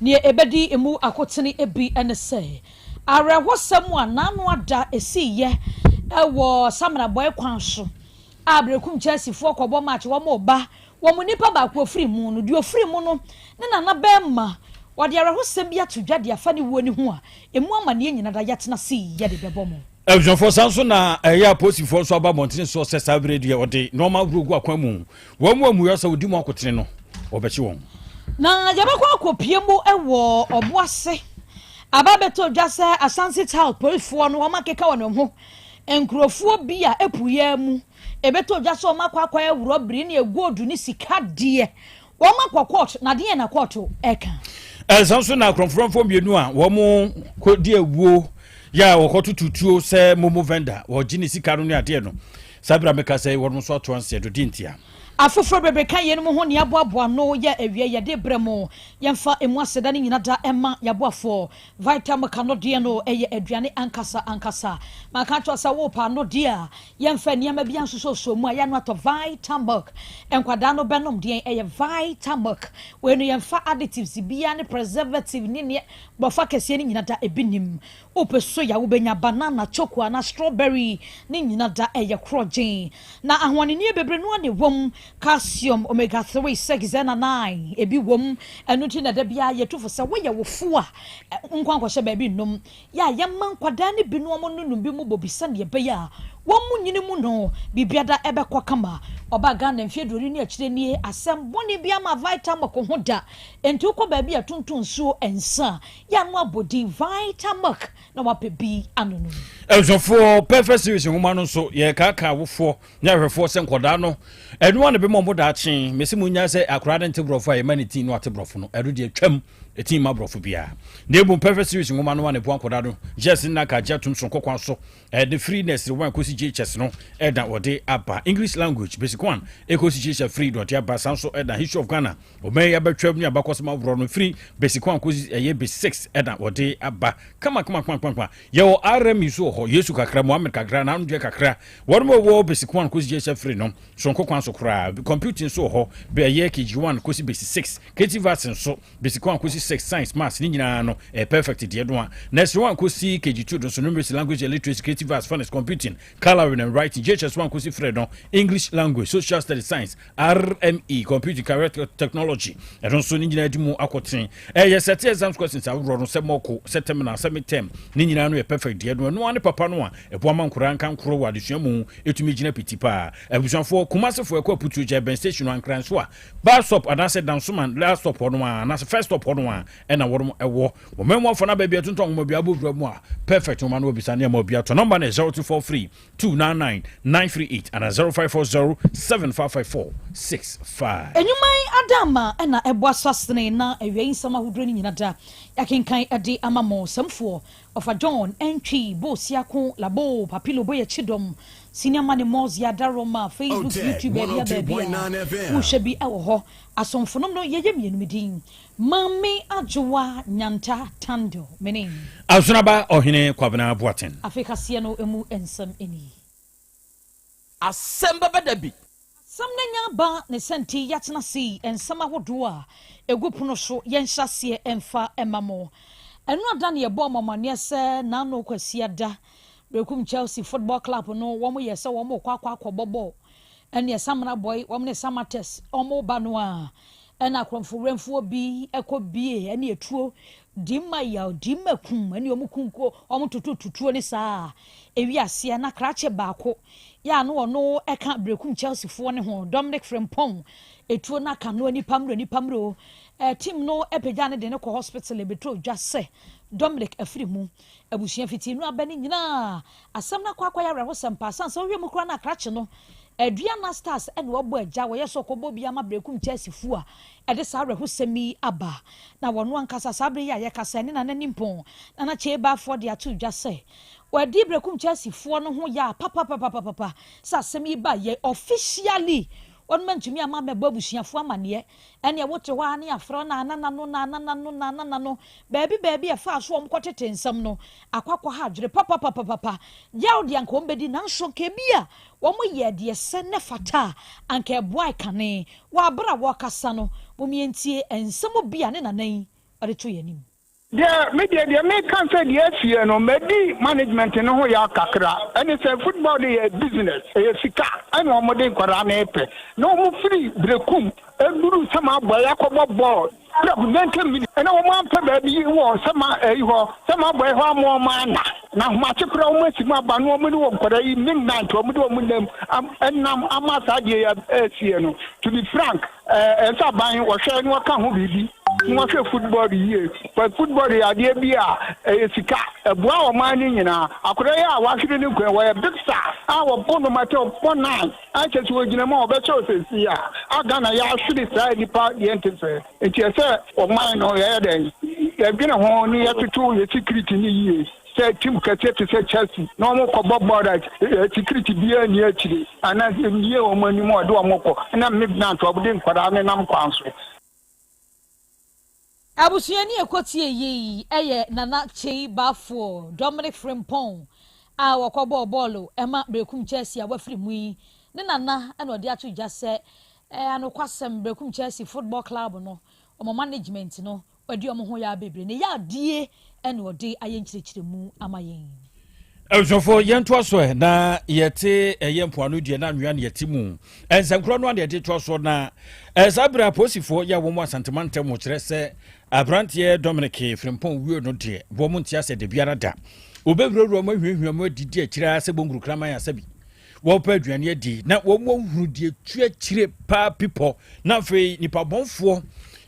Nea ebedi emu akotene bi ne sɛ, awerɛhosɛm a n'ano ada esiiɛ wɔ Samina-Bɔe kwan so a Berekum Chelseafoɔ kɔbɔ match wɔn reba, wɔn mu nipa baako ofiri mu no, deɛ ofiri mu no ne nana barima, wɔde awerɛhosɛm bi ato dwa de afa ne wuo no ho a emu amaneɛ nyina da yɛatena ase yi yɛde bɛbɔ mo. Abusuafoɔ, saa nso na ɛyɛ apolisifoɔ nso aba abɔntene soɔ sɛ saa berɛ deɛ wɔde nnoɔma ahoroɔ gu akwan mu. Wɔn mu amumuyɔ sɛ wɔdi mu akotene no, wɔbɛkye wɔn. Na yɛbɛkɔ akɔpue mu wɔ ɔbo ase aba abɛtɔ dwa sɛ Ashanti South polisfoɔ no wɔn akeka wɔn ho nkurofoɔ bi a ɛpuiɛ mu ɛbɛtɔ dwa sɛ wɔn akɔ akɔyɛ worɔbiri ne gold ne sika deɛ wɔn akɔ court na deɛ na court ɛka. Ɛsan nso na akorɔmfoɔ mmienu a wɔn kɔdi awuo yɛ a wɔkɔtoto tuo sɛ momo vendor wɔgye ne sika no ne adeɛ no saa berɛ a meka sɛ wɔn nso ato anseɛ do di ntia. Afoforɔ bebree ka yeinom ho nea aboaboa ano yɛ awiei yɛde brɛ mo. Yɛmfa emu aseda no nyina da mma y'aboafoɔ. Vitamilk anodeɛ no yɛ aduane ankasa ankasa. Maka akyerɛ wo sɛ worepɛ anodeɛ a yɛmfa nneɛma biara nsosɔsosɔ mu a yɛano atɔ Vitamilk. Nkwadaa no bɛnom deɛn? Ɛyɛ Vitamilk. Wei no yɛmfa additives biara ne preservative ne nneɛ bɔfa kɛseɛ no nyina da ebi nnim. Wopɛ soya wobɛnya, banana, choco anaa strawberry ne nyina da ɛyɛ korɔgyen. Na ahoɔnenneɛ bebree no ara na ɛwɔ mu, calcium, omega 3, 6 ɛna 9 ebi wɔ mu. Ɛno nti na da biara yɛtu fo sɛ woyɛ wofo a nkɔ ankɔhyɛ baabi nnom. Yɛ a yɛma nkwadaa no bi no wɔn nonom bi mu bobi sɛdeɛ ɛbɛyɛ a wɔn mu nyini mu no biribiara ɛbɛkɔ kama. Ɔbaa Ghana mfeɛ aduonu ne akyire nie, asɛm bɔne biara mmaa Vitamilk ho da. Enti wokɔ baabi a ɛtontɔn nsuo, nsa, Yɛ ano abɔdin Vitamilk na wapɛ bi anonom. Abusuafoɔ, Perfect Series nwoma no nso, yɛrekaakaa awofoɔ ne ahwɛfoɔ sɛ nkwadaa no, ɛno ara na ɛbɛma wɔn daakye. Mese monnyae sɛ akwadaa no nte borɔfo a yɛma ne tin na wate borɔfo no, ɛno deɛ twam, ɛtin mma borɔfo biara. Na mmom Perfect Series nwoma no ara na ɛboa nkwadaa no. Yes nna ka agye atom soronko kwan so, ɛde firi nursery 1 kɔsi JHS no ɛna wɔde aba. English language, basic 1 ɛkɔsi JHS free na wɔde aba. Saa nso ɛna History of Ghana, Ɔman yi abɛtwam ne abakɔsɛm ahoroɔ no firi basic 1 kɔsi ɛyɛ basic 6 ɛna wɔde aba kama kama kama kama kama. Yɛwɔ RME nso wɔ hɔ, Yesu kakra, Mohammed kakra, n'ano deɛ kakra. Wɔn a wɔwɔ basic 1 kɔsi JSF 3 no, soronko kwan so koraa. Computing nso wɔ hɔ, ɛyɛ KG 1 kɔsi basic 6. Creative arts nso, basic 1 kɔsi 6, science, maths, ne nyinaa no, ɛyɛ perfect deɛ no a. Nursery 1 kɔsi KG 2 no nso, numeracy, language and literacy, creative arts, phonics, computing, colouring and writing, JHS 1 kɔsi 3 no, English language, social studies, science, RME, Computing Career Technology, ɛno nso ne nyinaa di mu akɔtene. Ɛyɛ sɛte exams questions ahoroɔ no sɛ mɔko, sɛ terminal, sɛ midterm, ne nyinaa no yɛ perfect deɛ no. Ɛno ara ne papa no a ɛboa ma nkoraa nkankorɔ wɔ adesua mu ɛtumi gyina piti paa. Abusuafoɔ, Kumasefoɔ ɛkɔ Aputuo gya ɛbɛn station no Ankra nso a, bus stop anaasɛ Dansoman last stop hɔ no ara anaasɛ first stop hɔ no ara ɛna wɔnom ɛwɔ. Wɔn mmamu afa no aba bi ɛtontɔn nwoma bi abɔ wura mu a, perfect nwoma no wɔbisa ne ɛma obi atɔ. Nɔmba no yɛ 0243 299 938 anaa 0540 7554 65. Nnwuma yi ada ama na ɛbɔ asasene na awia yi nsɛm ahodoɔ no nyina da yɛakenkan de ama mo. Sɛmfoɔ, Ɔfa John, Antwi, Bo Siako, Labo, Papilo Boyɛ Kyidɔm, Senior Money Mɔzi, Adaroma, Facebook, YouTube, baabia baabia wohwɛ bi wɔ hɔ. Asomfonom no yɛyɛ mmienu me din Maame Adwoa Nyanta Tandor, me ne. Asonaba Ɔhene Kwabena Boateng. Afei kaseɛ no mu nsɛm nie. Asɛm bɛba da bi. Asɛm no anya aba ne sɛ nti yɛatena ase yi nsɛm ahodoɔ a ɛgu pono so yɛnhyɛ aseɛ mfa mma mo. Ɛno ada na yɛbɔɔ mo amaneɛ sɛ Nano Kwasiada Berekum Chelsea Football Club no wɔn yɛ sɛ wɔn rekɔ akɔ akɔbɔ bɔɔl ɛneɛ Samena Boy wɔn ne Samatex wɔn reba no a Ɛna akorɔmfo werɛmfoɔ bi kɔ bie ɛne etuo di ma yaw di ma kum ɛne ɔmo kum ko ɔmo toto tutuo ne saa ewi aseɛ na krakye baako yɛ ano ɔno ɛka berekum Chelsea foɔ ne ho Dominic Frimpong etuo na aka no nipa mmerɛ nipa mmerɛ o ɛɛ team no ɛpagya ne de ne kɔ hospital ebetɔ dwa sɛ Dominic afiri mu abusua fiti no abɛ ne nyinaa Asɛm no akɔ akɔyɛ awerɛhosɛm paa sane sɛ wohwɛ mu koraa na krakye no Aduana Stars na wɔbɔ agya wɔyɛ sɛ ɔkɔbɔ bi ama Berekum Chelsea fo a ɛde saa awerɛhosɛm yi aba. Na wɔno ankasa saa bere yi a yɛkasa yi ne Nana Nimpɔn Nana Kyei Baafoɔ de ato dwa sɛ wɔadi Berekum Chelsea foɔ no ho ya papapapapapa sɛ asɛm yi baeɛ officially wɔnom antumi amma ammɛbɔ abusuafoɔ amaneɛ. Ɛneɛ wote hɔ ara ne yɛafrɛ wo naanana no naanana no naanana no baabi baabi a ɛfaa so a wɔkɔtete nsɛm no akɔ akɔha adwene papapapapa. Yaw deɛ anka wɔbɛdi nanso anka ebia wɔyɛɛ deɛ ɛsɛ na ɛfata a anka ɛboae kane. Wɔ aberɛ a wɔrekasa no, mom yɛntie nsɛm bi a ne nana yi. ɔde to yɛn anim. Deɛ me deɛ deɛ me ka sɛ deɛ asie no madi management no ho yaw kakra ɛne sɛ football no yɛ business ɛyɛ sika ɛna wɔn de nkwadaa no repɛ na wɔn firi Berekum ɛduru sama abɔɛ akɔbɔ bɔɔl prɛko 90 minutes ɛna wɔn ampɛ baabi wɔ sama ɛyi hɔ sama abɔɛ hɔ ama wɔn ana na ahomakye koraa wɔn asi mu aba na wɔn de wɔn nkwadaa yi midnight wɔn de wɔn nam ɛnam ama saa deɛ yɛ ɛsie no to be frank ɛɛ ɛsɛ aban wɔhwɛ na wɔka ho biribi. Na wɔhwɛ football yie. But football yɛ adeɛ bi a ɛyɛ sika, ɛboa ɔman no nyinaa. Akwadaa yi a wahwere ne nkwa yi, ɔyɛ big star a wɔbɔ no mate ɔbɔ nine a kyerɛ sɛ ɔgyina mu a ɔbɛhyɛ wo seesei a, a Ghana yɛahwere saa nnipa deɛ nte sɛɛ. Nti ɛsɛ ɔman no yɛyɛ dɛn yɛdwene ho ne yɛtoto yɛ security no yie sɛ team kɛseɛ te sɛ Chelsea na wɔn kɔbɔ bɔɔl a security biara nni akyire anaa nnie wɔn anim a ɔde wɔn kɔ na midnight wɔde nkwadaa no nam kwan so. Abusuani a ɛkɔtiee yei yɛ Nana Kyei Baffour, Dominic Frimpong a ɔkɔbɔɔ bɔɔlo ma Berekum Chelsea a wafiri mu yi ne nana na ɔde ato dwa sɛ anokwasɛm Berekum Chelsea Football Club no wɔn management no Wadi wɔn ho yaw bebree. Ne yawdie na ɔde ayɛ nkyerɛkyerɛmu ama yɛn. Abusuafoɔ yɛntoa so ɛ na yɛte ɛyɛ mpoano deɛ na anwea na yɛte mu nsɛnkorɔ no a na yɛde toa soɔ na saa berɛ apolisifoɔ yɛ wɔn Asantema ntam kyerɛ sɛ aberanteɛ Dominic Frimpong wuo no deɛ wɔn nte asɛ da biara da wɔbɛwurawura mu ahuahua mu adidi akyire ara sɛ bɔnkuru kraman asabi wɔrepɛ aduane adi na wɔahunu deɛ tu akyire paa pipɔ na afei nipa bɔnfoɔ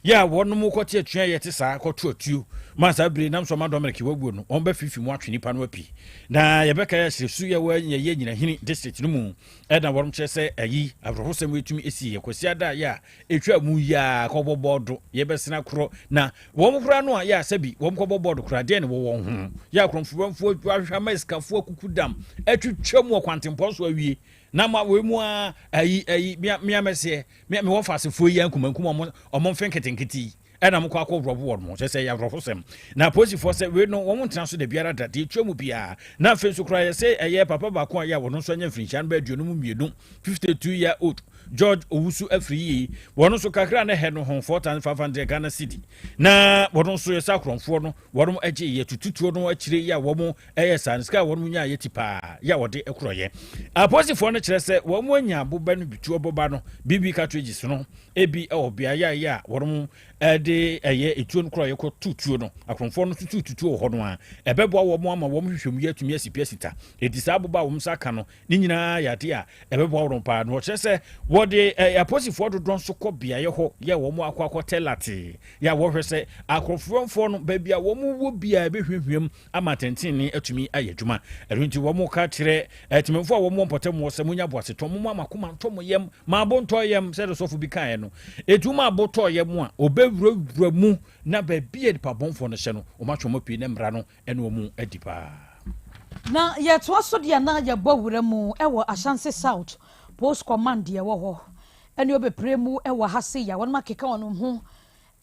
yɛ a wɔnom kɔte atua yɛ te saa kɔto atuo ma saa bere nam so ama Dominic waguo no wɔn bɛfifi mu atwe nipa no api na yɛbɛka yɛ ahyerɛ su yɛ wɔnyɛ yɛ nyinahini district no mu ɛna wɔnom kyerɛ sɛ ayi awerɛhosɛm ɛtumi ɛsi yɛ kwasi ada yɛ a ɛtwa mu yɛ a kɔbɔ bɔɔdo yɛbɛsena korɔ na wɔn koraa no a yɛ a sɛbi wɔn kɔbɔ bɔɔdo koraa deɛ ne wɔ wɔn ho yɛ akorɔmfoɔ ahwehwɛ ama sikafoɔ akuku dam atwitwa mu ɔkwantempɔn so awie na ma wei mu a ayi ayi mea mea mɛseɛ mea mewɔ fasefoɔ yi ankuma nkuma ɔmo ɔmo mfe nketenkete yi ɛna mo kɔ akɔ worɔbo wɔn mo kyɛ sɛ yɛ awerɛhosɛm na apolisifoɔ sɛ wei no wɔn ntena so da biara da deɛ etwa mu biara na afei nso koraa yɛsɛ ɛyɛ papa baako a yɛ a wɔn nso anya mfirinhyia no bɛ 52 52 year old George Owusu afiri yie wɔn nso kakra na ɛhɛ no ho 4500 Ghana cedi na wɔn nso yɛ sɛ akorɔmfoɔ no wɔn agye yɛ tututuo no akyire yɛ a wɔn ɛyɛ saa no sika a wɔn nya yɛ ti paa yɛ a wɔde korɔyɛ apolisifoɔ no kyerɛ sɛ wɔn anya aboba no bi tuo boba no BB cartridges no ebi wɔ beaeɛ a yɛ a wɔn ɛde ɛyɛ etuo no korɔyɛ kɔ tutuo no akorɔmfoɔ no tutu tutuo wɔ hɔ no a ɛbɛboa wɔn ama wɔn hwehwɛ mu yɛ atumi asi pia sita eti saa aboba a wɔn nsa aka no Ne nyinaa yɛ adeɛ a ɛbɛboa wɔn paa. Na wɔkyerɛ sɛ wɔde eh, apolisifoɔ dodoɔ nso kɔ beaeɛ hɔ yɛ wɔn akɔ akɔtɛ latee yɛ a wɔhwɛ sɛ akorɔfoɔfoɔ no baabi a wɔn wɔ biara bɛhwehwɛm ama atɛntenenee atumi ayɛ adwuma. Ɛno nti wɔn ka kyerɛ atemmufoɔ a wɔn wɔ mpɔtam wɔ sɛ monya boasetɔ, momma mo akoma ntɔ mo yam, ma abo ntɔ yam sɛdeɛ sɔfo bi kaeɛ no. Ɛtu ma abo tɔ yam a, ɔbɛwurawura mu na baabi a nipa bɔnfoɔ no hyɛ no, wɔn atwe wɔn apue na mmara no ɛne wɔn adi paa. Na yɛtoa so deɛ na yɛbɔ wura mu wɔ Ashanti South Post Command deɛ ɛwɔ hɔ ɛne ɔbɛpire mu wɔ ha sei a wɔnom akeka wɔnom ho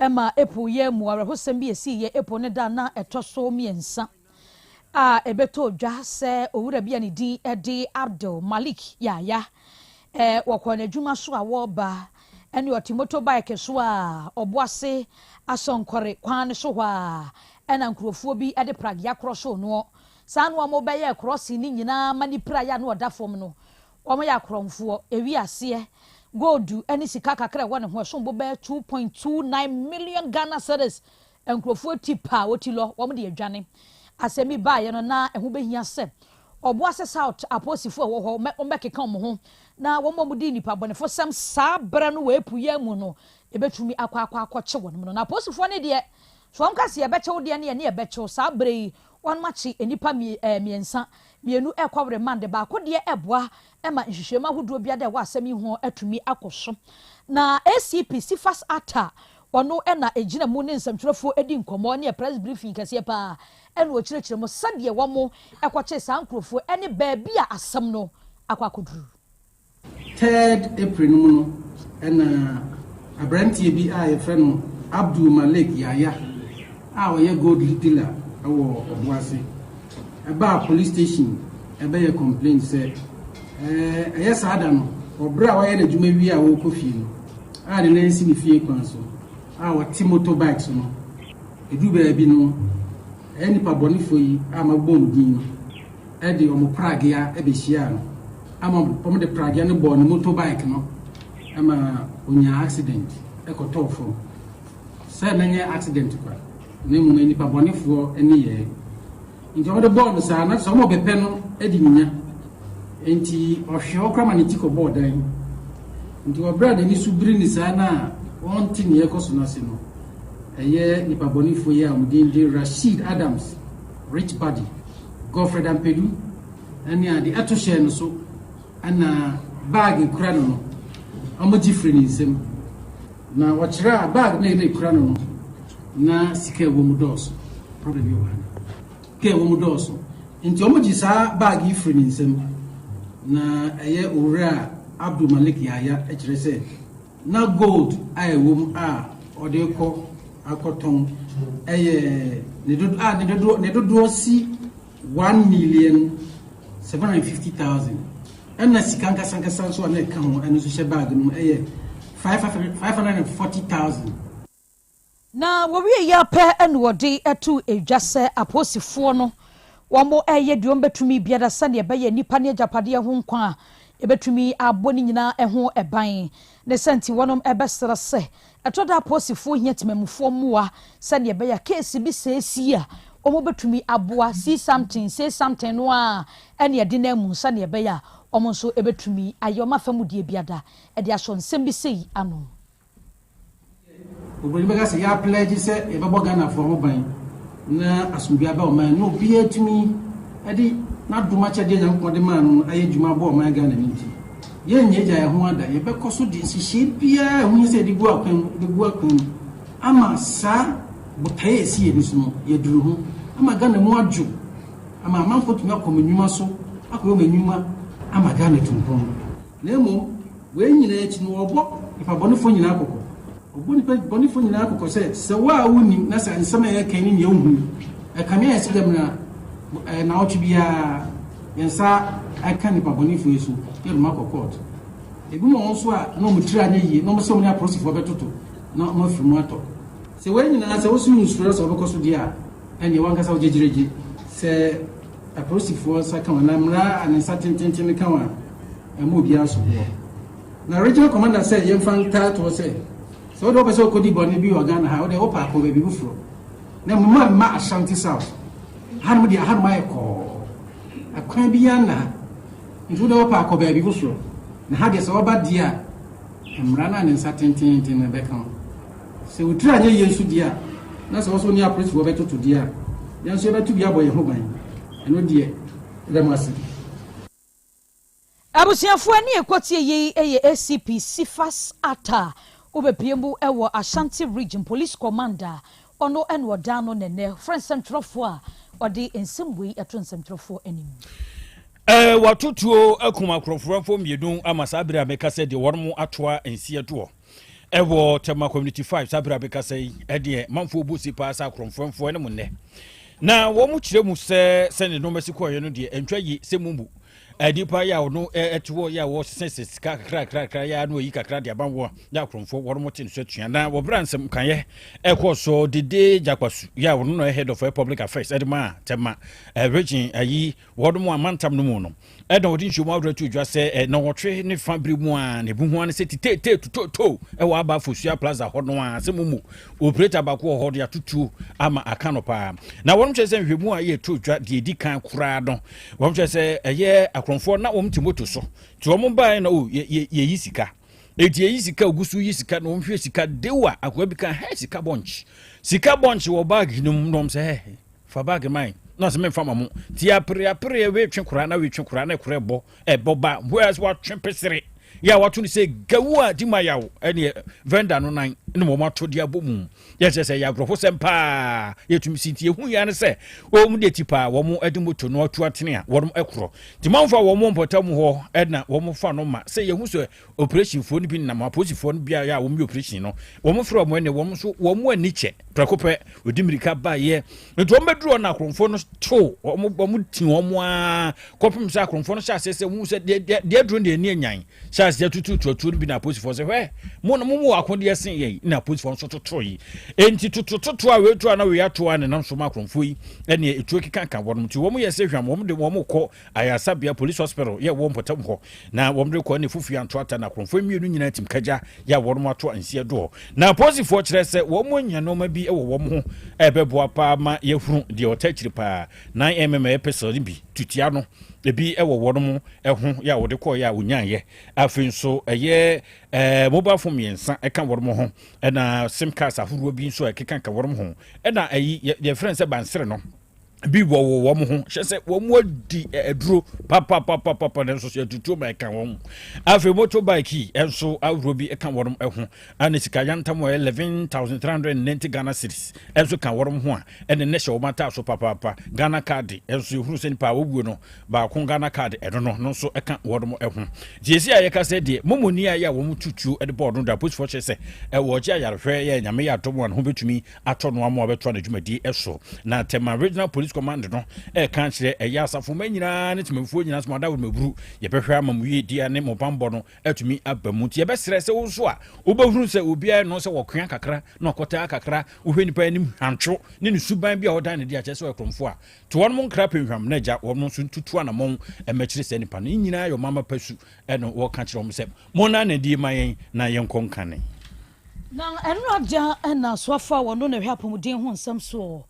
ma April yi mu awerɛhosɛm bi ɛsii yɛ April ne da na ɛtɔ so mmiɛnsa a ɛbɛtɔɔ dwa sɛ owura bi a ne din de Abdul Malik Yaya wɔkɔɔ n'adwuma so a wɔreba ɛne ɔte motorbike so a ɔboase asɔnkɔre kwan no so hɔ a Ɛna nkurofoɔ bi de pragea krɔsoo noɔ. Saa na wɔn bɛyɛɛ krɔsin no nyinaa ma ne piraeɛ a na ɔda fam no. Wɔn yɛ akorɔmfoɔ. Ɛwi aseɛ, goldu ne sika kakra a ɛwɔ ne ho, ɛsom bo bɛyɛ 2.29 million Ghana cedis. Nkurofoɔ ti paa, wɔti lɔ, wɔn de adwane. Asɛm yi baeɛ no, na ɛho bɛhia sɛ Ɔboase South apolisifoɔ a ɛwɔ hɔ wɔbɛkeka wɔn ho na wɔn a wɔdii nnipa bɔnefosɛm saa berɛ no wɔ Apuiɛ mu no, ɛbɛtumi akɔ akɔ akɔkye wɔn no. Na apolisifoɔ no deɛ, So wɔn ka se yɛbɛkye wo deɛ ne yɛne yɛbɛkye wo saa berɛ yi wɔnom akye nnipa mmiɛnsa, mmienu rekɔ remand, baako deɛ ɛboa ma nhwehwɛmu ahodoɔ biara a ɛwɔ asɛm yi ho atumi akɔ so. Na ACP Cephas Arthur ɔno na ɛgyina mu ne nsɛmtwerɛfoɔ di nkɔmmɔ ne press briefing kɛseɛ paa ɛna ɔkyerɛkyerɛ mu sɛdeɛ wɔn kɔkyee saa nkurɔfoɔ ɛne baabi a asɛm no akɔ akɔduru. Third April no mu no na aberanteɛ bi a yɛfrɛ no Abdul Malik Yaya a ɔyɛ gold dealer wɔ Ɔboase baa police station bɛyɛ complaint sɛ ɛyɛ saa da no wɔ berɛ a wayɛ n'adwuma wie a ɔrekɔ fie no a ne nan si ne fie kwan so a ɔte motor bike so no. Ɛduru baabi no, ɛyɛ nnipa bɔnefoɔ yi a mabobɔ wɔn din no de wɔn pragea bɛhyiaa no ama wɔde pragea no bɔɔ ne motorbike no ma ɔnyaa accident kɔtɔɔ fam. Sɛ na ɛnyɛ accident kwa, na mmom nnipa bɔnefoɔ nneyɛɛ. Nti wɔde bɔɔ no saa, na sɛ wɔbɛpɛ no adi ne nya. Enti ɔhwee hɔ koraa ma ne ti kɔbɔɔ dan. Nti wɔ berɛ a n'ani so biri ne saa no a ɔnte nea ɛrekɔ so no ase no, ɛyɛ nnipa bɔnefoɔ yi a wɔn din de Rasheed Adams, Rich Buddy, Godfred Ampedu ne ade ɛto hyɛɛ no so ɛna baage ekura no no wɔgye firi ne nsam. Na wɔkyerɛ a baage no a na ekura no no na sika ɛwɔ mu dɔɔso. Problem bi wɔ ha. Sika ɛwɔ mu dɔɔso. Nti wɔgye saa baage yi firi ne nsam. Na ɛyɛ owura Abdul Malik Yahya kyerɛ sɛ na gold a ɛwɔ mu a ɔde rekɔ akɔtɔn ɛyɛ ne dodo a ne dodoɔ ne dodoɔ si 1,750,000 ɛna sika nkasa nkasa nso a na ɛka ho ɛno nso hyɛ baage no mu ɛyɛ 540,000. Na wɔwieeɛ ara pɛ na wɔde too dwa sɛ apolisifoɔ no wɔreyɛ deɛ wɔbɛtumi biara sɛdeɛ ɛbɛyɛ nnipa ne agyapadeɛ ho nkwa a ɛbɛtumi abɔ ne nyinaa ho ban. Ne saa nti wɔn bɛsrɛ sɛ ɛtɔ da apolisifoɔ hia temamufoɔ mmoa sɛdeɛ ɛbɛyɛ a case bi sɛɛ si a wɔbɛtumi aboa see something say something no ara ne ɛde no amu sɛdeɛ ɛbɛyɛ a wɔn nso bɛtumi ayɛ wɔn afamudeɛ biada de asɔ nsɛm bi sei ano. Oburoni bɛka sɛ yɛapledge sɛ yɛbɛbɔ Ghanafoɔ ho ban na asomdwoeɛ aba ɔman mu na obiara atumi de n'adom akyɛdeɛ a Nyankopɔn de maa no no ayɛ adwuma abɔ ɔman Ghana no nti, yɛrennyaagyaa yɛn ho ada. Yɛbɛkɔ so de nhyehyɛe biara a ɛho hia sɛ yɛde gu akwan mu bɛgu akwan mu ama saa botaeɛ a ɛsi yɛn ani so no, yɛaduru ho ama Ghana mu adwo, ama amanfoɔ atumi akɔ wɔn nnwuma so akɔyɛ wɔn nnwuma ama Ghana atu mpɔn. Na mmom, wei nyinaa akyi no, wɔbɔ nnipa bɔnefoɔ nyinaa kɔkɔ. Wɔbɔ nnipa bɔnefoɔ nyinaa kɔkɔ sɛ, sɛ wo a wonnim na sɛ nsɛm a yɛreka yi ne nea wohu yi, ɛkame ayɛ sɛ dɛm na nnawɔtwe biara yɛn nsa ka nnipa bɔnefoɔ yi so, yɛde wɔn akɔ kɔɔto. Ebinom wɔ hɔ nso a na wɔn tiri anyɛ yie na wɔn sɛ wɔn ne apolisifoɔ bɛtoto na wɔafiri mu atɔ. Sɛ wei nyinaa sɛ wo so wonsuro sɛ wobɛkɔ so deɛ a, ɛnneɛ w'ankasa wogyegyeregye. Sɛ apolisifoɔ nsa ka wo anaa mmara a ne nsa tententen no ka wo a, ɛmma obiara soboɔ. Na regional commander sɛ yɛmfa ntaa toɔ sɛ, sɛ wode wopɛ sɛ wokɔdi bɔne bi wɔ Ghana ha, wode wopɛ akɔ baabi foforɔ. Na mmom mma Ashanti South. Hanom deɛ hanom ayɛ kɔɔ. Ɛkwan biara nna ha. Nti wode wopɛ akɔ baabi foforɔ. Na ha deɛ sɛ wɔba deɛ a, mmara no a ne nsa tententen no bɛka wo. Sɛ wo tiri anyɛ yie nso deɛ a, na sɛ wo nso wo ne apolisifoɔ bɛtoto deɛ a, yɛn nso yɛbɛto bi abɔ yɛn ho ban. Ɛno deɛ, yɛda mo ase. Abusuafoɔ ɛne ɛkɔtie yei yɛ ACP Cephas Attah wobɛpie mu wɔ Ashanti Region Police Command a ɔno na ɔda ano nɛnɛ frɛ nsɛmtwerɛfoɔ a ɔde nsɛm wei to nsɛmtwerɛfoɔ anim. Wɔato tuo akum akorɔmfoɔ mmienu ama saa bere a meka sɛ deɛ wɔn atoa nsia toɔ ɛwɔ Tema Community 5 saa bere a meka sɛ yi ɛdeɛ manfoɔ bu si paa sɛ akorɔmfoɔ ne mo nnɛ na wɔn kyerɛ mu sɛ sɛne nneɛma si kɔɔeɛ no deɛ ɛntwa yi sɛ mu mu Nnipa yi a ɔno ɛte hɔ yi a wɔsesɛ sika kakra kakra kakra yi a na ɔyi kakra de ama wɔn ne akorɔmfoɔ wɔn mo te ne so atua na wɔbrɛ nsɛm kaeɛ ɛkɔ so dede jakwasu yi a ɔno na head of public affairs ɛde ma tɛma region ayi wɔn mo amantam no mu no ɛna ɔde nsuo mu ahodoɔ to dwa sɛ na wɔtwe ne fa bere mu a na ebi ho ano sɛ titete tutoto ɛwɔ aba afosua plaza hɔ no a sɛ mu mu Operator baako wɔ hɔ de atotuo ama aka no paa. Na wɔn kyerɛ sɛ nhwɛmu a yɛ to dwa deɛ edi kan koraa no, wɔn kyerɛ sɛ ɛyɛ akorɔmfoɔ na wɔn te moto so. Nti wɔn baeɛ na o yɛ yɛ yɛyi sika. Eti yɛyi sika ogu so yi sika na wɔn hwɛ sika dewa akoa bi ka hɛ sika bɔnkye. Sika bɔnkye wɔ baagi no mu na wɔn sɛ hɛ fa baagi man na ɔsɛ memfa ma mo. Ti apere apere wetwe koraa na wetwe koraa na ɛkorɛ bɔ ɛbɔ ba whereas watwe pesere yɛ a wato no sɛ gawu a di ma yaw ɛneɛ vendor no nan ne wɔn ato de abɔ mu yɛkyerɛ sɛ yɛ awerɛhosɛm paa yɛtumi si nti yɛhu yɛ ne sɛ wɔn de ti paa wɔn de moto no atu atene a wɔn korɔ nti manfo a wɔn mpɔtam hɔ ɛna wɔn fa no ma sɛ yɛhu sɛ operation foɔ no bi nam apolisifoɔ no bi a wɔn yɛ operation no wɔn frɛ wɔn ɛne wɔn nso wɔn ani kyɛ prɛko pɛ wɔdi mmirika baeɛ nti wɔn bɛduru hɔ na akorɔmfoɔ no to wɔn wɔn ti wɔn ara kɔpem sɛ akorɔmfoɔ no hyɛ aseɛ sɛ wɔn sɛ deɛ deɛ deɛ aduro deɛ ani anyan hyɛ hyɛ aseɛ tututu atuo no bi na apolisifoɔ sɛ hwɛ mo no mo wɔ akodeɛ sen yɛn na apolisifoɔ nso toto yi enti totototo a wei to a na wei ato a ne nam so ma akorɔmfoɔ yi ɛne etuo keka ka wɔn nti wɔn yɛ sɛ hwam wɔn de wɔn kɔ ayaresabea police hospital yɛ wɔ mpɔtam hɔ na wɔn de kɔ ne fufuo anto ata na akorɔmfoɔ mmienu nyinaa tim kagya yɛ a wɔn ato nseɛ doɔ na apolisifoɔ kyerɛ sɛ wɔn anya nneɛma bi wɔ wɔn ho ɛbɛboa paa ma yɛhunu deɛ ɔta akyiri paa 9 mm ɛyɛ pistol no bi tutia no ebi wɔ wɔn ho yɛ a wɔde kɔɔ yɛ a wɔnyaeɛ. Afei nso ɛyɛ mobile phone mmiɛnsa ɛka wɔn ho, ɛna sim cards ahodoɔ bi nso a ɛkeka ka wɔn ho, ɛna ɛyi yɛfrɛ no sɛ bansere no bi wɔ wɔn ho hyɛ sɛ wɔn adi aduro papapapapa na nso so yɛtutuo ma ɛka wɔn. Afei motorbike yi nso ahodoɔ bi ɛka wɔn ho, ɛna sika yantam wɔ 11,390 Ghana cedis nso ka wɔn ho a ɛne ne hyɛ wɔn ataa so papaapa. Ghana card nso ehunu sɛ nipa a wɔwuo no baako Ghana card ɛno no nso ɛka wɔn ho. Nti esi a yɛka sɛ deɛ momoni a yɛ a wɔn tutuo ɛde bɔɔl no da apolisifoɔ kyerɛ sɛ ɛwɔ ɔgye ayarehwɛ yɛ Nyame yɛ adom a ne ho bɛtumi atɔ no ama wɔabɛtoa n'adwumadie ɛso. Na Tema Regional Police Command no ɛka kyerɛ ɛyɛ asafo ma nyinaa ne temamufoɔ nyinaa so mo adaworo maburu yɛbɛhwɛ ama mo yiedie ne mo bammɔ no atumi aba mu. Nti yɛbɛsrɛ sɛ wo nso a wobɛhunu sɛ obiara no sɛ wɔkoa kakra na ɔkɔtaa kakra, wohwɛ nipa anim hwantwo ne ne suban bi a ɔdan ne de akyerɛ sɛ ɔyɛ korɔmfoɔ a, to wɔn mo nkra pɛnhwam na agya wɔn nso ntutu anammɔn mmɛkyerɛ saa nipa no. Ne nyinaa yɛ ɔmama pa su ɛno wɔka kyerɛ wɔn sɛ monna na die ma yɛn na yɛnkɔ nkane. Na ɛno agya na asoafo a wɔno na ɛhwɛ apɔmuden ho nsɛm soɔ,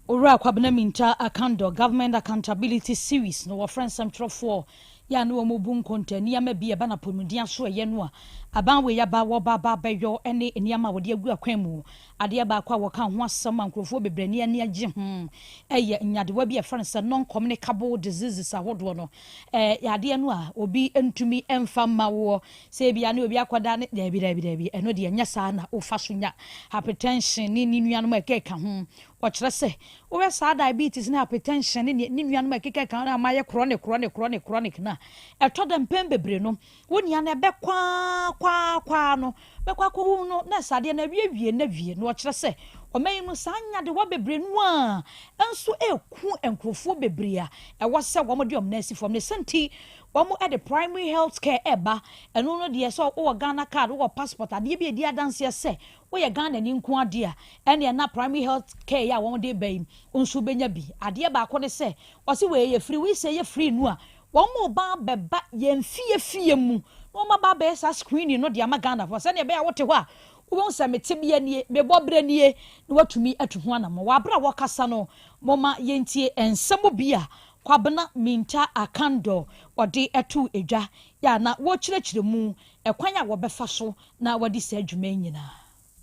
Owura Kwabena Mintah Akandoh, Government Accountability Series no wɔfrɛ nsɛmtwerɛfoɔ yɛ a ne wɔn bu nkonta nneɛma bi a ɛba n'apɔmuden aso ɛyɛ no a aban wei aba wɔba aba abɛyɔ ne nneɛma a wɔde agu akwan mu. Adeɛ baako a wɔka ho asɛm a nkurɔfoɔ bebree ani ani agye ho yɛ nyadewa bi a yɛfrɛ no sɛ non-communicable diseases ahodoɔ no. Ɛyɛ adeɛ no a obi ntumi mfa mma woɔ sɛ ebia ne obi akɔda ne daabi daabi daabi, ɛno deɛ ɛnyɛ saa na wofa so nya hypertension ne ne nuanom a ɛkeka ho. Wɔkyerɛ sɛ wohwɛ saa diabetes ne hypertension ne ne nuanom a ɛkeka ho no a wɔayɛ chronic chronic chronic chronic no a, ɛtɔ da mpɛn bebree no wo nua no ɛbɛkɔ ara kɔ ara kɔ ara no bɛkɔ akɔhu no na sɛ adeɛ no awiewie no awie. Na ɔkyerɛ sɛ ɔman yi mu saa nyadewa bebree no a nso ɛreku nkurɔfoɔ bebree a ɛwɔ sɛ wɔde wɔn nan si fam. Ne sɛ nti wɔn de primary health care ɛreba. Ɛno no deɛ sɛ wowɔ Ghana card, wowɔ passport, adeɛ bi a ɛdi adanseɛ sɛ woyɛ Ghana ni nko adeɛ a, ɛneɛ na primary health care yi a wɔn de ba yi nso wobɛnya bi. Adeɛ baako ne sɛ ɔse wei yɛ free, wei sɛ yɛ free no a wɔn ba bɛba yɛn fie fie mu na wɔn aba abɛyɛ saa screening no de ama Ghanafoɔ sɛdeɛ ɛbɛyɛ a wote hɔ a wobɛhu sɛ mete bea nie, mebɔ berɛ nie, na watumi atu ho anammɔn. Wɔ abere a wɔkasa no, moma yɛntie nsɛm bi a Kwabena Mintah Akandoh ɔde ɛto edwa yɛ a na wɔkyerɛkyerɛ mu ɛkwan a wɔbɛfa so na wɔde saa adwuma yi nyinaa.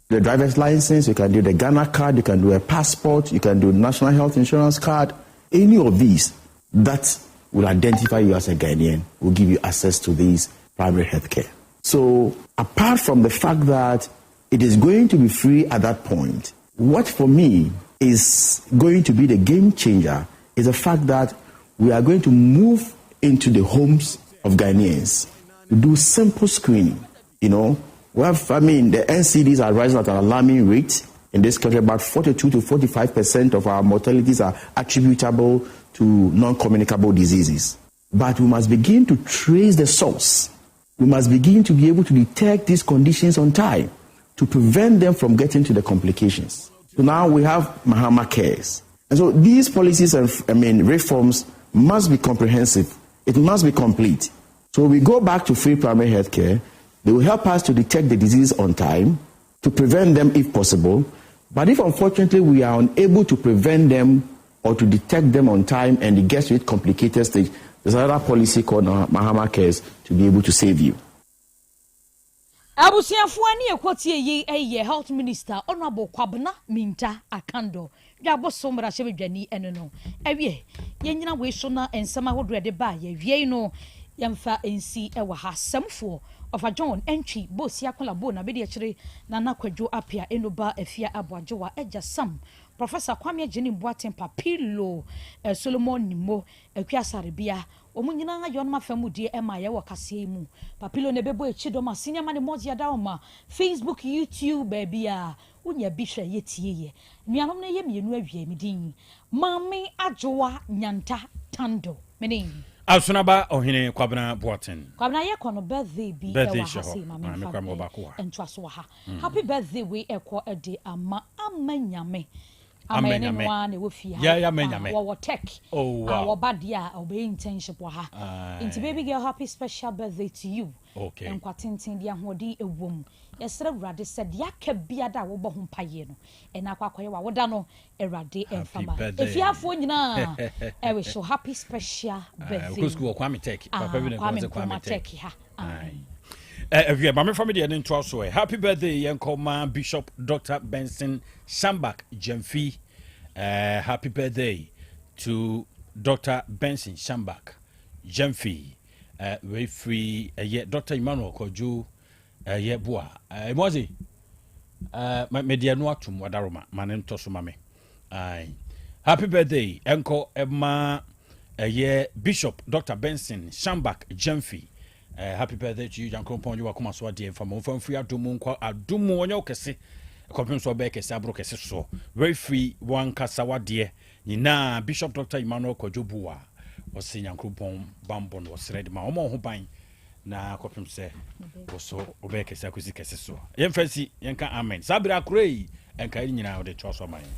The driver's license, you can do the Ghana card, you can do a passport, you can do national health insurance card. Any of these that will identify you as a Ghanaian will give you access to these primary health care. So, apart from the fact that it is going to be free at that point, what for me is going to be the game changer is the fact that we are going to move into the homes of Ghanaians to do simple screening. We have, I mean, the NCDs are rising at an alarming rate. In this country, about 42 to 45% of our mortalities are attributable to non communicable diseases. But we must begin to trace the source. We must begin to be able to detect these conditions on time to prevent them from getting to the complications. So now we have Mahama Cares. And so these policies and, I mean, reforms must be comprehensive. It must be complete. So we go back to free primary health care. They will help us to detect the disease on time, to prevent them if possible. But if unfortunately we are unable to prevent them or to detect them on time and it gets to its complicated stage, there's another policy called Mahama Cares to be able to save you. Abusuafoɔ ne ɛkɔtie yi yɛ Health Minister Honourable Kwabena Mintah Akandoh, Dwaboso mmarahyɛbadwani. Ɛno no awie yɛnyina wei so na nsɛm ahodoɔ ɛde ba yɛwie no yɛmfa nsi ɛwɔ ha. Sɛmfoɔ ɔfa John Entwi Bosia Kolabo na bɛdi akyire Nana Kwadwo Apia Enoba Afia Aboagyewa Agya Sam Professor Kwame Agyenim Boateng Papilo Solomon Nimo Akua Sarebea wɔn nyinaa yɛ ɔnom afa mu deɛ ɛma yɛwɔ kaseɛ yi mu. Papilo na ɛbɛbɔ akyi dɔm a senior ma ne mɔgye ada Facebook, YouTube, baabi a wonya bi hwɛ yɛtie yɛ nuanom no yɛ mmienu awie. Me din Maame Adwoa Nyanta Tando mene. Asonaba Ɔhene Kwabena Boateng. Kwabena yɛkɔ no birthday bi Birthday ɛwɔ ha hyɛ hɔ. sei ma Ah, me memfa koraa mewɔ baako wɔ ha. ntoa so wɔ ha. Happy birthday wei ɛkɔ de ama Ama Nyame. Ama Ama yɛne Nyame. no ara na ɛwɔ fie ha. Yeah, yeah, Ama Ah, Nyame. wɔwɔ tech. Oh, Ah, wow. wɔba deɛ a ɔbɛyɛ internship wɔ ha. Aye. Nti baby girl, happy special birthday to you. Okay. Nkwa tenten de ahoɔden ɛwɔ mu. Yɛsrɛ Awurade sɛ deɛ aka biada a wobɔ ho mpayɛ no, ɛna akɔ akɔyɛ w'awoda no, Awurade Happy ɛmfa ma. birthday. Efiafoɔ nyinaa ɛwish you happy special birthday. Wokɔ sukuu wɔ Kwame Tech. Ah, Papa bi na Kwame ɛkɔ sɛ Kwame Nkrumah Tech. Tech ha. Aye. Ɛwiɛ, maame fa mi deɛ ne ntoa so ɛ. Happy birthday yɛnkɔ ma Bishop Dr. Benson Shambak Gyamfi. Happy birthday to Dr. Benson Shambak Gyamfi. Wei firi ɛyɛ Dr. Emmanuel Kwadwo ɛyɛ Boa. Moaze, me deɛ no atom wadaroma ma ne ntɔ so ma me. Aye. Happy birthday ɛnkɔ ɛma ɛyɛ Bishop Dr. Benson Shambak Gyamfi. Happy birthday to you. Nyankopɔn gye wakoma so adeɛ mfa ma ɔmfa mfiri adom mu nkɔ adom mu, ɔnyɛ wo kɛse kɔpem so ɔbɛyɛ kɛse aboro kɛse soɔ. Very free wankasa wadeɛ nyinaa. Bishop Dr. Emmanuel Kwadwo Boa ɔse Nyankopɔn bambɔ no ɔsrɛ de ma ɔma wo ho ban na kɔpem sɛ wo so wobɛyɛ kɛse akɔsi kɛse soɔ. Yɛmfa si yɛnka amen saa berɛ akora yi ɛnka yi nyinaa wode toa so ama yɛn.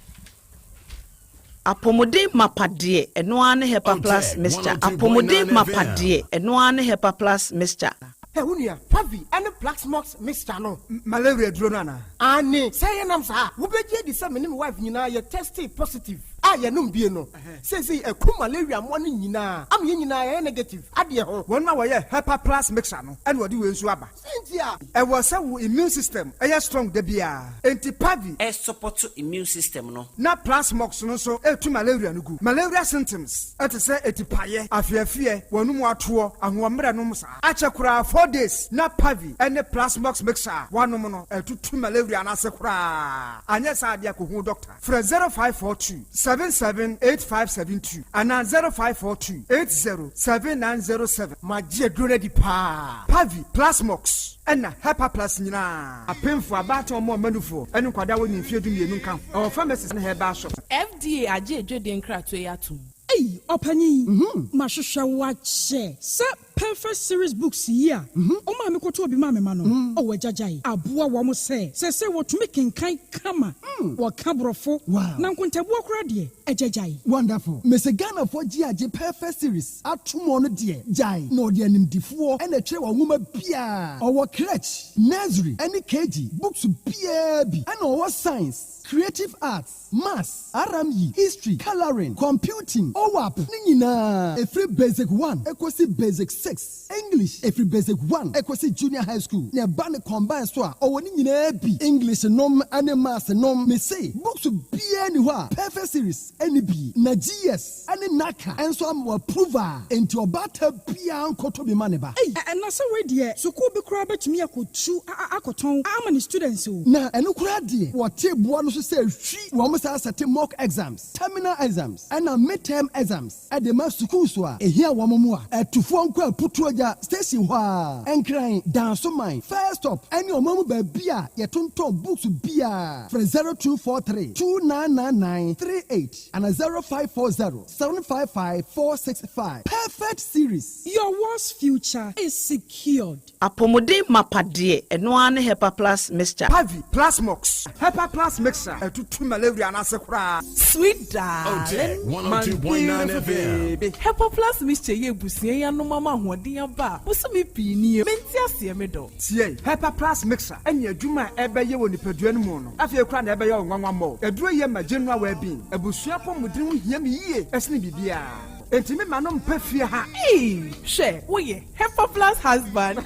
Apɔmuden mapa deɛ, ɛno ara ne Hepa Plus Otec Mixture. 102.9 Apɔmuden mapa FM. deɛ, ɛno ara ne Hepa Plus Mixture. Ɛ wo nua, Pavi ɛne Plasmox mixture no. Malaria duro no anaa? Ane sɛ yɛnam saa, wobɛgye adi sɛ me ne me wife nyinaa yɛ tested positive a yɛnom bie no seesei ɛku malaria mmoa no nyinaa ama yɛn nyinaa yɛyɛ negative adeɛ ho. Wɔn a wɔyɛ Hepa Plus Mixture no ɛna wɔde wei nso aba. Sɛnti a ɛwɔ sɛ wo immune system ɛyɛ strong da biara, enti Pavi ɛsupport immune system no. Na Plasmox no nso ɛtu malaria no gu. Malaria symptoms ɛte sɛ etipaeɛ, afiafie, wɔn mu atoɔ, ahoɔmmerɛ nom saa akyɛ koraa 4 days na Pavi ɛne Plasmox mixture a wanom no ɛtutu malaria no ase koraa. Anyɛ saa adeɛ, akɔhu doctor. Frɛ 0542 778572 anaa 0542 807907. Magye aduro no adi paa. Pavi, Plasmox ɛna Hepa Plus nyinaa, apemfo, abaatan, ɔmo ɔmanufoɔ ɛne nkwadaa wɔ ne mfeɛ 12 nka ho. Ɛwɔ pharmacies ne herbal shop. FDA agye edwede nkratoɔ yi atom. Ei, ɔpanyin, mahwehwɛ wo akyɛ sɛ Perfect Series books yi a ɔmaa me kɔtɔ obi maa me ma no. Ɔwɔ agyagyae aboa wɔn sɛ wɔtumi kenkan kama, wɔka borɔfo na nkontabuo koraa deɛ, agyagyae. Wonderful. Mese Ghanafoɔ gye agye Perfect Series atom no deɛ, gyae na ɔde animdifoɔ ɛna ɛtwerɛ wɔ nwoma biaa. Ɔwɔ crèche, nursery ɛne KG books biaa bi, ɛna ɔwɔ science, creative arts, maths, RME, history, colouring, computing, OWAP ne nyinaa, ɛfiri basic 1 ɛkɔsi basic 6, English ɛfiri basic 1 ɛkɔsi junior high school, na ɛba ne combine so a, ɔwɔ ne nyinaa bi, English nom ne maths nom. Mese books biaa ni hɔ a Perfect Series ɛne bi na GS ɛne NaCCA ɛnso ama approve a, enti ɔbaata biaa nkɔtɔ bi ma ne ba. Ei, ɛna sɛ wei deɛ, sukuu bi koraa bɛtumi akɔtu akɔtɔn ama ne students o. Na ɛno koraa deɛ, wɔte boa no so sɛ hwi wɔn saa sɛte mock exams, terminal exams ɛna midterm exams ɛde ma sukuu so a ehia wɔn mu a ɛtufoɔ nkɔ Aputuogya station hɔ a Nkran Dansoman first stop ɛne ɔman mu baabi a yɛtontɔn books biara. Frɛ 0243 299938 ana 0540 755 465. Perfect Series. Your world's future is secured. Apɔmuden mapa deɛ, ɛno ara ne Hepa Plus Mixture. Pavi, Plasmox, Hepa Plus Mixture ɛtutu malaria no ase koraa. Sweet darling. Otec 102.9 FM. Baby. Hepa Plus Mixture yɛ ebusua yi anom ama ahoɔden aba a bosome pii nie. Mente aseɛ, me dɔ. Tie, Hepa Plus Mixture ɛne adwuma a ɛbɛyɛ wɔ nipadua no mu no, afei koraa na ɛbɛyɛ wo nwanwa mmɔ. Aduro yɛ ma general well-being. Abusua pɔmuden ho hia me yie ɛsene biribiara, enti me ma no mpɛ fie ha. Ee, hwɛ, woyɛ Hepa Plus husband.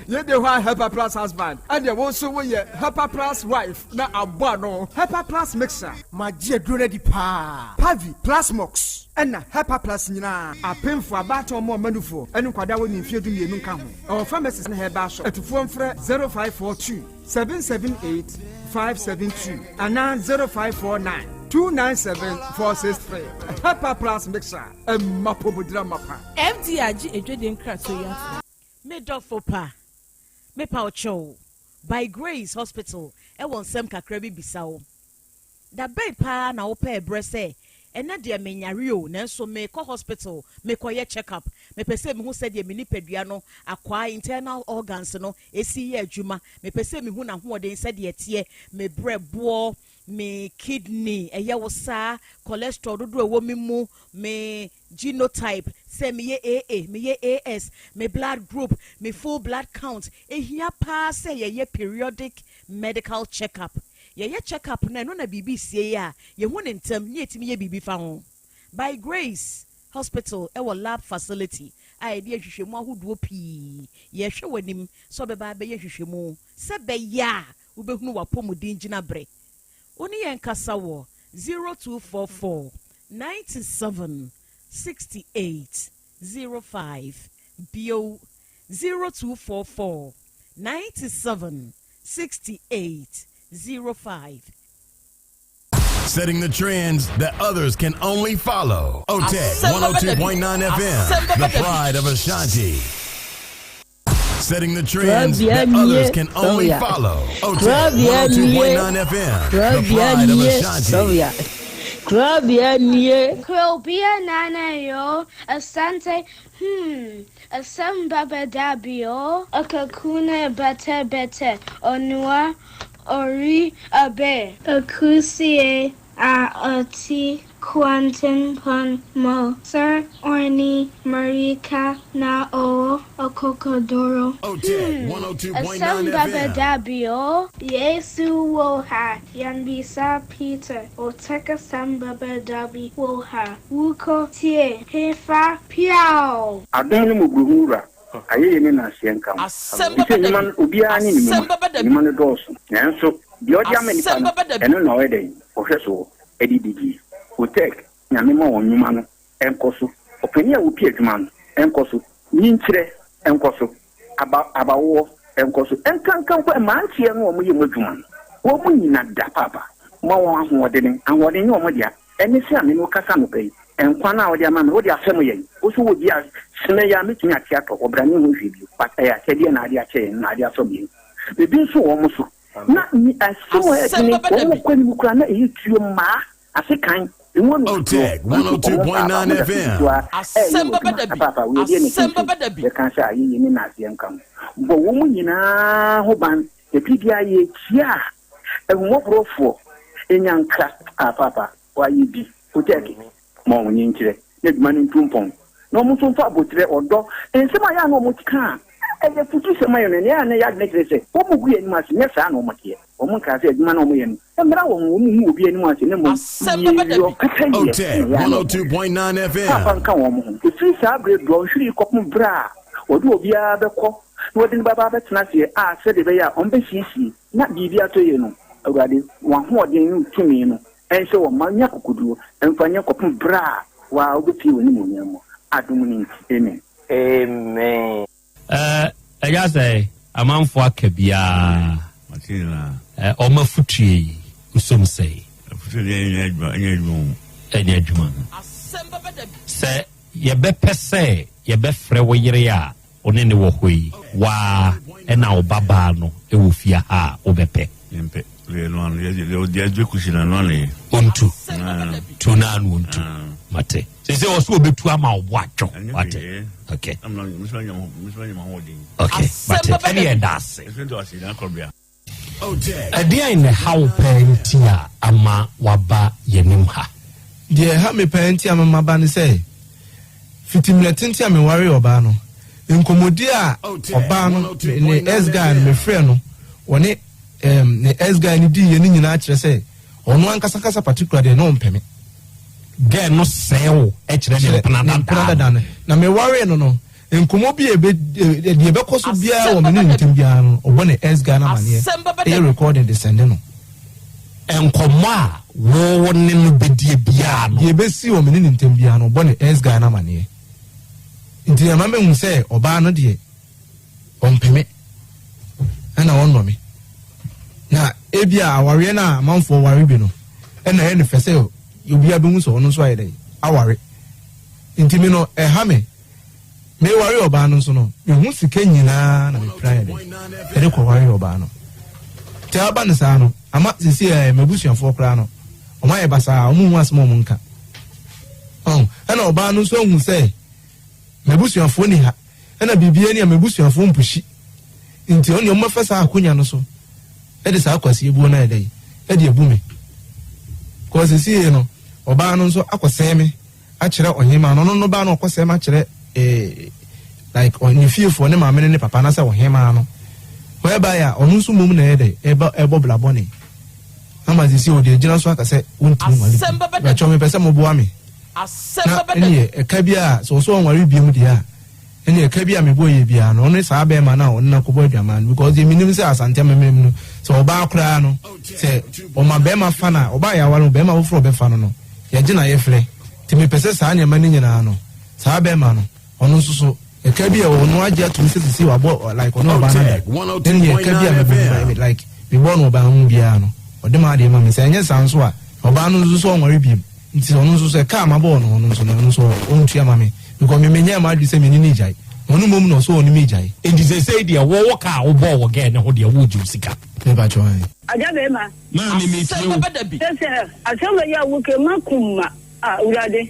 Yɛde hɔ a Hepa Plus husband, ɛdeɛ wo nso woyɛ Hepa Plus wife na abɔ ano. Hepa Plus Mixture. Magye aduro no adi paa. Pavi, Plasmox ɛna Hepa Plus nyinaa, apemfo, abaatan, ɔmo ɔmanufoɔ ɛne nkwadaa wɔ ne mfeɛ 12 nka ho. Ɛwɔ pharmacies ne herbal shop. Atufoɔ mfrɛ 0542 778 572 anaa 0549 297 463. Hepa Plus Mixture ɛma pomodira mapa. FDA agye edwede nkratoɔ yi atom. Me dɔfo pa, mepa wo kyɛw, By Grace Hospital ɛwɔ nsɛm kakra bi bisa wo. Da bɛn paa na wopɛ ɛberɛ sɛ Ɛnnɛ deɛ menyare o, nanso merekɔ hospital mekɔyɛ check up. Mepɛ sɛ mehu sɛdeɛ me nipadua no akwaa, internal organs, no si yɛ adwuma. Mepɛ sɛ mehu n'ahoɔden sɛdeɛ ɛteɛ, me berɛboɔ, me kidney, ɛyɛ wo saa, cholesterol dodoɔ a ɛwɔ me mu, me genotype, sɛ meyɛ AA, meyɛ AS, me blood group, me full blood count. Ɛhia paa sɛ yɛyɛ periodic medical check up. Yɛyɛ check up no a, ɛno na biribi resie a, yɛhu no ntɛm na yɛtumi yɛ biribi fa ho. By Grace Hospital wɔ lab facility a yɛde nhwehwɛmu ahodoɔ pii. Yɛrehwɛ w'anim sɛ wobɛba abɛyɛ nhwehwɛmu sɛ ɛbɛyɛ a wobɛhunu w'apɔmuden gyinaberɛ. Wo ne yɛn nkasa wɔ 0244 97 68 05, bio 0244 97 68 05. Setting the trends that others can only follow. OTEC 102.9 FM, the pride of Ashanti. Setting the trends that others can only follow. OTEC 102.9 FM, the pride of Ashanti. Krobea Nana yo, Asante, hmm, Asem Baba Dabio, Akakuna Bete Bete, Onua, Ori Abe. Akusie a ɔte kwantempɔn mu sɛ ɔne mmirika na ɔwɔ akokoduru. OTEC Hmm, 102.9 asɛm bɛba FM. da bio. Yesu wɔ ha, yɛmmisa Peter, OTEC asɛm bɛba da bi wɔ ha, wokɔ tie hefa piaw! Adom ne mmɔborɔhunu Wura, ayɛyie ne nnaaseɛ nka wo. Asɛm Efisɛ bɛba da nnwuma bi. no, obiara ne ne Asɛm nnwuma. bɛba da bi. Nnwuma no dɔɔso, nanso deɛ ɔde ama nnipa Asɛm no, bɛba da bi. ɛno na ɔyɛ dɛn? Ɔhwɛ soɔ de didie. Otec, Nyame ma wɔn nnwuma no nkɔ so. Ɔpanin a ɔpi adwuma no nkɔ so. Nyinkyerɛ nkɔ so. Aba, abawoɔ nkɔ so. Ɛnkanka mpo mmeranteɛ no a wɔyɛ mu adwuma no, wɔn nyina da paapa. Ma wɔn ahoɔdene. Ahoɔden nyɛ wɔn dea. Ɛne sɛ a me ne wo kasa anɔpa yi, nkwa no a wode ama me, wode afɛm yɛn. Wo nso wɔ bi a, sene yi a mɛtumi ate atɔ, ɔbra ne ho hwee bio. But ɛyɛ akyɛdeɛ na ade akyɛ yɛn, na ade afɛm yɛn. Biribi nso wɔ wɔn so. Na ni asɛm a ɛyɛ Asɛm dene, bɛba da wɔn bi. kɔ anim koraa na ɛyɛ tuo mmaa, asekan, emu ano tutuo, OTEC nanso wɔn paapa, 102.9 wɔn da so gu so FM. ara ɛreyɛ Asɛm wɔn bɛba adwuma. da bi. Apaapa, wei deɛ na Asɛm ɛkyɛn sei. bɛba da bi. Yɛka sɛ ayɛyie ne nnaseɛ nka ho. Bɔ wɔn nyinaa ho ban. Na biribiara yɛretia a, Ahummɔborɔfoɔ nya nkra a paapa wayɛ bi Otɛɛke ma wɔn nkyerɛ na adwuma no ntu mpɔn na wɔn nso mfa aboterɛ, ɔdɔ, nsɛm a ɛyɛ a na wɔn ka a ɛyɛ afutusɛm ayɛ no ɛnɛ a na ɛyɛ adwene kyerɛ sɛ wɔn gu yɛn anim ase nyɛ saa na wɔn teɛ wɔn nkaa sɛ adwuma no a wɔn yɛ no mmra wɔn ho wɔn ngu obi anim ase na mmom Asɛm bɛba da yieyɔ bi. kasa yie OTEC na ɛyɛ a na wɔn hwɛ 102.9 paapa FM. nka wɔn ho ɛfiri saa berɛ dɔnhwere yi kɔpem berɛ a wɔde obiara bɛkɔ na wɔde no bɛba abɛtena aseɛ a sɛdeɛ ɛbɛyɛ a wɔn bɛsiesie Na biribi atɔ yie no, Awurade, w'ahoɔden ne wo tumi no nhyɛ wɔn ma nya akokoduo mfa nyɛ kɔpem berɛ a wo ara wobɛpue w'animuonyam mu, adom no nti, amen. Amen. Eh, ɛyɛ sɛ amanfoɔ aka biara. Mate nyinaa. Eh, wɔn afutuo yi, wosom sɛe. Afutuo deɛ ɛnyɛ adwuma, ɛnyɛ adwuma o. Ɛnyɛ adwuma. Sɛ yɛbɛpɛ sɛ yɛbɛfrɛ wo yere a Wo ne no wɔ hɔ yi, wo ara na wo babaa no wɔ fie ha a, wobɛpɛ? Mempɛ. Deɛ ɛno ano, deɛ deɛ deɛ agye kusi no ɛno ano yɛ. Ɔntu. Tu no ano ɔntu. Mate. Sɛ sɛ ɔso ɔbɛtu ama wo bo atwo. Wate. Okay. Okay. Mate. Ɛne yɛ da ase. Ɛdeɛn na ɛha wo paa nti a ama woaba yɛn anim ha? Deɛ ɛha me paa nti a ama maba ne sɛ, fiti mmerɛ tenten a mewaree ɔbaa no, nkɔmmɔdie a ɔbaa no, ne ex guy no, mefrɛɛ no, ɔne um, ne ex guy no diiɛ no nyinaa kyerɛ sɛ ɔno ankasa ankasa particular deɛ na ɔmpɛ me. Girl no sɛe wo kyerɛ ne mpena dada no. Na mewaree no no, Nkɔmmɔ bi a ebe deɛ ɛbɛkɔ so biara wɔ me ne ne ntam biara no, ɔbɔ ne ex guy no amaneɛ, ɛyɛ recording de sɛnde no. Nkɔmmɔ a wo wo ne no bɛdie biara no. Deɛ ɛbɛsi wɔ me ne ne ntam biara no, ɔbɔ ne ex guy no amaneɛ. Nti ɛma mehu sɛ ɔbaa no deɛ, ɔmpɛ me, ɛna ɔnnɔ me. Na ebia awareɛ no a amanfoɔ ware bi no, ɛna ɛyɛ no fɛ sɛ obiara bɛhu sɛ ɔno nso ayɛ dɛn, aware. Nti me no, ɛha me. Meware ɔbaa no nso no, me ho sika nyinaa na mepira yɛ dɛ ɛde kɔware ɔbaa no. Nti aba no saa no, ama sisi ɛ m'abusuafoɔ koraa no, wɔn ayɛ basaa, wɔn nhu asɛm a wɔn nka. Ɔho, ɛna ɔbaa no nso ahu sɛ m'abusuafoɔ nni ha, ɛna biribiara ni a m'abusuafoɔ mpushi. Nti ɔno deɛ ɔmmɛfa saa akonya no so de saa kwasiebuo no ayɛ dɛn de abu me. Kɔɔ sesie no, ɔbaa no nso akɔsɛe me akyerɛ ɔhemaa no, ɔno no baa no ɔkɔsɛe me akyerɛ eh, like ne fiefoɔ, ne maame ne ne papa anaasɛ ɔhemaa no. Whereby a ɔno nso mmom na ɛyɛ dɛn ɛbɔ ɛbɔ bla bɔne. Ama sesie ɔde agyina so aka sɛ wontumi nware bio. Bɛkyɛw mepɛ sɛ moboa me. Na ɛneɛ ɛka bi a sɛ ɔsɛ ɔnware biom deɛ a ɛne ɛka bi a mebɔ yɛ biara no ɔne saa bɛrima no a ɔne no akɔbɔ adwaman no because deɛ menim sɛ Asante amammerɛ mu no sɛ ɔbaa koraa no sɛ ɔma bɛrima fa no a ɔbaa yɛ aware no bɛrima foforɔ ɔbɛfa no no yɛgye na yɛfrɛ nti mepɛ sɛ saa nneɛma no nyinaa no saa bɛrima no ɔno nso so ɛka bi a ɔno agye atum sɛ sisi wabɔ like ɔne ɔbaa no da ɛne ɛka bi a mebɔ like mebɔ no ɔbaa ho biara no ɔde ma adeɛ ma me sɛ ɛnyɛ saa nso a ɔbaa no nso so ɔnware biem Nti ɔno nso sɛ kaa mabɔ ɔno ɔno nso no ɔno nso ɔntua ma me because me menyɛɛ m'adwene sɛ me ne no regyae na ɔno mmom na ɔsɛ ɔne me regyae. Nti sesei deɛ wo wo kaa a wobɔɔ wɔ girl no ho deɛ woregye wo sika. Me pa kyɛw ae. Agya bɛɛma. Maame metie wo. Kyerɛ sɛ asɛm wei a woka yi makum ma ah Awurade.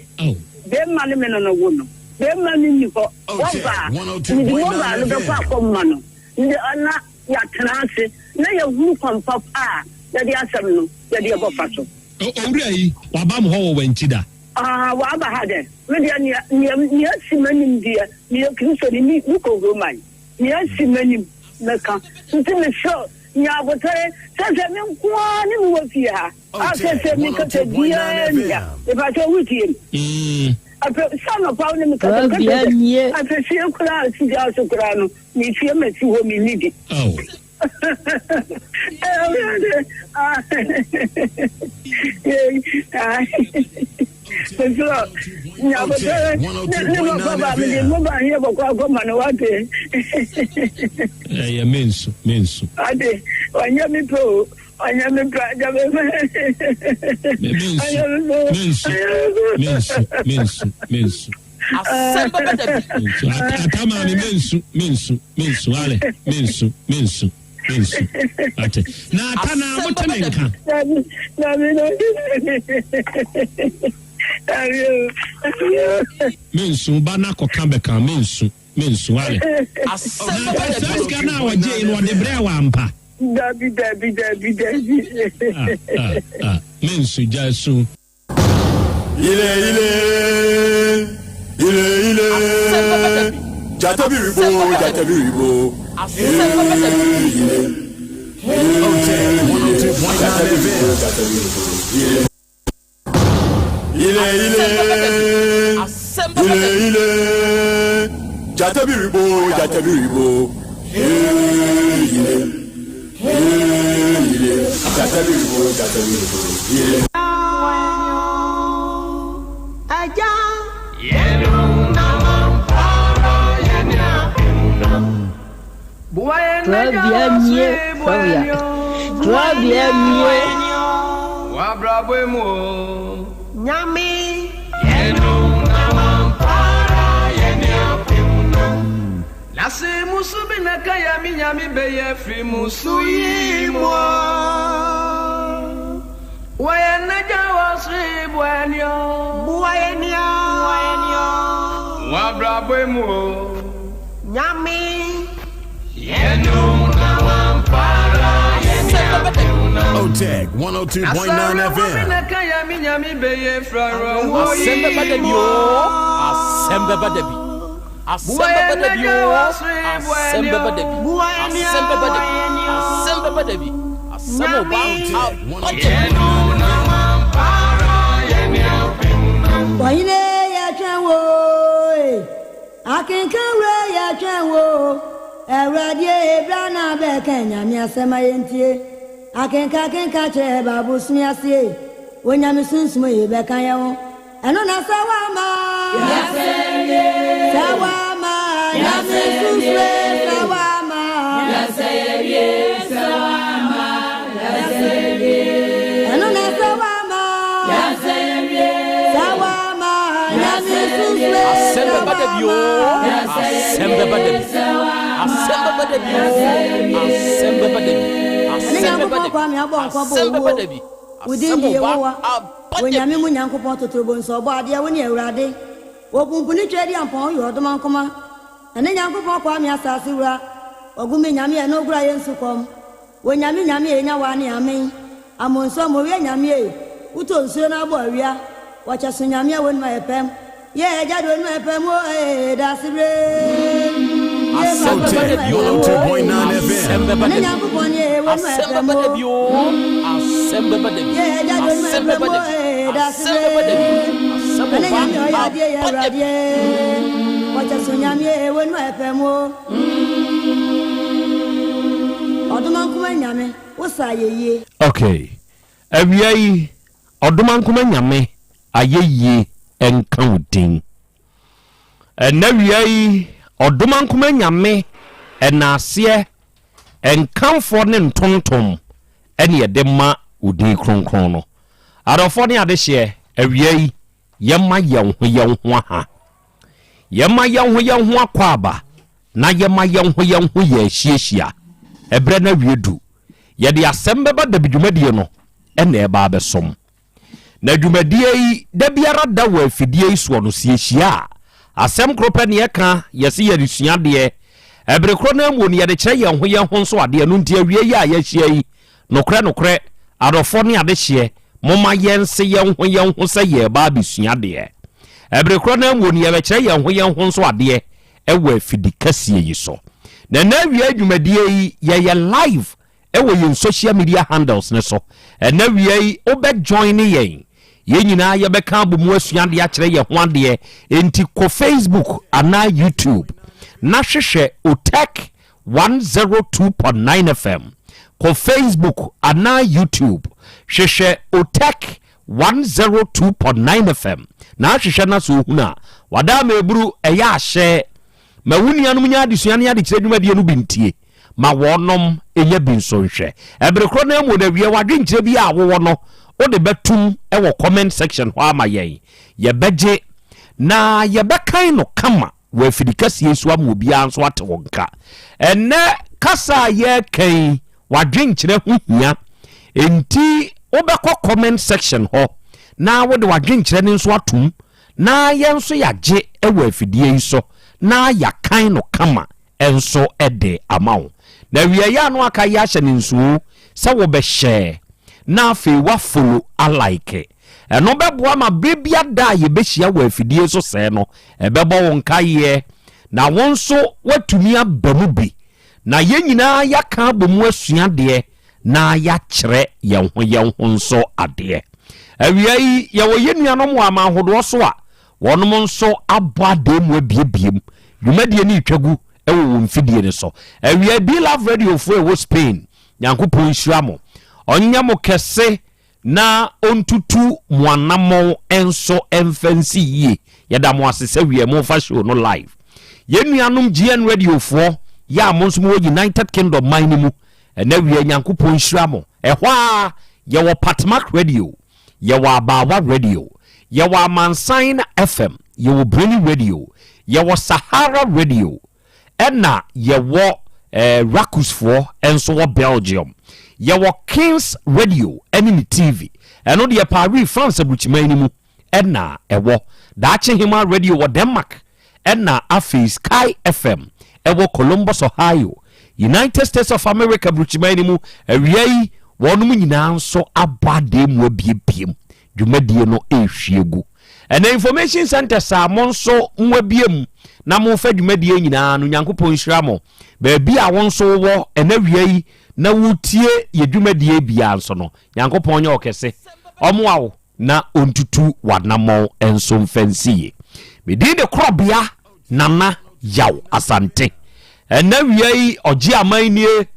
Bɛɛma ne me no no wo no bɛɛma no nni hɔ wɔba a mede mobile no bɛkɔ akɔma no na yɛatena ase na yɛahunu kwan papa a yɛde asɛm no yɛde ɛbɔfa so. Owura yi, waba mo hɔ wɔ Wankyi da? Ah, waba ha dɛn? Me deɛ, nea, nea, nea asi m'anim deɛ, meyɛ Kristoni, me, mekɔ Roman. Nea asi m'anim, mɛka. Nti mesrɛ wo, nya abotare, sɛ sɛ me nko ara ne me wɔ fie ha, a sɛ sɛ mekasa biara nni ha. Mepa kyɛw, wotie me? Mm. Afei, sɛ anɔpa wo ne me kasa, mekasa sɛ, afei fie koraa, si gya so koraa no, mefie masi hɔ, mennidi. Oh. Ɛyɛ mensu mensu. Ade ɔnyɛ mi pɛ o ɔnyɛ mi pɛ agya mi pɛ. Mensu mensu mensu mensu mensu. Asɛm bɛba da bi. Mensu ata maame mensu mensu mensu ale mensu mensu mensu ate na ata na mo te ne nka. Dabi dabi dabi dabi. Mensu ba na kɔka bɛka mensu mensu ale. Asɛm Na bɛba ata da bi. saa sika no a ɔgye no ɔde brɛ wɔ ampa. Dabi dabi dabi dabi. Ah ah ah mensu gya su. Ile ile ile ile Asɛm bɛba da bi. Jata biribo Asɛm bɛba da jata bi. biribo Asɛm bɛba da bi. Ile jata biribo jata biribo ile Ile ile Asɛm bɛba da bi. Asɛm bɛba ile da bi. ile Jata biribo jata biribo Ile ile jata biribo jata biribo ile. Trabea mie, trabea, trabea mie. Nyame. Nyame. Asɛm bɛba da bi. OTEC 102.9 FM. Asɛm bɛba da bi oo. Asɛm bɛba da bi. Asɛm bɛba da bi oo. Asɛm bɛba da bi. Asɛm bɛba da bi. Asɛm bɛba da bi. Asɛm ɔba aba da bi. Ɔhene yɛtwɛn wo e, akenkan wura yɛtwɛn wo Awurade e, bra na bɛka Nyame asɛm a yɛntie Akenka akenka kyerɛ baabosome ase e, Onyame sunsum e bɛka yɛn ho Ɛno na sɛ woama Sɛ woama Nyame sunsum e, sɛ woama Ɛno na sɛ woama Sɛ woama Nyame sunsum e, Asɛm sɛ bɛba da bi woama oo. Asɛm bɛba da bi. Asɛm bɛba da bi oo. Asɛm bɛba da bi. Ɛne Asɛm bɛba Nyankopɔn da bi. Kwame abɔ nkɔbɔ Asɛm bɛba owuo da bi. Wo din Asɛm de o ba Yehowa, aba wo da Nyame bi. mu Nyankopɔn totorobɔ nso ɔbɔ adeɛ, wo ne Awurade. Wɔ pumpuni Tweaduampɔn woyɛ ɔdomankoma, na ne Nyankopɔn Kwame asase wura. Wagu me Nyame a ɛno gora yɛ nsu kɔm. Wo Nyame Nyame e nya wa ne amen. Amonso mowia Nyame e, wotɔ nsuo na abɔ awia. Wɔkyɛ so Nyame a wonim ayɛ pɛm. Yɛ agya de wonim ayɛ pɛm o ee dasebre. Yɛ Asɛm papa bɛba wonim da ayɛ bi pɛm o. o ee. Asɛm bɛba Ɛne da bi. Nyankopɔn ne ee wonim ayɛ Asɛm pɛm bɛba da o. bi o. Asɛm bɛba da bi. Yɛ agya de wonim ayɛ Asɛm pɛm bɛba o da bi. ee Asɛm bɛba da dasebre. bi. Asɛm o Ɛne ba Nyame ɔyɛ adeɛ yɛ aba da bi. Awurade ee. Wɔkyɛ so Nyame ee wonim ayɛ pɛm o. Ɔdomankoma Nyame, wo sa ayɛyie. Ok, awia yi Ɔdomankoma Nyame ayɛyie nka wo din. Ɛnɛ awia yi Ɔdomankoma Nyame ɛnaaseɛ, nkamfoɔ ne ntontom ɛne yɛde ma wo din kronkron no. Adɔfoɔ ne adehyeɛ, awia yi yɛma yɛn ho yɛn ho aha. Yɛma yɛn ho yɛn ho akwaaba na yɛma yɛn ho yɛn ho yɛ ahyiahyia. Ɛberɛ no awie du. Yɛde asɛm bɛba dabi dwumadie no na ɛreba abɛsom. Na dwumadie yi da biara da wɔ afidie yi soɔ no, sɛ yɛhyia a, asɛm koro pɛ na yɛka, yɛse yɛresua adeɛ. Ɛbere korɔ no ara mu no, yɛde kyerɛ yɛn ho yɛn ho nso adeɛ. Ɛno nti awie yi a yɛahyia yi, Nokorɛ, nokorɛ, adɔfoɔ ne adehyeɛ, momma yɛnse yɛn ho yɛn ho sɛ yɛreba abɛsua adeɛ. Ɛbere korɔ no ara mu no, yɛbɛkyerɛ yɛn ho yɛn ho nso adeɛ wɔ afidi kɛseɛ yi so. Na ɛnnɛ awia dwumadie yi, yɛyɛ live wɔ yɛn social media handles no so. Ɛnnɛ awia yi, wobɛ joine yɛn. Yɛn nyinaa yɛbɛka abɔ mu asua adeɛ akyerɛ yɛn ho adeɛ. Enti kɔ Facebook anaa YouTube na hwehwɛ Otec 102.9 FM. Kɔ Facebook anaa YouTube, hwehwɛ Otec 102.9 FM na ahwehwɛ na sɛ ohunu a, wada ama eburu ɛyɛ ahyɛ. Ma wo nuanom nya adesua ne adekyerɛ dwumadie no bi ntie. Ma wɔnom nya bi nso nhwɛ. Ɛbere korɔ no ara mu no awie w'adwenkyerɛ bi a wowɔ no wode bɛtom wɔ comment section hɔ ama yɛn. Yɛbɛgye na yɛbɛkan no kama. wɔ afidi kɛseɛ yi so ama obiara nso ate wo nka. Ɛnnɛ kasa a yɛreka yi, w'adwenkyerɛ ho hia. Enti wobɛkɔ comment section hɔ na wode w'adwenkyerɛ no nso atom na yɛn nso yɛagye wɔ afidie yi so na yɛakan no kama nso de ama wo. Na awieeɛ a na waka yi ahyɛ no nsuo sɛ wobɛhyɛ na afei woafolo alike. Ɛno bɛboa ma berɛ biara da a yɛbɛhyia wɔ afidie so sɛɛ no, ɛbɛbɔ wo nkaeɛ na wo nso woatumi aba mu bi. Na yɛn nyinaa yɛaka abɔ mu asua adeɛ na yɛakyerɛ yɛn ho yɛn ho nso adeɛ. Awia yi, yɛwɔ yɛn nuanom wɔ aman hodoɔ so a wɔnom nso abɔ adeɛ mu abiebie mu. Dwumadie no retwa gu wɔ wɔn mfidie no so. Awia yi, Be-Love Radiofoɔ a ɛwɔ Spain, Nyankopɔn nhyira mo. Ɔnyɛ mo kɛse na ɔntutu mo anammɔn nso mfa nsi yie. Yɛda mo ase sɛ wiɛ mofa show no live. Yɛn nuanom GN Radio foɔ yɛ a mo nso mowɔ United Kingdom man no mu, ɛnɛ wiɛ Nyankopɔn nhyira mo. Ɛhɔ ara yɛwɔ Patmak Radio, yɛwɔ Abaawa Radio, yɛwɔ Amansan FM, yɛwɔ Breni Radio, yɛwɔ Sahara Radio, Ɛna yɛwɔ eh, Rakusfoɔ nso wɔ Belgium. Yɛwɔ Kings Radio ɛne ne TV. Ɛno deɛ Paris, France aburukyiman no mu ɛna ɛwɔ. Daakye Hema Radio wɔ Denmark. Ɛna afei Sky FM ɛwɔ Columbus, Ohio, United States of America aburukyiman no mu. Awia yi, wɔnom nyinaa nso abɔ adeɛ mu abiebiem. Dwumadie no ɛrehwie gu. Ɛnɛ information centers a mo nso moabie mu na mofa dwumadie nyinaa no, Nyankopɔn nhyira mo. Baabi a wo nso wowɔ ɛnɛ wia yi na wotie yɛ dwumadie biara nso no, Nyankopɔn nyɛ ɔkɛse, ɔmoa wo na ɔntutu w'anammɔn nso mfa nsi yie. Me din de Korɔbea Nana Yaw Asante. Ɛnɛ wia yi ɔgye aman nie.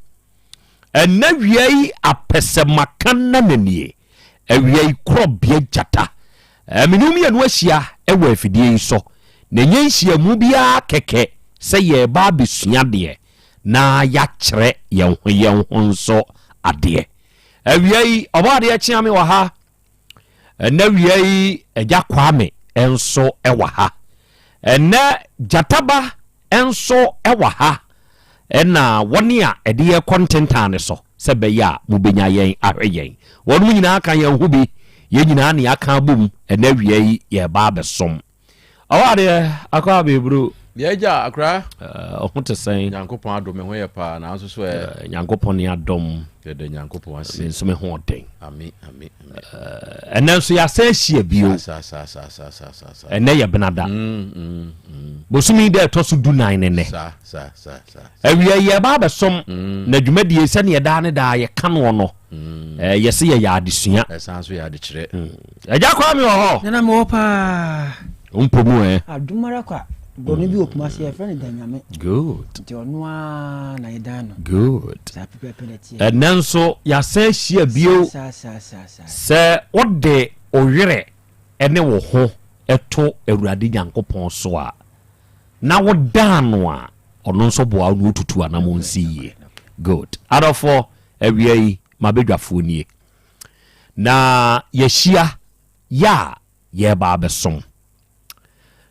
Ɛnɛ wia yi apɛsɛmaka nana nie. Awia yi korɔbea gyata. Mene wo mmienu ahyia wɔ afidie yi so, na ɛnyɛ nhyiamu biara kɛkɛ sɛ yɛreba abɛsua adeɛ na yɛakyerɛ yɛn ho yɛn ho nso adeɛ. Awia yi, Ɔbɔadeɛ Kyeame wɔ ha. Ɛnɛ awia yi, Agya Kwame nso wɔ ha. Ɛnɛ Gyataba nso wɔ ha. Ɛna wɔn a ɛde yɛn kɔ ntentan no so sɛ ɛbɛyɛ a mobɛnya yɛn ahwɛ yɛn. Wɔnom nyinaa ka yɛn ho bi. Yɛn nyinaa na yɛaka abom ɛnɛ awia yi yɛreba abɛsom. Ɔwɔ adeɛ akɔ abɛburo. Deɛ agya akora. Ɔho te sɛn? Nyankopɔn adom me ho yɛ paa nanso so ɛ. Nyankopɔn ne adom. Yɛda Nyankopɔn ase. Me nso me ho ɔden. Ami ami ami. Ɛnɛ nso yɛasan ahyia bio. Saa saa saa saa saa saa saa. Ɛnɛ yɛ benada. Bosome da ɛtɔ so dunan ne nɛ. Saa saa saa saa. Awia yi yɛba abɛsom na dwumadie sɛdeɛ daa ne daa yɛka noɔ no. Yɛse yɛyɛ adesua. Ɛsan so yɛ adekyerɛ. Agya Kwame wɔ hɔ. Nana mewɔ paa. Wo mpɔ mu ɛ. Adom ara kwa. Borɔno bi wɔ Kumasi yɛfrɛ no Danyame. Good. Nti ɔno ara na yɛdan no. Good. Saa pɛpɛɛpɛ na ɛteɛ. Ɛnɛ nso yɛasan ahyia bio. Saa saa saa saa. Sɛ wode wo werɛ ne wo ho to Awurade Nyankopɔn so a, na wodan no a, ɔno nso boa wo na wotutu anamɔn si yie. Good. Adɔfoɔ, awia yi, m'abadwafoɔ nie. Na yɛahyia yɛ a yɛreba abɛsom.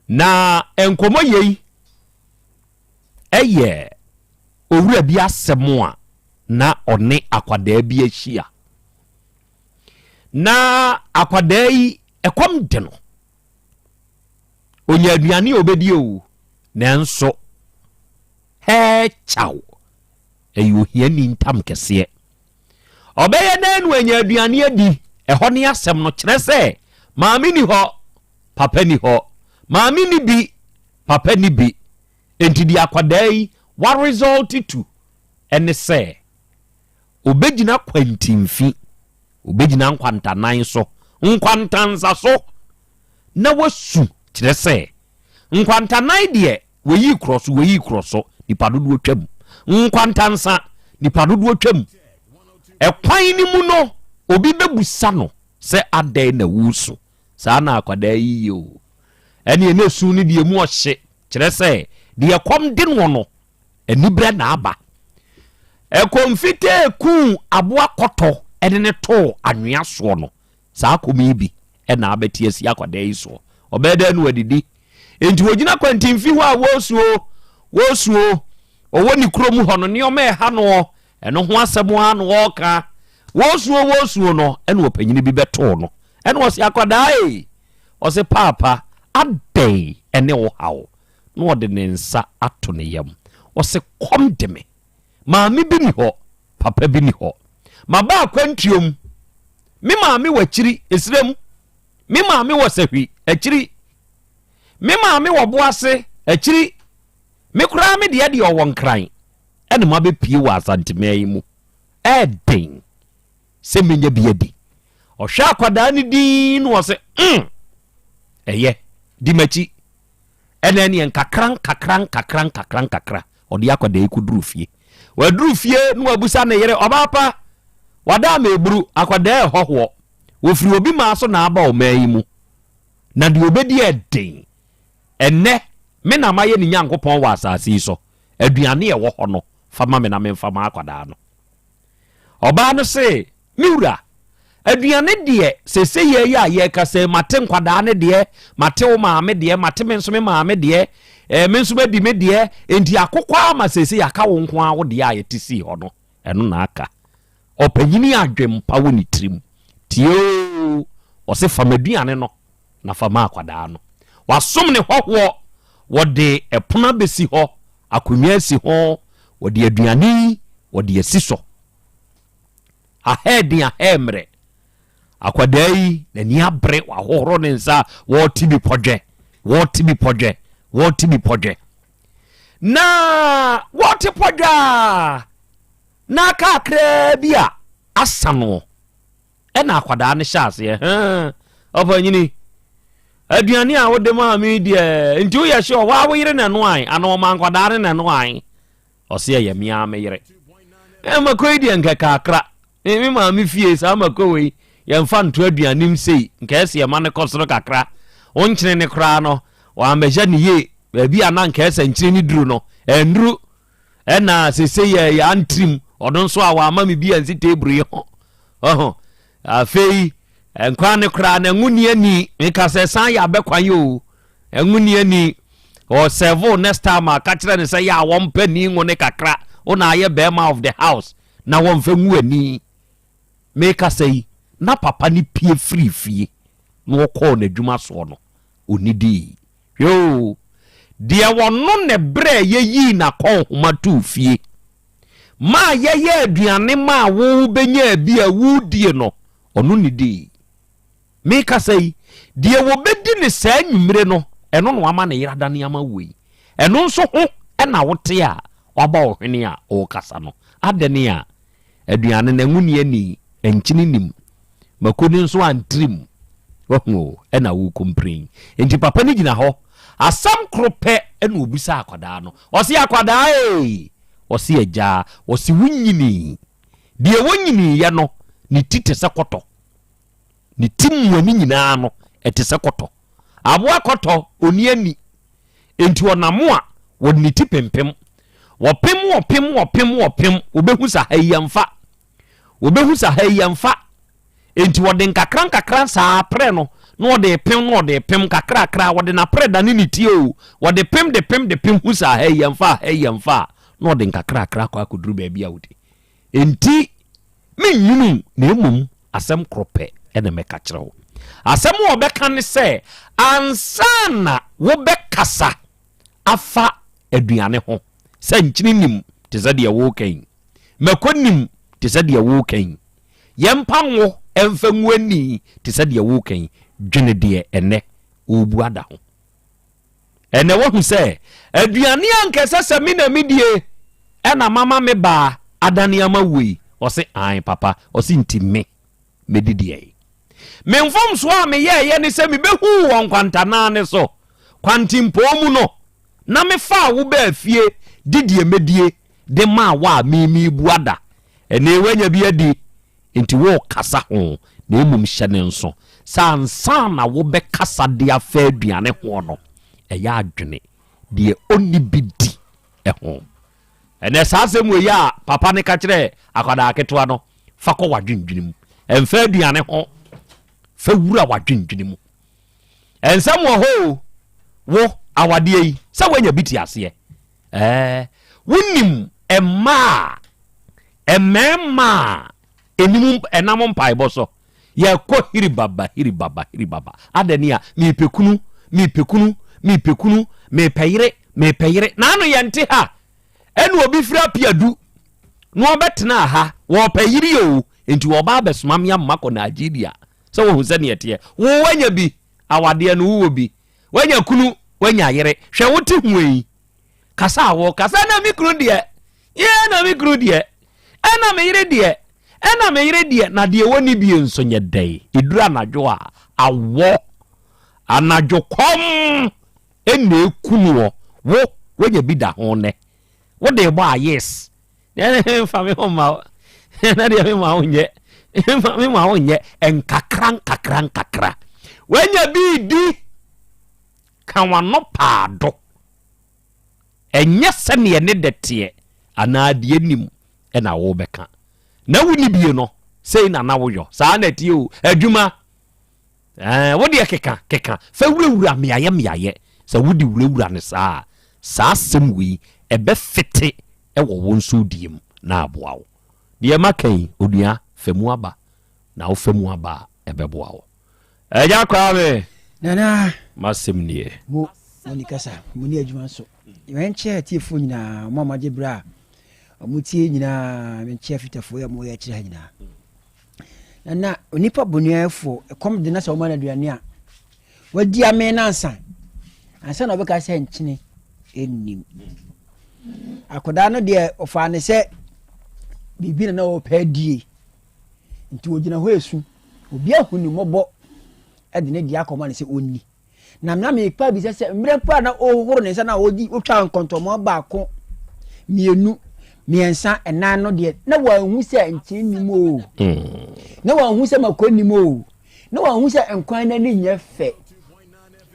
Na nkɔmmɔ yei yɛ owura bi asɛm a na ɔne akwadaa bi ahyia. Na akwadaa yi ɛkɔm de no. Onya aduane a ɔbɛdi o, nanso hɛɛ kyaw, ɛyɛ ohiani ntam kɛseɛ. Ɔbɛyɛ dɛn na wanya aduane adi? Ɛhɔ ne asɛm no. Kyerɛ sɛ, maame ni hɔ, papa ni hɔ. Maame ni bi, papa ni bi. Enti deɛ akwadaa yi wa result to ne sɛ, ɔbɛgyina kwantimfi, ɔbɛgyina nkwantanan so, nkwantansa so, na wasu. Kyerɛ sɛ, nkwantanan deɛ, Wɔyi korɔ so, wɔyi korɔ so, nipa dodoɔ twam. Nkwantansa, nipa dodoɔ twam. Ɛkwan no mu no, obi bɛbusa no sɛ adɛn na woresu? Saa na akwadaa yi yɛ o. Ɛneɛ na esu no deɛ emu ɔhye, kyerɛ sɛ deɛ ɛkɔm de noɔ no, aniberɛ na aba. Ɛkɔmfitee kuu aboa kɔtɔ de no too anwea soɔ no, Saa kɔm yi bi na abɛte asi akwadaa yi soɔ. Ɔbɛyɛ dɛn na wadidi? Enti wɔgyina kwantimfi hɔ a wɔresu o, wɔresu o. Ɔwɔ ne kurom hɔ no, nneɛma ɛha noɔ, ɛno ho asɛm ara na ɔreka. Wɔresu o, wɔresu o no, ɛna ɔpanyini bi bɛtoo no. Ɛna ɔse, akwadaa ei! Ɔse, paapa, adɛn ne wo haw? Na ɔde ne nsa ato ne yam. Ɔse, kɔm de me. Maame bi ni hɔ, papa bi ni hɔ. Maba akwantuom. Me maame wɔ akyiri, esrɛ mu. Me maame wɔ sahwi, akyiri. Me maame wɔ boase, akyiri. Me koraa me deɛ deɛ ɔwɔ nkran. Ɛna mabɛpie wɔ Asanteman yi mu. Ɛɛden sɛ menya bi adi. Ɔhwɛ akwadaa no din na ɔse, mm, ɛyɛ, di m'akyi. Ɛna ɛneɛ nkakra nkakra nkakra nkakra nkakra ɔde akwadaa yi kɔduru fie. Waduru fie na wabusa ne yere, ɔbaa pa, wada ama eburu, akwadaa ɛhɔhoɔ. Wɔfiri obi maa so na aba ɔman yi mu. Na deɛ ɔbɛdi ɛden. Ɛnnɛ, me na mayɛ ne Nyankopɔn wɔ asase yi so. Aduane a ɛwɔ hɔ no, fa ma me na memfa ma akwadaa no. Ɔbaa no se, Me wura, aduane deɛ, seesei yi a yɛrekasa yi, mate nkwadaa no deɛ, mate wo maame deɛ, mate me nso me maame deɛ, eh, me nso madi me deɛ, enti akokɔ ama seesei aka wo nko ara wo deɛ a yɛte sii hɔ no, ɛno na aka. Ɔpanyini adwempa wɔ ne tirim. Tie oo, ɔse fa m'aduane no na fa ma akwadaa no. Wasom ne hɔhoɔ, wɔde ɛpono abɛsi hɔ, akonnwa asi ho, wɔde aduane yi, wɔde asi so. Ahɛɛden ahɛɛmmerɛ. Akwadaa yi n'ani abere, wahohoro ne nsa, wɔrete bi pɔdwɛ, wɔrete bi pɔdwɛ, wɔrete bi pɔdwɛ. Na wɔrete pɔdwɛ a, na aka akraa bi a asa noɔ. Ɛna akwadaa no hyɛ aseɛ, hɛn, ɔpanyini, aduane a wode maa me deɛ, nti woyɛ sure, waa wo yere na ɛnoae, anaa ɔma nkwadaa no na ɛnoae? Ɔse ɛyɛ me ara me yere. Eh, mako yi deɛ nka kakra. Me, me maame fie saa mako wei yɛmfa nto aduanem sei. Nka ɛsɛ yɛma no kɔ soro kakra. Wo nkyene ne koraa no, wɔammɛhyɛ no yie. Baabi a na nka ɛsɛ nkyene no duru no, ɛnnuru. Ɛna sese yɛ yɛ antirim. Ɔno nso a wɔama me bi ansi table yi ho. Ɔho. Afei, nkwan no koraa na ɛngo ni ani. Meka sɛ san yɛ abɛkwan yi o. Ɛngo ni ani. Ɔsɛve wo next time a, ka kyerɛ no sɛ yɛ a wɔmpɛ ni ngo ne kakra. Wo na ayɛ bɛrima of the house na wɔmfa ngu ani. Mekasa yi, na papa no pue firii fie na ɔkɔɔ n'adwuma soɔ no, ɔnnidii. Hwɛ oo, deɛ ɔno ne berɛ a yɛyii n'akɔnhoma too fie maa yɛyɛɛ aduane maa wo wobɛnyaa bi a woredie no, ɔno nnidii. Mekasa yi, deɛ wɔbɛdi no saa anwummere no, ɛno na wama ne yere adane ama wuo yi. Ɛno nso ho na wote a wabɔ wo hwene a worekasa no. Adɛn a? Aduane no, ɛnwo nni ani, nkyene nnim, mako no nso antirim. Wahu o, ɛna worekomplain. Enti papa no gyina hɔ, asɛm koro pɛ na ɔbisa akwadaa no. Ɔse, akwadaa ee! Ɔse, agya. Ɔse, wonyinii. Deɛ wonyiniiɛ no, ne ti te sɛ kɔtɔ. Ne ti mua no nyinaa no, ɛte sɛ kɔtɔ. Aboa kɔtɔ, ɔnni ani. Enti ɔnam a, wɔde ne ti pempem. Wɔpem, wɔpem, wɔpem, wɔpem, wɔbɛhu sɛ ha yi yɛmfa. Wɔbɛhu sɛ ha yi yɛmfa. Enti wɔde nkakra nkakra saa aprɛ no, na wɔde pem, na wɔde pem nkakrakra, wɔde n'aprɛ dane ne ti o, wɔde pem de pem de pem hu sɛ ha yi yɛmfa, ha yi yɛmfa a, na wɔde nkakrakra akɔ akɔduru baabi a wɔdi. Enti Mennwene wo, na mmom asɛm koro pɛ na mɛka kyerɛ wo. Asɛm a ɔbɛka ne sɛ, ansa na wobɛkasa afa aduane ho, sɛ nkyene nim te sɛ deɛ woreka yi, mako nim te sɛ deɛ woreka yi, yɛmpa ngo mfa ngu ani te sɛ deɛ woreka yi, dwene deɛ ɛnnɛ worebu ada ho. Ɛnnɛ woahu sɛ aduane a anka ɛsɛ sɛ me na medie ɛna mama me baa adane ama wuo yi? Ɔse ae papa. Ɔse nti me mɛdi deɛn? Me mfomsoɔ a meyɛɛyɛ ne sɛ mebɛhuu wɔ nkwantanaa ne so kwantempɔn mu no na mefaa wo baa fie de deɛ mɛdie de maa wo a me merebu ada. Ɛnee woanya bi adi Enti worekasa ho, na mmom hyɛ no nso sɛ ansa na wobɛkasa de afa aduane hoɔ no, ɛyɛ adwene deɛ ɔnni bi di ho. Ɛnɛ saa asɛm wei a papa no ka kyerɛɛ akwadaa ketewa no, fa kɔ w'adwendwene mu. Ɛmfa aduane ho, fa wura w'adwendwene mu. Nsɛm wɔ hɔ o, wo awadeɛ yi, sɛ woanya bi te aseɛ. Ɛɛ, wonim mmaa a, mmarima a ɛnim ɛnam mpaebɔ so yɛkɔ hiribaba hiribaba hiribaba adɛn a mepɛ kunu mepɛ kunu mepɛ kunu mepɛ yere mepɛ yere na ano yɛnte ha ɛna obi firi apiadu na ɔbɛtena ha wɔpɛ yere o nti wɔba abɛsoma me ama kɔ Nigeria sɛ wɔhu sɛdeɛ ɛteɛ wo wanya bi awadeɛ no wowɔ bi Wanya kunu, wanya yere. Hwɛ wo te ho yi. Kasa a wɔkasa na me kunu deɛ. Yɛ na me kunu deɛ. Ɛna me yere deɛ. Ɛna me yere deɛ. Na deɛ wɔnni bie nso nyɛ dɛn. Ɛduru anadwo a, awɔ. Anadwo kɔm ɛna ɛku noɔ. Wo, woanya bi da ho nnɛ. Wode bɔ a yes. Mfa me ho mma wo. Na deɛ me ma wo nyɛ. Mfa me ma wo nyɛ. Nkakra nkakra nkakra. Wanya bi di. Ka w'ano paado. Ɛnyɛ sɛdeɛ ne dɛ teɛ anaa deɛ nim ɛna wobɛka. Na wonni bie no, sei na na woyɔ. Saa na ɛteɛ o. Adwuma. Ɛɛ, wo deɛ keka, keka, fa wurawura mmeaeɛ mmeaeɛ. Sɛ wode wurawura no saa a, saa asɛm wei, ɛbɛfete wɔ wo nso wo deɛ mu na aboa wo. Deɛ maka yi, onua, fa mu aba, na wofa mu aba a, ɛbɛboa wo. Agya Kwame! Nana! M'asɛm nie. Mo, mo ni kasa, mo ni adwuma nso. Yɛnkyɛ atiefoɔ nyinaa, mo a moagye berɛ a wɔtie nyinaa, menkyɛ fitafoɔ yi a wɔyɛ akyire ha nyinaa. Na na onipa boniayɛfoɔ, ɛkɔm de na sɛ wɔma no aduane a, wadi amee no ansa, ansa na ɔbɛka sɛ nkyene nnim. Akwadaa no deɛ ɔfaa ne sɛ biribi na na ɔrepɛ adie, nti ɔgyina hɔ esu. Obi ahu ne mmɔbɔ de ne deɛ akɔma no sɛ ɔnni. Na na mepa bisa sɛ mmerɛ mpo a na ɔhohoro ne nsa na ɔdi ɔtwa nkɔntɔmmoa baako mmienu mmiɛnsa ɛnan no deɛ na wɔanhu sɛ nkyene nim o na wɔanhu sɛ mako nim o na wɔanhu sɛ nkwan no ani nyɛ fɛ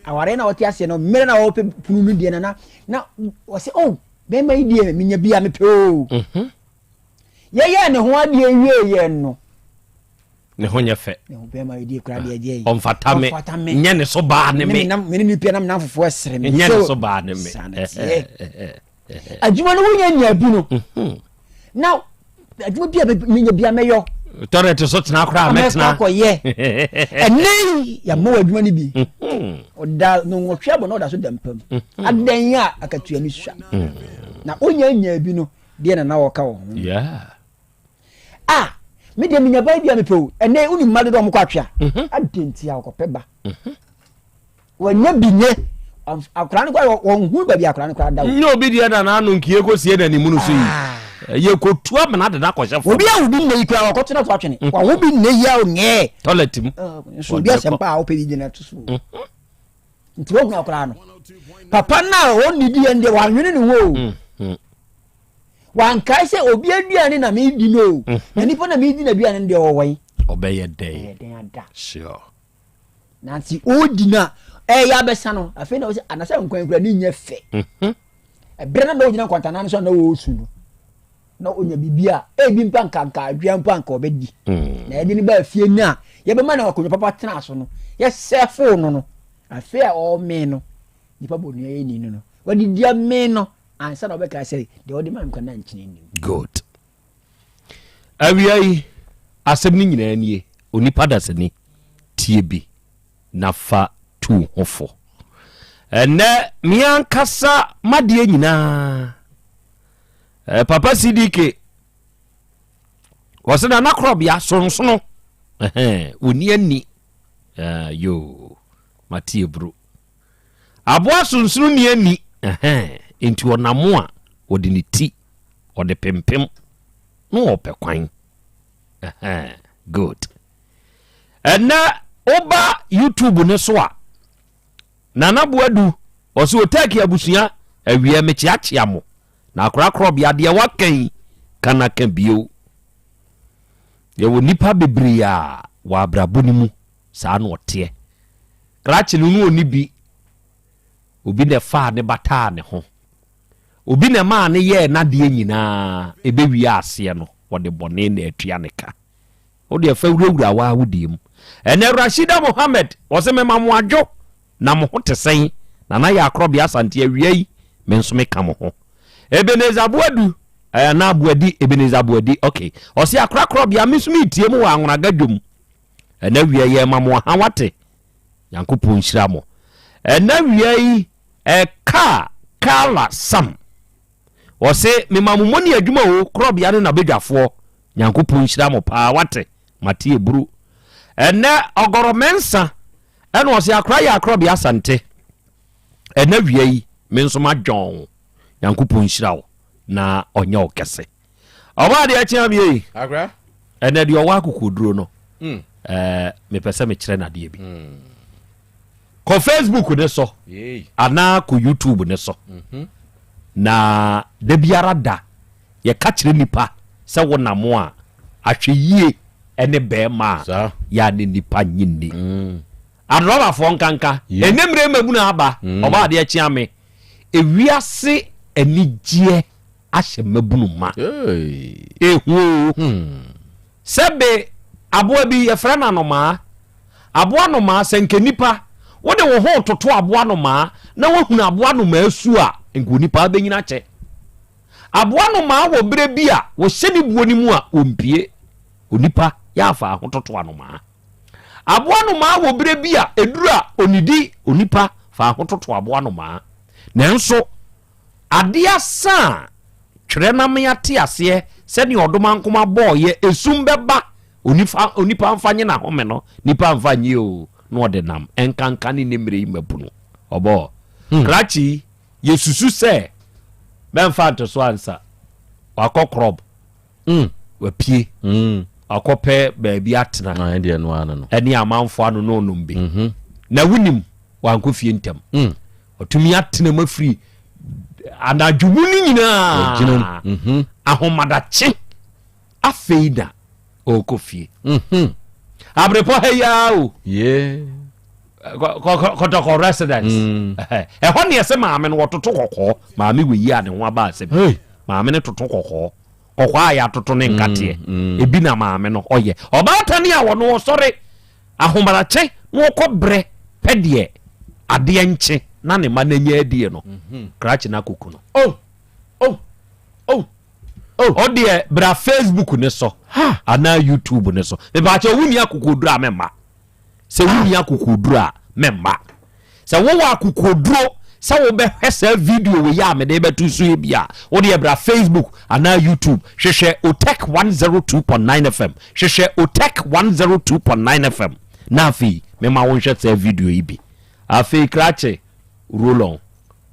awareɛ na wɔte aseɛ no mmerɛ na wɔpɛ punu no deɛ na na wɔsɛ o oh, bɛrima yi deɛ menya bi a mepɛ o mhm. yɛyɛɛ ne ho adeɛ wieeɛ no. Ne ho nyɛ fɛ. Ne ho bɛrima yɛ die kura deɛ deɛ yi. Ɔmfata me. Ɔmfata me. Nyɛ ne so baa ne me. Me ne nipa nam nam fofoɔ ɛsere me. Nyɛ ne so baa ne me. Saa na teɛ. Adwuma no wonya nya bi no. Mhm. Na adwuma bi a menya bi a mɛyɔ. Tɔrɛt so tena koraa mɛtena. Mɛkɔ akɔyɛ. Ɛnɛ yi yɛama wɔ adwuma no bi. Mhm. Ɔda no nwɔtwe abɔ na ɔda so da mpam. Mhm. Adɛn a akatua no sua. Na wonya nya bi no deɛ na na wɔka wɔ ho. Yeah. Ah, me deɛ menya ba bi a mepɛ o. Ɛnɛ wonim mma dodoɔ a wɔkɔ atwea. Adɛn nti a wɔkɔpɛ ba? Wɔnya bi nyɛ. Akwadaa no koraa wɔnhu baabi akwadaa no koraa da o. Nyɛ obi deɛ na n'ano nkie kɔsie n'anim no so yi. Yɛkɔtu amena de no akɔhyɛ fam. Obi a wo bi nnɛ yi koraa wɔkɔto no ato atwene. Wawo bi nnɛ yi a onyɛɛ. Toilet mu. Nso obi asɛmpa a wopɛ bi gyina to so. Nti wohunu akwadaa no. Papa no a ɔnnidi yɛn deɛ wanwene ne ho o. Wankae sɛ obi aduane na medi no o. Mhm. Na nipa na medi n'aduane no deɛ ɔwɔ yi. Ɔbɛyɛ dɛn? Ɔbɛyɛ dɛn ada? Sure. Nanti ɔredi no a ɛyɛ abɛsa no afei na ɔsɛ anasɛ nkwan kura ne nyɛ fɛ. Mhm. Ɛberɛ no na ɔgyina nkwantanan no so na ɔresu no na ɔnya biribi a ebi mpa nka nka adwea mpo anka ɔbɛdi. Mm. Na yɛde no baa fie no a yɛbɛma no akonnwa papa tena so no yɛsɛfoo no no afei a ɔremee no nipa bɔ nua yɛ ni no no wadidi amee no ansa na ɔbɛka sɛ deɛ ɔde ma nkwa na nkyene nnim. Good. Awia yi, asɛm no nyinaa nie, onipa dasani, tie bi na fa tu ho fo. Ɛnɛ, me ankasa m'adeɛ nyinaa, eh, Papa CDK, wɔsɛ na nakorɔbea sonsono, wɔni ani, eh, yoo, mate aburo. Aboa sonsono nni ani, ɛhɛn, enti ɔnam a, ɔde ne ti, ɔde pempem, na ɔpɛ kwan. Ɛhɛn, good. Ɛnɛ, woba YouTube no so a, Nana Boadu, ɔsɛ Otaki abusua, awiɛ mekyeakyea mo. Na akorakorɔbea deɛ waka yi, ka na ka bio. Yɛwɔ nnipa bebree a wɔ abrabɔ no mu, saa na ɔteɛ. Krakye no na ɔnni bi. Obi na ɛfaa ne bataa ne ho. Obi na ɛmaa no yɛɛ n'adeɛ nyinaa. Ɛbɛwie aseɛ no, wɔde bɔne na atua ne ka. Wo deɛ fa wurawura waa wo deɛ mu. Ɛnɛ Rashida Mohammed, ɔse mema mo adwo na mo ho te sɛn? Nana yɛ akorɔbea Asante awia yi, me nso meka mo ho. Ebenezer Boadu, eh, anaa Boadi, Ebenezer Boadi, okay. Ɔse akorakorɔbea, me nso meretie mo wɔ Anwonaga dwom. Ɛnɛ wia yi ɛma mo aha wate. Nyankopɔn nhyira mo. Ɛnɛ wia yi ɛka Carla Sam. Ɔse mema mo mɔni adwuma o korɔbea ne n'abadwafoɔ. Nyankopɔn nhyira mo paa wate. Mate eburu. Ɛnɛ ɔgɔrɔ mɛnsa ɛna ɔse akora yɛ akorɔbea asante. Ɛnɛ wia yi me nso madwɔn. Nyankopɔn nhyira wo na ɔnyɛ wo kɛse. Ɔbɔ adeɛ kyea me ei. Akra. Ɛnɛ deɛ ɔwɔ akokoduro no. Mm. Ɛɛ mepɛ sɛ mekyerɛ no adeɛ bi. Mm. Kɔ Facebook ne so. Anaa kɔ YouTube ne so. Mm -hmm. Na da biara da yɛka kyerɛ nipa sɛ wo nam a ahwɛ yie ɛne bɛrima a yɛ a ne nipa nye nni. Mm. Adrɔbafoɔ nkanka. Ɛnɛ mmerɛ mmamu na aba. Mm. Ɔbɔ adeɛ kyea me. Ewiase anigyeɛ ahyɛ mmabunu ma. Ehu oo. Sɛbe aboa bi, yɛfrɛ no anomaa. Aboa nomaa, sɛ nka nipa, wode wo ho retoto aboa nomaa na woahunu aboa nomaa su a, nka onipa bɛnyini akyɛ. Aboa nomaa wɔ berɛ bi a wɔhyɛ ne buo no mu a, ɔmpue. Onipa, yɛafa ho toto anomaa. Aboa nomaa wɔ berɛ bi a ɛduru a ɔnidi. Onipa, fa ho toto aboa nomaa. Nanso, Ade asa a, twerɛ na me ate aseɛ sɛdeɛ ɔdomankoma bɔɔyɛ, esum bɛba, onifa, onipa mfa nye n'ahome no, nipa mfa nye o, na ɔde nam, ɛnkanka ne ne mmerɛ yi mabunu. Ɔbɔɔ. Krakye yi, yɛsusu sɛ, mɛmfa ntoso ansa, wakɔ krɔb, wapue, wakɔpɛ baabi atena, ɛne amanfoɔ ano na ɔnom bi. Na wonim, wankɔ fie ntɛm. Watumi atena mu afiri anadwo mu no nyinaa mhm. ahomadakye afei na ɔrekɔ fie mhm. abrepɔ ha yi ara o kɔtɔkɔ residence mm. ɛhɔ ne ɛsɛ maame no wɔtoto kɔkɔɔ maame wɔ yi a ne ho aba asɛm maame no toto kɔkɔɔ. Kɔkɔɔ a yɛatoto ne nkateɛ. Ebi na maame no ɔyɛ. Ɔbaatan a ɔno ɔsɔre ahomarakye na ɔkɔ brɛ pɛ deɛ adeɛ nkye na ne mma no anya adie no, krakye no akɔku no. Oh! Oh! Oh! Oh! Ɔdeɛ bra Facebook ne so anaa YouTube ne so. Mepaakyɛ wonni akokoɔduro a mɛmma. Sɛ wonni akokoɔduro a mɛmma. Sɛ wowɔ akokoɔduro sɛ wobɛhwɛ saa video wei a mede bɛto so yi bi a, wodeɛ bra Facebook anaa YouTube hwehwɛ Otec 102.9 FM. Hwehwɛ Otec 102.9 FM na afei mema wo nhwɛ saa video yi bi. Afei krakye roll on.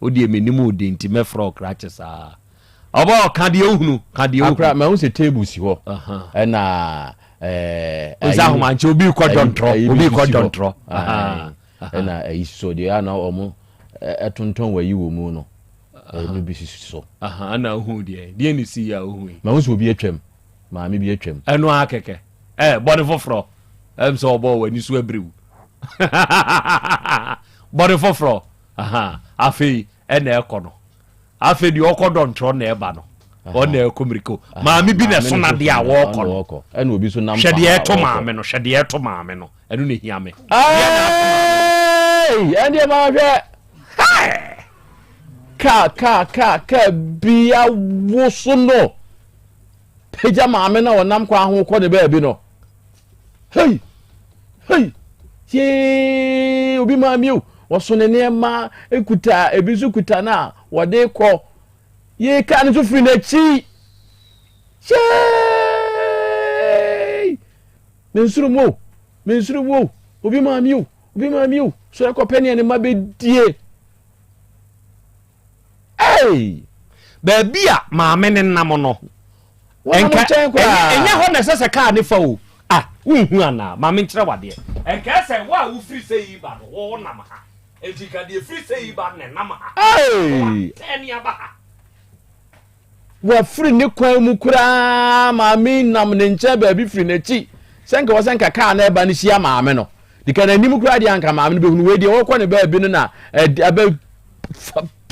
Wodeɛ menim wo din nti mɛfrɛ wo krakye saa. Ɔbɔ ka deɛ wohunu, ka deɛ wohunu. Akora mahu sɛ table si hɔ ɛna ɛɛ. Ɔsɛ ahomankyɛ obi kɔ dɔntorɔ, obi kɔ dɔntorɔ. Ɛna ayi so deɛ ana wɔn ɛtontɔn wɔ ayi wɔ mu no ɛno bi sisi so. Ɛna ohun deɛ deɛ ne si yɛ ohun yi. Mahu sɛ obi atwam, maame bi atwam. Ɛno ara kɛkɛ ɛɛ bɔne foforɔ ɛm sɛ ɔbɔ wɔ ani so abiriw bɔne foforɔ afei ɛna ɛkɔ no. Afei deɛ ɔkɔ dɔntorɔ na ɛba no ɔna ɛkɔ mmirika o maame bi na ɛso nadeɛ a wɔrekɔ no ɛna obi so nam hwɛ deɛ ɛto maame no hwɛ deɛ ɛto maame no ɛno na ehia me. Ɛndeɛ maa hwɛ kaa kaa kaa kaa bi awoso no pagya maame na ɔnam kwan ho kɔ ne baabi no. Hei! Hei! Yee! Obi maame o, wɔso ne nneɛma kuta, ebi nso kuta no a wɔde kɔ. Yee, kaa no nso firi n'akyi. Yee! Mensuro mu o, mensuro mu o, obi maame o, obi maame o, sɔrɔ kɔpɛ nea ne mma bɛdie. Ei! Baabi a maame no nam no, Wɔnam nka nkyɛn koraa. ɛnyɛ hɔ na ɛsɛ sɛ kaa ne fa o. Ah, wonhu anaa? Ma menkyerɛ wo adeɛ. Nka ɛsɛ wo a wofiri sɛ yi ba no, wo wonam ha. Enti nka deɛ ɛfiri sɛ yi ba no na ɛnam ha. Ei! Watɛne aba ha. Wafiri ne kwan mu koraa, maame yi nam ne nkyɛn baabi firi n'akyi. Sɛ nka wɔ sɛ nka kaa no ɛba no hyia maame no. De ka n'anim koraa deɛ anka maame no bɛhunu wei deɛ wɔkɔ ne baabi no na ɛbɛ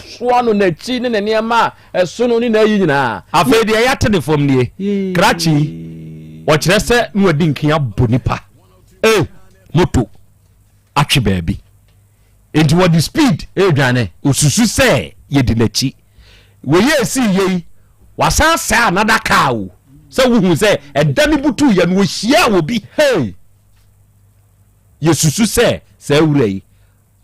soa no n'akyi ne ne nneɛma a ɛso no ne n'ayi nyinaa. Afei deɛ yɛate ne fam nie, krakye yi, ɔkyerɛ sɛ na wadi nkan abɔ nipa eh, moto atwe baabi. Enti wɔde speed redwane. Osusu sɛ yɛdi n'akyi. Wei a esii yɛ yi, wasan asɛe another car o. Sɛ wohu sɛ ɛda no butuu yɛ no, ohyiaa obi. Hey! Yɛsusu sɛ saa wura yi,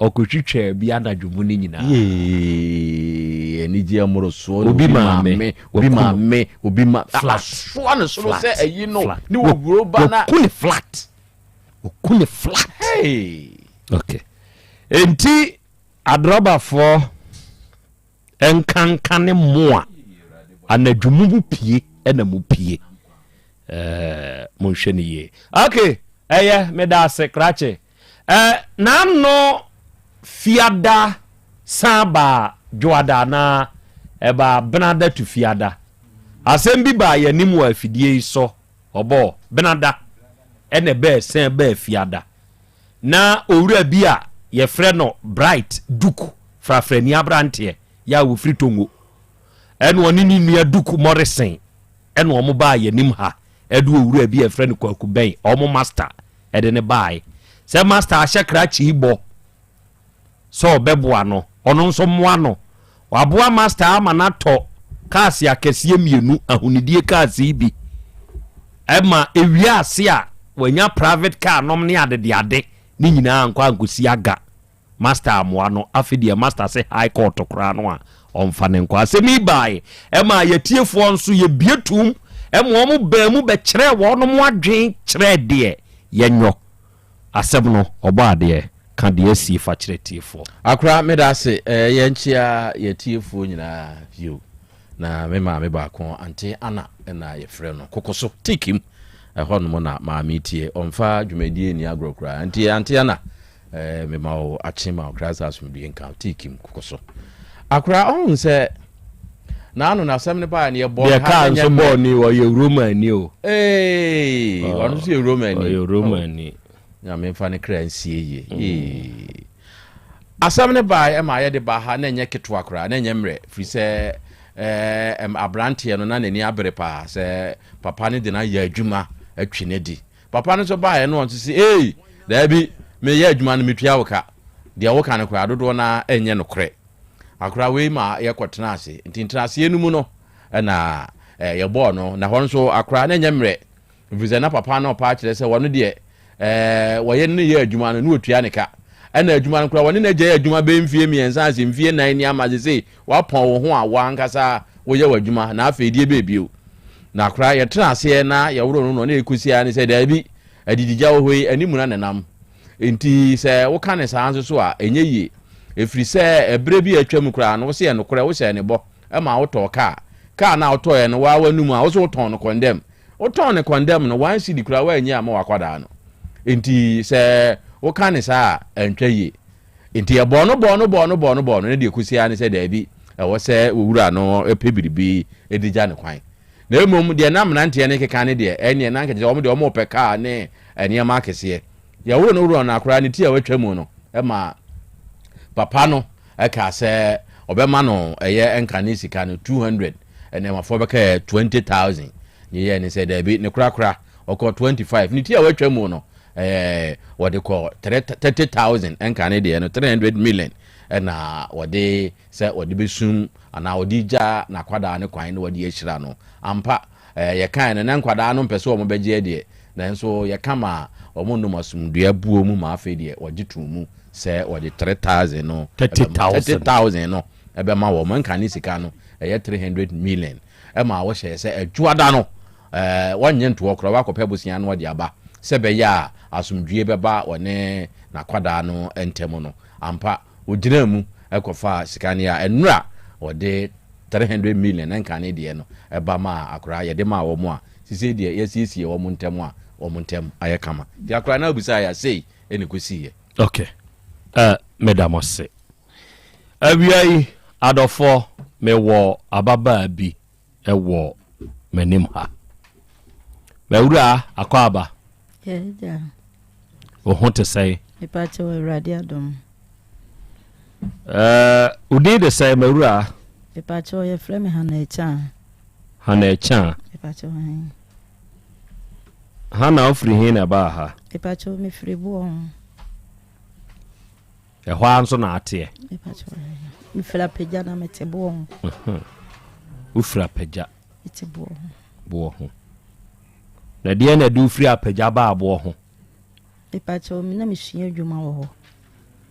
ɔkɔtwitwaa bi anadwo mu no nyinaa. Yee, anigyeɛ mmorosoɔ na obi maame, obi maame, obi ma, flat, asoa ne soro flat, sɛ ayi no, flat. ne wɔwuro ba na. Waku ne flat. Waku ne flat. Hey! Okay. Enti adrɔbafoɔ nkanka ne mo a anadwo mu mo pie ɛna mo pie. Eh, monhwɛ no yie. Okay, ɛyɛ meda ase krakye. Eh, n'ano fiada san baa dwoada anaa ɛbaa benada tu fiada. Asɛm bi baa yɛn anim wɔ afidie yi so. Ɔbɔɔ benada ɛna ɛbɛɛ sɛn bɛɛ fiada. Na owura bi a yɛfrɛ no Bright Duku, frafrani aberanteɛ yɛ a wɔfiri Tongo, ɛna ɔne ne nua Duku Morrison ɛna wɔn baa yɛn anim ha ɛde owura bi a yɛfrɛ no Kwaku Bɛn, wɔn master ɛde no baae sɛ master ahyɛ krakye yi bɔ sɛ ɔbɛboa no, ɔno nso mmoa no. Waboa Master ama no atɔ kaase akɛseɛ mmienu, ahonidie kaase yi bi. Ɛma ɛwie ase a, wanya private car nom ne adedeade ne nyinaa ankɔ ankɔsi aga. Master ammoa no. Afei deɛ Master se High Court koraa no a, ɔmfa no nkɔ. Asɛm yi baeɛ, ɛmaa yɛatiefoɔ nso yɛbue toom ma wɔn baa mu bɛkyerɛɛ wɔnom adwene kyerɛɛ deɛ yɛnyɔ. Asɛm no, ɔbɔ adeɛ, ka deɛ asie fa kyerɛ atiefoɔ. Akora meda ase eh, yɛnkyea yɛatiefoɔ nyinaa bio na me maame baako Ante Anna na yɛfrɛ no Kokoso Tikim ɛhɔ nom na maame tie ɔmfa dwumadie nni agorɔ koraa nti Ante Anna eh, mema wo akye ma wo kra sɛ asomdwie nka wo Tikim Kokoso Akora ɔhu sɛ naano na asɛm no baa no yɛbɔ Deɛ kaa nso bɔɔ ni ɔyɛ Romani o. Ee, ɔno nso yɛ Romani. Ɔyɛ Romani. Nyame mfa ne kra nsie yie. Asɛm no baa ɛma yɛde ba ha na ɛnyɛ ketewa koraa na ɛnyɛ mmerɛ firi sɛ ɛɛ aberanteɛ no na n'ani abere paa sɛ papa no de no ayɛ adwuma atwi no adi. Papa no nso baeɛ no ɔnso sɛ ei daabi meyɛ adwuma no metua wo ka deɛ woka no koraa dodoɔ no ara ɛnyɛ nokorɛ. Akora wei ma yɛkɔtena ase nti ntenaseɛ no mu no ɛna yɛbɔɔ no na hɔ nso akora na ɛnyɛ mmerɛ Ɛfiri sɛ na papa no ɔpa akyerɛ sɛ wɔno deɛ ɛɛ wɔyɛ ne yɛ adwuma no ne wɔtua ne ka. Ɛna adwuma no koraa wɔne no agyae adwuma bɛyɛ mfie mmiɛnsa ase mfie nnan ni ama sesei woapɔn wo ho a woankasa woyɛ w'adwuma na afei deɛ bɛɛ bio. Na koraa yɛtena aseɛ na yɛworo no no na ɛkɔsi ara ne sɛ daabi adidigya wɔ hɔ yi animu na nenam. Nti sɛ woka ne saa nso so a ɛnyɛ yie. Ɛfiri sɛ ɛberɛ bi a atwam koraa no wo se yɛ nokorɛ wohyɛɛ ne bɔ ma wotɔɔ kaa. Kaa no a wotɔeɛ no woa w'anum a wo se wotɔn no kɔndɛm. Wotɔn no kɔndɛm no one cedi koraa woanyi amma w'akwadaa no. Nti sɛ woka no saa a ɛntwa yie. Nti yɛbɔɔ no bɔɔ no bɔɔ no bɔɔ no bɔɔ no na deɛ ɛkɔsi ara ne sɛ daabi ɛwɔ sɛ owura no pɛ biribi de gya no kwan. Na mmom deɛ na mmeranteɛ no keka ne deɛ ɛnneɛ na anka kyerɛ sɛ wɔn deɛ wɔrepɛ kaa ne nneɛma akɛseɛ. Yɛworo no worɔ no akwadaa no ti a watwa mu no ma papa no kaa sɛ ɔbɛma no ɛyɛ nkane sika no 200 nneɛmafoɔ bɛka yɛ 20,000 ne yɛ ne sɛ daabi ne korakora ɔkɔ 25 ne ti a watwa mu no ɛɛ wɔde kɔ 30,000 nkane deɛ no 300 million ɛna wɔde sɛ wɔde bɛsum anaa wɔde gya n'akwadaa no kwan na wɔde ahyira no ampa Ɛɛ, yɛkae no, na nkwadaa no mpɛ sɛ wɔbɛgyeɛ deɛ, nanso yɛka maa wɔnom asomdwoeɛ buo mu ma afei deɛ wɔgye too mu sɛ wɔde 3,000 no bɛma, 30,000 no bɛma wɔn. Ɛnka ne sika no, ɛyɛ 300 million. Ɛmaa wɔhyɛɛ sɛ Adwoada no, ɛɛ, wɔnnye ntoɔ koraa, wɔakɔpɛ bosea no wɔde aba, sɛ ɛbɛyɛ a asomdwoeɛ bɛba wɔne n'akwadaa no ntam no. Ampa, wɔgyinaa mu kɔfaa sika no a nnora wɔde 300 million na nkane deɛ no ɛba maa akora yɛde maa wɔn a sisei deɛ yɛasiesie wɔn ntɛm a wɔn ntɛm ayɛ kama nti akora na abusa yɛ sei ɛna ɛkɔsiiɛ. Ok eh, meda mo ase. Awia yi, adɔfoɔ, mewɔ ababaa bi wɔ m'anim ha. M'awuraa, akwaaba. Agya. Wo ho te sɛn? Mepa kyɛw, Awurade adom. Ɛɛ, wo din de sɛn, m'awuraa? Mepa kyɛw, yɛfrɛ me Hannah Akyan. Hannah Akyan. Mepa kyɛw, hɛn. Hannah, wofiri he na ɛbaa ha? Mepa kyɛw, mefiri boɔ ho. Ɛhɔ ara nso na ateɛ. Mefiri apagya na mete boɔ ho. Wofiri apagya. Mete boɔ ho. Boɔ ho. Na deɛ na ɛde wofiri apagya baa boɔ ho? Mepakyɛw me na mesua adwuma wɔ hɔ.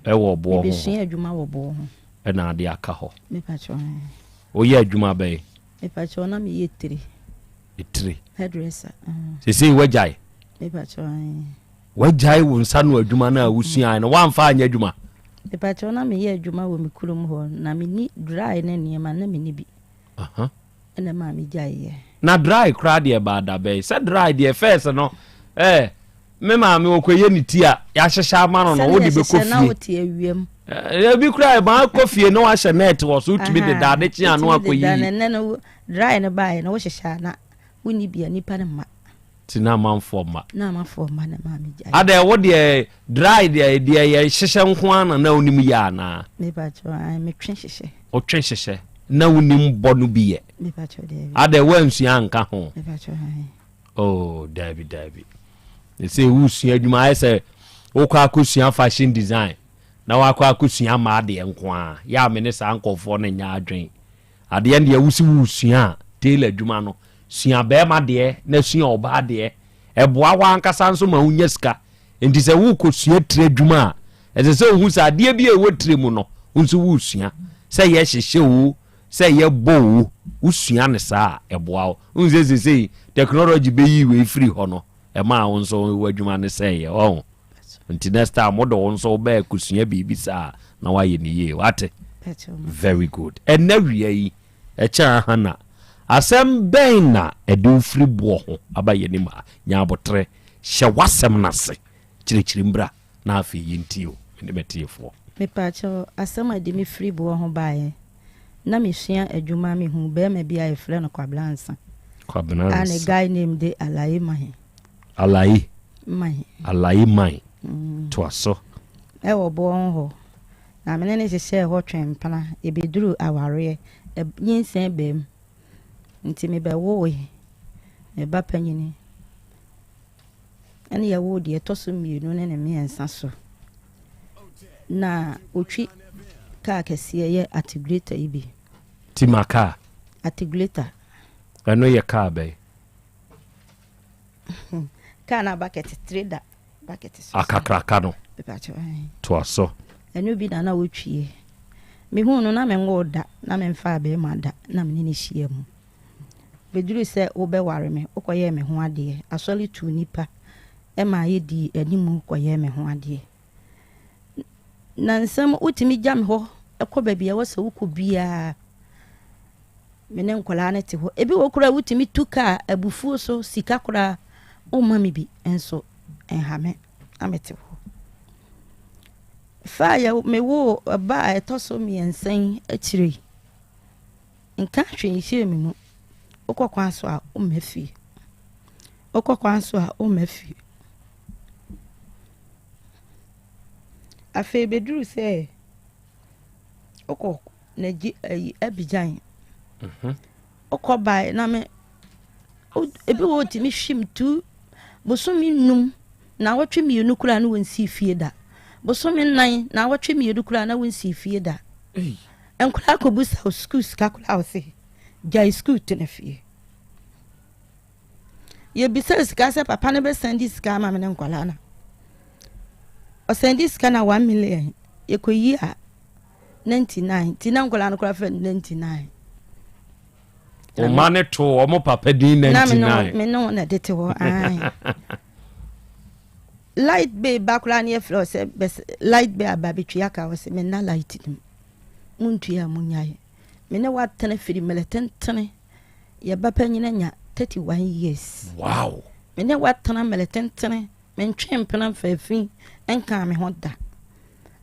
Ɛwɔ boɔ ho. Mebɛsua adwuma wɔ boɔ ho. Ɛna ade aka hɔ. Mepakyɛw. Woyɛ adwuma bɛyɛ? Mepakyɛw na meyɛ tiri. Tiri. Hairdresser. Sesei wagyae? Mepakyɛw. Wagyae wo nsa no adwuma no a wosuae no woamfa anyɛ adwuma? Mepakyɛw na meyɛ adwuma wɔ me kurom hɔ na menni dry ne nneɛma na menni bi. Ɛna ɛmaa megyaeɛ. Na dry koraa deɛ ɛbaa da bɛn? Sɛ dry deɛ first no eh, me maame ɔkɔyɛ ne ti a yɛahyehyɛ ama no no wode bɛkɔ fie. Na wote awiam. Eh, ebi koraa ɛma akɔ fie na wahyɛ net wɔ so wotumi de da ade kye ano akɔ yiyi. Ɛnɛ no dry no baeɛ no wohyehyɛ a na wonni bia nipa no mma. Ti na amanfoɔ mma. Na amanfoɔ mma na maame gyae. Adɛ wo deɛ dry deɛ deɛ yɛ hyehyɛ nko ara na na wonim yɛ anaa? Mepakyɛw ae metwe hyehyɛ. Wotwe hyehyɛ na wonim bɔ no bi yɛ? Mepakyɛw daabi. Adɛ woansua anka ho? Mepakyɛw ae. Oh daabi daabi. Sɛ wosua adwuma ayɛ sɛ wokɔ akɔsua fashion design na wakɔ akɔsua mmaa deɛ nko ara yɛ a me ne saa nkurɔfoɔ no nyɛ adwen. Adeɛ no deɛ wosi wosua a tailor adwuma no Sua barima deɛ na sua ɔbaa deɛ. Ɛboa w'ankasa nso ma wonya sika. Enti sɛ worekɔsua tiri adwuma a, ɛsɛ sɛ wohu sɛ adeɛ bi a ɛwɔ tiri mu no, wo nso woresua. Sɛ ɛyɛ hyehyɛ oo, sɛ ɛyɛ bɔ oo, wosua no saa a, ɛboa wo. Wohu sɛ seesei technology bɛyii wei firii hɔ no, ɛmaa wo nso w'adwuma no sɛeɛ. Wahu? Nti next time wode wo nso wobɛɛ kɔsua biribi saa a, na woayɛ no yie. Wate? Very good. Ɛnnɛ wia yi, Ɛkyɛ a Hana, asɛm bɛn na ɛde wo firi boɔ ho aba yɛn anim ha? Nya aboterɛ, hyɛ w'asɛm no ase, kyerɛkyerɛ mu bra na afei yɛntie wo, me ne m'atiefoɔ. Mepaakyɛw, asɛm a ɛde me firi boɔ ho baeɛ, na mesua adwuma mehuu barima bi a yɛfrɛ no Kwabena Ansah, Kwabena a ne Ansah. guy name de Alaye Mahe. Alaye. Mahe. Alaye Mahe. Toa so. Ɛwɔ boɔ ho hɔ. Na me ne no hyehyɛɛ hɔ twee mpena. Yɛbɛduruu awareɛ. Nyinsɛn baa mu. Nti mebɛwoe me ba panyini. Ɛne yɛwoo deɛ ɛtɔ so mmienu ne ne mmiɛnsa so. Na ɔtwi kaa kɛseɛ yɛ atigreta yi bi. Tima kaa? Atigreta. Ɛno yɛ kaa bɛn? Kaa na bucket trader bucket so. Akakraka no. Toa so. Ɛno bi na na ɔtwie. Mehuu no na menwoo da na memfaa barima da na me ne no hyia mu. Bɛduruu sɛ wobɛware me, wokɔyɛɛ me ho adeɛ. Asɔre tuu nnipa maa yɛdii animu kɔyɛɛ me ho adeɛ. Nnansa mu wotumi gya me hɔ kɔ baabi a ɛwɔ sɛ wokɔ biara. Me ne nkwadaa no te hɔ. Ebi wɔ koraa wotumi tu kaa abufuo so sika koraa womma me bi nso nha me na mete hɔ. Fa a yɛ mewoo ba a ɛtɔ so mmiɛnsa yi akyire yi, nka hwee nhyɛɛ me mu. Wokɔ kwan so a womma fie. Wokɔ kwan so a womma fie. Afei bɛduru sɛ wokɔ Nagyi ayi Abidjan. Mhm. Wokɔ bae na me ebi wɔ tumi hwim tu bosome num na wɔtwe mmienu koraa na wɔnsii fie da. Bosome nnan na wɔtwe mmienu koraa na wɔnsii fie da. Nkwadaa kɔbusa wo sukuu sika koraa wo se gyae sukuu tena fie. Yɛbisaa sika sɛ papa no bɛsɛnde sika ama me ne nkwadaa no. Ɔsɛnde sika na 1 million. Yɛkɔyi a 99 nti na nkwadaa no koraa fɛ no 99. Ɔma ne to ɔmo papa din 99. Na me ne wo na ɛde te hɔ. Light bay ba koraa ne yɛfrɛ sɛ bɛs light bay aba bɛtwi aka wɔ sɛ menna light no mu montua a monyae. Me ne woatena firi mmerɛ tentene. Yɛ ba panyin anya 31 years. Wow. Me ne woatena mmerɛ tentene. Mentwee mpena mfaa fi nkaa me ho da.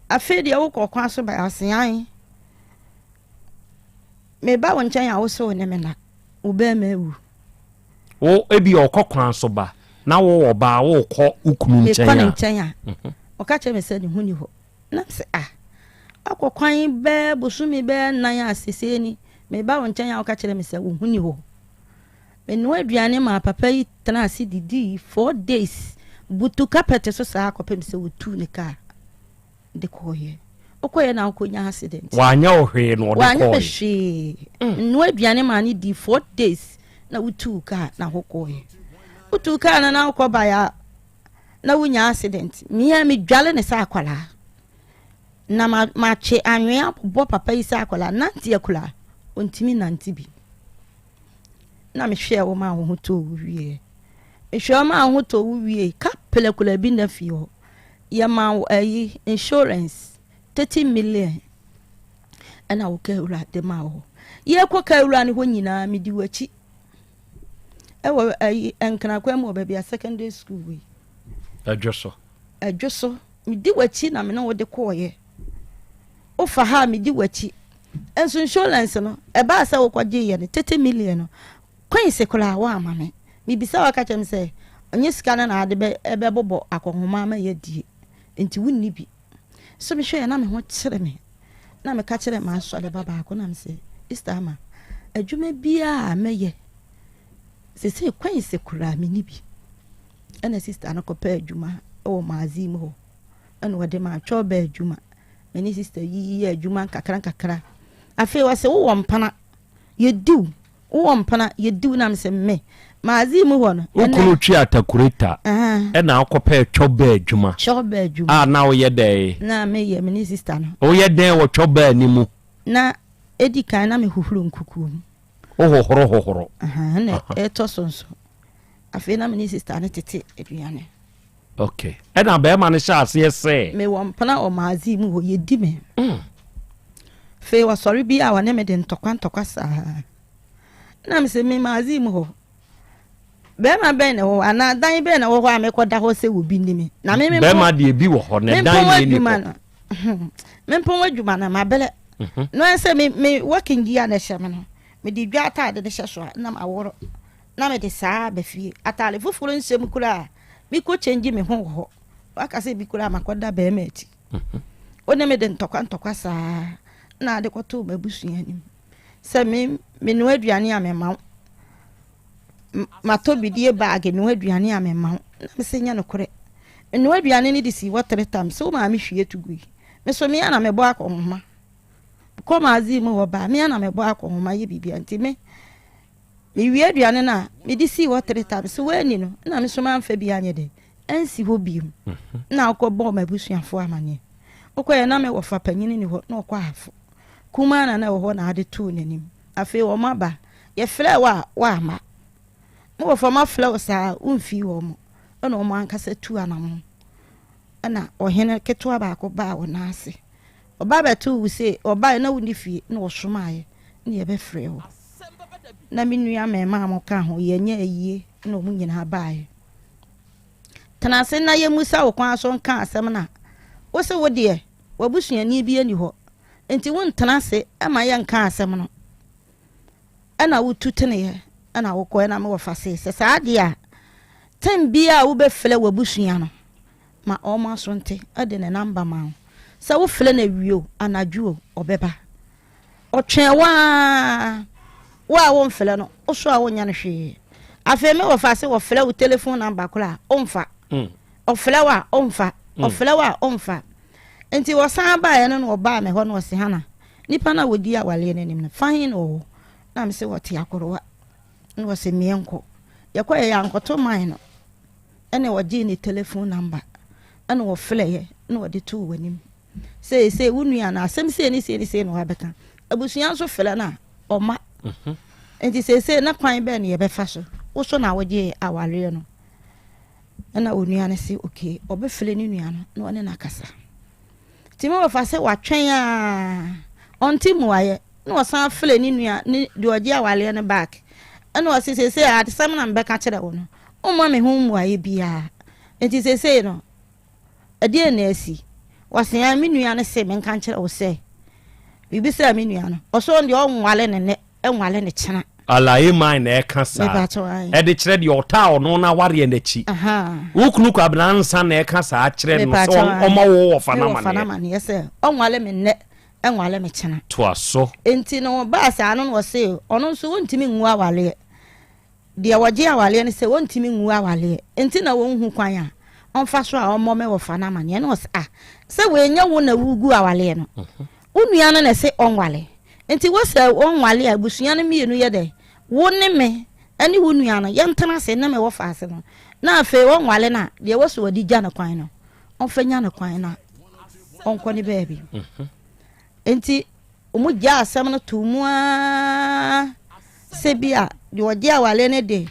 Afei deɛ wokɔ kwan so ba asean. Meba wo nkyɛn a wo sɛ wo ne me na wo bɛrima awu. Wo ebi ɔkɔ kwan so ba na wo ɔbaa wokɔ wo kunu nkyɛn a. Mekɔ ne nkyɛn a. Mhm. Ɔka kyerɛ me sɛ ne ho ni hɔ. Na me sɛ ah akɔ kwan bɛɛ bosome bɛɛ nan a sesei ni meba wo nkyɛn a woka kyerɛ me sɛ wo ho ni hɔ. Menoa aduane maa papa yi tenaa ase didii four days butu carpet so saa kɔpem sɛ wɔtuu ne kaa de kɔɔeɛ. Wokɔeɛ na wokɔnya accident. Wanyɛ wo hwee na ɔde kɔɔeɛ. Wanyɛ me hwee. Menoa aduane maa no dii four days na wotuu kaa na wokɔɔeɛ. Wotuu kaa no na wokɔ baeɛ a na wonya accident. Mea medwale ne sɛ akwadaa. Na makye anwea abobɔ papa yi sɛ akwadaa. Nante akwadaa, ɔntumi nante bi. Na mehwɛɛ wo maa wo ho tɔɔ wo wieɛ. Mehwɛɛ wo maa wo ho tɔɔ wo wie. Ka pelekula bi na fie hɔ. Yɛma wo ayi insurance 30 million ɛna wo kawura de ma wo. Yɛkɔ kawura no hɔ nyinaa medi w'akyi. Ɛwɔ ayi Nkranakwan mu wɔ baabi a secondary school wei. Ɛdwo so. Ɛdwo so. Medi w'akyi na me ne wo de kɔɔyɛ. Wofa ha a medi w'akyi. Nso insurance no, ɛbaa sɛ wokɔgyeeɛ no, 30 million no, coins koraa woamma me. Mebisa wo aka kyerɛ me sɛ, ɔnyɛ sika no na ade bɛ ɛbɛbobɔ akɔnhoma ama yɛadie, nti wonni bi. So mehwɛeɛ na me ho kyere me. Na meka kyerɛɛ m'asɔre ba baako na mese, Sister Ama, adwuma biara a mɛyɛ, sesei coins koraa menni bi. Ɛna sister no kɔpɛɛ adwuma wɔ magazine mu hɔ. Ɛna ɔde maa twɔbɛ adwuma. Me ne sista yi yɛ adwuma nkakra nkakra. Afei ɔse wowɔ mpena, yɛdi wo. Wowɔ mpena, yɛdi wo. Na mese me, magazine mu hɔ no. Wo kunu twe atakureta ɛna wokɔpɛɛ twɔbɛ adwuma. Twɔbɛ adwuma. A na woyɛ dɛn? Na meyɛ, me ne sista no. Woyɛ dɛn wɔ twɔbɛ no mu? Na edi kan na mehohoro nkukuo mu. Wohohoro hohoro. Ɛna ɛtɔ so nso. Afei na me ne sista no tete aduane. Okay. Ɛna bɛrima no hyɛ aseɛ sɛ. Mewɔ mpena wɔ magazine mu hɔ, yɛdi me. Mm. Afei wɔsɔre bi a wɔne me de ntɔkwa ntɔkwa saa. Na me sɛ me magazine mu hɔ. Bɛrima bɛn na ɛwɔ hɔ anaa dan bɛn na ɛwɔ hɔ a mekɔda hɔ sɛ obi ni me. Na me bɛrima deɛ bi wɔ hɔ na dan deɛ ni hɔ. Mempɔn adwuma no mabrɛ. Mhm. Na sɛ me me working gear na ɛhyɛ me no, mede dwa ataade no hyɛ so a na maworɔ. Na mede saa aba fie. Ataade foforɔ nhyɛ mu koraa mekɔ change me ho wɔ hɔ. Waka sɛ bi koraa makɔda bɛrima akyi. Mhm. Wo ne me de ntɔkwa ntɔkwa saa na ade kɔtoo m'abusua anim. Sɛ me menoa aduane a mema wo. Matɔ bidie baage noa aduane a mema wo. Na mese nyɛ nokorɛ. Menoa aduane no de sii hɔ 3 times sɛ wo maame hwie to gui. Me so me ara na mebɔ akɔnhoma. Kɔ magazine mu hɔ baa me ara na mebɔ akɔnhoma yɛ biribiara nti me mewie aduane no a mede sii hɔ 3 times so woanni no na me so mamfa bi anyɛ dɛ ansi hɔ biom. Na wokɔbɔɔ m'abusuafoɔ amaneɛ. Wokɔyɛ na me wɔfa panyini ni hɔ na ɔkɔ ahafo. Kumaa na na ɛwɔ hɔ na ade too n'anim. Afei wɔn aba. Yɛfrɛɛ wo a, woamma. Me wɔfa mafrɛ wo saa a, womfii wɔn. Ɛna wɔn ankasa tuu anamon. Ɛna ɔhene ketewa baako baa wɔn nan ase. Ɔba bɛtoo wo se, ɔbaeɛ na wonni fie, na ɔsomaeɛ na yɛbɛfrɛɛ wo. Na me nua mmarima a wɔka ho, yɛnyɛ ayie na wɔn nyinaa baeɛ. Tena ase na yɛmmisa wo kwan so nka asɛm no a, wo se wo deɛ, w'abusuani bi nni hɔ, nti wontena ase ma yɛnka asɛm no. Ɛna wotu teneeɛ ɛna wokɔɛ na me wɔfa se sɛ saa deɛ a, tem biara a wobɛfrɛ w'abusua no ma wɔn aso nte de ne namba ma wo. Sɛ wofrɛ no awie o, anadwo o, ɔbɛba. Ɔtwɛn wo ara, wo a womfrɛ no, wo so a wonyɛ no hwee. Afei me wɔfa se wɔfrɛ wo telephone number koraa a, womfa. Ɔfrɛ wo a, ɔmfa. Ɔfrɛ wo a, ɔmfa. Nti wɔsan baeɛ no na ɔbaa me hɔ na ɔse, Hannah, nipa no a wɔdi awareɛ no anim no, fa he na ɔwɔ? Na mese ɔte Akorowa. Na ɔse meɛnkɔ. Yɛkɔeɛ yɛankɔto man no. Ɛna ɔgyee ne telephone number ɛna ɔfrɛeɛ na ɔde too w'anim. Seesei wo nua no asɛm sei ne sei ne sei na wabɛka. Abusua nso frɛ no a, ɔma. Nti seesei na kwan bɛn na yɛbɛfa so? Wo so na wogyee awareɛ no. Ɛna onua no se okay, ɔbɛfrɛ ne nua no na ɔne no akasa. Nti me wɔfa sɛ watwɛn a ɔnte mmuaeɛ na ɔsan frɛ ne nua ne deɛ ɔgye awareɛ no back. Ɛna ɔse seesei asɛm na mebɛka kyerɛ wo no, womma me ho mmuaeɛ biara. Nti seesei no, ɛdeɛn na asi? Ɔse ae, me nua no se menka nkyerɛ wo sɛ, mebisaa me nua no, ɔse ɔno deɛ ɔnwale no nnɛ, ɛnwale no kyena. Alaye man na ɛka saa ɛde kyerɛ deɛ ɔtaa ɔno no awareɛ no akyi. Wo kunu Kwabena Ansah na ɛka saa kyerɛ no sɛ ɔma wo wɔfa no amaneɛ. Sɛ ɔnwale me nnɛ, ɛnwale me kyena. Toa so. Enti no ɔbaa saa no na ɔse ɔno nso ɔntumi nwu awareɛ. Deɛ wɔgye awareɛ no sɛ wɔntumi nwu awareɛ nti na wɔnhu kwan a ɔmfa so a ɔmmɔ me wɔfa no amaneɛ na ɔse ah sɛ wei nyɛ wo na wogu awareɛ no wo nua no na ɛse ɔnware nti wo sɛ ɔnware a abusua no mmienu yɛ dɛ wo ne me ɛne wo nua no yɛntena ase ne me wɔfa ase no na afei ɔnware no a deɛ wɔ so wɔde gya no kwan no ɔmfa nya no kwan na ɔnkɔ ne baabi nti Wɔgyaa asɛm no too mu ara sɛ bi a deɛ ɔgye awareɛ no de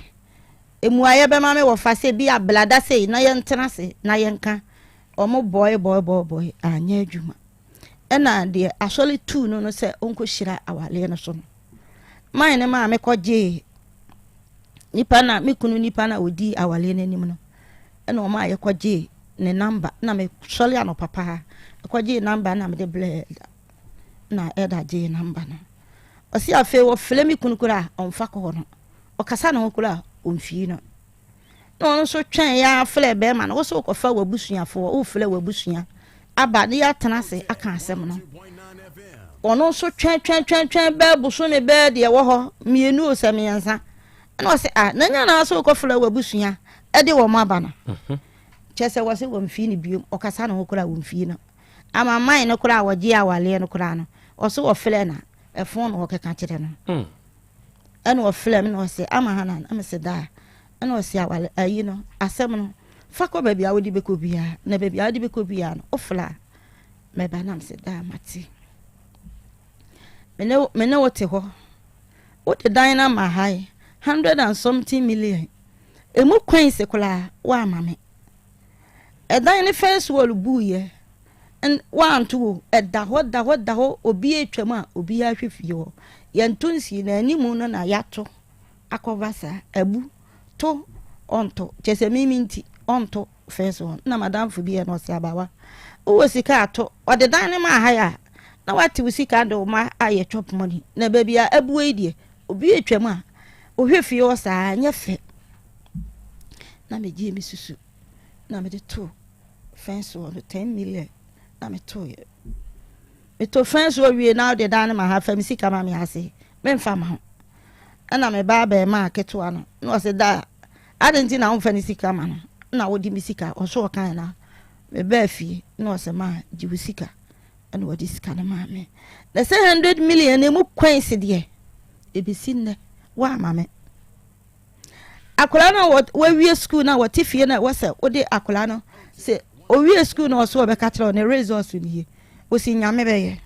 mmuaeɛ bɛma me wɔfa sɛ bi a blada sei na yɛntena ase na yɛnka. Wɔn bɔe bɔe bɔe bɔe anyɛ adwuma. Ɛna deɛ asɔre tuu no no sɛ ɔnkɔhyira awareɛ no so no, man no maa mekɔgyee nipa na me kunu nipa na ɔdii awareɛ no anim no ɛna wɔn a yɛkɔgyee ne namba na mesɔre anɔpa paa ɛkɔgyee namba na mede brɛɛ na ɛda gyee namba no ɔsi afei wɔfrɛ me kunu koraa a ɔmfa kɔɔ no ɔkasa ne ho koraa a ɔmfii no na ɔno nso twɛn ya frɛ bɛrima no wo sɛ wokɔfa w'abusuafoɔ wofrɛ w'abusua aba ne yɛatena ase aka asɛm no ɔno nso twɛn twɛn twɛn twɛn bɛɛ bosome bɛɛ deɛ wɔ hɔ mmienu o sɛ mmiɛnsa ɛna ɔsɛ a na nya na sɛ wokɔfrɛ w'abusua ɛde wɔn aba no mhm. kyɛ sɛ wɔsɛ wɔmfii no biom ɔkasa ne ho koraa wɔmfii no Ama man no koraa a wɔgye awaleɛ no koraa no, ɔso wɔfrɛ na ɛfon na wɔkeka kyerɛ no. Mm. Ɛna ɔfrɛ me na ɔse ama ha na na mese daa. Ɛna ɔse awale ayi no asɛm no fa kɔ baabi a wode bɛkɔ biara na baabi a wode bɛkɔ biara no wofrɛ a mɛba na mese daa mate. Me ne wo te hɔ wode dan no ama ha yi hundred and something million emu coins koraa woama me. Ɛdan no fence wall buiɛ, n woanto o, ɛda hɔ da hɔ da hɔ, obi retwam a obiara hwɛ fie hɔ. Yɛnto nsii na animu no na yɛato akɔva saa, abu, to, ɔnto. Kyerɛ sɛ me me nti, ɔnto fence wall. Na madamfo bi yɛ no ɔse abawa, wowɔ sika a to. Ɔde dan no maa ha yɛ a, na wate wo sika de wo ma ayɛ chop money. Na baabi a abue yi deɛ, obi retwam a, ɔhwɛ fie hɔ saa, ɛnyɛ fɛ. Na megyee me susu. na mede too fence wɔ no 10 million na metoeɛ. Meto fence wɔ wie na wode dan no ma ha fa me sika ma me ase. Memfa ma wo. Ɛna me ba abarimaa ketewa no, na ɔse da adɛn nti na womfa ne sika ma no na wode me sika? Ɔso ɔkae na mebaa fie na ɔse ma gye wo sika. Ɛna ɔde sika no maa me. Na sɛ 100 million na emu coins deɛ, ebesi nnɛ woama me. Akwadaa no a wawie sukuu no a wɔte fie no a ɛwɔ sɛ wode akwadaa no sɛ owie sukuu no ɔso ɔbɛka kyerɛ wo ne results nie. Osi nyame bɛyɛ.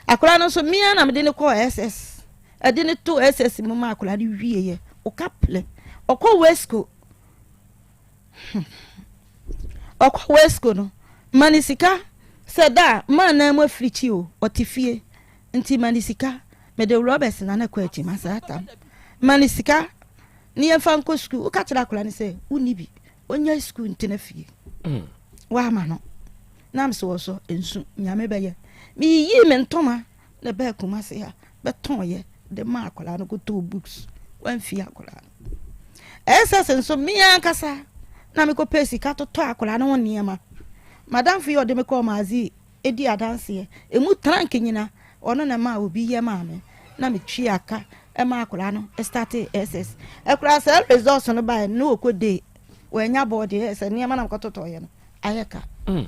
Akwadaa no nso mmea na mede no kɔɔ SS. Ɛde no to SS mu ma akwadaa no wieɛ. Ɔka plɛ. Ɔkɔ Wesco. Hmm. Ɔkɔ Wesco no, ma ne sika sɛ da a maa nan mu afirikyi o, ɔte fie. Nti ma ne sika. Mede rɔbɛs na na kɔ akyi ma saa tam. Ma ne sika ne yɛmfa nkɔ sukuu. Woka kyerɛ akwadaa no sɛ wonni bi. Ɔnya sukuu ntena fie. Mm. Woama no. Nam so wɔ so nsu nyame bɛyɛ. Meyiyii me ntoma na ɛbaa Kumasi ha bɛtɔnyɛ de maa akwadaa no kɔtɔɔ books. Wamfie akwadaa no. SS nso me ankasa na mekɔpɛɛ sika totɔ akwadaa no ho nneɛma. Madamfo yi ɔde me kɔɔ Maazi di adanseɛ. Emu trank nyina ɔno na ɛmaa obi yɛ maa me na metua ka ma akwadaa no startee SS. Ɛkoraa saa results no baeɛ no na ɔkɔ day wanya bɔɔde sɛ nneɛma na mekɔtotɔeɛ no ayɛ ka. Mm.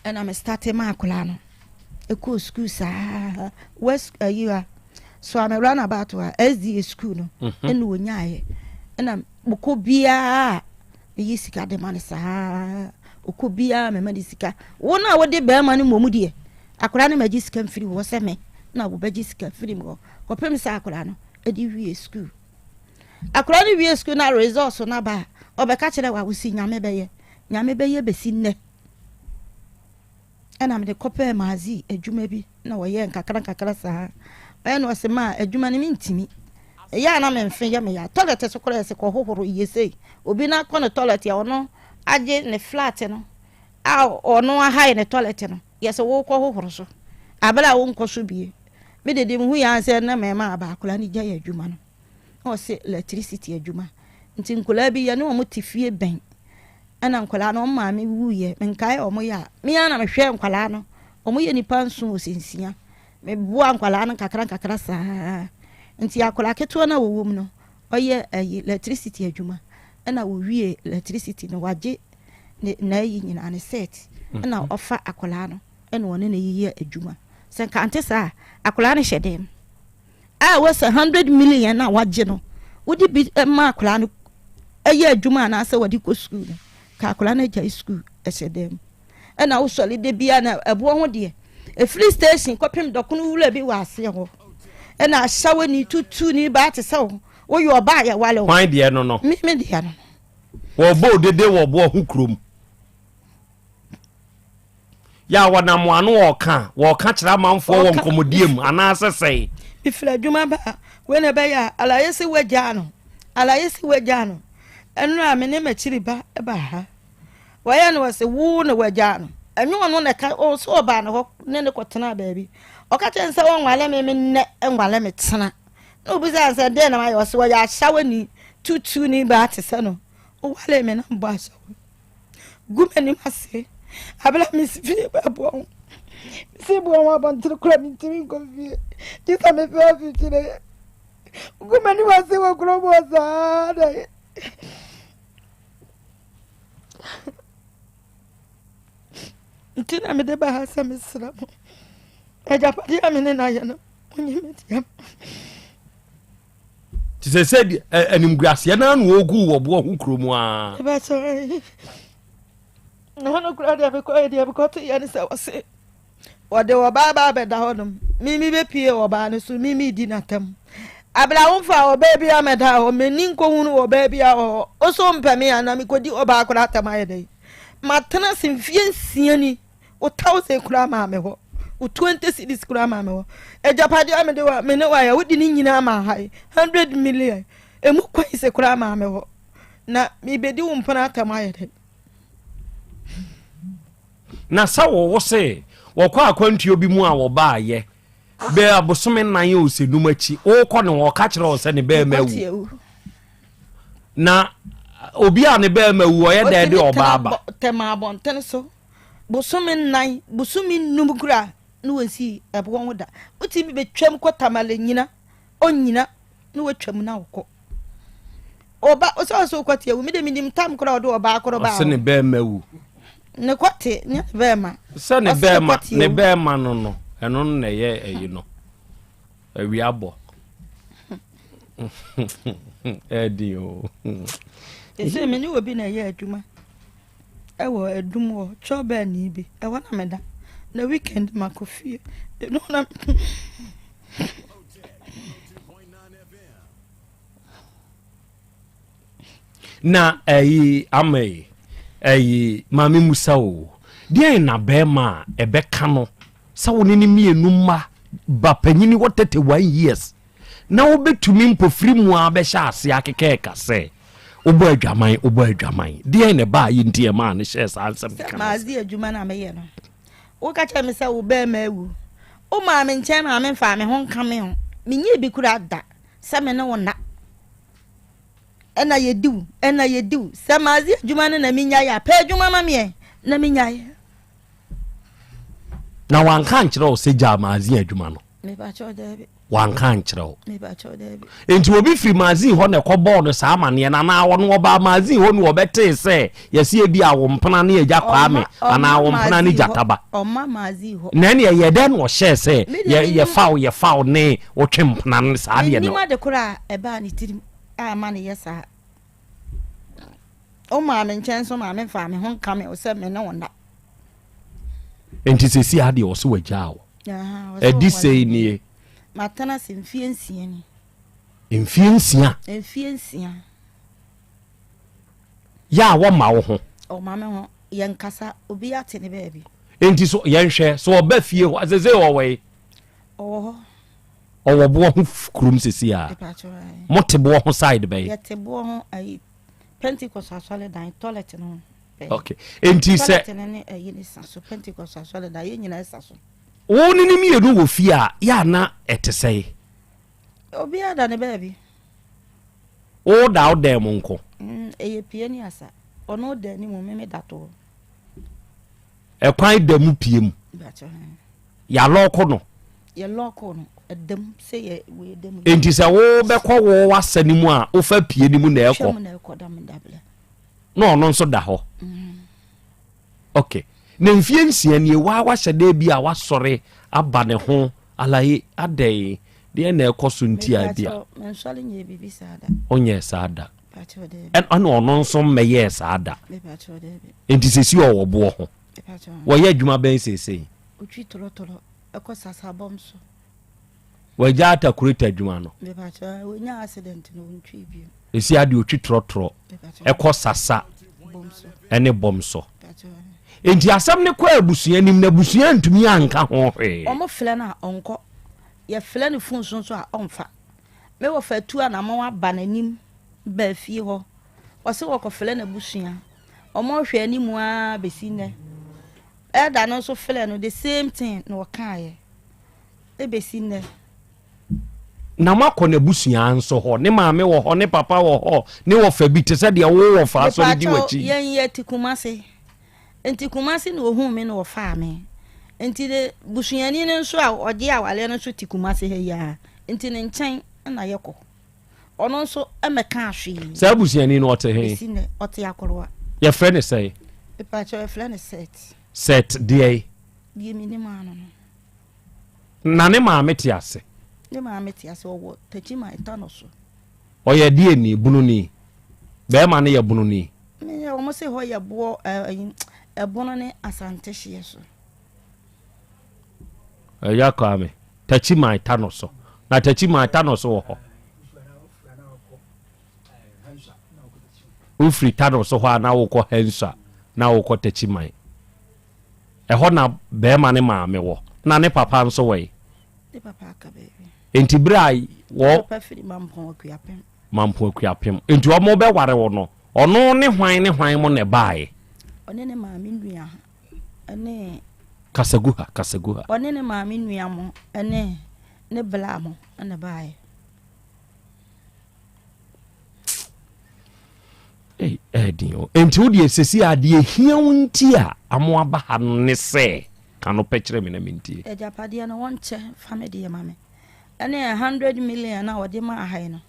Ɛna me starte ma akwadaa no ɛkɔɔ sukuu saa west ayi a so ame run about a SDA sukuu no mhm. ɛna ɔnyaeɛ ɛna mokɔ biara meyi sika de ma no saa ɔkɔ biara mema no sika wo no a wode bɛrima no mmom deɛ akwadaa no magye sika mfiri hɔ sɛ me na wobɛgye sika firi mu hɔ kɔpem sɛ akwadaa no ɛde wie sukuu Akwadaa no wie sukuu na results no aba a, ɔbɛka kyerɛ wo a, wosi Nyame bɛyɛ. Nyame bɛyɛ bɛsi nnɛ. Ɛna mede kɔpɛɛ Maazi adwuma bi na wɔyɛɛ nkakra nkakra saa. Ɔyɛ na ɔse maa adwuma no mentimi. Ɛyɛ a na memfe yɛ me ya. Toilet so koraa yɛse kɔhohoro yɛ sei. Obi no akɔ ne toilet a ɔno agye ne flat no a ɔno ahae ne toilet no yɛse wokɔ hohoro so. Abere a wonkɔ so bie. Me de deɛ mehu yɛ ara sɛ na mɛma aba akwadaa no gyae adwuma no. Na ɔse electricity adwuma. Nti nkwadaa bi yɛne wɔn te fie bɛn. Ɛna nkwadaa no wɔn maame wuiɛ. Menkae wɔn yɛ a. Me ara na mehwɛ nkwadaa no. Wɔn yɛ nipa nson ɔsɛ nsia. Meboa nkwadaa no nkakra nkakra saa. Nti akwadaa ketewa no a wɔwɔ mu no ɔyɛ ɛyi electricity adwuma. Ɛna wɔwie electricity no wagye ne n'ayi nyinaa ne set. Ɛna ɔfa akwadaa no. ɛna ɔne no yeyɛ adwuma. Sɛ nka ante saa a, akwadaa no hyɛ dɛm. A ɛwɔ sɛ 100 million a wagye no, wode bi ma akwadaa no ɛyɛ adwuma anaasɛ wɔde kɔ sukuu no, ka akwadaa no agyae sukuu ɛhyɛ dɛm. Ɛna wosɔre da biara na ɛboɔ ho deɛ, ɛfiri station kɔpem dɔkono wura bi wɔ aseɛ hɔ. Ɛna ahyɛwani tutuni baa te sɛ wo, woyɛ ɔbaa yɛwale wo. Hwan deɛ no no? Me me deɛ no no. Wɔbɔ odede wɔ boɔ ho kurom. Yɛ a wɔnam wɔn ano wɔka, wɔka kyerɛ amanfoɔ wɔ nkɔmmɔdie mu anaasɛ sɛe. Mefiri adwuma ba a, wei na ɛbɛyɛ a, alaye se woagyaa no, alaye se woagyaa no. Ɛno a me ne m'akyiri ba baa ha. Wɔyɛ no wɔse wo na woagyaa no. Ɛnyɛ ɔno na ɛka, ɔse ɔbaa ne hɔ ne ne kɔtenaa baabi. Ɔka kyerɛ no sɛ ɔnwale me, me nnɛ nwale me tena. Na obisaa no sɛ dɛn na mayɛ, ɔse ɔyɛ ahyawani, tuutuuni baa te sɛ no. Wowale me na mbɔ ahyɛwo. Gu m'anim ase. Abere a mesi fie bɛboa ho. Mesi boa ho abɔntere kora mentumi nkɔ fie. Gye sɛ mefɛ afikyire. Gu m'anim ase wɔ kurom hɔ saa da. Nti na mede ba ha sɛ mesrɛ mo. Agyapadeɛ a me ne no ayɛ no, monyi me deɛ. Te sɛ sɛ animguaseɛ no na wɔgu wɔ boɔ ho kuro mu a. Na hɔ no koraa deɛ mekɔyɛ deɛ mekɔto yɛ ne sɛ wɔse wɔde ɔbaa ba abɛda hɔnom mimi bɛpie ɔbaa no so mimi di n'atam abla womfa ɔbaa bi amɛda hɔ m'ani nkɔhunu ɔbaa bi a wɔ hɔ wo so mpɛ me a na mekɔdi ɔbaa koraa atam ayɛ dɛn matena se mfie nsia ni Wo thousand koraa maa me hɔ. Wo 20 cedis koraa maa me hɔ. Agyapadeɛ a mede wa me ne wayɛ wode ne nyinaa maa ha yi 100 million. Emu coins koraa maa me hɔ. Na mebɛdi wo mpena atam ayɛ dɛ. Na sɛ wɔwo se wɔkɔ akwantuo bi mu a wɔbaayɛ bɛɛ abosome nan o sɛ num akyi wokɔ no wɔka kyerɛ wo sɛ ne bɛɛma awu. Na obi a ne bɛɛma wu ɔyɛ dɛn de ɔbaa ba? Tɛm abɔnten so bosome nnan bosome num kura. na wɔnsii ɛboɔ ho da. Wotumi bɛtwam kɔ Tamale nyina, ɔnnyina na watwam na wokɔ. Ɔba ɔsɛ ɔsɛ wokɔte awu. Me de menim tam koraa ɔde ɔbaa korɔ baa Ɔsɛ ne bɛɛma wu. Ne kɔte nyɛ ne bɛɛma. Sɛ ne bɛɛma ne bɛɛma no no ɛno no na ɛyɛ ɛyi no. Awia bɔ. Ɛdi o. Ɛsɛ me ne obi na ɛyɛ adwuma. Ɛwɔ adum hɔ kyɛw ni bi ɛhɔ na meda na weekend makɔ fie ɛno na. Na ɛyi ama yi ɛyi maame musa o deɛn na bɛrima a ɛbɛka no sɛ wo ne ne mmienu mma ba panyini wɔ 31 years na wobɛtumi mpofiri mu a bɛhyɛ ase akekɛɛka sɛ wobɔ adwaman wobɔ adwaman deɛn na ɛbaa yi nti ɛmaa no hyɛɛ saa nsɛm keka no maadze adwuma no a meyɛ no woka kyerɛ me sɛ wo bɛrima awu wo maa me nkyɛn maa me mfaa me ho nka me ho menyɛ bi kura da sɛ me ne wo nna ɛna yɛdiw ɛna yɛdiw sɛ maadze adwuma no na menyaeɛ a pɛ adwuma ma meɛ na menyaeɛ na wanka ankyerɛ wo sɛ gyaa maadze adwuma no Wanka ankyerɛ wo. Enti obi firi magazine hɔ na ɛkɔbɔɔ no saa amaneɛ no anaa ɔno ɔbaa magazine hɔ na ɔbɛtee sɛ yɛse ebi a wo mpena ne agya Kwame anaa wo mpena ne Gyataba. Na ɛne ɛyɛ dɛn na ɔhyɛɛ sɛ yɛfa wo yɛfa wo ne wotwe mpena no saa deɛ no. Mennim ade korɔ a ɛbaa ne tirim a ɛma no yɛ saa. Womaa me nkyɛn nso maa memfaa me ho nka me wo sɛ me ne wo nna. Enti sɛsi adeɛ ɔse wagyaa wo. Ɛdi sɛi nie. Matena ase mfie nsia ni. Mfie nsia? Mfie nsia. Yɛ a wɔma wo ho? Ɔma me ho. Yɛnkasa, obi ate ne baabi. Enti so yɛnhwɛ, so ɔba fie hɔ, sese ɔwɔ yi? Ɔwɔ hɔ. Ɔwɔ boɔ ho kurom sese a? Mote boɔ ho side bɛyi? Yɛte boɔ ho ayi, Pentecost asɔredan, toilet no ho. Okay. Enti sɛ. Toilet no ne ayi ne sa so, Pentecost asɔredan, yɛn nyinaa sa so. Wo ne no mmienu wɔ fie a, yɛ a na ɛte sɛn? Obiara da ne baabi. Wo da wo dan mu nko? Mm, ɛyɛ pie ne asa. Ɔno da anim, me me da toɔ. Ɛkwan da mu pie mu? Yɛalɔɔko no? Yɛlɔɔko no, ɛda mu sɛ yɛ wei da mu. Enti sɛ wobɛkɔ wo wasa no mu a, wofa pie no mu na ɛkɔ? Twam na ɛkɔ da me dabrɛ. Na ɔno nso da hɔ? Mm. Ok na mfie nsia nie waa wahyɛ dɛ bi a wasɔre aba ne ho alaye adɛn deɛ na ɛkɔ so nti a bi a ɔnyɛ saa da ɛna ɔno nso mmɛyɛɛ saa da nti sɛsi ɔwɔ boɔ ho wɔyɛ adwuma bɛn seesei ɔtwi tɔlɔtɔlɔ ɛkɔ sasabɔm so Wagya atakureta adwuma no. Ɛsi adeɛ ɔtwi trɔtrɔ ɛkɔ sasa ɛne bɔm so. Nti asɛm no kɔ abusua nim na abusua ntumi anka ho hwee. Wɔn frɛ no a ɔnkɔ. Yɛfrɛ no fon so nso a ɔmfa. Me wɔfa tu anamɔn aba n'anim baa fie hɔ. Ɔse wɔkɔfrɛ n'abusua. Wɔn hwɛ anim ara bɛsi nnɛ. Elder no nso frɛ no the same thing na ɔkaeɛ. bɛsi nnɛ. Na moakɔ n'abusua nso hɔ? Ne maame wɔ hɔ, ne papa wɔ hɔ, ne wɔfa bi te sɛ deɛ wo wɔfa asɔre di Mepakyɛw, w'akyi. yɛn yɛ te Kumasi. Nti Kumasi na ohuu me na ɔfaa me. Nti ne busuani no nso a ɔgye awareɛ no nso te Kumasi ha yi ara. Nti ne nkyɛn na yɛkɔ. Ɔno nso mmɛkaa hwee. Saa busuani no ɔte he? Bɛsi nnɛ, ɔte Akoroa. Yɛfrɛ no sɛn? Mepakyɛw, yɛfrɛ no Seth. Seth deɛn? Deɛ menim ara no no. Na ne maame te ase? Ne maame te ase, ɔwɔ Techiman Tano so. Ɔyɛ deɛ ni? Bununi? Bɛrima no yɛ bununi? Me wɔn se hɔ yɛ boɔ ɛɛ ɛbono ne Asante hyeɛ so. Ɛya Kwame, Techiman Tano so. Na Techiman Tano so wɔ hɔ. Wofiri Tano so hɔ a na wokɔ Henswa na wokɔ Techiman. Ɛhɔ na barima no maame wɔ. Na ne papa nso wɔ he? Ne papa aka baabi. Enti berɛ a wɔ. Ne papa firi Mampɔn Akuapem. Mampɔn Akuapem. Enti wɔn bɛware wo no, ɔno ne hwan ne hwan mo na ɛbaeɛ? Ɔne ne maame nua ne. Kasa gu ha, kasa gu ha. Ɔne ne maame nua mo ne ne bla mo na ɛbaeɛ. Ei, ɛyɛ den o. Enti wo deɛ sɛsi a deɛ hia wo nti a amo aba ha no ne sɛ. Ka no pɛ kyerɛ me na mentie. Agyapadeɛ no wɔnkyɛ fa me deɛ ma me. Ɛne 100 million a wɔde maa ha yi no,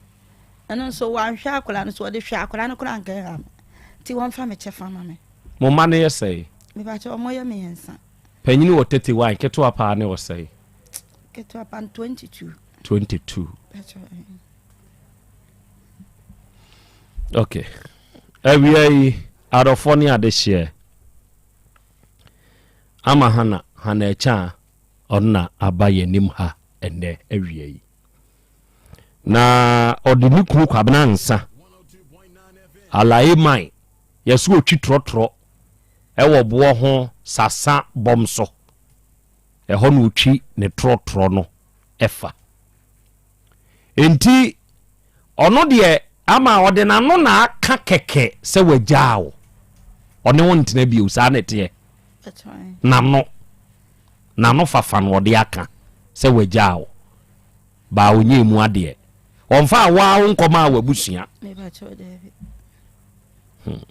ɛno nso wɔanhwɛ akwadaa no so, wɔde hwɛ akwadaa no koraa anka ɛha me. Nti wɔmfa me kyɛfa ma me. Mo mma no yɛ sɛe? Mepakyɛ wɔn yɛ mmiɛnsa. Panyini wɔ 31, ketewa paa ne wɔ sɛe? Ketewa paa no 22. 22. Ok. Awia yi, adɔfoɔ ne adehyeɛ. Ama Hana, Hana Akyaa, ɔno na aba yɛn anim ha ɛnnɛ awia yi. Na ɔde ne kunu Kwabena Ansa, Alaye man, yɛso ɔtwi trɔtrɔ ɛwɔ boɔ ho sasa bɔm so. Ɛhɔ na ɔtwi ne trɔtrɔ no ɛfa. Enti ɔno deɛ ama ɔde n'ano na aka kɛkɛ sɛ wagyaa wo. Ɔne wo ntena bio, saa na ɛteɛ. N'ano, n'ano fafa na ɔde aka sɛ wagyaa wo. Baa ɔnyɛɛ mu adeɛ. Ɔmfaa wo ara wo nkɔmaa w'abusua. Hmm.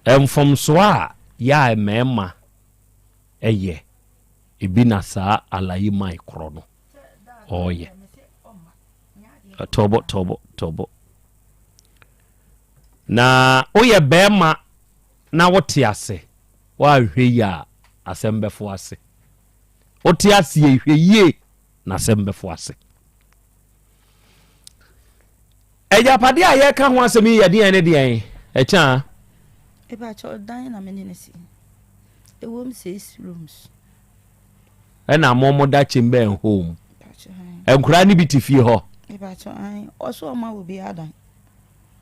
Mfomsoɔ a yɛ a mmarima yɛ. Ebi na saa alayi mai korɔ no ɔɔyɛ. Tɔbɔ tɔbɔ tɔbɔ. Na woyɛ bɛrima na wote ase woanhwɛ yie a asɛm bɛfo ase. Wote aseɛ hwɛ yie na asɛm bɛfo ase. Agyapadeɛ a yɛka ho asɛm yi yɛ deɛn ne deɛn? Ɛkyɛ a. Ebakyɛ ɔdan na mene no si. Ɛwom six rooms. Ɛna mo mo da chamber and home. Nkwadaa no bi te fie hɔ. Ebakyɛ an ɔso ɔma wɔ bi adan.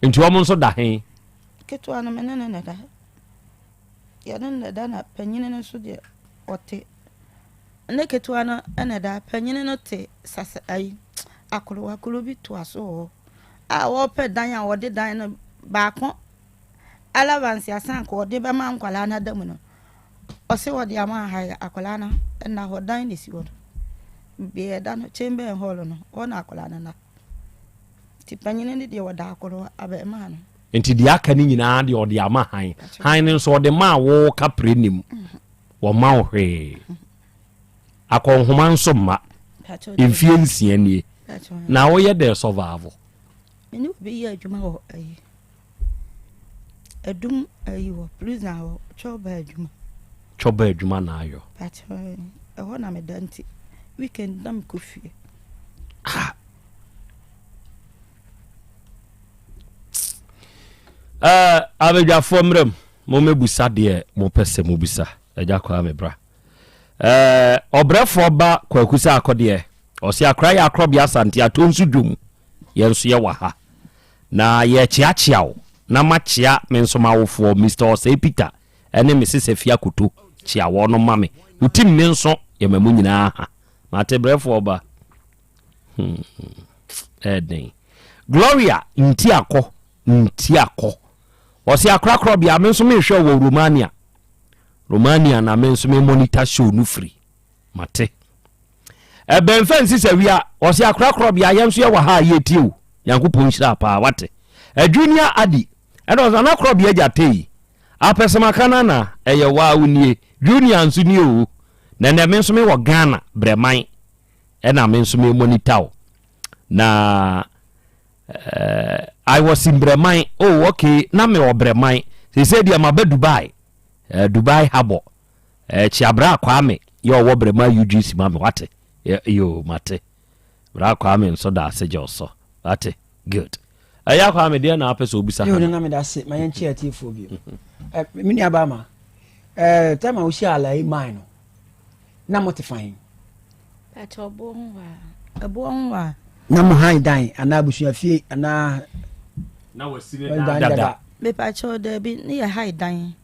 Nti wɔn nso da he? Ketewa no mene ne na da. Yɛne no na da na panyini no nso deɛ ɔte. Ne ketewa no na ɛda, panyin no te sasa ayi akorowa koro bi toa so wɔ hɔ a wɔrepɛ dan a wɔde dan no baako allowance asan ka wɔde bɛma nkwadaa no ada mu no ɔse wɔde ama ha akwadaa no nna hɔ dan na esi hɔ no beɛ ɛda no chamber and hall no hɔ na akwadaa no nna nti panyin no deɛ wɔda akorowa abɛɛmaa no. Nti deɛ aka no nyinaa deɛ ɔde ama han han no nso ɔde maa wo kaprɛ nim. Wɔmma wo hwee. Akɔnhoma nso mma. Mfie nsia nie. Na woyɛ dɛ survive. Me ne obi yɛ adwuma wɔ ayi. Adum ayi wɔ prison hɔ twɔba adwuma. Twɔba adwuma na ayɔ. Ɛhɔ na meda nti weekend na mekɔ fie. Ah. Uh, abadwafoɔ mmerɛ mu Mommɛbusa deɛ mopɛ sɛ mobisa. Agya Kwame bra. Ɛɛ ɔbrɛfoɔ ba Kwaku sɛ akɔdeɛ. Ɔse akora yɛ akorɔbea Asante atɔ nso dwom. Yɛn nso yɛwɔ ha. Na yɛkyeakyea wo na makyea me nso m'awofoɔ Mister Osei Peter ɛne Mrs Afia Koto. Kyea wɔnom ma me. Wo team ne nso yɛma mo nyinaa ha. Mate brɛfoɔ ba. Hmm. Ɛɛden. Gloria Ntiakɔ Ntiakɔ. Ɔse akorakorɔ bia me nso mehwɛ wɔ Romania. Romania na me nso me monitor show no firi. Mate. Ɛbɛn fɛ nsi sɛ wia. Ɔse akorakorɔ bia yɛn nso yɛwɔ ha a yɛtie o. Nyankopɔn nhyira paa wate. Junior Adi. Ɛna ɔse anakorɔ bia gya tei. Apɛsɛmaka no ana ɛyɛ waa wo nie. Junior nso nie o. Na ɛnɛ me nso me wɔ Ghana brɛman. Ɛna me nso me monitor o. Na Eh, I was in Breman. Oh, okay. Na me wɔ Breman. Sese deɛ maba Dubai. Eh, Dubai Harbour. Eh, Kyiabra Kwame. Yɛ ɔwɔ Breman UGC ma me wate. Yo, mate. Bra Kwame nso da ase gye ɔsɔ. Wate. Good. Ɛyɛ Kwame deɛ na apɛ sɛ obisa. Yo, nana me da ase. Ma yɛn kyɛ atiefoɔ bio. Eh, me nua ba ma. Eh, time a wohyia alayi man no. Na mote fan. Pakyɛ ɔboɔ ho hɔ a. Ɛboɔ ho hɔ a. Na mo han dan anaa abusua fie anaa. Na wasi ne dan dada. Mepakyɛ daabi ne yɛ han dan.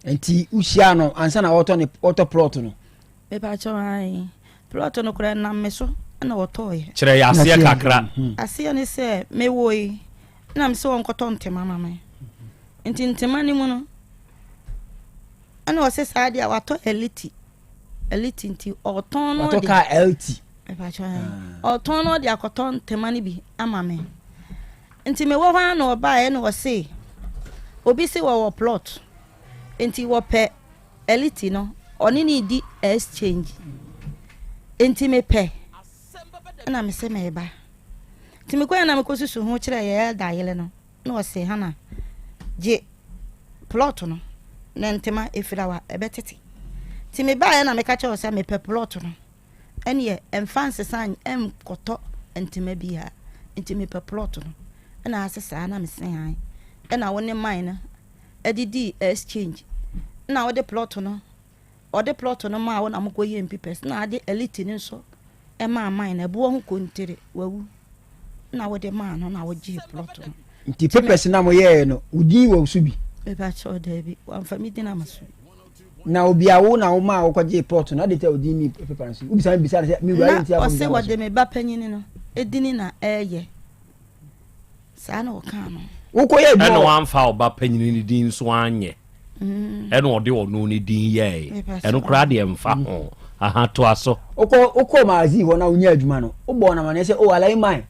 Nti wohyia no ansa na ɔtɔ ne ɔtɔ plot no. Mepakyɛ han plot no koraa nam me so na ɔtɔɔyɛ. Kyerɛ yɛ aseɛ kakra. Hmm. Aseɛ ne sɛ mewɔ yi na me sɛ wɔnkɔtɔ ntoma ma me. Nti ntoma no mu no ɛna ɔsɛ saa deɛ watɔ elite. Elite nti ɔtɔn no ɔde. Watɔ kaa LT. Ɔtɔn no ɔde akɔtɔ ntoma no bi ama me. Nti mewɔ hɔ ara na ɔbaeɛ na ɔse obi se wɔwɔ plot. Nti wɔpɛ Elite no, ɔne no redi exchange. Nti mepɛ, ɛna mese meba. Nti mekɔɛ na mekɔsusu ho kyerɛ yɛ elder yere no, na ɔse Hannah, gye plot no na ntema efirawa ɛbɛtete. Nti mebaeɛ na meka kyerɛ wo sɛ mepɛ plot no. Ɛneɛ ɛmfa nsesa ɛnkɔtɔ ntoma biara nti mepɛ plot no ɛna ase saa na mese ae ɛna wo ne mine no ɛde dii exchange ɛna wode plot no ɔde plot no maa wo na mokɔ yɛ mpipɛs na ade elite no nso ɛmaa mine no ɛboɔ ho kontere wawu na wode maa no na wogyee plot no. Nti papers na moyɛɛ no wo din wɔ so bi? Mepa kyɛw daabi wamfa me din ama so bi. Na obi a wo na wo maa wokɔgyee plot no ade nti a wo din ni paper no so? Wobisa no bisa no sɛ me wura Na nti a ɔse wɔde ama so? wɔde me ba panyini no edini na ɛɛyɛ saa na ɔkaa no. Wokɔyɛ adwuma Ɛna wɔ. wamfa ɔba panyini no din nso anyɛ. Ɛna ɔde ɔno ne din yɛe. Ɛno koraa deɛ mfa ho. Aha, toa so. Wokɔ wokɔɔ magazine hɔ na wonyaa adwuma no, wobɔɔ no amaneɛ sɛ, oh Alain Mine,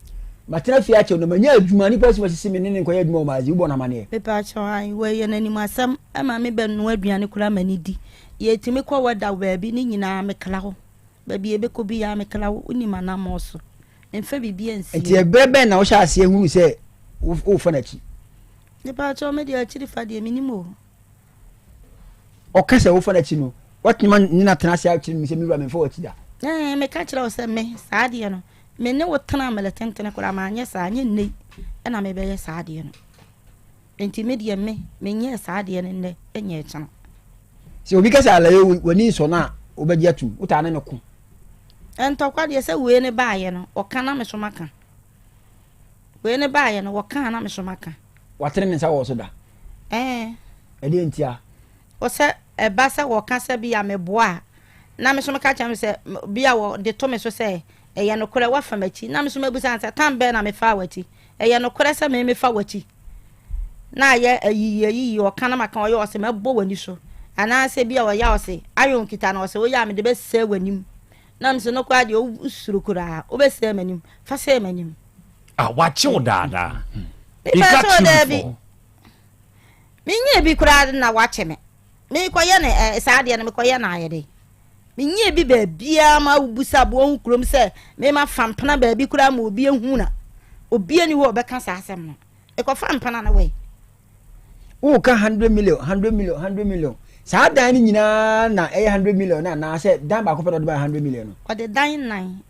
matena fie akyɛ na manya adwuma, nipa si masisi me ne ne nkɔyɛ adwuma wɔ magazine, wobɔɔ no amaneɛ? Mepaakyɛw, ae, wei yɛ n'anim asɛm, ɛma me bɛ noa aduane koraa ma ne di. Yɛtumi kɔ wɛda baabi ne nyinaa mekla hɔ. Baabi yɛbɛkɔ biara mekla hɔ, wonim anammɔn so. Memfa biribiara nsie. Nti ɛberɛ bɛn na wohyɛ aseɛ hunu sɛ worefa n'akyi? Mepaakyɛw, me deɛ akyiri fa deɛ menim o. Ɔka sɛ wofa n'akyi no, woatumi ne no atena ase akyerɛ no sɛ me wura memfa w'akyi da? Ɛɛ, meka kyerɛ wo sɛ me, saa adeɛ no, me ne wo tenaa mmerɛ tentene koraa, manyɛ saa, ɛnyɛ nnɛ yi na mebɛyɛ saa adeɛ no. Enti me deɛ me, menyɛɛ saa adeɛ no nnɛ, ɛnyɛ ɛkyena. Sɛ obi ka sɛ alaye w'ani nsɔ no a, wobɛgye atum, wotaa ne no ko? Ntɔkwa deɛ sɛ wei ne baayɛ no, ɔka na me so maka. Wei ne baayɛ no, wɔkaa na me so maka. Watene ne nsa wɔ wo so da? Ɛɛ. Ɛdeɛn ntia? Wɔ sɛ ɛba sɛ wɔka sɛ bi a meboa a, na me so meka kyerɛ no sɛ bi a wɔde to me so sɛ ɛyɛ nokorɛ woafa m'akyi, na me so mabisa no sɛ tam bɛn na mefaa w'akyi? Ɛyɛ nokorɛ sɛ me mefa w'akyi? Na ayɛ ayiyi ayiyi, ɔka na maka ɔyɛ ɔse mɛbɔ w'ani so, anaasɛ bi a ɔyɛ a ɔse iron kita no ɔse woyɛ a mede bɛsɛe w'anim. Na mese no koraa deɛ wosuro koraa wobɛsɛe m'anim fa sɛe m'anim. Ah, wakye wo daadaa. He got you before. Menyɛ bi koraa na wakye me. Mekɔyɛ no eh, saa deɛ no mekɔyɛ no ayɛ dɛ. Menyɛ bi baabiara ma wobusa aboɔ ho kurom sɛ mema fa mpena baabi koraa ma obi ehu na obi ani hɔ ɔbɛka saa asɛm no. Mekɔfa mpena no wɛ. Woka 100 million, 100 million, 100 million. Saa dan no nyinaa na ɛyɛ 100 million no anaasɛ dan baako pɛ na ɔde baa 100 million no? Ɔde dan nan,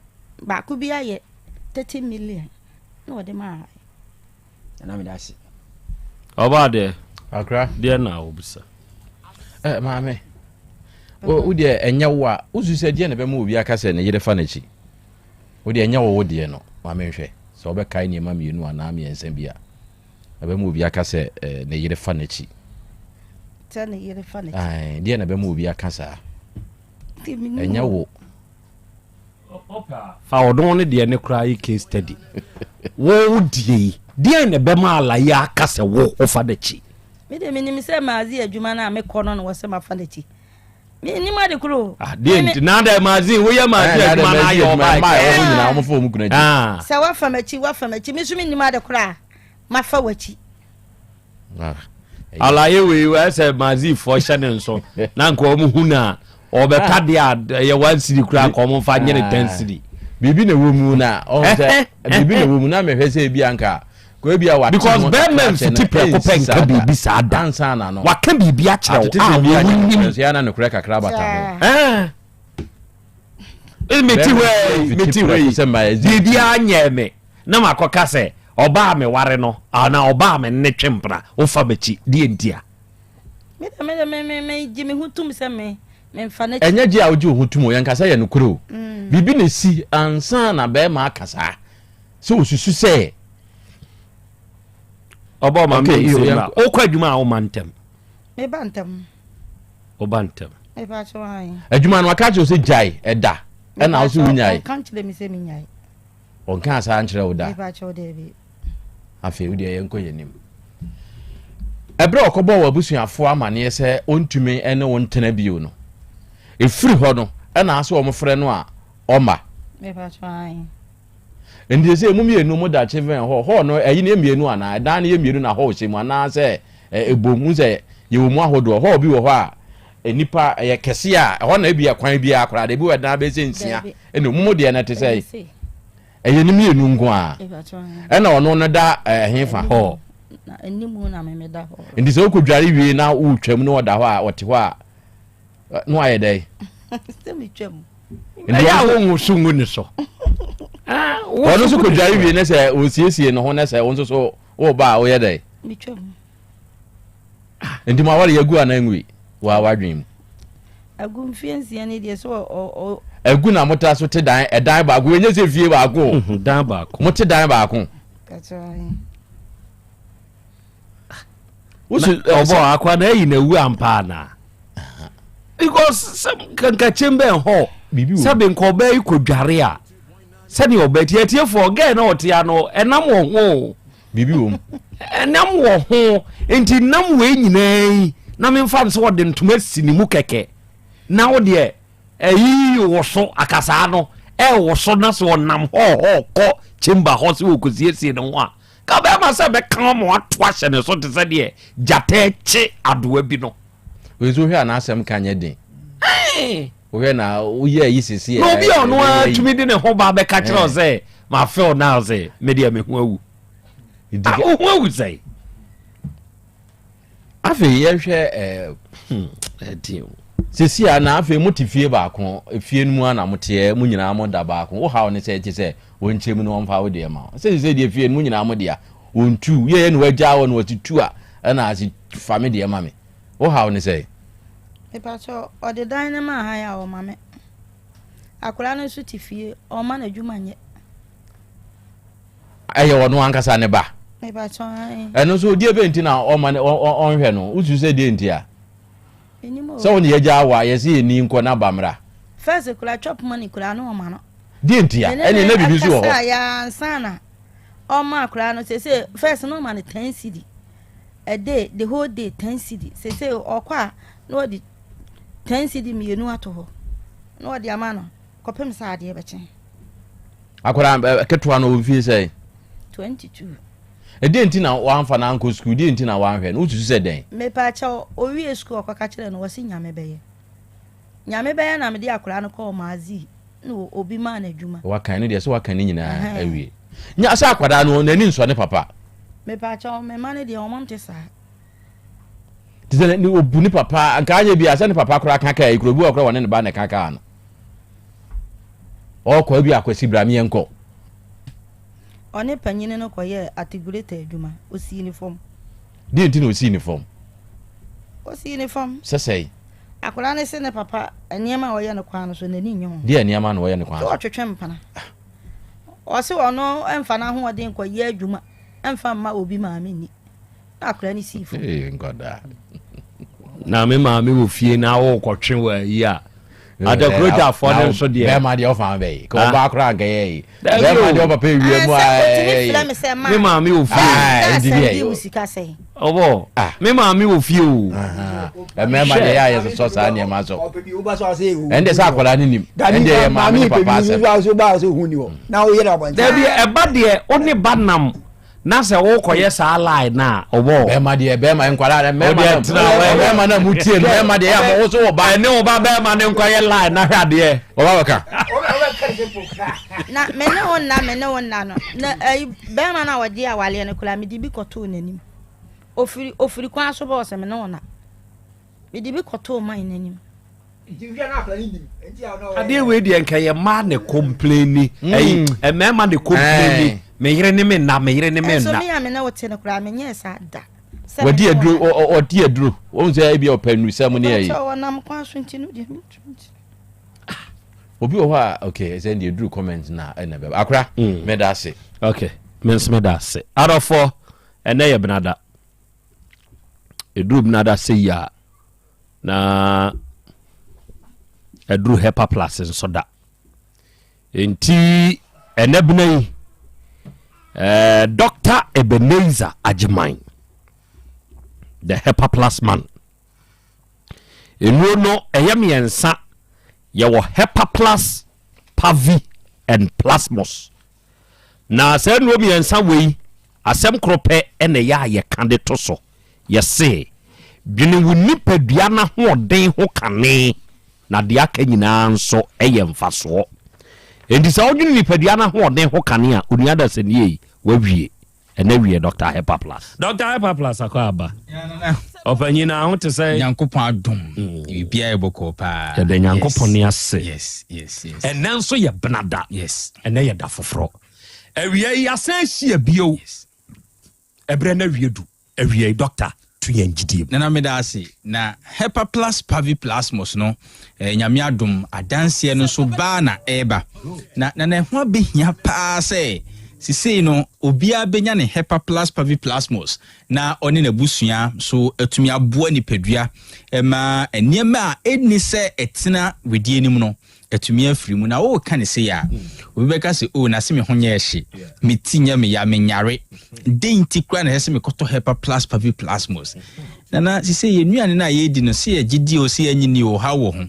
baako bi ayɛ 30 million na ɔde maa. Nana meda ase. Ɔbaa deɛ. Akra. Deɛ na wobisa. Eh, maame. Wo deɛ ɛnyɛ wo a, wosu sɛ deɛ na ɛbɛma obi aka sɛ ne yere fa n'akyi. Wo deɛ ɛnyɛ wo wo deɛ no, maame nhwɛ. Sɛ wobɛkae nneɛma mmienu anaa mmiɛnsa bi a. Ɛbɛma obi aka sɛ ne yere fa n'akyi. Sɛ ne yere fa n'akyi. Deɛ na ɛbɛma obi aka saa. Ɛnyɛ wo. Fa ɔno ne deɛ ne koraa yɛ case study. Wo wo deɛ yi, deɛn na ɛbɛma alaye aka sɛ wo wofa n'akyi? Me deɛ menim sɛ maazi adwuma no a mekɔ no na wɔsɛ mafa n'akyi. Menim ade koro. Ah, deɛ nti na adɛ maazi woyɛ maazi adwuma no ayɛ ɔbaa kɛ. Sɛ wafa m'akyi wafa m'akyi me nso menim ade koro a mafa w'akyi. Alaye wei ɛsɛ mazifoɔ hyɛ ne nso na nka wɔn hu na ɔbɛka deɛ a ɛyɛ one cedi koraa nka wɔn fa nye ne ten cedi. Biribi na ɛwɔ mu na ɔhun sɛ biribi na ɛwɔ mu na mehwɛ sɛ ebi anka kò ebi a wate because bɛrima mfiti prɛko pɛ nka biribi saa da ansa na no waka biribi akyerɛ wo a wɔn nim nso yɛ na nokorɛ kakra bata ho. Meti hɔ yi meti hɔ yi biribi anyɛ me. Na makɔka sɛ, Ɔbaa a meware no anaa ɔbaa a me ne no twe mpena, wofa m'akyi, deɛ ntia? Me deɛ, me deɛ, me, me, megye me ho tom sɛ me, memfa n'akyi. Ɛnyɛ gye a wogye wo ho tom o, yɛnka sɛ ɛyɛ nokorɛ o. Biribi na ɛsi ansa na barima aka saa, sɛ ɔsusu sɛ. Ɔbɔ ɔma Okay, me yo, nsɛm yɛnkɔ. a, wokɔ adwuma a woma ntɛm? Meba ntɛm. Woba ntɛm. Mepa kyɛw ae. Adwuma no, waka akyerɛ wo sɛ gyae, ɛda, ɛna wo sɛ wonyae. Ɔnka nkyerɛ me sɛ menyae. Ɔnkaa saa nkyerɛ wo da? Mepa kyɛw, daabi. Afei wo deɛ yɛnkɔ yɛn anim. Ɛberɛ a ɔkɔbɔɔ w'abusuafoɔ amaneɛ sɛ ɔntumi ne wo ntena bio no, ɛfiri hɔ no ɛna ase wɔn frɛ no a ɔmma. Mepa kyɛw, ae. Nti sɛ emu mmienu mo da kyevɛn hɔ, hɔ no ɛyi no yɛ mmienu anaa? Ɛdan no yɛ mmienu na hɔ hyɛ mu anaasɛ ɛbom? Wohu sɛ Yɛwɔ mu ahodoɔ. Hall bi wɔ hɔ a nnipa ɛyɛ kɛse a ɛhɔ na ebi ɛkwan biara koraa de ebi wɔ ɛdan bɛyɛ sɛ nsia ɛna ɔmo mu deɛ no te sɛ ɛyɛ ne mmienu nko a ɛna ɔno no da ɛhe fa hɔ. Nti sɛ wokɔ dware wie na wotwam na ɔda hɔ a ɔte hɔ a na wayɛ dɛn? Ɛyɛ a wonwo so ngu ne so. Ɔno nso kɔ dware wie na sɛ ɔsiesie ne ho na sɛ wo nso so woba a woyɛ dɛn? Nti mo aware yɛ gu anaa ngui wɔ awadwen mu? Agu mfie nsia ni deɛ so ɔ ɔ. Agu na mo ta so te dan ɛdan baako enye sɛ fie baako o. Mhm, dan baako. Mo te dan baako. Wosu ɔbɔ akwa na ayi na awu ampa anaa? Because sɛ kankakyɛm bɛn hɔ sɛ bɛnkɔ ɔbaa yi kɔ dware a sɛdeɛ ɔbaa tiatiefoɔ gɛɛ na ɔte ano ɛnam wɔ ho o. Biribi wɔ mu. Ɛnam wɔ ho. Nti nam wei nyinaa yi na memfa no sɛ wɔde ntoma si ne mu kɛkɛ na wo deɛ ɛyi woso akasaa no ɛwoso na sɛ ɔnam hɔɔhɔɔ kɔ chamber hɔ sɛ wɔkɔsiesie ne ho a ka bɛrima sɛ bɛka ma wato ahyɛ ne so te sɛ deɛ gyata kye adoa bi no. Wei nso wohwɛ a n'asɛm ka nyɛ den. Wohwɛ na woyɛ ayi sisi na obi a ɔno ara tumi de ne ho ba bɛka kyerɛ wo sɛ mafew now sɛ me deɛ me ho awu. Ah, wo ho awu sɛe. Afei yɛhwɛ eh, hmm, ɛdeɛ o. Sisi a na afei mote fie baako, fie no mu a na moteɛ, mo nyinaa mo da baako. Wo haw ne sɛ ɛte sɛ wɔnkyɛ mu na wɔmfa wo deɛ ma wo. Sɛ sɛ deɛ fie no mo nyinaa mo dea, wɔntu. Yɛyɛ na wɔagyaa wɔ na wɔte tu a, ɛna ase fa me deɛ ma me. Wo haw ne sɛn? Mepakyɛw, ɔde dan no maa han a ɔma me. Akwadaa no nso te fie, ɔmma n'adwuma nyɛ. Ɛyɛ ɔno ankasa ne ba? Mepakyɛw, ae. Ɛno nso, deɛ bɛn nti na ɔma ne ɔnhwɛ no? Wosusu sɛ deɛ nti a? Menim o. Sɛ wo ne yɛgya awo a, yɛse yɛnni nkɔ na ba mmra. First koraa, chop money koraa na ɔma no. Deɛ nti a? Ɛne na biribi nso wɔ hɔ. Mene ne kasaeɛ ansa na ɔma akwadaa no, seesei first na ɔma no ten cedi. A day, the whole day ten cedi. Seesei ɔkɔ a na ɔde ten cedi mmienu ato hɔ na ɔde ama no kɔpem sɛ adeɛ bɛkye. Akwadaa ketewa no ɔmfie sɛn? 22. Ɛdeɛ nti na wamfa no ankɔ sukuu? Deɛ nti na wanhwɛ no? Wosusu sɛ dɛn? Mepaakyɛw, owie sukuu ɔkɔka kyerɛ no wɔse Nyame bɛyɛ. Nyame bɛyɛ na mede akwadaa no kɔɔ Maazii na obi maa no adwuma. Wakan no deɛ sɛ waka ne nyinaa awie. Nya sɛ akwadaa no n'ani nsɔ ne papa. Mepaakyɛw me mma no deɛ wɔn nte saa. Te sɛ ne obu ne papa nka anyɛ bi a sɛ ne papa koraa ka kaa yi kura obi wɔ koraa wɔne ne ba na ɛka kaa no. Ɔkɔ ebi akwasi bra meɛ nkɔ. Ɔne panyini no kɔyɛɛ ategureta adwuma osii ne fam. Deɛ nti na osii ne fam? Osii ne fam. Sɛ sɛe. Akwadaa no se ne papa nneɛma a ɔyɛ no kwan no so n'ani nnye ho. Deɛ nneɛma na ɔyɛ no kwan so? Sɛ ɔtwetwe mpena. Ɔse ɔno mfa n'ahoɔden nkɔyɛ adwuma mfa mma obi maame nni. Na akwadaa no sii fam. Ee nkwadaa. Na me maame wɔ fie na wokɔtwe wɔ ayi a. Adakurogyafoɔ no nso deɛ. Bɛrima deɛ ɔfa bɛyi. Ka ɔbaa koraa nka yɛ yi. Bɛrima deɛ ɔpapa ewia mu a. Me maame wɔ fie. Ɔbɔ me maame wɔ fie o. Mmarima deɛ yɛ a yɛsosɔ saa nneɛma so. Ɛnde sɛ akwadaa no nim. Ɛnde yɛ maame ne papa asɛm. Dabi ɛba deɛ wo ne ba nam na sɛ wokɔyɛ saa line no a ɔbɔ. Bɛrima deɛ bɛrima nkwadaa deɛ mmarima na mmarima na mu tie no mmarima deɛ yɛ a mo so wɔ ba. Ɛne wo ba bɛrima ne nkɔyɛ line na hwɛ adeɛ. Ɔba bɛka. Na me ne wo nna me ne wo nna no na ɛyi bɛrima no a ɔgye awaleɛ no koraa mede bi kɔtoo n'anim ofiri ofiri kwan so bɔɔ sɛ me ne wo na mede bi kɔtoo man n'anim. Adeɛ wei deɛ nka yɛ mmaa na kɔmpleni mm. ɛyi mmarima na kɔmpleni me yere ne me nna me yere ne me nna. Ɛnso me a me ne wo te no koraa menyɛɛ saa da. Wɔdi aduro ɔdi aduro wɔn sɛ ebi ɔpɛ nusɛm ne ɛyi. Ɔnam kwan so nti no deɛ mentumi nti. Obi wɔ hɔ a okay sɛ deɛ duru comment na ɛna bɛba akora mm. mɛda ase. Okay me nso mɛda ase adɔfoɔ ɛnɛ yɛ benada ɛduru benada sɛ yi a na ɛduru hepa plus nso da nti ɛnɛ bena yi eh, Dr. Ebenezer Agyeman the hepa plus man Nnuro no ɛyɛ mmiɛnsa, yɛwɔ Hepaplus, Pavi and Plasmos. Na saa nnuro mmiɛnsa wei, asɛm koro pɛ na ɛyɛ a yɛka de to so. Yɛse, Dwene wo nipadua no ahoɔden ho kane, na deɛ aka nyinaa nso yɛ mfasoɔ. Enti sɛ wodwene nipadua no ahoɔden ho kane a, onua dasani ei, woawie. Ɛnɛ wie Doctor Hepa Plus. Doctor Hepa Plus akɔ aba. Ɔpanyin na ho te sɛ. Nyankopɔn adom. Biribiara yɛ bɔkɔɔ paa. Yɛda Nyankopɔn ne ase. Yes, yes, yes. Ɛnɛ nso yɛ benada. Yes. Ɛnɛ yɛ da foforɔ. Awia yi asan ahyia bio. Yes. Ɛberɛ no awie du. Awiei, dɔkta, to yɛn gyidie mu. Nana meda ase. Na Hepaplus paviplasmus no, eh, Nyame adom, adanseɛ no nso baa na ɛreba. Na Nana ɛho abɛhia paa sɛ sisei no obiara bɛnya ne Hepaplus paviplasmus na ɔne n'abusua so atumi aboa nipadua ma nneɛma a ɛnni sɛ ɛtena wedeɛ no mu no atumi afiri mu. Na woreka no sei a, obi bɛka sɛ, oh, na se me ho nyɛ hye, me ti nyɛ me ya, menyare. Dɛn nti koraa na ɛsɛ sɛ mekɔtɔ Hepa Plus Paviplasmos? Nana, sese yɛn nnuane no a yɛredi no, se yɛgye di o, se yɛnnye nni o, ɔhaw wɔ ho.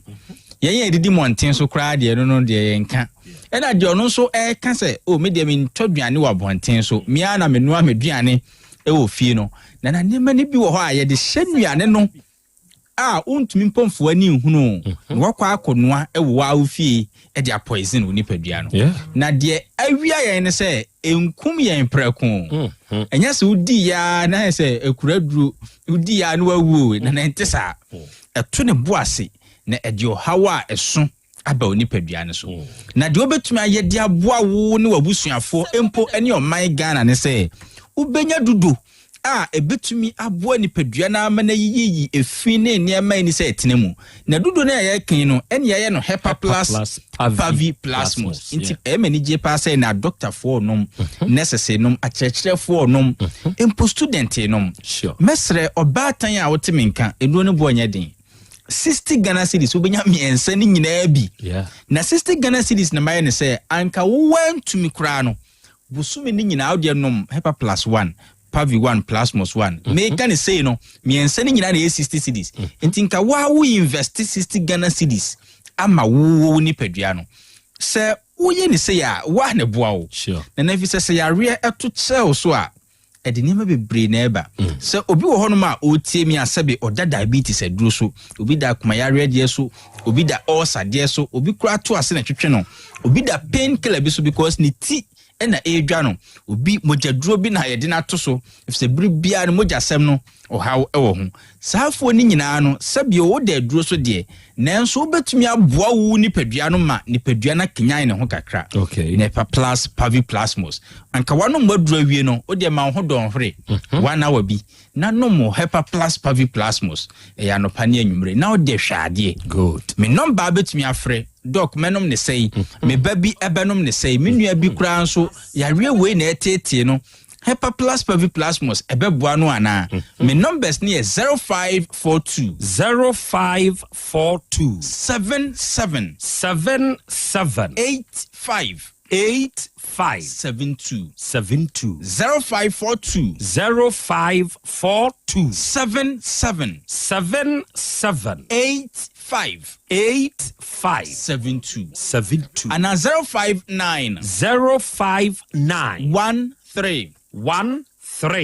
Yɛn a yɛdidi mmɔnten so koraa deɛ, ɛno no deɛ yɛnka. Ɛna deɛ ɔno nso ɛreka sɛ, oh, me deɛ mentɔ aduane wɔ abɔnten so, me ara na menoa m'aduane wɔ fie no. Nana, nneɛma no bi wɔ hɔ a yɛde hyɛ nnuane no a wontumi mpo mfa w'ani nhunu o, na woakɔ akɔnoa wɔ wo ara wo fie de apoison wo nipadua no. Na deɛ awia yɛn ne sɛ ɛnkum yɛn prɛko o. Ɛnyɛ sɛ wodii yɛ ara na ayɛ sɛ akura duro, wodii yɛ ara na wawu o, na na ɛnte saa. Ɛto ne bo ase na ɛde ɔhaw a ɛso aba wo nipadua no so. Na deɛ wobɛtumi ayɛ de aboa wo ne w'abusuafoɔ mpo ne ɔman Ghana ne sɛ wobɛnya dudo a ɛbɛtumi aboa nipadua no ama no ayiyiyi efi ne nneɛma a ɛni sɛ ɛtena mu. Na dudo no a yɛreka yi no, ɛne yɛayɛ no Hepa Plus Pavi Plasmos. Nti ɛyɛ me anigye paa sɛ na adɔktafoɔ nom, nurses nom, akyerɛkyerɛfoɔ nom, mpo student nom. Mɛsrɛ ɔbaatan a wote me nka, nnuro no boɔ nyɛ den. 60 Ghana cedis wobɛnya mmiɛnsa no nyinaa bi. Na 60 Ghana cedis na mayɛ ne sɛ anka wowantumi koraa no bosome no nyinaa wodeɛ nom Hepa Plus 1 Pavi 1 Plasmos 1. Meka ne sei no mmiɛnsa no nyinaa na ɛyɛ 60 cedis. Nti nka woa wo invest 60 Ghana cedis ama wo wo nipadua no. Sɛ woyɛ ne sei a woa na ɛboa wo. Na na ɛfiri sɛ sɛ yareɛ ɛto kyerɛ wo so a ɛde nneɛma bebree na ɛba. Sɛ obi wɔ hɔnom a ɔretie me a sɛbe ɔda diabetes aduro so, obi da akomayareɛ deɛ so, obi da ulcer deɛ so, obi koraa to ase na ɛtwetwe no, obi da pain killer bi so because ne ti na ɛredwa no, obi mogyaduro bi na yɛde no ato so, efisɛ bere biara no mogyasɛm no ɔhaw wɔ ho. Saa afoɔ no nyinaa no, sɛbio woda aduro so deɛ, nanso wobɛtumi aboa wo nipadua no ma nipadua no akanyan ne ho kakra. Okay. Nepa plus paviplasmos. Anka wanom waduro awie no, wodeɛ ma wo ho dɔnhwere, one hour bi, na nom wo Hepa plus paviplasmos. Ɛyɛ anɔpa ne anwummere, na wode hwɛ adeɛ. Good. Me nɔmba bɛtumi afrɛ, Doc, mɛnom ne sɛi, me ba bi ɛbɛnom ne sɛi, me nua bi koraa nso, yareɛ wei na ɛteetee no, Hepaplus paviplasmus ɛbɛboa no anaa? Me numbers no yɛ 0542. 0542. 77. 77. 85. 85. 72. 72. 0542. 0542. 77. 77. 85. 85. 72. 72. Anaa 059. 059. 13. 13.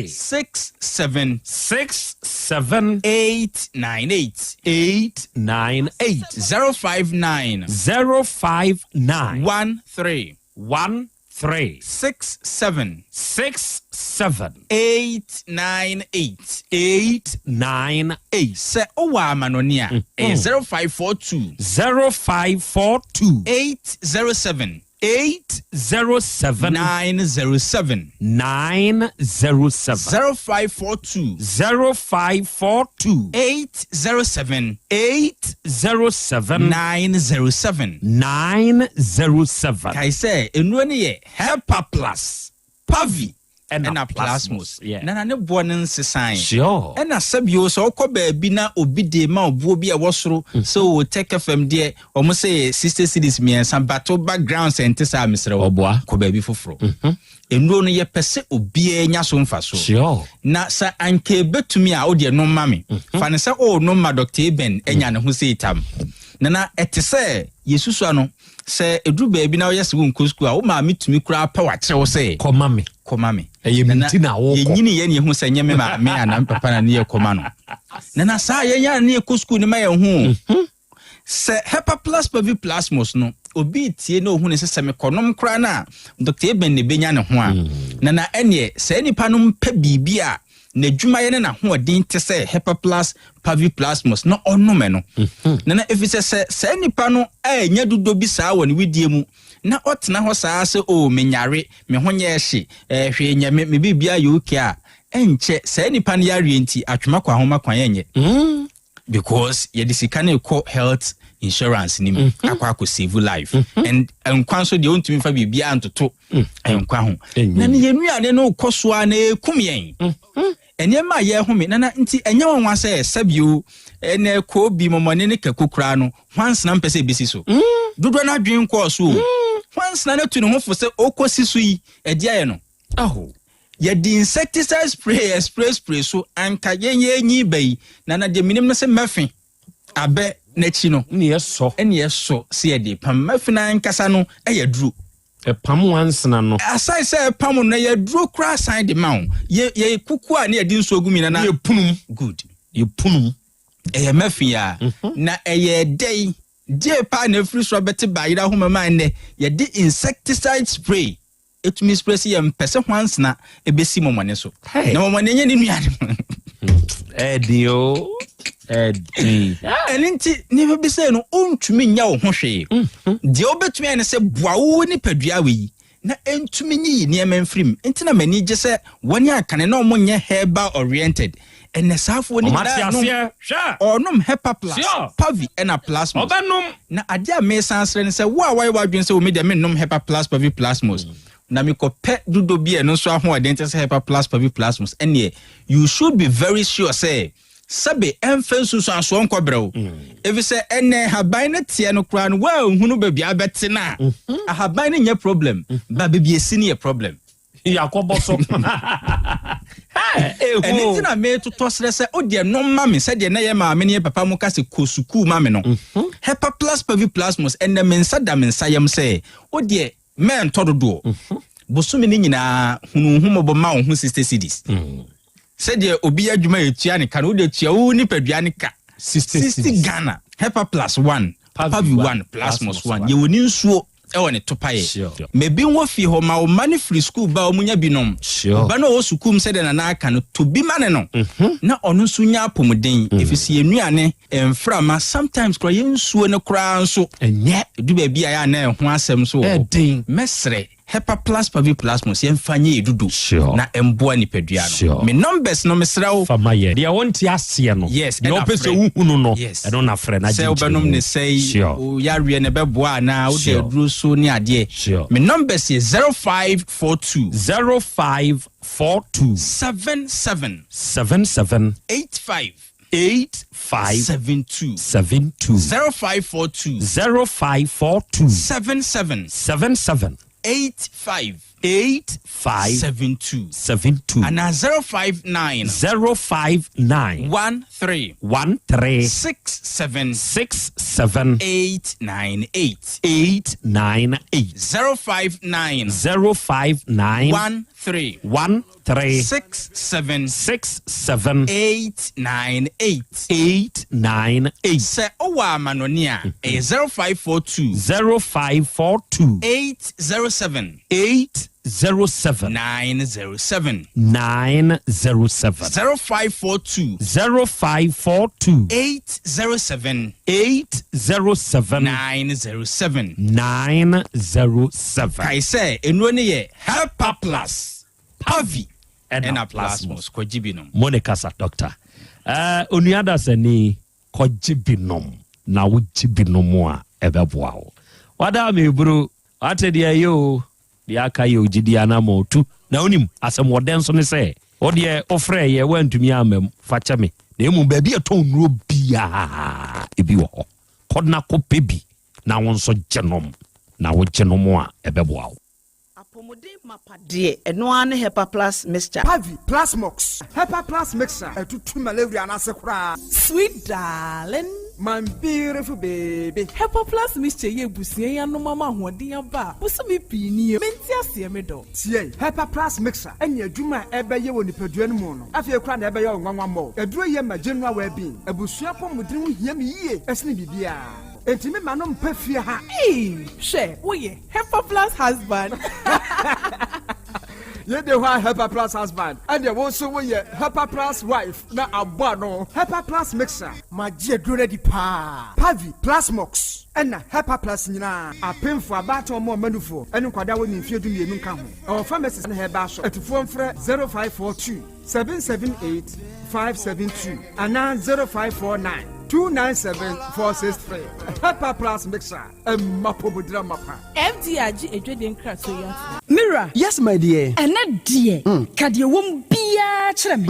67. 67. 898. 898. 059. 059. 13. 13. 67. 67. 898. 898. Sɛ wowɔ amanɔne a, ɛyɛ 0542. 0542. 807. 807. 907. 907. 0542. 0542. 807. 807. 907. 907. Kae sɛ, nnuro no yɛ Hepa Plus, Pavi, Ɛna ɛna Plasmos. Plasmos. Yeah. Na na ne boɔ no nsesae. Sure. Ɛna sɛbio sɛ wokɔ baabi na obi de ma wo boɔ bi a ɛwɔ soro sɛ o Tech FM deɛ wɔn sɛ yɛ 60 cedis mmiɛnsa but woba grounds ɛnte saa mesrɛ wo Ɔboa. kɔ baabi foforɔ. Nnuro no yɛpɛ sɛ obiara nya so mfasoɔ. Sure. Na sɛ anka ɛbɛtumi a wodeɛ nom ma me. Fa no sɛ o nom ma Dr. Eben anya ne ho sei tam. Nana ɛte sɛ yɛsusua no. Sɛ ɛduru baabi na woyɛ sɛ wonkɔ sukuu a, wo maame tumi koraa pɛ wakyerɛ wo sɛ kɔma me. Kɔma me. Ɛyɛ me nti na wokɔ. Yɛnyini yɛ ne yɛhu sɛ nyɛ me maame anaa me papa na ne yɛ kɔma no. Na na saa yɛn yɛ ne yɛkɔ sukuu ne ma yɛn ho. Sɛ Hepaplaspavi-plasmos no, obi retie na ohu ne sɛ sɛ mekɔnom koraa no a, Dr. Eben na ebenya ne ho a, na na ɛneɛ saa nipa no mpɛ biribi a n'adwumayɛ ne n'ahoɔden te sɛ Hepaplas paviplasmos na ɔnom ɛno. Na na efisɛ sɛ saa nipa no annya dodɔ bi saa wɔ ne wedeɛ mu na ɔtena hɔ saa sɛ o menyare, me ho nyɛ hye, eh, hwee nyɛ me, me biribiara yɛ okay a, ɛnkyɛ saa nipa no yareɛ nti atwema kɔ ahoma kwan ɛnyɛ. Because yɛde sika no rekɔ health insurance no mu akɔ akɔ save life and nkwa nso deɛ wontumi fa biribiara ntoto nkwa ho. Na ne yɛn nnuane no rekɔ so a na ɛkum yɛn. Nneɛma a yɛhome nana nti ɛnyɛ nwanwa sɛ sɛbio ɛnɛ koobi mɔmɔne ne kako koraa no hwansena mpɛ sɛ ebesi so. Dodoɔ no adwene nkɔɔ so o. Hwansena no atu ne ho fo sɛ ɔkɔsi so yi ɛde ayɛ no. Aho. Yɛde insecticide spray yɛ spray spray so anka yɛn yɛnyi ba yi na na deɛ menim no sɛ mɛfe abɛ n'akyi no ne ɛsɔ ɛne ɛsɔ sɛ yɛde pam mɛfe no ankasa no ɛyɛ duro. Ɛpam wansena no. Aside sɛ ɛpam no yɛ duro koraa san de ma wo. Yɛ yɛ kuku a ne yɛde nsuo gu mi na na yɛ punum. Good. Yɛ punum. Ɛyɛ mɛfe a na ɛyɛ dɛn deɛ paa na efiri so abɛte bayerɛ ahoma mu a ɛnɛ yɛde insecticide spray etumi spray sɛ yɛmpɛ sɛ hwansena ebesi mɔmɔne so. Na mɔmɔne nyɛ ne nua no. Ɛdi o. Ɛdi. Ɛno nti nneɛma bi sɛ no wontumi nyɛ wo ho hwee. Deɛ wobɛtumi ayɛ ne sɛ boa wo nipadua wɔ yi na ɛntumi nyiyi nneɛma mfiri mu. Nti na m'ani gye sɛ wɔne akane na ɔmo nyɛ herbal oriented. Ɛnɛ saafoɔ no Ɔmo ate nyinaa nom aseɛ. Hwɛ. ɔnom hepa plus, Sure. pavi ɛna plasmos. Ɔbɛnom. Na adeɛ a mesan srɛ ne sɛ wo a wayɛ w'adwene sɛ wo me deɛ mennom hepa plus pavi plasmos na mekɔpɛ dodo bi a ɛno nso ahoɔden te sɛ hepa plus pavi plasmos ɛneɛ you should be very sure sɛ sɛbe ɛmfa nsusuansoɔ nkɔbrɛ wo. Ɛfiri sɛ ɛnɛ ahaban no teɛ no koraa no woanhunu baabi a bɛte no a ahaban no nyɛ problem ba baabi esi no yɛ problem. Yakɔbɔ so. Ɛno nti na metotɔ serɛ sɛ wo deɛ nom ma me sɛdeɛ na yɛ maame ne yɛ papa mo ka sɛ kɔ sukuu ma me no. Hepa plus pavi plasmos ɛnɛ me nsa da me nsa yam sɛ wo deɛ mɛntɔ dodoɔ. Bosome no nyinaa hunu wo ho mmɔbɔ ma wo ho 60 cedis. Sɛdeɛ obi yɛ adwuma yɛ tua ne ka no wo deɛ tua wo nipadua ne ka 60 Ghana. Hepa plus 1, pavi 1, plasmos 1. Yɛwɔ ne nsuo ɛwɔ ne topaeɛ. Ma bi wɔ fie hɔ ma wo mma no firi sukuu ba a wɔn nya bi nom. Ɔba no a ɔwɔ sukuu mu sɛdeɛ Nana aka no tɔ bi ma ne no na ɔno nso nya apɔmuden. Ɛfiri sɛ yɛn nnuane, mframa, sometimes koraa yɛn nsuo no koraa nso ɛnyɛ. Ɛdu baabi a ɛyɛ a na ɛho asɛm nso wɔ hɔ. Ɛden. Mɛsrɛ Hepa plus Paviplasmos yɛmfa nyɛ yɛ dudu na ɛmboa nipadua no. Me numbers no mesrɛ wo. Fa ma yɛn. Deɛ wonte aseɛ no. Yes, Deɛ ɛna wopɛ sɛ frɛ. wohunu no, Yes. ɛno na frɛ na Sɛ gye wobɛnom nkyerɛmu. ne sɛe, wo yareɛ no ɛbɛboa anaa wode aduro so ne adeɛ. Me numbers yɛ 0542. 0542. 77. 77. 85. 85. 72. 72. 0542. 0542. 77. 77. 85. 85. 72. 72. Anaa 059. 059. 13. 13. 67. 67. 898. 898. 059. 059. 13. 13. 67. 67. 898. 898. Sɛ ɔwɔ amanɔne a ɛyɛ 0542. 0542. 807. 807. 907. 907. 0542. 0542. 807. 807. 907. 907. Kae sɛ nnuro no yɛ Hepa plus Pavi ɛna Plasmos kɔgye bi nom. Mo ne kasa doctor. Eh, onua dasani kɔgye bi nom na wogye bi nom a ɛbɛboa wo. Wada meburu wate deɛ ɛyɛ o deɛ aka yɛ ogyidi anamɔ tu na wonim asɛm wɔ dɛn so ne sɛ wo deɛ wofrɛ yɛ woantumi amma mu fa kyɛ me na mmom baabi a ɛtɔn nnuro biara ebi wɔ hɔ kɔ na kɔpɛ bi na wo nso gye nom na wogye nom a ɛbɛboa wo. Apɔmuden mapa deɛ ɛno ara ne Hepa plus mixture. Pavi, Plasmox, Hepa plus mixture ɛtutu malaria no ase koraa. Sweet darling. My beautiful baby. Hepa Plus mixture yi abusua yi anom ama ahoɔden aba a bosome pii nie. Mente aseɛ me dɔ. Tie! Hepa Plus Mixture ne adwuma a ɛbɛyɛ wɔ nipadua no mu no, afei koraa na ɛbɛyɛ wo nwanwa mmɔ. Aduro yi yɛ ma general well-being. Abusua apɔmuden ho hia me yie sene biribiara. Enti me ma no mpa fie ha. Eii hwɛ woyɛ Hepa Plus husband. Yei de hɔ a Hepa Plus husband, ɛneɛ wo nso woyɛ Hepa Plus wife na abɔ ano. Hepa Plus Mixture. Magye aduro no adi paa. Pavi, Plasmox, ɛna Hepa Plus nyinaa. Apemfo, abaatan, ɔmo a ɔma nufoɔ, ɛne nkwadaa a wɔnni mfeɛ 12 nka ho. Ɛwɔ pharmacies ne herbal shop. Atufoɔ mfrɛ 0542 778 572 anaa 0549 297 463. Hepa Plus Mixture, ɛma apɔmuden amapa. FDA agye adwadie nkratoɔ yi atom. Me wura. Yes my dear. Ɛnɛ deɛ, ka deɛ ɛwɔ mu biara kyerɛ me.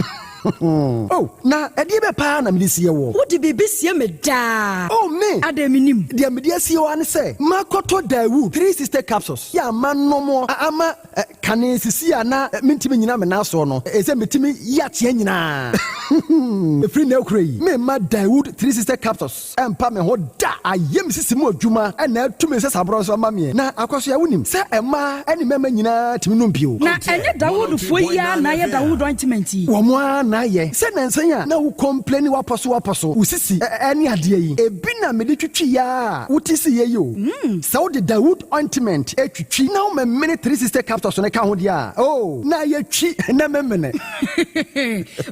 Oh, na ɛdeɛ bɛ paa na mede sie woɔ? Wode biribi sie me daa. Oh, me! Adɛn mennim? Deɛ mede asie wo ara ne sɛ, makɔtɔ Daewoo 360 capsules yɛ a manom a ama kane sisi a na mentumi nnyina me nan soɔ no, ɛsɛ metumi yi ateɛ nyinaa. Ɛfiri nnɛ rekora yi, meremma Daewoo 360 capsules. Ɛmpa me ho da. Ayɛ me sisi mu adwuma na atu me nsasaborɔ nso ama meɛ. Na Akwasoa, wonim sɛ mmaa ne mmarima nyinaa tumi nom bio. Na ɛnyɛ Dawoodfoɔ yi ara na ayɛ Dawood ointment yi? Wɔn ara na ayɛ. Sɛ nnansa yi a na wo complaini w'apɔ so w'apɔ so, wo sisi ne adeɛ yi, ebi na mede twitwi a wote siiɛ yi o. Sɛ wode Dawood ointment twitwi na womemene 360 capsules no ka ho deɛ a, oh, na ayɛ twi na memene.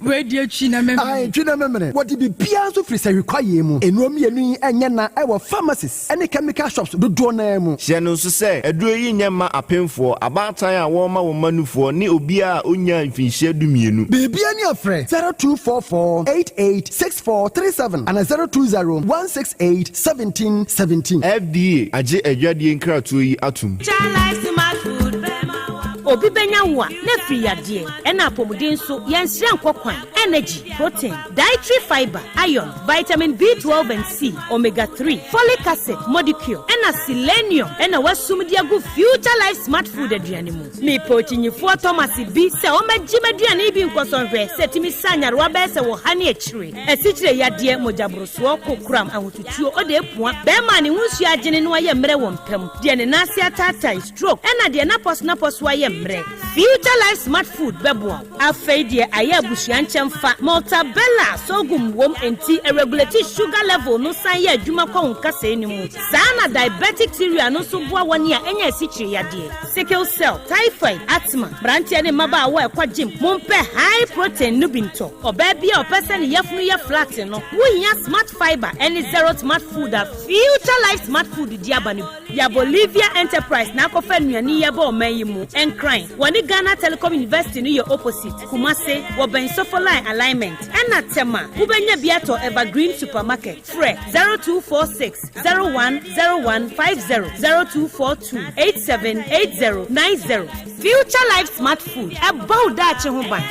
Wei deɛ twi na memene. Ae, twi na memene. Wɔde biribiara nso firi sahwi kwaeɛ mu. Nnuro mmienu yi nyɛ na wɔ pharmacies ne chemical shops dodoɔ no ara mu. Hyɛ no nso sɛ, aduro yi nyɛ mma apemfoɔ, abaatan a wɔrema wɔn mma nufoɔ, ne obiara a ɔnnyaa mfinhyia dumienu. Biribiara ni a frɛ 0244 88 64 37 anaa 020 168 17 17. FDA agye adwadie nkratoɔ yi atom. Obi bɛnya wo a, na afiri yadeɛ, ɛna apɔmuden nso, yɛnsrɛ nkɔ kwan, energy, protein, dietary fibre, iron, vitamin B12 and C, omega 3, folic acid, modicure, ɛna selenium ɛna wasum de agu Future Life Smart Food aduane mu. Mepɛ okyinyifoɔ Thomas bi sɛ ɔmmɛgye m'aduane yi bi nkɔsɔ nhwɛ sɛ ɛtumi sa nyarewa bɛyɛ sɛ wɔ ha ne akyire, asikyire yadeɛ, mogyaborosoɔ, kokoram, ahotutuo, ɔde apua, bɛrima a ne ho nsuo agyene na wayɛ mmerɛ wɔ mpa mu, deɛ ne nan ase ataatae, stroke, ɛna deɛ n'apɔso-n'apɔso ayɛ mmerɛ. Future Life Smart Food bɛboa wo. Afei deɛ ayɛ abusua nkyɛmfa, Maltabella sorghum wom enti ɛregulate sugar level no san yɛ adwuma kɔ wo nkasɛɛ no mu. Saa na diabetic cereal no nso boa wɔn a anya asikyire yadeɛ, sickle cell, typhoid, asthma. Mmeranteɛ ne mmabaawa a ɛkɔ gym, mompɛ high protein no bi ntɔ. Ɔbaa bi a ɔpɛ sɛ ne yafunu yɛ flat no, wohia Smart Fibre ne Zero Smart Food a Future Life Smart Food de aba no bi. Ya Bolivia Enterprise na akɔfa nnuane yi aba ɔman yi mu. Nkran, wɔne Ghana Telecom University no yɛ opposite. Kumase, wɔbɛn Sofoline Alignment. Ɛna Tema, wobɛnya bi atɔ Evergreen Supermarket. Frɛ 0246 01 01 50, 0242 87 80 90. Future Life Smart Food, ɛbɔ wo daakye ho ban.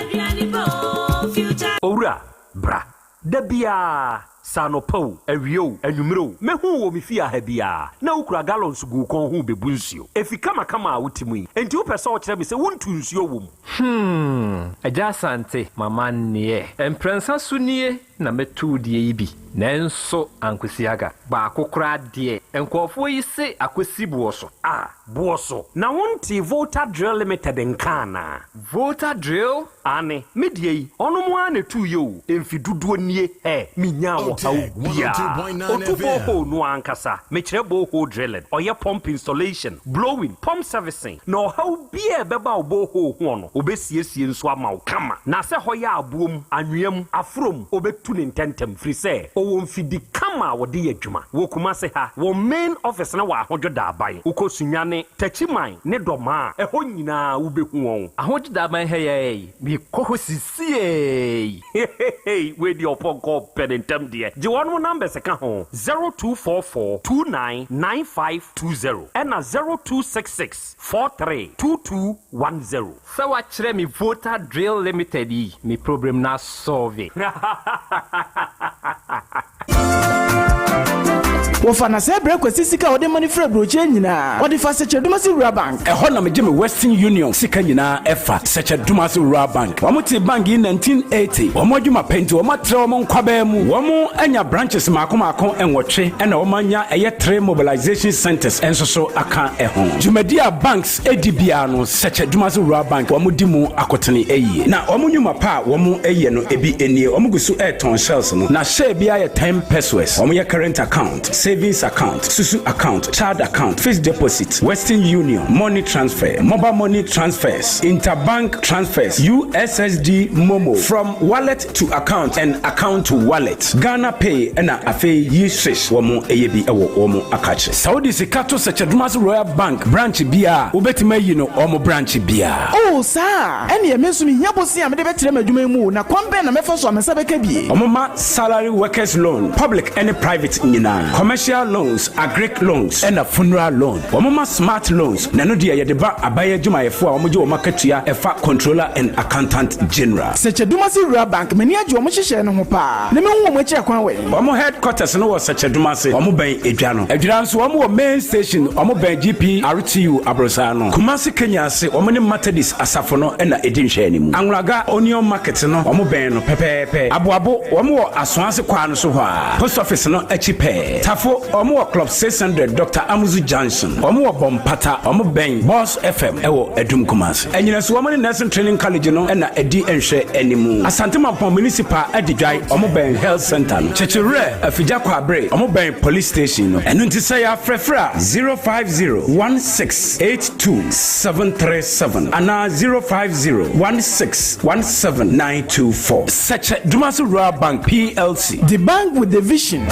Owura, bra. Da biara, sɛ anɔpa o, awia o, anwummere o, mɛhu wo wɔ me fie ha biara, na wokura gallons gu wo kɔn ho rebebu nsuo. Efi kamakama a wote mu yi, enti wopɛ sɛ wokyerɛ me sɛ wontu nsuo wɔ mu? Hmm, Agya Asante, m'amanneɛ. Mprɛnsa so nie na mɛtu wo deɛ yi bi, nanso ankosi aga. Baako koraa deɛ, nkurɔfoɔ yi se akɔsi boɔ so. Ah, boɔ so? Na wontee Volta Drill Limited nka anaa? Volta Drill? Aane, me deɛ yi, ɔnom ara na ɛtuiɛ o, mfe dodoɔ nie, hɛ, menyaa ɔhaw biara. Ɔtu borehole no ara ankasa, mekyerɛ borehole drilling, ɔyɛ pump installation, blowing, pump servicing, na ɔhaw biara a ɛbɛba wo borehole hoɔ no, ɔbɛsiesie nso ama wo kama. Na sɛ hɔ yɛ aboɔ mu, anwea mu, aforɔ mu, ɔbɛtu no ntɛntɛm, firi sɛ ɔwɔ mfidi kama a wɔde yɛ adwuma. Wɔ Kumase ha, wɔn main office no wɔ Ahodwo Daaban. Wokɔ Sunyani, Techiman ne Dɔmaa a, ɛhɔ nyinaa wobɛhu wɔn. Ahodwo Daaban ha yi ara yi, mekɔ hɔ sisiei. Hehehe wei deɛ ɔpɔnkɔ ɔpɛ ne ntɛm deɛ. Gye wɔnom numbers ka ho, 0244 29 9520 ɛna 0266 43 2210. Sɛ wakyerɛ me Volta Drill Limited yi, me problem no asɔlve. Wɔfa na sɛ brɛ Kwasi sika a ɔde ma no firi aburokyire nyinaa, ɔde fa Sɛkyɛ-Dumasi Rural Bank. Ɛhɔ na megye me Western Union sika nyinaa ɛfa, Sɛkyɛ-Dumasi Rural Bank. Wɔn tee bank yi 1980. Wɔn adwuma pɛ nti wɔn atrɛ wɔn nkwabaa mu. Wɔn anya branches mmaako mmaako nwɔtwe ɛna wɔn anya ɛyɛ three mobilization centers nso so aka ɛho. Dwumadi a banks di biara no Sɛkyɛ-Dumasi Rural Bank wɔn di mu akotene yie. Na wɔn nnwuma pa a wɔn yɛ no ebi nie, wɔn gu so retɔn shells no na share biara yɛ ten pesewas. Wɔn yɛ current account, savings account, susu account, child account, fixed deposit, Western Union, money transfer, mobile money transfers, interbank transfers, USSD MoMo, from wallet to account and account to wallet, Ghana Pay ɛna afei Yi-Swish wɔn yɛ bi wɔ wɔn akakye. Sɛ wode sika to Sɛkyɛ-Dumasi Royal Bank branch biara a, wobɛtumi ayi no wɔn branch biara. Oh, saa a? Ɛnneɛ me nso mehia bosea a mede bɛtrɛ m'adwuma yi mu o, na kwan bɛn na mɛfa so a me nsa bɛka bi? Wɔma salary workers loan, public ne private nyinaa, commercial loans, agric loans ɛna funeral loan. Wɔma smart loans, na ɛno deɛ yɛde ba aban adwumayɛfoɔ a wɔgye wɔn akatua ɛfa Controller and Accountant General. Sɛkyɛ-Dumasi Rural Bank, m'ani agye wɔn nhyehyɛɛ no ho paa, na mehu wɔn akyiri akwan wɛn? Wɔn headquarters no wɔ Sɛkyɛ-Dumase, wɔn bɛn Edwa no. Adwira nso wɔn wɔ main station, wɔn bɛn GPRTU aborosan no. Kumasi Kenya ase, wɔn ne Methodist asafo no na ɛdi nhwɛanimu. Anwulaga Onion Market no, wɔn bɛn no pɛpɛɛpɛ. Aboabo, wɔn wɔ Asoase kwaa no so hɔ ara, Post Office no akyi pɛɛ. Tafo, wɔn wɔ Club 600, Doctor Amuzu Junction. Wɔn wɔ Bompata, wɔn bɛn Boss FM wɔ Adum Kumasi. Anyinaso, wɔn ne Nursing Training College no na ɛdi nhwɛanimu. Asante Mampong Municipal Adidwae, wɔn bɛn Health Centre no. Kyekyewerɛ, Afigya Kwabre, wɔn bɛn Police Station no. Ɛno nti sɛ yɛafrɛfrɛ a, 050 1682 737 anaa 050 1617 924. Sɛkyɛ Dumasi Rural Bank PLC. The bank with the vision.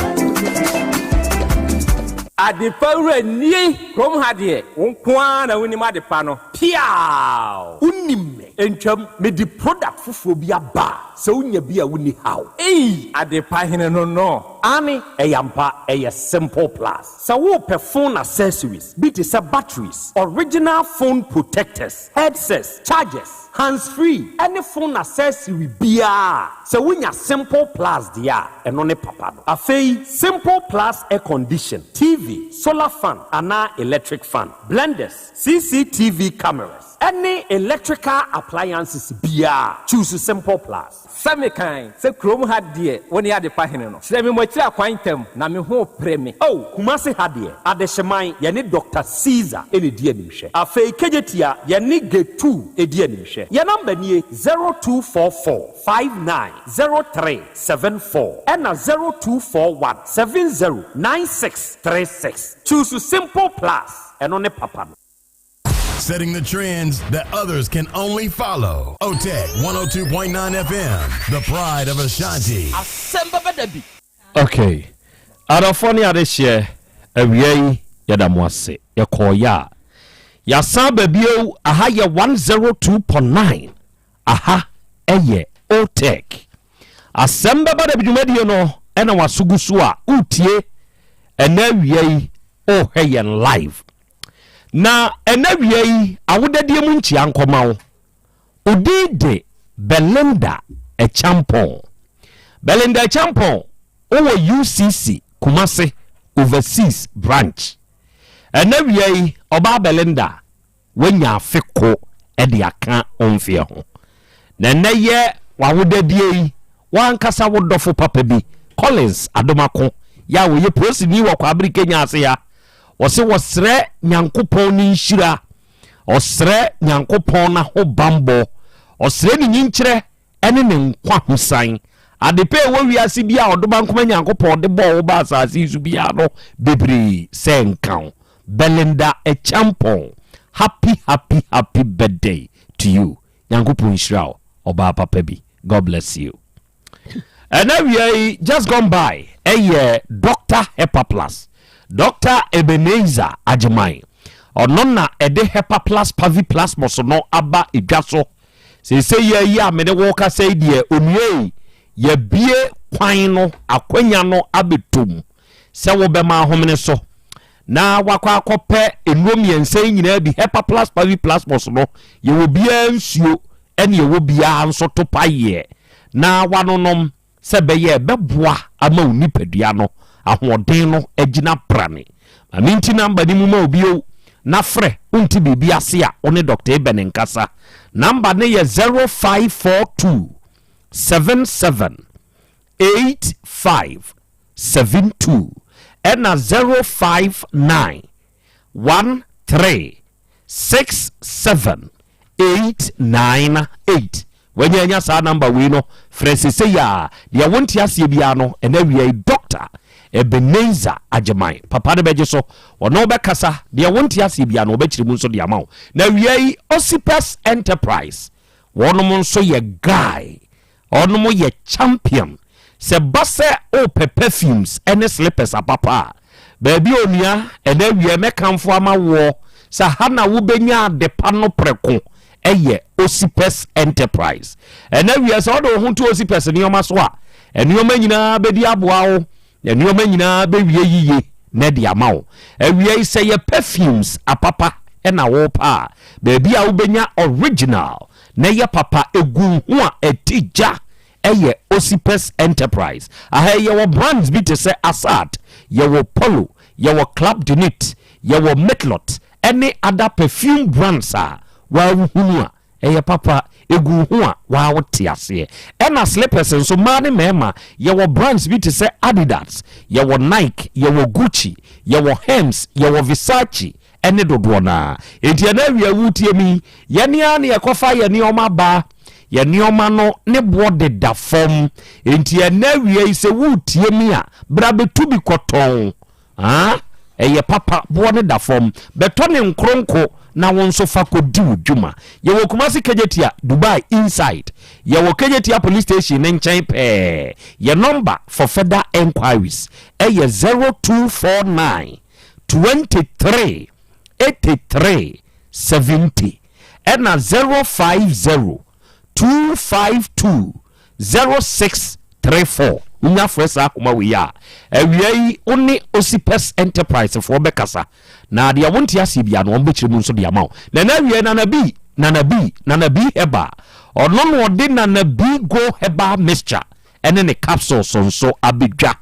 Adepa wura nie! Kurom ha deɛ, wo nko ara na wonim adepa no. Piaaw! Wonim me. Ntwam, mede product foforɔ bi aba a, sɛ wonya bi a wonni haw. Ei! Adepa hene no no. Aane, ɛyɛ ampa, ɛyɛ Simple Plus. Sɛ worepɛ phone accessories bi te sɛ batteries, original phone protectors, headsets, chargers, hands free ɛne phone accessory biara a, sɛ wonya Simple Plus deɛ a, ɛno ne papa no. Afei, Simple Plus air condition, TV, solar fan anaa electric fan, blenders, CCTV cameras, ɛne electrical appliances biara a, choose Simple Plus. Sɛ mekan sɛ kurom ha deɛ wo ne adepa hene no. Kyerɛ me mo akyiri akwan ntɛm na me ho repere me. Oh, Kumasi ha deɛ, Adehyeman, yɛne Doctor Caesar na ɛdi animhwɛ. Afei Kejetia, yɛne Getu di animhwɛ. Yɛn number nie, 0244 59 03 74 ɛna 0241 70 96 36. Choose Simple Plus, ɛno ne papa no. Setting the trends that others can only follow. OTEC 102.9 FM, the pride of Ashanti. Asɛm bɛba da bi. Ok adɔfoɔ ne adehyeɛ awia yi yɛda mo ase yɛkɔɔyɛ a yɛasan aba bio aha yɛ 102.9 aha ɛyɛ OTEC asɛm bɛba da bi dwumadie no ɛna waso gu so a wotie ɛnɛ awia yi wohwɛ yɛn live Na ɛnɛ awia yi awodadie mu nkyia nkɔma wo. Wo din de Belinda Acheampong. Belinda Acheampong, wowɔ UCC Kumasi Overseas Branch. Ɛnɛ awia yi, ɔbaa Belinda, woanya afe ko de aka wo mfeɛ ho. Na ɛnnɛ yɛ w'awodadie yi, w'ankasa wo dɔfo papa bi, Collins Adomako, yɛ a ɔyɛ polisini wɔ Kwabere Kenya ase ha, Ɔse wɔsrɛ Nyankopɔn ne nhyira, ɔsrɛ Nyankopɔn n'ahobanbɔ, ɔsrɛ ne nyinkyerɛ ne ne nkwa hosian. Adepa a ɛwɔ wiase biara a Ɔdomankoma Nyankopɔn de bɔɔ wo baa asase yi so biara no bebree sɛ nka wo. Belinda Acheampong, happy happy happy birthday to you. Nyankopɔn nhyira wo, ɔbaa papa bi. God bless you. Ɛna awia yi just gone by ɛyɛ Doctor Hepaplus, Doctor Ebenezer Agyeman. Ɔno na ɛde Hepaplus Paviplasmos no aba edwa so. Seesei yɛ yi a mene wo kasa yi deɛ onua yi yɛabue kwan no akwanya no abɛtom sɛ wobɛma ahomene so na wakɔ akɔpɛ nnuro mmiɛnsa yi nyinaa bi Hepaplus Paviplasmos no yɛwɔ biara nsuo ɛne ɛwɔ biara nso to payeɛ na wanonom sɛ ɛbɛyɛ ɛbɛboa ama wo nipadua no ahoɔden no agyina prane. Ma menti number no mu ma wo bio na frɛ, wonte biribi ase a wo ne Doctor Eben nkasa. Number no yɛ 0542 77 85 72 ɛna 059 13 67 898. Wanya anya saa number wei no, frɛ sesei a deɛ wonte aseɛ biara no, ɛna awia yi Doctor Ebenezer Agyeman papa no bɛgye so, ɔne wo bɛkasa, deɛ wonte aseɛ biara no ɔbɛkyerɛ mu nso de ama wo. Na awia yi Osipes Enterprise wɔnom nso yɛ guy Ɔnom yɛ champion. Sɛ ba sɛ wopɛ perfumes ne slippers apapa a, baabi a onua, ɛnɛ awia mɛkamfo ama woɔ sɛ ha na wobɛnya adepa no prɛko yɛ Osipes Enterprise. Ɛnɛ awia sɛ wode wo ho to Osipes nneɛma so a, nneɛma nyinaa bɛdi aboa wo, na nneɛma nyinaa bɛwie yiye na ɛde ama wo. Awia yi sɛ yɛ perfumes apapa na wopɛ a, baabi a wobɛnya original na ɛyɛ papa egu ho a ɛte gya yɛ Osipes Enterprise. Aha yi yɛwɔ brands bi te sɛ Assad, yɛwɔ Polo, yɛwɔ Club de Nuit, yɛwɔ Mitlot ne other perfume brands a woahunu a ɛyɛ papa egu ho a waa wote aseɛ. Ɛna slippers nso mmaa ne mmarima yɛwɔ brands bi te sɛ Adidas, yɛwɔ Nike, yɛwɔ Gucci, yɛwɔ Hermes, yɛwɔ Versace ne dodoɔ no ara. Enti ɛnɛ awia woretie me yi, yɛne ara na yɛkɔfa yɛn nneɛma ba. Yɛn nneɛma no ne boɔ deda fam. Enti ɛnɛ awia yi sɛ woretie me a, bra bɛtu bi kɔtɔn. Ah, ɛyɛ papa, boɔ no da fam. Bɛtɔ ne nkronko na wo nso fa kɔdi wo dwuma. Yɛwɔ Kumasi Kejetia, Dubai inside. Yɛwɔ Kejetia Police Station no nkyɛn pɛɛ. Yɛn nɔmba for further enquiries ɛyɛ 0249 23 83 70 ɛna 050 252 0634. Wonya frɛ saa akoma wei a, awia yi wo ne Osipes Enterprise foɔ bɛkasa na deɛ wonte aseɛ biara no wɔbɛkyerɛ mu nso de ama wo. Na ɛnɛ awia yi Nana B, Nana B, Nana B Herbal, ɔno na ɔde Nana B Go Herbal Mixture ne ne capsules nso abɛdwa.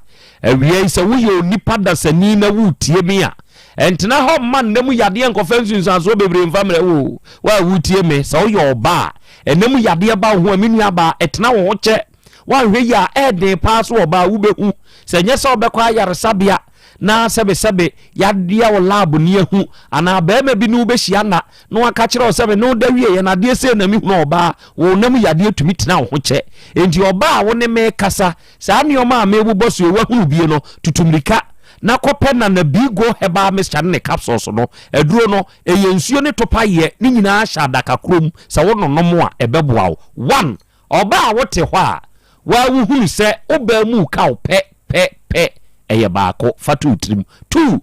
Awia yi, sɛ woyɛ onipa dasani na woretie me a, ɛntena hɔ mma nna mu yadeɛ nkɔfa nsunsuansoɔ bebree mfa mmerɛ wo. Wo a woretie me, sɛ woyɛ ɔbaa a, ɛnna mu yadeɛ ba wo ho a, me nuabaa, ɛtena wo ho kyɛ. Woanhwɛ yie a, ɛyɛ den paa sɛ ɔbaa wobɛhu. Sɛ ɛnyɛ sɛ wobɛkɔ ayaresabea na sɛbesɛbe yɛadeɛ wo lab ni ahu, anaa barima bi ne wo bɛhyia nna na waka kyerɛ wo sɛ me ne wo da wieɛ na adeɛ sei na mehunu ɔbaa, wo nam yadeɛ tumi tena wo ho kyɛ. Enti ɔbaa a wo ne me kasa, saa nneɛma a merebobɔ so yi woahunu bie no, tutu mmirika na kɔpɛ Nana Bigo Herbal Mixture ne ne capsules no. Aduro no, ɛyɛ nsuo ne topaeɛ, ne nyinaa hyɛ adaka korɔ mu, sɛ wononom a ɛbɛboa wo. One, Ɔbaa a wote hɔ a waa wohunu sɛ wo baa mu reka wo pɛ pɛ pɛ, ɛyɛ baako, fa to wo tirim. Two,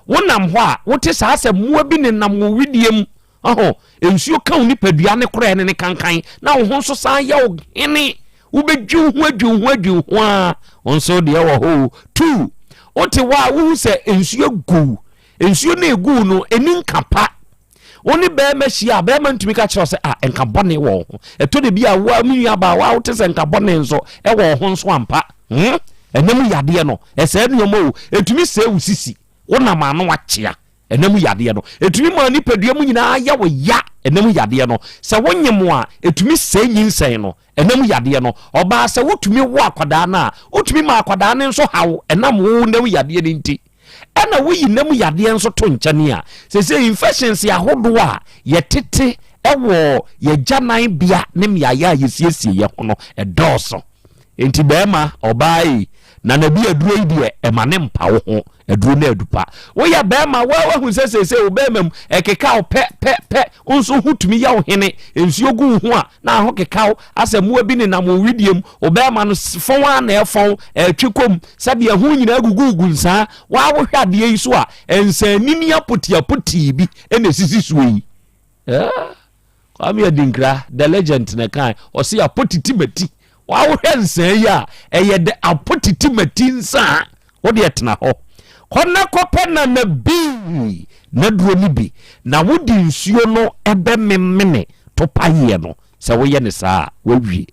wonam hɔ a wote saa sɛ mmoa bi nenam wo wedeɛ mu, ɔho, nsuo ka wo nipadua ne korɛ ne ne kankan, na wo ho nso san yɛ wo hene, wobɛdwi wo ho adwi wo ho adwi wo ho a, wo nso deɛ wɔ hɔ o. Two, wote hɔ a wohu sɛ nsuo gu, nsuo no egu no, ɛni nka pa. Wo ne bɛrima hyia a, bɛrima ntumi ka kyerɛ wo sɛ, ah, nka bɔne wɔ wo ho. Ɛtɔ da bi a, wo a me nua baa, wo a wote sɛ nka bɔne nso ɛwɔ wo ho nso ampa. Hmm? Ɛnɛ mu yadeɛ no, ɛsɛe nneɛma o. Ɛtumi sɛe wo sisi. Wonam ano akyea. Ɛnɛ mu yadeɛ no, ɛtumi ma nipadua mu nyinaa yɛ wo ya. Ɛnɛ mu yadeɛ no, sɛ wonyem a, ɛtumi sɛe nyinsɛn no. Ɛnɛ mu yadeɛ no, ɔbaa sɛ wotumi wo akwadaa no a, wotumi ma akwadaa no nso haw ɛnam wo nɛ mu yadeɛ no nti. Ɛna woyi nna mu yadeɛ nso to nkyɛne a, seesei infections ahodoɔ a yɛtete wɔ yɛgyanan bea ne mmeaeɛ a yɛsiesie yɛ ho no ɛdɔɔso. Enti bɛrima, ɔbaa yi, na na bi aduro yi deɛ ɛma ne mpa wo ho, aduro no adu pa. Woyɛ bɛrima, woa wahu sɛ seesei wo bɛrima mu ɛkeka wo pɛ pɛ pɛ, wo nso ho tumi yɛ wo hene, nsuo gu wo ho a na aho keka wo, asɛ mmoa bi nenam wo wedeɛ mu, wo bɛrima no fɔn a na ɛfɔn, ɛtwe kɔm, Sɛdeɛ ɛho nyinaa gugugugu nsaa, waa wohwɛ adeɛ yi so a, nsanini apotiapotii bi na ɛsisi soɔ yi. Eh, Kwame Adinkra, the legend na ɛkae, ɔse apotiti mati. Waa wohwɛ nsaa yi a, ɛyɛ dɛ apotiti mati nsaa. Wode ɛtena hɔ. Kɔ na kɔpɛ nana bi n'aduro no bi na wode nsuo no ɛbɛmemene topayeɛ no. Sɛ woyɛ ne saa a, wawie.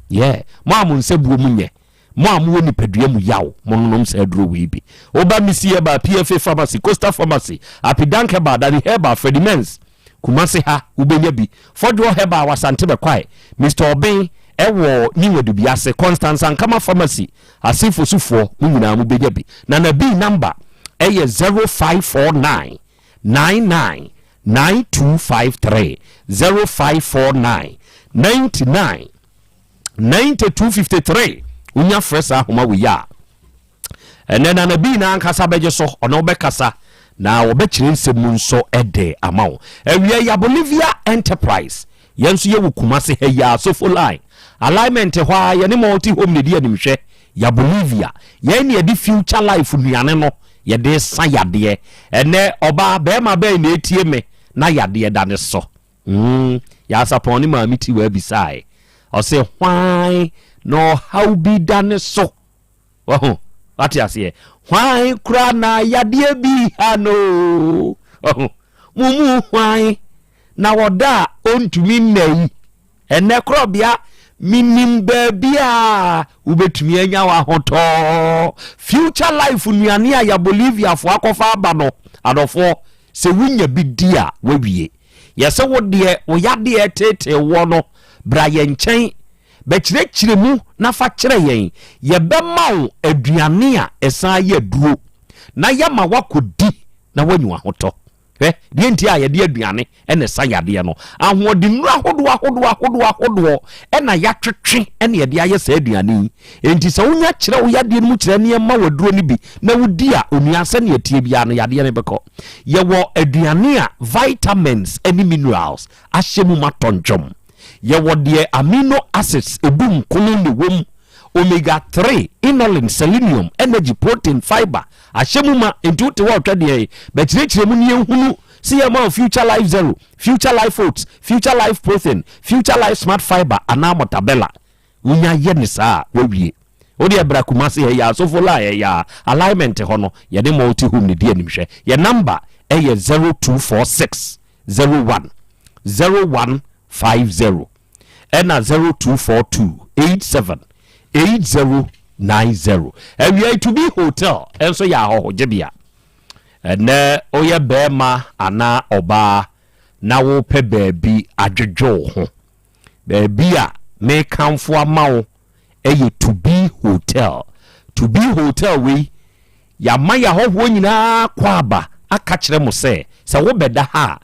Yeah, mo a mo nsa buo mu nyɛ. Mo a mowɔ nipadua mu yaw, monnonom saa aduro wei bi. Woba Missy Herbal, PFA Pharmacy, Coastal Pharmacy, Apidank Herbal, Daddy Herbal, Freddie Mens, Kumasi ha, wobɛnya bi. Fɔdwoɔ Herbal wɔ Asante Bɛkwae, Mister Ɔben wɔ New Adubiase, Constance Ankama Pharmacy, Assin Fosufoɔ, mo nyinaa mobɛnya bi. Nana Bii number yɛ 0549 99 9253, 0549 99 9253. Wonya frɛ saa ahoma wei a, ɛnɛ Nana Bii no ankasa bɛgye so, ɔne wo bɛkasa na wɔbɛkyerɛ nsɛm mu nso de ama wo. Awia yi Abolivia Enterprise, yɛn nso yɛwɔ Kumase ha yi ara, Sofo Line alignment hɔ ara, yɛne Multi Home na ɛdi animhwɛ. Yabolivia, yɛn ne yɛde Future Life nnuane no yɛde sa yadeɛ. Ɛnɛ ɔbaa bɛrima bɛn na ɛtie me na yadeɛ da ne so? Mm, Nyansapɔn ne maame Tiwaa bisae. Ɔse, Hwan na ɔhaw bi da ne so? Wahu? Wate aseɛ? Hwan koraa na yadeɛ bi ha no? Wahu? Mo mu hwan na ɔda a ɔntumi nna yi? Ɛnnɛ korɔbea, menim baabi a wobɛtumi anya w'ahotɔ. Future Life nnuane a ya Boliviafoɔ akɔfa aba no, adɔfoɔ, sɛ wonya bi di a, woawie. Yɛse wo deɛ, wo yadeɛ reteetee woɔ no, bra yɛn nkyɛn bɛkyerɛkyerɛ mu na fa kyerɛ yɛn. Yɛbɛma wo aduane a ɛsan yɛ aduro na yɛama woakɔdi na woanya w'ahotɔ. Hwɛ, deɛ nti a yɛde aduane na ɛsa yadeɛ no, ahoɔdennuro ahodoɔ ahodoɔ ahodoɔ ahodoɔ na yɛatwetwe na yɛde ayɛ saa aduane yi. Enti sɛ wonya kyerɛ wo yadeɛ no mu kyerɛ ne yɛma wo aduro no bi na wodi a, onua, sɛdeɛ ɛteɛ biara no, yadeɛ no bɛkɔ. Yɛwɔ aduane a vitamins ne minerals ahyɛ mu ma tɔntwom. Yɛwɔ deɛ amino acids edu nkono na ɛwɔ mu, omega 3, inulin, selenium, energy, protein, fiber ahyɛ mu ma. Enti wote hɔ a ɔtwa deɛ bɛkyerɛkyerɛ mu ne yɛnhunu sɛ yɛma wo Future Life Zero, Future Life Oats, Future Life Protein, Future Life Smart Fiber anaa Mortabella. Wonya yɛ ne saa a, woawie. Wo deɛ bra Kumasi ha yi ara, Sofo Line ha yi ara, alignment hɔ no, yɛne Multi Home no di animhwɛ. Yɛn number yɛ 0246 01 0150 ɛna 0242 87 8090. Awia yi To Be Hotel nso yɛ ahɔhogyebea. Ɛnɛ woyɛ bɛrima anaa ɔbaa na wopɛ baabi adwodwo wo ho. Baabi a mekamfo ama wo yɛ To Be Hotel. To Be Hotel wei, yɛama yɛn ahɔhoɔ nyinaa akwaaba aka kyerɛ mo sɛ, sɛ wobɛda ha a,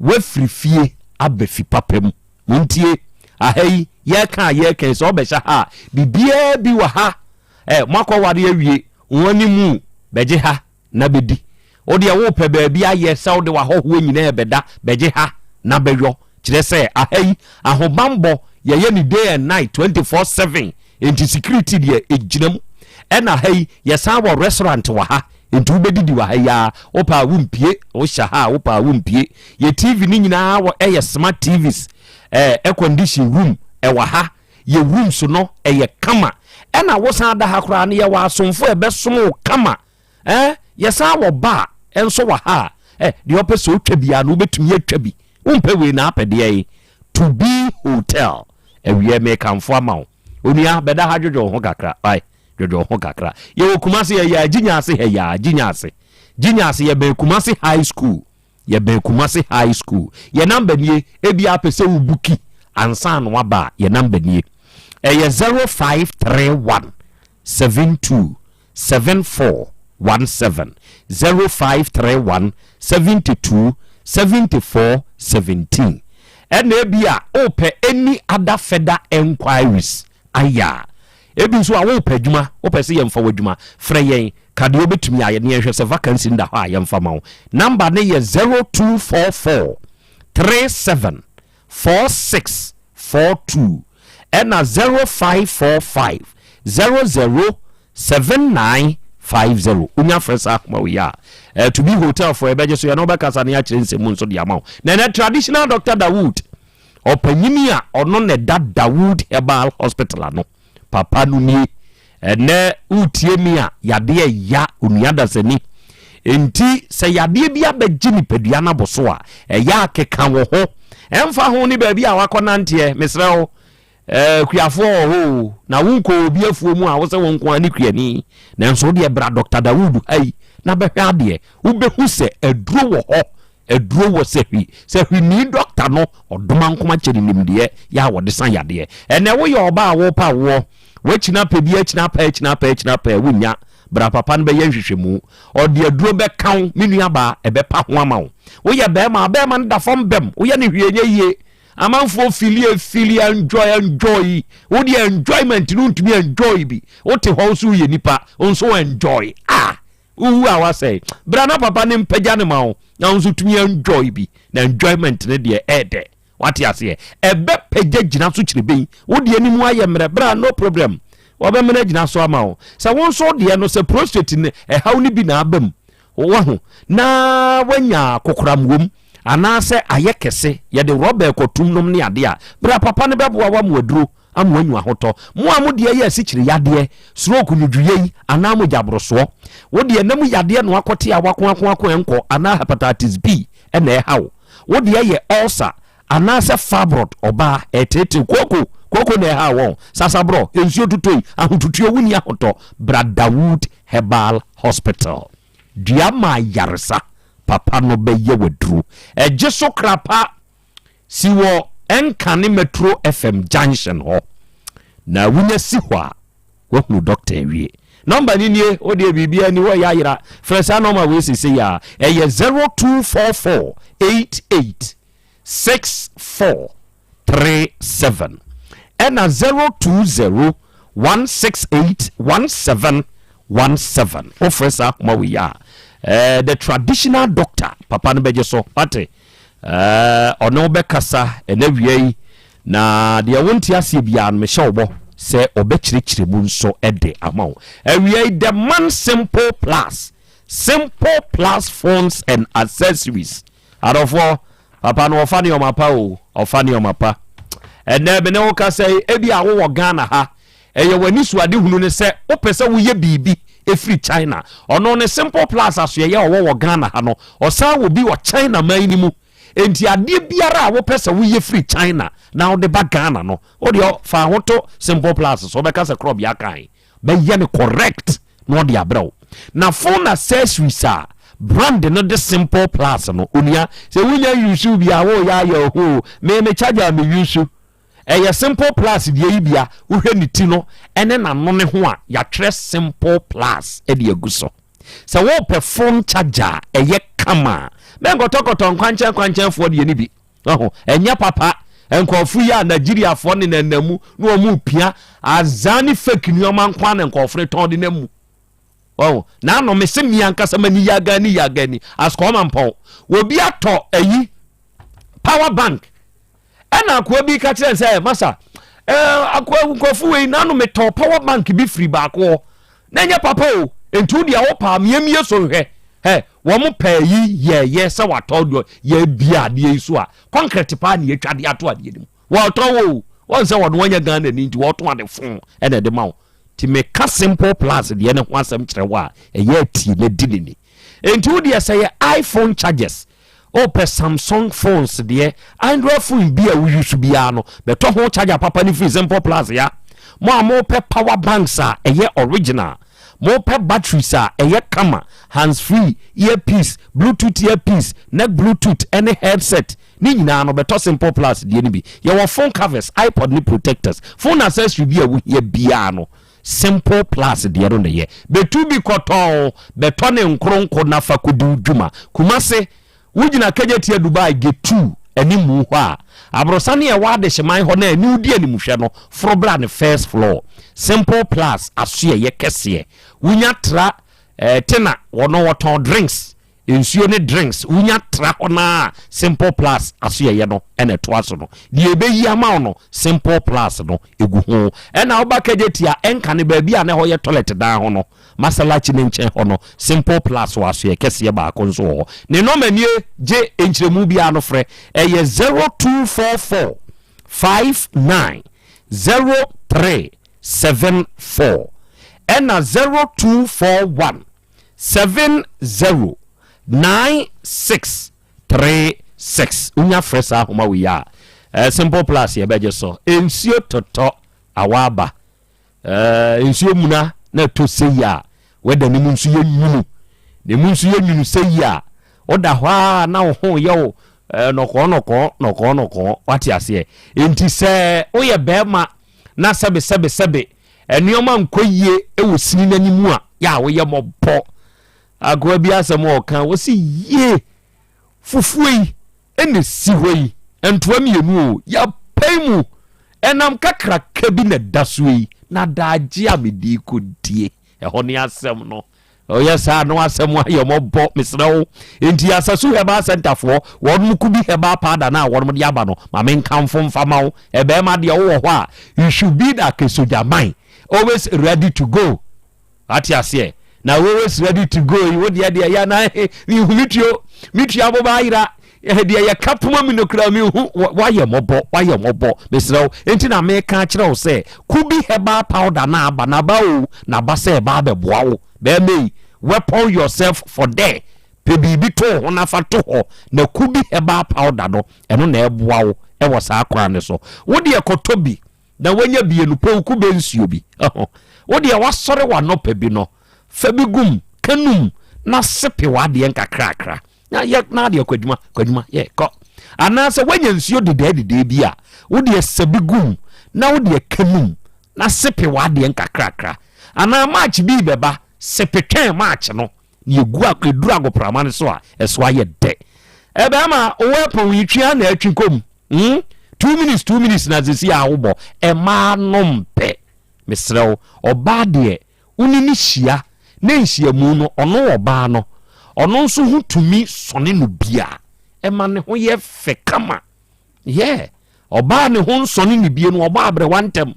woafiri fie aba fi papa mu. Montie, aha yi, yɛreka a yɛreka yi, sɛ wobɛhyɛ ha a, biribiara bi wɔ ha. Ɛ, moakɔware awie, wo anim bɛgye ha. na bɛdi. Wo deɛ worepɛ baabi ayɛ sɛ wode w'ahɔhoɔ nyinaa rebɛda, bɛgye ha na bɛyɔ. Kyerɛ sɛ, aha yi, ahobanbɔ, yɛyɛ no day and night, 24/7, enti security deɛ ɛgyina mu. Ɛna ha yi, yɛsan wɔ restaurant wɔ ha, enti wobɛdidi wɔ ha yi ara, wopɛ a wompue, wohyɛ ha a wopɛ a wompue. Yɛ TV no nyinaa wɔ, ɛyɛ smart TVs, ɛɛ, air condition room ɛwɔ ha, yɛ rooms no ɛyɛ kama. Ɛna wosan da ha koraa no, yɛwɔ asomfo a ɛbɛsom wo kama. Eh, yɛsan wɔ bar nso wɔ ha a, eh, deɛ ɔpɛ sɛ ɔtwa biara no wobɛtumi atwa bi. Wompɛ wei na apɛ deɛ yi. To be hotel. Awiɛ mekamfo ama wo. Onua, bɛda ha dwodwo wo ho kakra. Ai, dwodwo wo ho kakra. Yɛwɔ Kumasi ha yi a, Gyinya ase ha yi a, Gyinya ase. Gyinya ase, yɛbɛn Kumasi High School. Yɛbɛn Kumasi High School. Yɛn number nie, ebia apɛ sɛ wo buki ansa na waba a, yɛn number nie. Ɛyɛ 0531 72 7417 0531 72 74 17 Ɛna ebia wopɛ any other further enquiries ayɛ a, ebi nso a wopɛ adwuma, wopɛ sɛ yɛmfa wo adwuma, frɛ yɛn, ka deɛ wobɛtumi ayɛ na yɛnhwɛ sɛ vacancy no da hɔ a yɛmfa ma wo. Number no yɛ 0244 37 4642 ɛna 0545 00 7950. Wonya frɛ saa akoma wei a, eh, to be hotel foɔ yɛbɛgye so, yɛne wobɛkasa ne akyerɛ nsɛm mu nso de ama wo. Na ɛnɛ traditional Doctor Dawood, ɔpanyini a ɔno na ɛda Dawood Herbal Hospital ano, papa no nie. Ɛnɛ wotie mi a, yadeɛ ya onua dasani. Enti sɛ yadeɛ bi abɛgye nipadua no abo so a, ɛyɛ akeka wo ho. Ɛmfa ho ne baabi a wakɔ nanteɛ, mesrɛ wo. Eh, kuafoɔ wɔ hɔ o, na wonkɔ obi afuo mu a wo sɛ wo nko ara ne kuani. Nanso wodeɛ bra Dɔkta Dawood ha yi na bɛhwɛ adeɛ. Wobɛhu sɛ aduro wɔ hɔ, aduro wɔ sahwi. Sahwini dɔkta no, ɔdomankoma kyɛ ne nimdeɛ yɛ a wɔde sa yadeɛ. Ɛnnɛ woyɛ ɔbaa a worepa awoɔ, woakyini apɛ bi, akyini apɛ, akyini apɛ, akyini apɛ, wonnya. Bra papa no bɛyɛ nhwehwɛmu. Ɔde aduro bɛka wo, me nuabaa, ɛbɛpa ho ama wo. Woyɛ barima a, barima no da fam bɛm, woyɛ no hwee nyɛ yie. Amanfoɔ fili fili enjoy enjoy. Wo deɛ enjoyment no ntumi enjoy bi. Wote hɔ nso woyɛ nipa nso enjoy. Ah, wowu a wasɛe. Bra na papa ne mpagya ne ma wo na wo nso tumi enjoy bi. Na enjoyment no deɛ ɛɛdɛ. Wate aseɛ? Ɛbɛ pagya gyina so kyerɛ bɛyi. Wo deɛ ne mu ayɛ mmerɛ. Bra no problem. Wɔbɛmena gyina so ama wo. Sɛ wo nso deɛ no sɛ prostate no ɛhaw no bi na aba mu. Wahu? Na wanya kokoram wom, anaasɛ ayɛ kɛse, yɛde rɔba rekɔtom nom ne adeɛ a, bra papa no bɛboa wo ama waduro ama wanyu ahotɔ. Mo a mo deɛ yɛ asikyire yadeɛ, stroke, nwudwoyɛ yi, anaa mogyaborosoɔ, wo deɛ na mu yadeɛ na wakɔte a wakoakoako ɛnkɔ, anaa hepatitis B na ɛha wo, wo deɛ yɛ ulcer, anaasɛ fibroid, ɔbaa, ɛreteetew, kooko, kooko na ɛha wɔn, sasaborɔ, nsuo totoi, ahotutuo, wonni ahotɔ, bra Dawood Herbal Hospital. Dua ma ayaresa papa no bɛyɛ w'aduro. Ɛgye so kra pa si wɔ Nkane Metro FM junction hɔ. Na wonya si hɔ a, woahunu dɔkta awie. Nɔmba no nie, wo deɛ biribiara ni hɔ yɛ ayera. Frɛ saa nɔmba wei seesei a, ɛyɛ 0244 88 64 37 ɛna 020 168 1717 wofrɛ saa akoma wei a eh, the traditional doctor papa no bɛgye so wate eh, ɔne wo bɛkasa ɛna wia yi na deɛ wonte aseɛ biara no mehyɛ wo bɔ sɛ ɔbɛkyerɛkyerɛ mu nso de ama wo awia yi the man simple plus simple plus phones and accessories Adɔfoɔ, papa no ɔfa nneɛma pa o, ɔfa nneɛma pa. Ɛnɛ me ne wo kasa yi, ebi a wowɔ Ghana ha, ɛyɛ w'ani so ade hunu ne sɛ wopɛ sɛ woyɛ biribi ɛfiri China. Ɔno ne Simple Plus asoɛyɛ a ɔwɔ wɔ Ghana ha no, ɔsan wɔ bi wɔ China man no mu. Enti adeɛ biara a wopɛ sɛ woyɛ firi China na wode ba Ghana no, wodeɛ fa ho to Simple Plus so, wobɛka sɛ korɔbea kan. bɛyɛ no correct na ɔde abrɛ wo. Na phone accessories a brand no de simple plus no onua sɛ wonya use bi a woyɛ ayɛ oho me me charger a me use ɛyɛ simple plus deɛ yi bia wohwɛ ne ti no ɛne n'ano ne ho a yɛatwerɛ simple plus ɛde agu so sɛ wopɛ phone charger a ɛyɛ kama a mɛnkɔtɔkɔtɔ nkwankyɛn nkwankyɛnfoɔ deɛ no bi Wahu? Ɛnyɛ papa. Nkurɔfo yi a Nigeriafoɔ nenam mu na wɔn repia azaa ne fake nneɛma nko ara na nkurɔfo no tɔn de nam mu. Wahu? Na ano me se me ankasa m'ani yaga ni yaga ni askɔɔ mpɔn. Obi atɔ ayi power bank. Ɛna akoa bi ka kyerɛ sɛ masa ɛɛ akoa nkurɔfo wei na ano metɔ power bank bi firi baako hɔ. Na ɛnyɛ papa o, nti wo deɛ wo paa miamie so nhwɛ. Hɛ, wɔn pɛɛ yi yɛɛyɛ sɛ watɔ deɛ yɛbia adeɛ yi so a, concrete paa na yɛtwa de ato adeɛ no mu. Wɔtɔn o, wɔn sɛ wɔn wɔnyɛ Ghana ni nti wɔtɔn ade fon ɛna ɛde ma wo. Nti meka simple plus deɛ ne ho asɛm kyerɛ wo a, ɛyɛ atie na di ne ni. Nti wo deɛ sɛ yɛ iPhone chargers, Wopɛ Samsung phones deɛ, Android phone bi a wo use biara no, bɛtɔ ho charger papa no firi Simple Plus ya. Mo a mopɛ power banks a ɛyɛ original, mopɛ batteries a ɛyɛ kama, hands free, earpiece, bluetooth earpiece, neck bluetooth ɛne headset ne nyinaa no, bɛtɔ Simple Plus deɛ no bi. Yɛwɔ phone covers, iPod ne protectors, phone accessory bi a wohia biara no, Simple Plus deɛ no na ɛyɛ. Bɛtu bi kɔtɔn, bɛtɔ ne nkoronko na fa kɔdi wo dwuma. Kumase, wogyina Kejetia Dubai Gate 2 animu hɔ a, aborɔsane a ɛwɔ Adehyeman hɔ no a ɛne wo di animhwɛ no, foro bra ne first floor. Simple Plus asoɛeɛ kɛseɛ. Wonya tra eh, Tena, wɔno wɔtɔn drinks. Nsuo ne drinks wonya tra hɔ no ara Simple Plus asoɛeɛ no na ɛtoa so no. Deɛ ɛbɛyi ama wo no Simple Plus no ɛgu ho. Ɛna woba Kejetia ɛnka no baabi a na ɛhɔ yɛ toilet dan ho no, Masalachi no nkyɛn hɔ no, Simple Plus wɔ asoɛeɛ kɛseɛ baako nso wɔ hɔ. Ne nɔma nie, gye nkyerɛmu biara no frɛ, ɛyɛ 0244 59 03 74 ɛna 0241 709636 wonya frɛ saa ahoma wei a Eh, simple plus yɛbɛgye so. Nsuo totɔ awa aba. Eh, nsuo muna na ɛtɔ sei a, wɛda ne mu nso yɛ nwunu. Ne mu nso yɛ nwunu sei a, woda hɔ a na wo ho yɛ wo eh, nɔkɔɔ nɔkɔɔ nɔkɔɔ nɔkɔɔ. Wate aseɛ? Enti sɛ woyɛ bɛrima na sɛbe sɛbe sɛbe nneɛma nkɔ yie wɔ sini n'anim a, yɛ a woyɛ mmɔbɔ. Akoa bi asɛm a ɔka, wɔsi yie fufuo yi ɛna ɛsi hɔ yi, ntoa mmienu o, yɛapae mu, ɛnam kakraka bi na ɛda so yi, na daagye a mede rekɔdie, ɛhɔ ne asɛm no. Ɔyɛ saa no asɛm ayɛ mɔbɔ, mesrɛ wo. Enti Asasu Herbal Center foɔ, wɔnom Kubi Herbal Powder no a wɔnom de aba no, ma menkamfo mfa ma wo. Ɛbɛɛma deɛ wowɔ hɔ a, you should be like a soldier man, always ready to go. Wate aseɛ? Na always ready to go yi, wo deɛ deɛ yɛ na mehu me tuo, me tua boba ayera, deɛ yɛka poma mi no kura mehu, wayɛ mmɔbɔ, wayɛ mmɔbɔ, mesrɛ wo. Enti na meka akyerɛ wo sɛ, Kubi herbal powder na aba, na aba o, na aba sɛ ɛba abɛboa wo. Bɛrima yi, weapon yourself for there. Pɛ biribi to wo ho na fa to hɔ, na Kubi herbal powder no, ɛno na ɛboa wo wɔ saa kwan no so. Wo deɛ kɔtɔ bi, Na wanya bie no, pɛ wo kube nsuo bi. Wo deɛ wasɔre w'anɔpa bi no, fa bi gum, ka num, na sepe w'adeɛ nkakrakra. Na yɛ na adeɛ kɔ adwuma, kɔ adwuma, yɛ kɔ. Anaasɛ woanya nsuo dedaa dedaa bi a, wo deɛ sɛ bi gum, na wo deɛ ka num, na sepe w'adeɛ nkakrakra. Anaa March bi bɛba, sepe twɛn March no, na yɛgu ɛduru agoprama no so a, ɛso ayɛ dɛ. Ɛbɛrima, wo weapon yi twe a na atwi kɔ mu. Hmm? 2 minutes, 2 minutes na sisi a wobɔ. Ɛmaa no mpɛ. Mesrɛ wo, ɔbaa deɛ, wo ne no hyia na nhyiamu no, ɔno ɔbaa no, ɔno nso ho tumi sɔne no bi a, ɛma ne ho yɛ fɛ kama. Yeah. Ɔbaa ne ho nsɔne ne bie no, ɔbɔ aberewa ntɛm.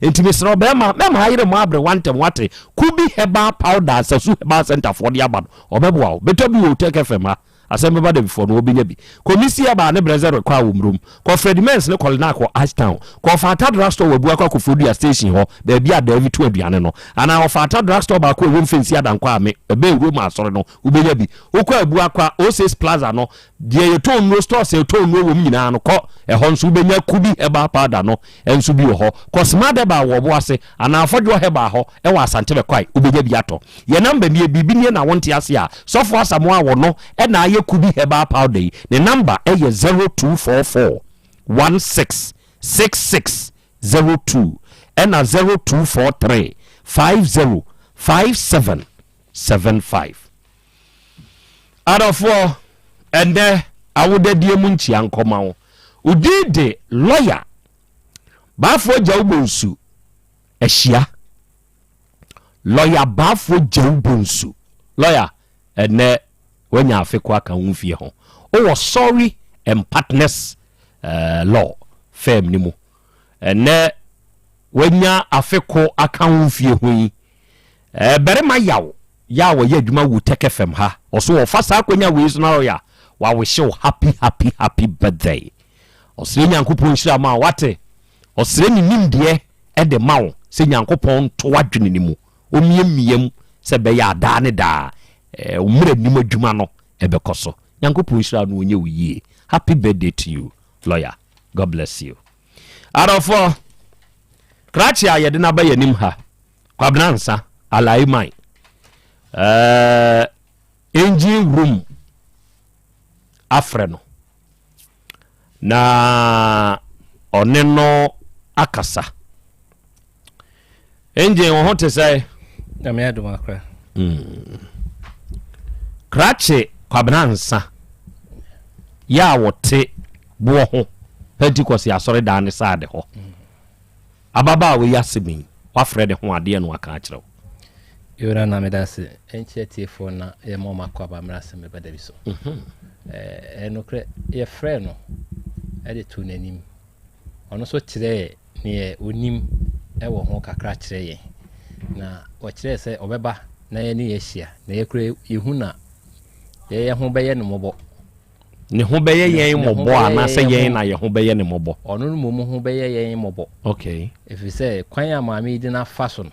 Enti mesrɛ wo bɛrima, mɛma ayere mo aberewa ntɛm wate. Kubi herbal powder Asasu Herbal Center foɔ de aba no, ɔbɛboa wo. Bɛtɔ bi wɔ Otec FM ha. Asɛm bɛba da bi foɔ no wɔbɛnya bi. Kɔ Missy Herbal ne Brɛsɛ rekɔ a wɔ Murom. Kɔ Freddie Mens ne Kɔlenak wɔ Ashtown. Kɔ Ɔfata Drug Store wɔ Abuakwa Koforidua Station hɔ, baabi a Daavi to aduane no. Anaa Ɔfata Drug Store baako a ɛwɔ Mfensi Adankwa a me, ɛbɛn Roma Asɔre no, wobɛnya bi. Wokɔ Abuakwa, Oasis Plaza no, Deɛ yɛtɔn nnuro, stores a yɛtɔn nnuro wɔ mu nyinaa no, kɔ ɛhɔ nso wobɛnya Kubi Herbal Powder no nso bi wɔ hɔ. Kɔ Smart Herbal wɔ Ɔboase anaa Afɔdwoɔ Herbal hɔ wɔ Asante Bɛkwae, wobɛnya bi atɔ. Yɛn number nie, biribi nie na wonte aseɛ a, Sɔfo Asamoah a ɔno na ayɛ Kubi Herbal Powder yi, ne number yɛ 0244 16 66 02 ɛna 0243 50 57 75. Adɔfoɔ, ɛnnɛ awodadie mu nkyia nkɔma wo. Wo din de lɔya Baafoɔ Gyawu Bonsu ahyia. Lɔya Baafoɔ Gyawu Bonsu. Lɔya, ɛnnɛ woanya afe ko aka wo mfie ho. Wowɔ Sorry and Partners uh, Law firm no mu. Ɛnnɛ woanya afe ko aka wo mfie ho yi. Eh, barima yaw yɛ a ɔyɛ adwuma wu Tech FM ha, ɔso ɔfa saa akwanya wei so na ɔyɛ a, wawehye wo happy happy happy birthday. Ɔsrɛ Nyankopɔn nhyira ma wo, wate? Ɔsrɛ ne nimdeɛ de ma wo sɛ Nyankopɔn nto w'adwene no mu, ɔmmiammia mu sɛ ɛbɛyɛ a daa ne daa eh, wo mmerɛ nim adwuma no ɛbɛkɔ so. Nyankopɔn nhyira wo na ɔnyɛ wo yie. Happy birthday to you, lawyer. God bless you. Adɔfoɔ, krakye a yɛde no aba yɛn anim ha, Kwabena Nsa, Alai Mine, eh, engine room afrɛ no na ɔne no akasa. Engine wo ho te sɛ? Nyame adom akora. Krakye Kwabena Nsa yɛ a wɔte boɔ ho Pentecost asɔredan ne saade hɔ. Ababaawa yi asɛm yi, wafrɛ ne ho adeɛ na waka akyerɛ wo. Yo Nana meda ase. Ɛnkyɛ atiefoɔ na yɛma wɔn akɔ aba mmra asɛm bɛba da bi so. Ɛyɛ nokorɛ yɛfrɛɛ no de too n'anim. Ɔno nso kyerɛɛ neɛ ɔnim wɔ ho kakra kyerɛ yɛn. Na ɔkyerɛɛ sɛ ɔbɛba na yɛne yɛ ahyia. Na yɛkura yɛhu na yɛyɛ ho bɛyɛ no mmɔbɔ. Ne ho bɛyɛ yɛn mmɔbɔ anaasɛ yɛn na yɛn ho bɛyɛ ne mmɔbɔ? Ɔno no mmom ho bɛyɛ yɛn mmɔbɔ. Okay. Ɛfiri sɛ kwan a maame yi de no afa so no,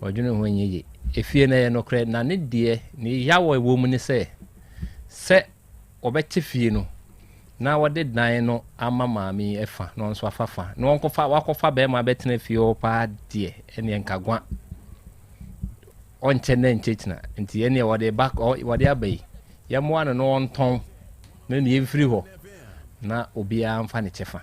ɔdwene ho nyɛ yie. Efie no ɛyɛ nokorɛ, na ne deɛ, ne yaw a ɛwɔ mu ne sɛ, sɛ wɔbɛte fie no, na wɔde dan no ama maame yi fa na ɔno nso afa fa na wɔnkɔfa wakɔfa bɛrima abɛtena fie hɔ paa deɛ ɛneɛ nkagwa ɔnkyɛ na nkyɛ kyina nti ɛneɛ wɔde ba wɔde aba yi yɛmmoa no na ɔntɔn na ne yɛmfiri hɔ na obiara mfa ne kyɛfa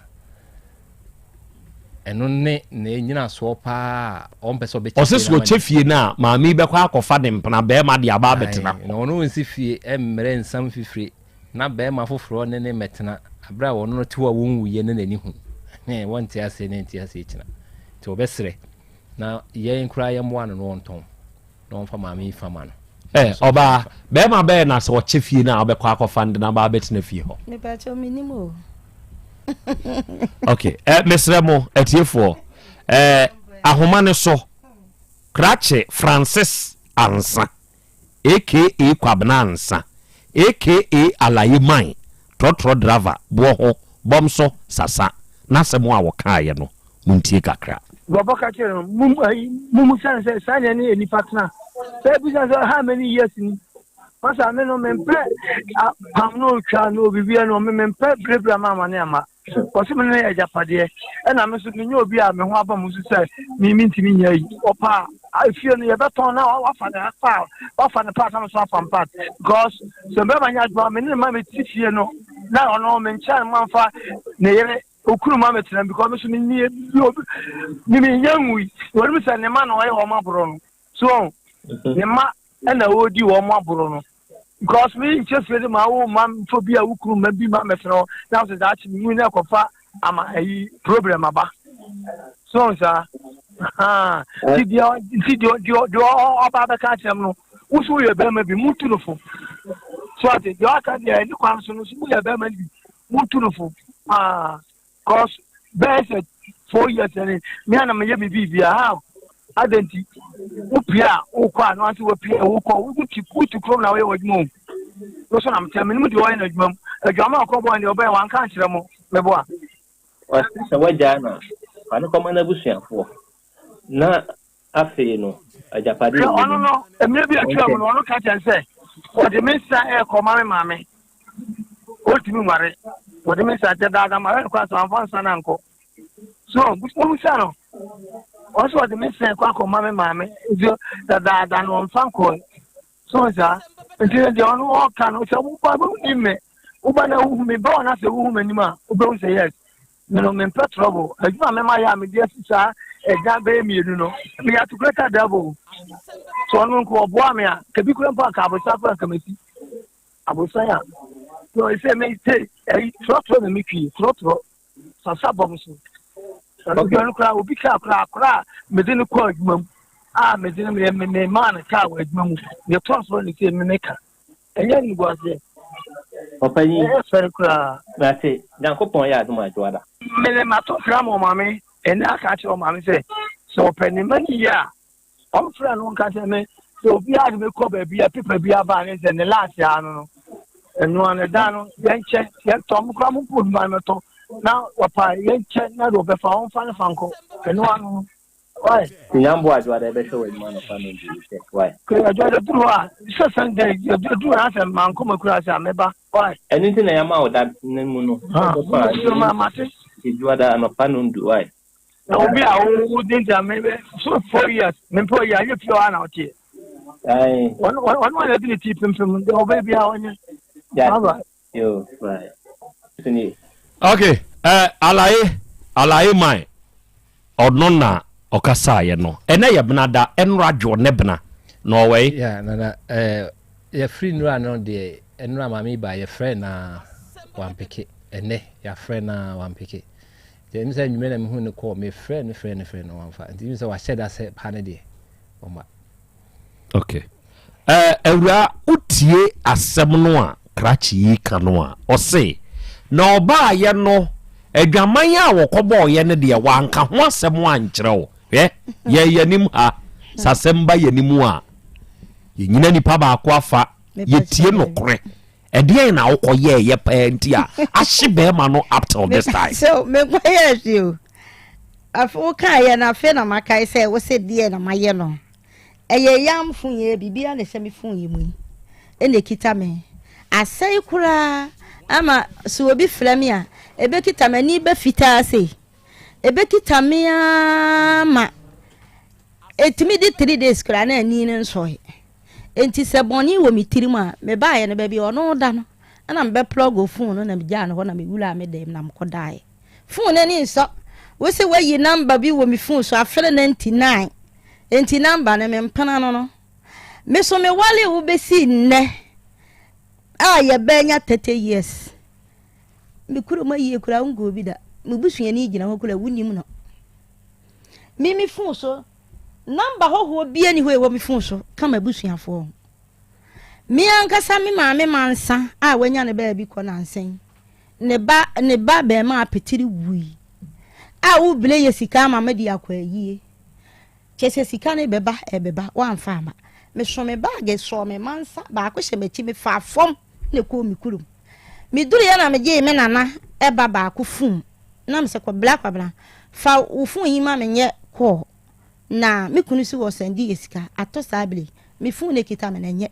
ɛno ne ne nyinasoɔ paa a ɔmpɛ sɛ ɔbɛkyɛ Ɔse sɛ ɔkyɛ fie no a maame yi bɛkɔ akɔfa ne mpena bɛrima de aba abɛtena hɔ. Na ɔno nsi fie mmerɛ nsam fifire na bɛrima foforɔ ne ne mmɛtena berɛ a ɔno no te hɔ a wɔnwuiɛ na n'ani hu. Hɛn, wɔnte aseɛ ne nte aseɛ kyina. Nti ɔbɛsrɛ na yɛn koraa yɛmmoa no na ɔntɔn na ɔmfa maame yi fa ma no. Ɛ, ɔbaa, bɛrima bɛn na sɛ ɔkyɛ fie no a ɔbɛkɔ akɔfa no de no aba abɛtena fie hɔ? Mepakyɛw, mennim o. Ok, ɛ, mesrɛ mo, atiefoɔ, ɛ, ahoma no so, Krakye Francis Ansah. Aka Kwabena Ansah aka Alaye Man trɔtrɔ drava boɔ ho bɔm so sasa n'asɛm a wɔkaeɛ no montie kakra. Nkurɔfoɔ ka kyerɛ no, mum ayi mummusa no sɛ saa na ɛne nnipa tena. Sɛ ebisa sɛ how many years ni? Masa me no mempɛ apam no otwa no obibi no me mempɛ birabira ma amane ama. Wɔse me no yɛ agyapadeɛ ɛna me nso menyɛ obi a me ho aba mu so sɛ me mentumi nyɛ yi. Ɔpa a efie no yɛbɛtɔn na wafa ne pa wafa ne part na me nso afa me part because sɛ bɛrima nyɛ adwuma me ne ne ma me ti fie no na ɔno me nkyɛn ma nfa ne yere okunu ma me tena because me nso me nie bi obi me me nya nwui wɔn sɛ ne ma na ɔyɛ wɔn aboro no so ne ma ɛna ɔredi wɔn aboro no because me nkyɛ fie de ma wo ma mfo bi a wo kunu ma bi ma mɛtena hɔ na sɛ daakye me mu na ɛkɔfa ama ayi problem aba so saa nti deɛ nti deɛ deɛ deɛ ɔba abɛka akyerɛ m no wo so woyɛ bɛrima bi mutu no fo so ate deɛ ɔka deɛ ɛne kwan so no so woyɛ bɛrima bi mutu no fo paa Cause bɛyɛ sɛ four years ni me a na meyɛ me biribia how adɛn nti wopie a wokɔ a na wase wapie wokɔ wote wote kurom na woyɛ w'adwuma o wo so na mekyɛ menim deɛ ɔyɛ no adwuma mu adwama a ɔkɔbɔɔ deɛ ɔbɛyɛ wanka ankyerɛ mo meboa. Ɔse sɛ wagyaa no a, fa no kɔma n'abusuafoɔ na afei no agyapadeɛ Hwɛ ɔno no, mmerɛ bi atwa mu no, ɔno ka kyerɛ sɛ ɔde me nsa ɛrekɔ ma me maame. Ɔntumi nware. Ɔde me nsa kyɛ daadaa ma ɛrekɔ asɛ wamfa nsa no ankɔ. So wɔmisa no, ɔno sɛ ɔde me nsa ɛkɔ akɔ ma me maame. Nti dadaada no ɔmfa nkɔɛ. So saa nti deɛ ɔno ɔka no sɛ woba wonim me woba na wohu me ba ɔno asɛ wohu m'anim a wobɛhu sɛ yes. Me no mempɛ trouble. Adwuma a mɛma yɛ a mede asi saa ɛdan bɛyɛ mmienu no, meyɛ atokurata double. So ɔno nko ɔboa me a, kabi kura mpo anka abosan kura nka masi. Abosan a, no ɛsɛ me te ɛyi trɔtrɔ na metwi trɔtrɔ sasa bɔm so. Ɛno deɛ ɔno koraa obi kaa koraa koraa mede no kɔ adwuma mu a mede no me me maa no kaa wɔ adwuma mu. Deɛ trɔtrɔ ne sɛ me meka. Ɛnyɛ animguaseɛ. Ɔpanyin. Ɛyɛ fɛre koraa. Mate, Nyankopɔn yɛ adom a Dwoada. Mene mato nkra ma ɔmaame ɛnɛ aka akyerɛ ɔmaame sɛ sɛ ɔpɛ ne mma no yie a ɔmfrɛ no nka sɛ me sɛ obiara de me kɔ baabi a pepa bi aba ne sɛ ne laase ano no ɛno ano da no yɛnkyɛ yɛntɔ mo koraa mo mpo numa mɛtɔ na wɔpa yɛnkyɛ na de ɔbɛfa ɔmfa ne fa nkɔ ɛno ano no Why? Nyambo adwoa dɛ bɛhwɛ w'anim anɔpa no nti sɛ why? Kɛ adwoa dɛ duru hɔ a sɛ sɛn dɛ duru hɔ asɛ mankɔ makura ase a mɛba why? Ɛno nti na yɛama wo da no mu no. Ah, ma mate. Adwoa da anɔpa no ndu why? Na obi a wo di nti a me so 4 years me mpɛ ɔyɛ anyɛ fie hɔ a na ɔteɛ. Ayi. Ɔno ɔno a na ɛdi ne ti pimpim deɛ ɔbɛyɛ biara ɔnyɛ. Yeah. Bye bye. Yo, bye. Okay, uh, alaye, alaye man. Ɔno na ɔkasaeɛ no. Ɛnɛ yɛ bena da, ɛnora dwo ne bena. Na ɔwɛe. Yeah, nana, eh, yɛfiri nnura no deɛ, nnura maame yi ba yɛfrɛ na wampeke. Ɛnɛ yɛafrɛ na wampeke. Nti ɛmi sɛ nnwuma na mehu no kɔɔ, mefrɛ no frɛ no frɛ no wamfa. Nti ɛmi sɛ wahyɛ da sɛ ha no deɛ, ɔma. Okay. Eh, awuraa, wotie asɛm no a krakye yi ka no a, ɔse, na ɔbaayɛ no, adwaman a wɔkɔbɔɔyɛ no deɛ, wanka ho asɛm ankyerɛ wo. Hwɛ, yɛn yɛnim ha, sɛ asɛm ba yɛnim a, yɛnyina nipa baako afa, yɛtie nokorɛ. Ɛdeɛn na wokɔyɛɛyɛ paa nti a ahye bɛrima no up till this time? So menkɔyɛɛ hwee o. Afei wokaeɛ no, afei na makae sɛ wo se deɛ na mayɛ no. Ɛyɛ yam fon yi, biribiara na ɛhyɛ me fon yi mu yi, ɛna ɛkita me. Asɛe koraa. Ama sɛ obi frɛ me a, ɛbɛkita m'ani bɛ fitaa sei. Ɛbɛkita me ara ma ɛtumi di 3 days koraa na ani no nsɔe. Enti sɛ bɔne wɔ me tirim a, mebaeɛ no baabi a ɔno da no, ɛna mebɛ plug phone no na megyaa no hɔ na mewuraa me dɛm na mekɔdaeɛ. Phone no ani nsɔ. Wo se woayi number bi wɔ me phone so afrɛ 99. Enti number no mempena no no. Me so mewale wo bɛsi nnɛ a yɛbɛnya 30 years. Me kurom ayie koraa wonkɔɔ bi da. Me busuani gyina hɔ koraa wonim no. Me me phone so number hɔhoɔ bia ni hɔ ɛwɔ me phone so ka m'abusuafoɔ ho. Me ankasa me maame mansa a wanya ne baabi kɔ nansa yi. Ne ba ne ba bɛrima apetiri wui a wobile yɛ sika ama me de akɔ ayie. Kyerɛ sɛ sika no bɛba ɛbɛba woamfa ama. Meso me baage sɔɔ me mansa baako hyɛ m'akyi mefaa fam na ɛkɔɔ me kurom. Meduruiɛ na megyee me nana ba baako fon na mesɛ kɔ bra Kwabena fa wo fon yi ma menyɛ call na me kunu si wɔ sɛnde yɛ sika atɔ saa bere yi me fon no ɛkita me no ɛnyɛ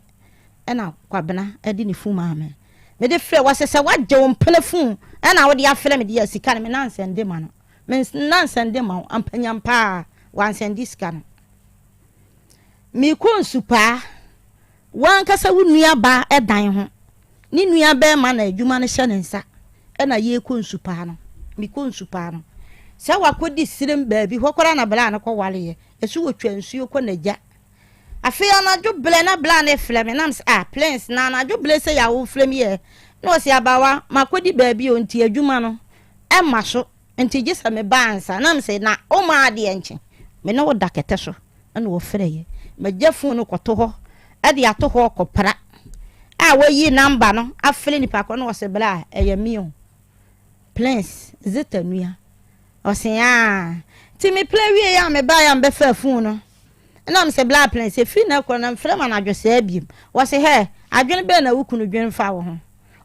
ɛna Kwabena de ne fon maa me mede frɛ wɔsɛ sɛ wagye wo mpena fon ɛna wode afrɛ me deɛ sika no me nansɛnde ma no me nansɛnde ma wo ampanyam paa wansɛnde sika no mekɔ nsupaa W'ankasa wo nuabaa dan ho. Ne nuabarima na adwuma no hyɛ ne nsa na yɛrekɔ nsupaa no. Mekɔ nsupaa no. Sɛ wakɔdi serem baabi, hɔ koraa na braa no kɔwareeɛ. Ɛso wɔtwa nsuo kɔ n'agya. Afei anadwo berɛ na braa no refrɛ me na mesɛ ah Prince na anadwo berɛ sei a worefrɛ me yɛ? Na ɔse abaawa makɔdi baabi o nti adwuma no ɛmma so. Nti gye sɛ meba ansa. Na mese, na womma adeɛ nkye? Me ne wo da kɛtɛ so. Ɛna ɔfrɛeɛ. Magya fon no kɔto hɔ de ato hɔ rekɔpra a wayi namba no afrɛ nipa korɔ na ɔse bra ɛyɛ me o. Prince, Zeta nua. Ɔse aa. Nti mepra wieeɛ a mebaeɛ a mebɛfaa fon no. Ɛna mese bra Prince, ɛfiri nnɛ korɔ no mfrɛ me anadwo saa biom. Ɔse hɛ, adwene bɛn na wo kunu dwene fa wo ho?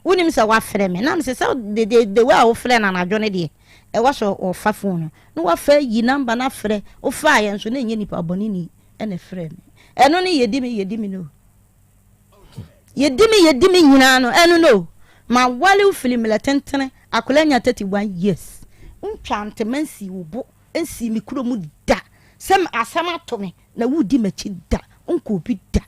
Wonim sɛ wafrɛ me na mese sɛ the the the way a wofrɛ no anadwo no deɛ ɛwɔ sɛ ɔfa phone no na wafa ayi number no afrɛ wofaeɛ nso na ɛnyɛ nipa bɔneni ɛna ɛfrɛ me ɛno ne yɛdi me yɛdi me no yɛdi me yɛdi me nyinaa no ɛno no ma wale wo fili mmerɛ tentene akwadaa nya 31 years ntwa ntoma nsi wo bo nsi me kuro mu da sɛ asɛm ato me na wodi m'akyi da nkɔ obi da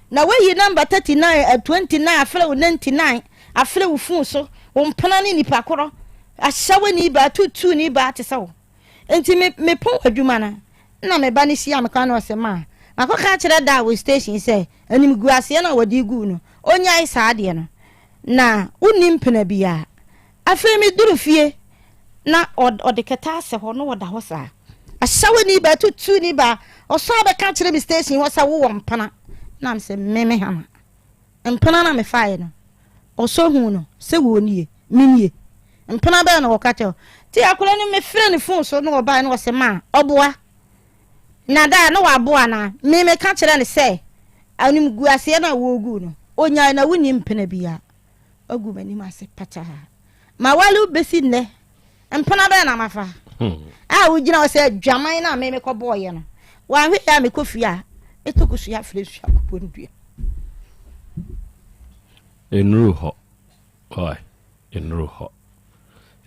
Na woayi number 39, 29 afrɛ wo 99 afrɛ wo fon so, wo mpena ne nipa korɔ, ahyɛwani baa, tuutuuni baa te sɛ wo. Nti me mepɔn adwuma no, na me ba no hyia me kwan na ɔse ma makɔka akyerɛ da wɔ station sɛ animguaseɛ no a wɔde guu no, ɔnyae saa adeɛ no. Na wonni mpena biara. Afei meduru fie na ɔde kɛtɛ asɛ hɔ na ɔda hɔ saa. Ahyɛwani baa, tutuuni baa, ɔsan bɛka kyerɛ me station hɔ sɛ wowɔ mpena. Na mesɛ me me hama. Mpena na mefaeɛ no, ɔsɔ huu no sɛ wɔ nie, me nie. Mpena bɛn na wɔka kyerɛ wo? Nti akwadaa no mefrɛ ne phone so na ɔbaeɛ na ɔsɛ ma ɔboa. Na daa na waboa anaa? Me meka kyerɛ no sɛ animguaseɛ no a wɔregu no, ɔnyae na wonni mpena biara. Wagu m'anim ase pataa. Mawale wo bɛsi nnɛ. Mpena bɛn na mafa? A wogyina hɔ sɛ adwaman no a me mekɔbɔɔyɛ no. Wanhwɛ yɛ a mekɔ fie a, mɛtɔ kosua afrɛ nsuo akɔbɔ no dua. Nnuru hɔ. Ɔe, nnuru hɔ.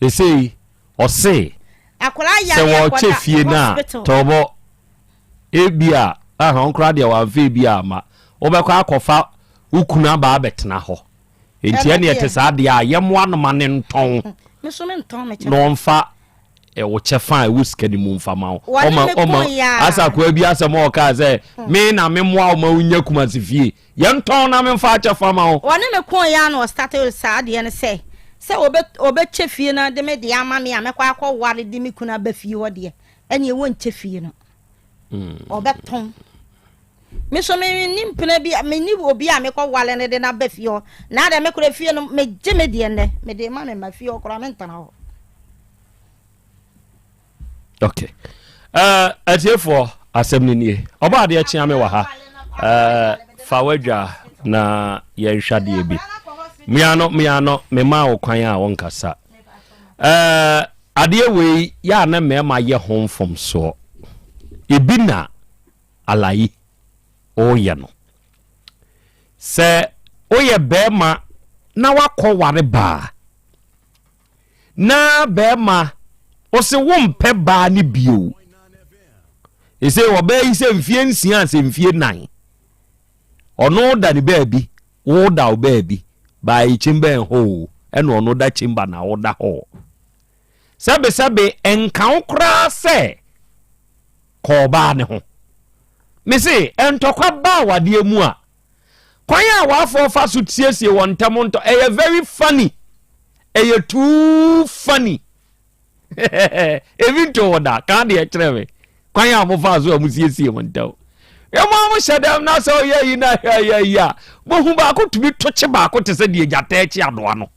Seesei, ɔse sɛ wɔrekyɛ fie no a, tɔbɔ, ebia, aha, ɔno koraa deɛ wamfa ebia amma, wobɛkɔ akɔfa wo kunu aba abɛtena hɔ. Enti ɛne ɛte saa deɛ a, yɛmmoa no ma ne ntɔn na ɔmfa wo kyɛfa a ɛwɔ sika no mu mfa ma wo. Ɔma ɔma asa akoa bi asɛm a ɔkaa sɛ hmm. me na memmoa wo ma wonya Kumasi fie. Yɛntɔn na memfa akyɛfa ma wo. Wɔne me kɔn ya na ɔstate saa adeɛ no sɛ sɛ ɔbɛkyɛ fie no de me deɛ ama me a mɛkɔ akɔware de me kunu aba fie hɔ deɛ ɛneɛ wɔnkyɛ fie no. Hmm. Ɔbɛtɔn. Me nso menni mpena bi, menni obi a mekɔwale no de no aba fie hɔ. Na adɛn, me koraa fie no, megye me deɛ nnɛ, mede ma me mma fie hɔ koraa, mentena hɔ. Okay. Uh, atiefoɔ asɛm no nie ɔbɔ adeɛ kyea me wɔ ha uh, fa wadwa na yɛnhwɛ adeɛ bi meano meano memaa wo kwan a wonkasa uh, adeɛ wei yɛ a na mmarima yɛ ho mfomsoɔ ebi na Alayi woyɛ no. Sɛ woyɛ barima na wakɔ ware baa na bɛrima ɔse wompɛ baa ne bio. Ɛsɛ ɔbaa yi sɛ mfie nsia sɛ mfie nan ɔno da ne baabi wo da wo baabi baa yi chamber and hall ɛna ɔno da chamber na wo da hall. Sɛbesɛbe ɛnka wo koraa sɛ kɔ ɔbaa ne ho. Mese ntɔkwa ba awadeɛ mu a, kwan a w'afoɔ fa so siesie wɔn ntam ntɔ ɛyɛ very funny. Ɛyɛ too funny. Ebi nto wo da, ka deɛ kyerɛ me. Kwan a mofa so a mosiesie mo ntam. Yɛ mo a mohyɛ dɛm na sɛ ɔyɛ yi na ɛyɛ yi a, mohu baako tumi to kye baako te sɛ deɛ gyata akyi adoa no.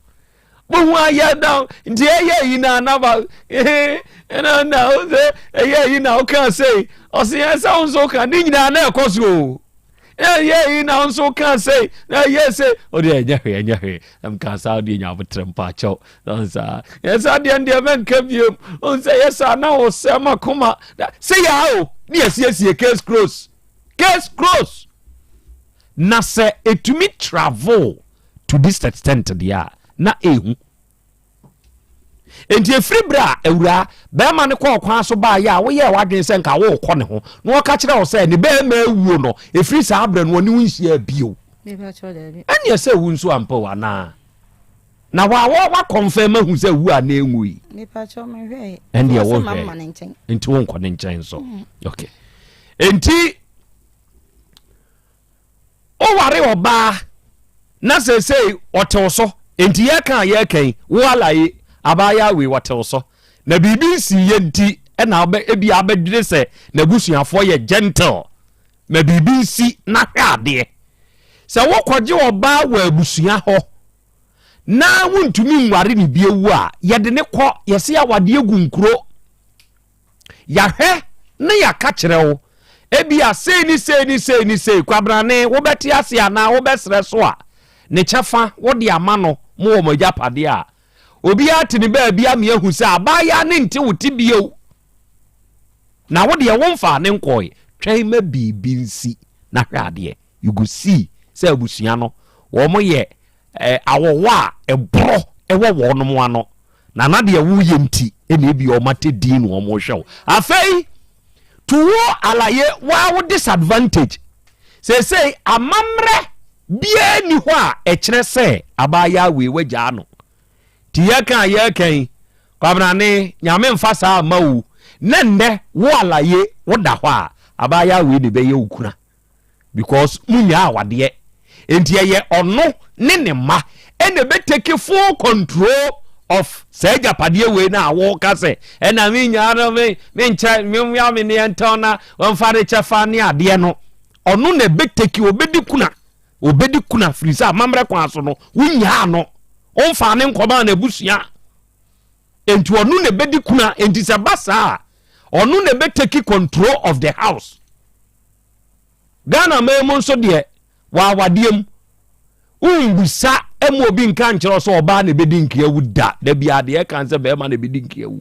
Bohu ayɛ na nti ɛyɛ yi na anaba ɛna na ɔsɛ ɛyɛ yi na ɔka sɛ ɔsɛ yɛn sɛ ɔnso ka ne nyinaa na ɛkɔ so o ɛyɛ yi na ɔnso ka sɛ na ɛyɛ sɛ ɔde ɛnyɛ hwee ɛnyɛ hwee ɛm ka saa ɔde nya abotrɛ mpaakyɛw ɔnsa yɛn sɛ adeɛ deɛ mɛnka biem ɔnsɛ yɛ saa na ɔsɛ ma koma sɛ yɛ o ne yɛsiesie case close case close na sɛ ɛtumi travel to this extent deɛ a na ɛhu nti ɛfiri berɛ a awuraa bɛrima no kɔɔ kwan so baayɛ a woyɛɛ w'adwene sɛ nka worekɔ ne ho na ɔka kyerɛ wo sɛ ne bɛrima awuo no ɛfiri saa berɛ no ɔne wo nhyia bio ɛneɛ sɛ wu nso ampa o anaa na wa wa wakɔnfɛn ma hu sɛ wu a na enwu yi ɛndeɛ wohwɛ nti wonkɔ ne nkyɛn nso mm. okay nti Woware ɔbaa na seesei ɔte wo so, enti yɛreka a yɛreka yi, wo alaye, abaayaa wei ɔte wo so. Na biribi nsiiɛ nti na wobɛ, ebia abɛdwene sɛ n'abusuafoɔ yɛ gentle. Ma biribi nsi na hwɛ adeɛ. Sɛ wokɔgye ɔbaa wɔ abusua hɔ na wontumi nware no bio a, yɛde ne kɔ, yɛse awadeɛ gu nkuro. Yɛahwɛ na yɛaka kyerɛ wo, ebia sei ne sei ne sei ne sei, Kwabrane, wobɛte ase anaa wobɛsrɛ so a, ne kyɛfa wode ama no mo wɔ mo agyapadeɛ a, obiara te ne baabi ama yɛahu sɛ abaayaa no nte wo te bio. Na wo deɛ womfaa ne nkɔe, twɛn ma biribi nsi na hwɛ adeɛ. You go see sɛ abusua no, wɔn yɛ eh, awɔwɔ a ɛborɔ wɔ wɔnom ano. Na na deɛ woyɛ nti na ebia wɔn ate din na wɔn rehwɛ wo. Afei, to wo alaye waa wo disadvantage. Seesei amammerɛ biara nni hɔ a ɛkyerɛ sɛ abaayaa wei wagyaa no. Nti yɛka a yɛreka yi, Kwabrane, Nyame mfa saa mma wo. Na nnɛ wo alaye woda hɔ a, abaayaa wei na ɛbɛyɛ wo kuna. because mo nyaa awadeɛ nti ɛyɛ ɔno ne ne mma ɛna ɛbɛ take full control of saa agyapadeɛ wei na wɔka sɛ ɛna me nyaa no me me nkyɛ me nwia me neɛ ntɔn na wɔmfa de kyɛfa ne adeɛ no ɔno na ɛbɛ take ɔbɛdi kuna ɔbɛdi kuna firi sɛ amammerɛ kwan so no wonyaa no ɔmfa ne nkɔmaa na abusua nti ɔno na ɛbɛdi kuna nti sɛ ba saa ɔno na ɛbɛ take control of the house. Ghana man mu nso deɛ wɔ awadeɛ mu wonbisa ma obi nka nkyerɛ sɛ ɔbaa na ɛbɛdi nkeawu da da biara deɛ ɛka sɛ bɛrima na ɛbɛdi nkeawu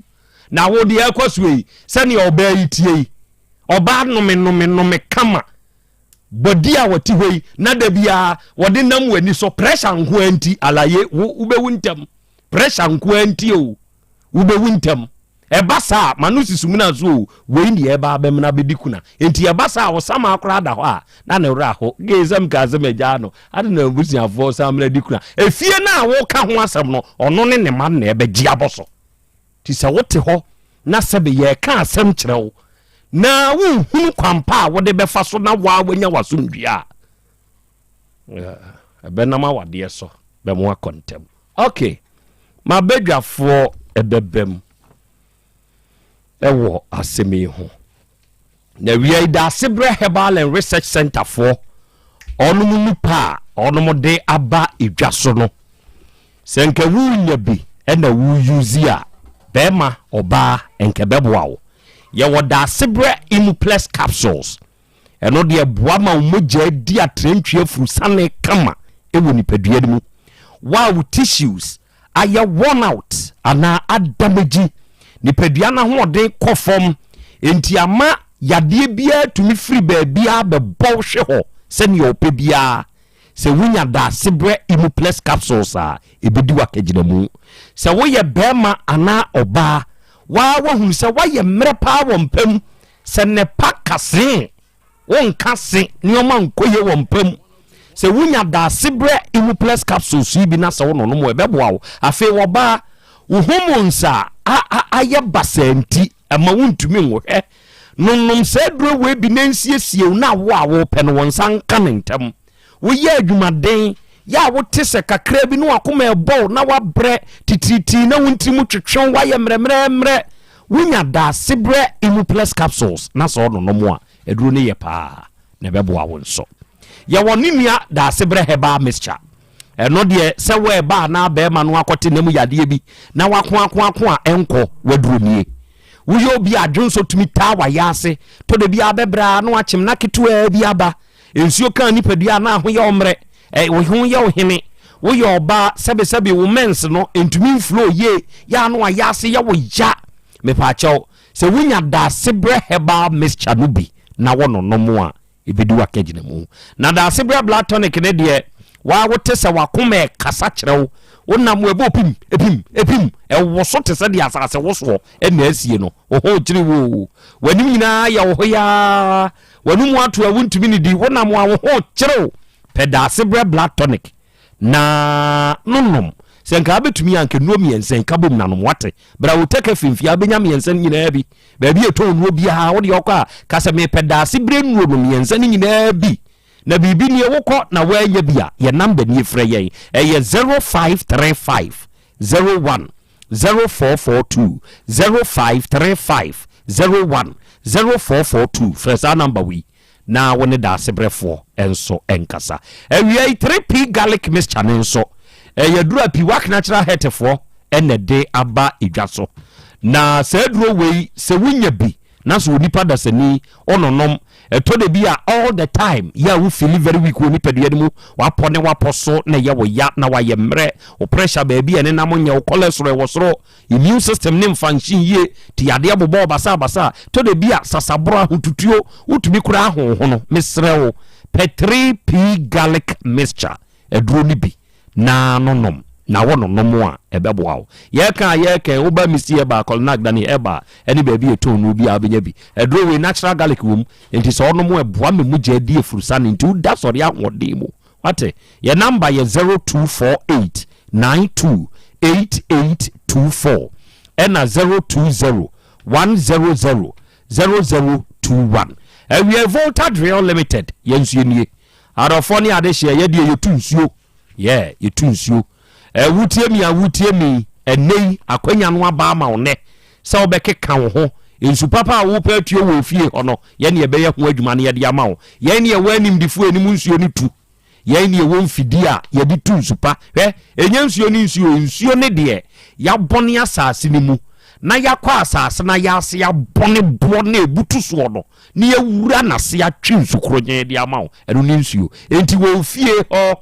na wo deɛ ɛkɔ so yi sɛnea ɔbaa yi tie yi ɔbaa nome nome nome kama bɔdi a wɔte hɔ yi na da biara wɔde nam w'ani so pressure nkoa nti alaye wo wobɛwu ntɛm pressure nkoa nti o wobɛwu ntɛm Ɛba saa a, ma no si sumina so o, wei ne ɛreba abɛmena abɛdi kuna. Enti ɛba saa a, ɔsamaa koraa da hɔ a, na ne werɛ aho. Gee sɛ mekaa sɛ magyaa no, ade na abusuafoɔ san mmra di kuna. Efie no a woka ho asɛm no, ɔno ne ne mma no na ɛbɛgye abɔ so. Nti sɛ wote hɔ na sɛbe yɛreka asɛm kyerɛ wo, na wonhunu kwan pa a wode bɛfa so na woa woanya w'asomdwoeɛ a, ɛbɛnam awadeɛ so bɛmo akɔ ntɛm. Ok, m'abadwafoɔ ɛbɛbam ɛwɔ asɛm yi ho. Na wia yi Daasebrɛ Herbal and Research Center foɔ ɔnom nipa a ɔnom de aba edwa so no, sɛ nka wonya bi ɛna wo use a, bɛrima ɔbaa nka ɛbɛboa wo. Yɛwɔ Daasebrɛ Imuplex capsules. Ɛno deɛ ɛboa ma wo mogya di atrantwie afurusane kama wɔ nipadua no mu. Wo a wo tissues ayɛ worn out anaa adamagyi, nipadua no ahoɔden kɔ fam, enti ama yadeɛ biara tumi firi baabiara bɛbɔ wo hwe hɔ sɛdeɛ ɔpɛ biara. Sɛ wonya Daasebrɛ Imuplex capsules a, ɛbɛdi w'akagyinamu. Sɛ woyɛ barima anaa ɔbaa, waa woahunu sɛ woayɛ mmerɛ paa wɔ mpa mu, sɛ nnepa ka see, wonka se nneɛma nkɔ yie wɔ mpa mu. Sɛ wonya Daasebrɛ Imuplex capsules yi bi na sɛ wononom a, ɛbɛboa wo. Afei ɔbaa, wo hormones a ayɛ basaa nti, ɛma wontumi nwo. Hwɛ, nonom saa aduro wei bi na nsiesie wo na awo a wopɛ no wo nsa nka no ntɛm. Woyɛ adwumaden, yɛ a wote sɛ kakra bi na wakoma ɛbɔ wo na wabrɛ titiritii na wo ntiri mu twetwe wo, woayɛ mmerɛmmerɛmmerɛ. Wonya Daasebrɛ Imuplex capsules na sɛ ɔnonom a, aduro no yɛ paa na ɛbɛboa wo nso. Yɛwɔ ne nua Daasebrɛ Herbal Mixture. Ɛno deɛ sɛ woɛba anaa bɛrima no akɔte nam yadeɛ bi na wakoakoako a ɛnkɔ, waduro nie. Woyɛ obi a dwonsɔ tumi taa w'ayaase, tɔ da bi a bɛbrɛ a na wakyem na ketewaa bi aba. Nsuo kaa nipadua a na ho yɛ wo mmerɛ, ɛ, wo ho yɛ wo hene. Woyɛ ɔbaa, sɛbesɛbe wo mens no ntumi mflow yie, yɛ a na w'ayaase yɛ wo ya. Mepaakyɛw, sɛ wonya Daasebrɛ herbal mixture no bi na wononom a, Ɛbɛdi w'akagyinamu. Na Daasebrɛ blood tonic no deɛ, waa wote sɛ w'akoma ɛkasa kyerɛ wo. Wonam wo ɛbɔ pim, epim, epim, ɛwoso te sɛ deɛ asase wosoɔ na asie no. Wo ho rekyere wo oo. W'anim nyinaa yɛ wo hoyaa. W'anomu ato a wontumi nnidi. Wonam a wo ho rekyere wo. Pɛ Daasebrɛ blood tonic na no nom. Sɛ nka wobɛtumi a, nka nnuro mmiɛnsa yi ka bom na nom, wate? Bra Oteka fi mfie a wobɛnya mmiɛnsa no nyinaa bi. Baabi a ɛtɔn nnuro biara, wo deɛ ɔkɔ a, ka sɛ mepɛ daase berɛ nnuro no mmiɛnsa no nyinaa bi. Na biribi nie, wokɔ na woannya bi a, yɛn namba nie, frɛ yɛn. Ɛyɛ 0535 01 0442, 0535 01 0442. Frɛ saa namba wei. na wo ne daasebrɛfoɔ nso nkasa. Awia yi 3P garlic mixture no nso, ɛyɛ aduro a Piwak Natural Health foɔ na ɛde aba edwa so. Na saa aduro wei, sɛ wonya bi na sɛ onipa dasani ɔnonom, ɛtɔ da bi a all the time yɛ a wo feeli very weak wɔ nipadua no mu, wapɔ ne wapɔ so na ɛyɛ wo ya na wayɛ mmerɛ, wo pressure baabi a ɛnenam nyɛ, wo cholesterol ɛwɔ soro, Immune system ne mfa nhye yie te yadeɛ bobɔ wo basabasa a, tɔ da bi a sasaborɔ, ahotutuo, wotumi koraa honhono. Mesrɛ wo, pɛ 3P garlic mixture aduro no bi na no nom, na wo nonom a, ɛbɛboa wo. Yɛreka a yɛreka yi, woba Misty Herbal, Colinac, Dani Herbal ne baabi a yɛtɔn nnuro biara wobɛnya bi. Aduro wei natural garlic wɔ mu, nti sɛ wonom a ɛboa ma mogya di afurusane, nti woda sɔre ahoɔden mu. Wate? Yɛn number yɛ 0248 92 8824 ɛna 020 100 0021. Awiei Volta Drill Limited, yɛn nso yɛnie. Adɔfoɔ ne adehyeɛ, yɛdeɛ yɛtu nsuo. Yeah, yɛtu nsuo. Eh, wotie mi a wotie mi, ɛnɛ yi akwanya no aba ama wo nɛ sɛ wobɛkeka wo ho. Nsu papa a wopɛ atue wɔ ofie hɔ no, yɛne yɛbɛyɛ ho adwuma no yɛde ama wo. Yɛn ne yɛwɔ animdefoɔ anim nsuo no tu. Yɛn ne yɛwɔ mfidie a yɛde tu nsu pa. Hwɛ, ɛnyɛ nsuo ne nsuo, nsuo ne deɛ yɛabɔne asase no mu na yɛakɔ asase no ayɛ ase abɔne boɔ na ɛbutu soɔ no na yɛawura n'ase atwe nsu korɔgyenn de ama wo. Ɛno ne nsuo. Enti wɔ wo fie hɔ,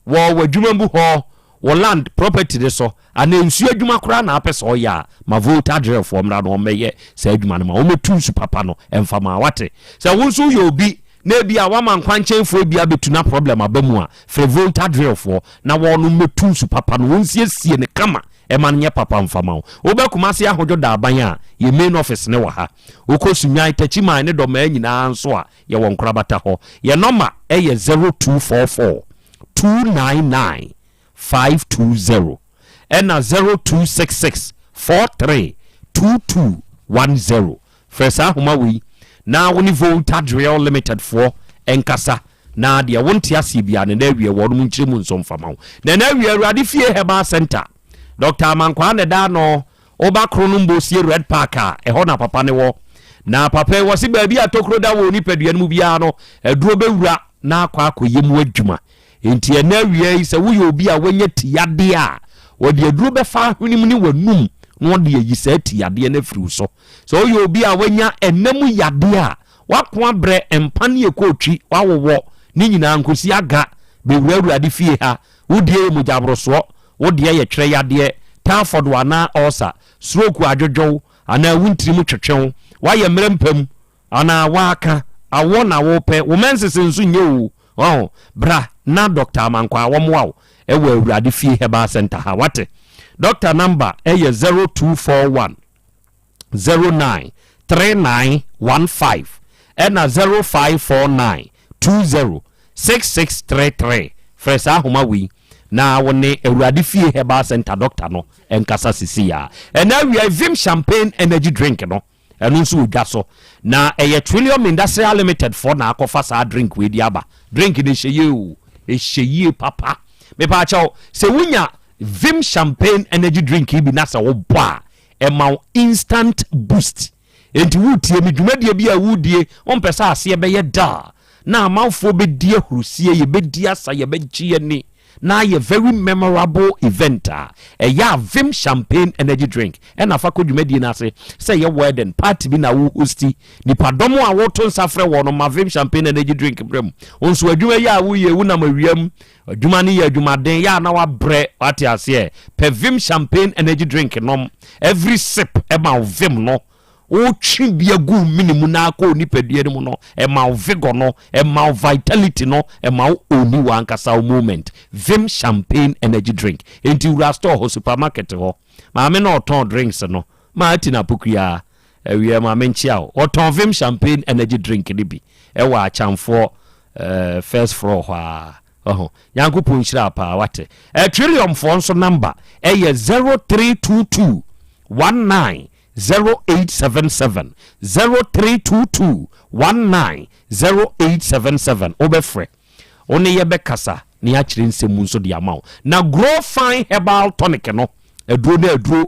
wɔ w'adwuma mu hɔ, wo land property no so, anaa nsuo adwuma koraa na apɛ sɛ ɔyɛ a, ma Volta Drill foɔ mmra na wɔmmɛyɛ saa adwuma no ma wo, wɔmmɛtu nsu papa no mfa ma wo. Wate? Sɛ wo nso woyɛ obi na ebia woama nkwankyɛnfoɔ bi abɛtu na problem aba mu a, frɛ Volta Drill foɔ na wɔn mmɛtu nsu papa no, wɔnsiesie no kama ɛma no nyɛ papa mfa ma wo. Wobɛ Kumasi Ahodwo Daaban a, yɛn main office no wɔ ha. Wokɔ Sunyani, Techiman ne Dɔmaa nyinaa nso a, yɛwɔ nkorabata hɔ. Yɛn nɔma yɛ 0244 299 520 ɛna 0266 43 2210. Frɛ saa ahoma wei na wo ne Volta Drill Limited foɔ nkasa na deɛ wonte aseɛ biara no na awie wɔnom nkyerɛ mu nso mfa ma wo. Na na awie Awurade Fie Herbal Center, Dr. Amankwaa na ɛda ano. Woba Kronom Bosie Red Park a, ɛhɔ na papa no wɔ. Na papa yi, wɔse baabi a tokuro da wɔ onipadua no mu biara no, aduro bɛwura na akɔ akɔyɛ mu adwuma. Enti ɛnnɛ awia yi, sɛ woyɛ obi a wanya ti yadeɛ a, wɔde aduro bɛfa ahwenem ne w'anum na wɔde ayi saa ti yadeɛ no afiri wo so. Sɛ woyɛ obi a wanya ɛna mu yadeɛ a, wako abrɛ mpa ne ɛkɔɔtwi, wawowɔ ne nyinaa nkosi aga bɛwura Awurade fie ha, wo deɛ yɛ mogyaborosoɔ, Wo deɛ yɛ twerɛ yadeɛ, taafɔdo anaa ɔɔsa, stroke adwodwow anaa wo ntiri mu twetwew, woayɛ mmerɛ mpa mu anaa woaka, awɔ na wopɛ, wo mɛnsese nso nyɛ oo, wahu, bra. na Doctor Amankwaa wɔmmoa wo wɔ Awurade Fie Herbal Centre ha wate. Doctor number yɛ 0241 09 3915 ɛna 0549 20 6633. Frɛ saa ahoma wei na wo ne Awurade Fie Herbal Centre doctor no nkasa sesei ara. Ɛna awia yi Vim Champagne Energy Drink no Ɛno nso wɔ dwa so. Na ɛyɛ Trillium Industrial Limited foɔ na akɔfa saa drink wei de aba. Drink no ɛhyɛ yie o. Ɛhyɛ yie papa. Mepaakyɛw, sɛ wonya Vim Champagne Energy Drink yi bi na sɛ wobɔ a, ɛma wo instant boost. Enti woretie me, dwumadie bi a woredie, wompɛ sɛ aseɛ bɛyɛ dull, na amanfoɔ bɛdi ahurusie, yɛbɛdi asa, yɛbɛgye yɛn ani. na ayɛ very memorable event a, ɛyɛ a Vim Champagne Energy Drink na fa kɔ dwumadie no ase, sɛ ɛyɛ wedding, party bi na wo hosti, nipadɔm a woto nsa frɛ wɔn no ma Vim Champagne Energy Drink brɛ mu. Wo nso adwuma yi a woyɛ, wonam awia mu, adwuma no yɛ adwumaden, yɛ a na wabrɛ, wate aseɛ, pɛ Vim Champagne Energy Drink nom, every sip ɛma wo vim no Wotwe bi agu wo mene mu na akɔ wo nipadua no mu no, ɛma wo vigor no, ɛma wo vitality no, ɛma wo owni w'ankasa wo moment. Vim Champagne Energy Drink. Enti wura store hɔ, supermarket hɔ. Maame no a ɔtɔn drinks no, maa ati no apokuyaa. Awiɛ, ma menkyea wo. Ɔtɔn Vim Champagne Energy Drink no bi wɔ Akyamfoɔ eh, first floor hɔ ara. Ɔho. Nyankopɔn nhyira wo paa, wate. Eh, Trillium foɔ nso number ɛyɛ 0322 19 0877 0322 19 0877 Wobɛfrɛ, wo ne yɛbɛkasa na yɛakyerɛ nsɛm mu nso de ama wo. Na Grow Fine Herbal Tonic no, aduro no aduro.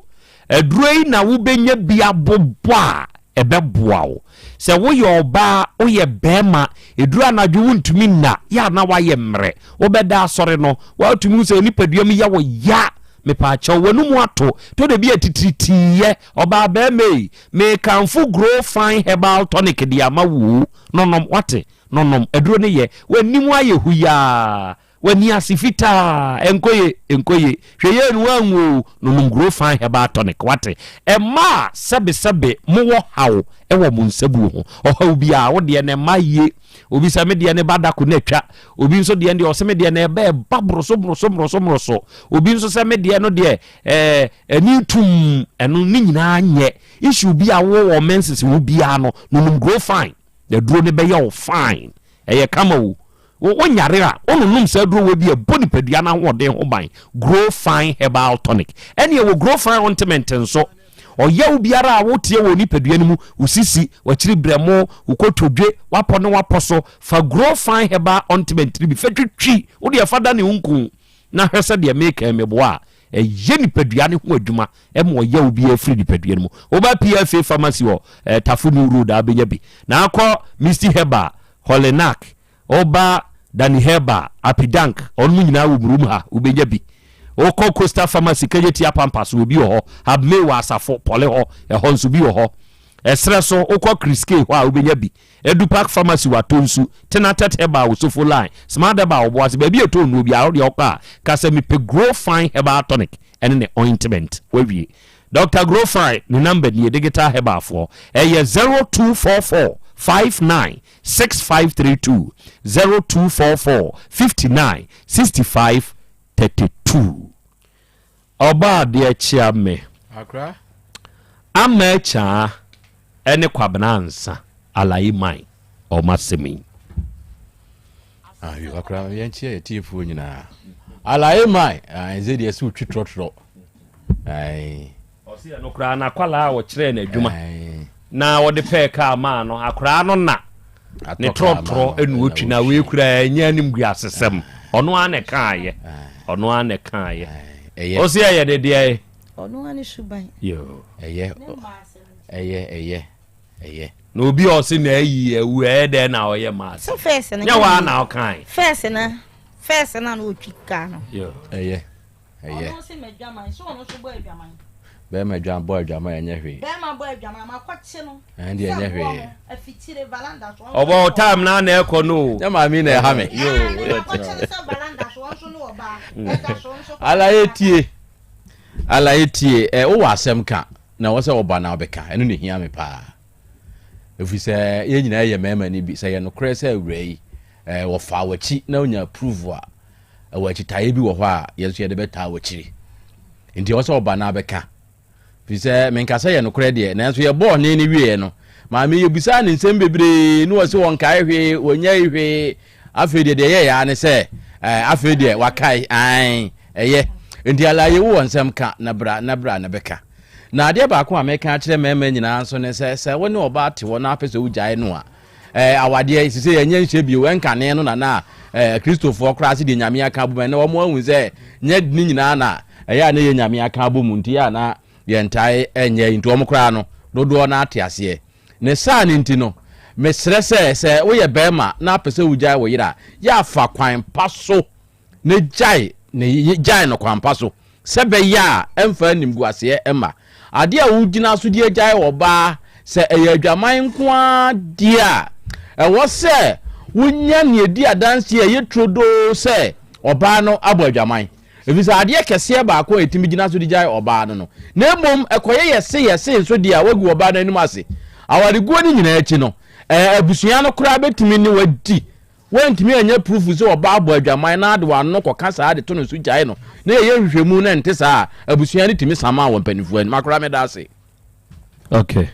Aduro yi na wobɛnya bi abobɔ a ɛbɛboa wo. Sɛ woyɛ ɔbaa, woyɛ bɛrima, ɛduru anadwo wontumi nna, yɛ a na woayɛ mmerɛ. Wobɛda asɔre no, woatumi hu sɛ nipadua mu yɛ wo ya. Mepaakyɛw, w'anomu ato, tɔ da bi a titiritiiyɛ, ɔbaa bɛɛma ei, meekamfo Grow Fine Herbal Tonic de ama wo o, nonom, wate, nonom, aduro no yɛ, w'anim ayɛ huyaa, w'ani ase fitaa, ɛnkɔ ye, ɛnkɔ ye, hwɛ yie no woanwu o, nonom Grow Fine Herbal Tonic, wate. Ɛmaa sɛbesɛbe mowɔ haw wɔ mo nsabuo ho, ɔhaw biara, wo deɛ no ɛma ye. Obi sɛ me deɛ ne ba da ko na atwa. Obi nso deɛ deɛ ɔsɛ me deɛ na ɛba ɛba boroso boroso boroso boroso. Obi nso sɛ me deɛ no deɛ ɛɛ ɛni tum ɛno ne nyinaa nyɛ issue bi a wowɔ wɔ menses ho biara no nonom grow fine na aduro no bɛyɛ wo fine ɛyɛ kama o wonyare a wononom saa aduro wɔ bi a ɛbɔ nipadua no ahoɔden ho ban grow fine herbal tonic ɛne ɛwɔ grow fine ointment nso Ɔyaw biara a woteɛ wɔ wo nipadua no mu, wo sisi, w'akyiri berɛmo, wo kotodwe, w'apɔ ne w'apɔ so, fa Grow Fine Herbal Ointment no bi fa twitwi wo deɛ fa dane wo nku na hwɛ sɛ deɛ mereka yi meboa a, ɛyɛ nipadua no ho adwuma ma ɔyaw biara firi nipadua no mu. Woba PFA Pharmacy wɔ eh, Tafo New Road a wobɛnya bi. Na akɔ Misty Herbal, Holenac, Woba Danny Herbal, Apidank, wɔnom nyinaa wɔ Murum ha, wobɛnya bi. Wokɔ Coastal Pharmacy, Kejetia Pampas, wɔ bi wɔ hɔ. Habmay wɔ Asafo, Pɔle hɔ, ɛhɔ nso bi wɔ hɔ. Ɛserɛ so, wokɔ Chris K hɔ a, wobɛnya bi. Edupark Pharmacy wɔ Atonsu, Tenatet Herbal wɔ Sofo Line, Smart Herbal wɔ Boase, baabi a ɛtɔ nnuro biara, wodeɛ wokɔ a, ka sɛ mepɛ Grow Fine Herbal Tonic ɛne ne ointment, woawie. Doctor Grow Fine, ne number nie, Digital Herbal foɔ, ɛyɛ 0244 59 6532 0244 59 65 32. Ɔbaa adeɛ kyea me. Akra. Ama Akyaa ɛne Kwabena Ansa Alayi man ɔmo asɛm yi. Ayo akra yɛn kyea yɛ tiefoɔ nyinaa. Alayi man ɛnze deɛ ɛsɛ otwi trɔtrɔ. Ɔse ɛno koraa n'akwadaa a ɔkyerɛɛ no adwuma na ɔde pɛɛ kaa maa no akwadaa no na ne trɔtrɔ ɛna ɔtwi na wei koraa ɛnyɛ animguasesɛm ɔno ara na ɛkaayɛ ɔno ara na ɛkaayɛ ɔse ɛyɛ de deɛ ɔno ara ne suban ɛyɛ ɛyɛ ɛyɛ ɛyɛ na obi a ɔse na ayi awu ɛyɛ dɛn na ɔyɛ maa sɛ nyɛ waa na ɔkae fɛs na fɛs na na ɔtwi kaa no ɛyɛ Ɛyɛ. Ɔno se m'adwaman, so ɔno nso bɔ adwaman? Bɛɛma dwan bɔ adwaman ɛnyɛ hwee. Bɛɛma bɔ adwaman, makɔkye no. Ɛn deɛ ɛnyɛ hwee. Sɛ boɔ no, afikyire, valanda so. Ɔbɔ wo time na na ɛkɔ no o. Nyɛ maame na ɛha me. Yoo, makɔkye no sɛ valanda so, ɔno nso ne ɔbaa. Ɛda so nso. Alaye tie, alaye tie, ɛ wowɔ asɛm ka na ɛwɔ sɛ ɔba na ɔbɛka, ɛno na ehia me paa. Ɛfiri sɛ yɛn nyinaa yɛ mmarima no bi, sɛ yɛ nokorɛ sɛ awura yi. eh, wɔfaa w'akyi na wonya proof a, ɛwɔ akyitaeɛ bi wɔ hɔ a yɛn nso yɛde bɛtaa w'akyiri. Nti ɛwɔ sɛ ɔba na abɛka. Firi sɛ menka sɛ yɛ nokorɛ deɛ, nanso yɛbɔɔ ne no wieɛ no, maame yɛbisaa ne nsɛm bebree ne ɔse wɔnkae hwee, wɔnyɛe hwee. Afei deɛ deɛ ɛyɛeɛ ara ne sɛ eh, afei deɛ wakae, ae, ɛyɛ. Nti alaye wowɔ nsɛm ka na bra na bra na bɛka. Na adeɛ baako a meka akyerɛ mmarima nyinaa nso ne sɛ, sɛ wo ne ɔbaa te hɔ na apɛ sɛ wogyae no a, eh, awadeɛ sɛ sɛ yɛnyɛ nhyɛ bio, ɛnkane no na na eh, Kristofoɔ koraa se deɛ Nyame aka abom, ɛnɛ wɔn ahu sɛ nyɛ ne nyinaa na ɛyɛ a na yɛ Nyame aka abom nti yɛ a na yɛntae ɛnyɛ nti wɔn koraa no dodoɔ no ate aseɛ. Ne saa no nti no, mesrɛ sɛ sɛ woyɛ barima na apɛ sɛ wogyae wo yere a, yɛ afa kwan pa so na gyae ne gyae no kwan pa so sɛ ɛbɛyɛ a ɛmfa animguaseɛ mma. Adeɛ a wogyina so de agyae ɔbaa, sɛ ɛyɛ adwaman nko ara deɛ a, ɛwɔ sɛ wonya nea ɛdi adanseɛ a ɛyɛ turodoo sɛ ɔbaa no abɔ adwaman. Ɛfiri sɛ adeɛ kɛseɛ baako a ɛtumi gyina so de gyae ɔbaa no no, na mmom ɛkɔyɛ yɛse yɛse nso deɛ a woagu ɔbaa no anim ase. Awareguo no nyinaa akyi no, abusua no koraa bɛtumi ne wo adi Woantumi annya proof sɛ ɔbaa bɔ adwaman na ade w'ano kɔka saa de to no so gyae no na yɛyɛ nhwehwɛmu na ɛnte saa a, abusua no tumi samaa wɔ mpanimfoɔ anim. Akora meda ase. Okay.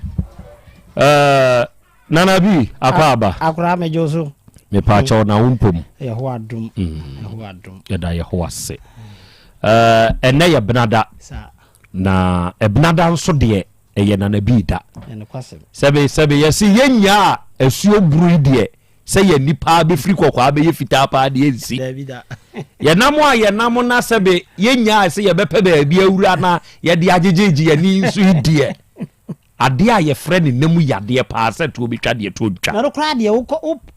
Uh, Nana bi akɔ aba. Akora megye wo so. Mepa kyɛw na wo mpom. Yehowa adom. Yehowa adom. Yɛda Yehowa ase. Uh, ɛnɛ yɛ benada. Na ɛbenada nso deɛ ɛyɛ Nana bi da. Sɛbe sɛbe yɛse yɛnya a asuo buru yi deɛ sɛ yɛn nipa bɛfiri kɔkɔɔ abɛyɛ fitaa paa deɛ nsi yɛnam a yɛnam na sɛbe yɛnyaa sɛ yɛbɛpɛ baabi awura na yɛde agyegyegye yɛni nso yi deɛ adeɛ a yɛfrɛ ne nam yadeɛ paa sɛ toɔ bɛtwa deɛ toɔ ntwa. Na no koraa deɛ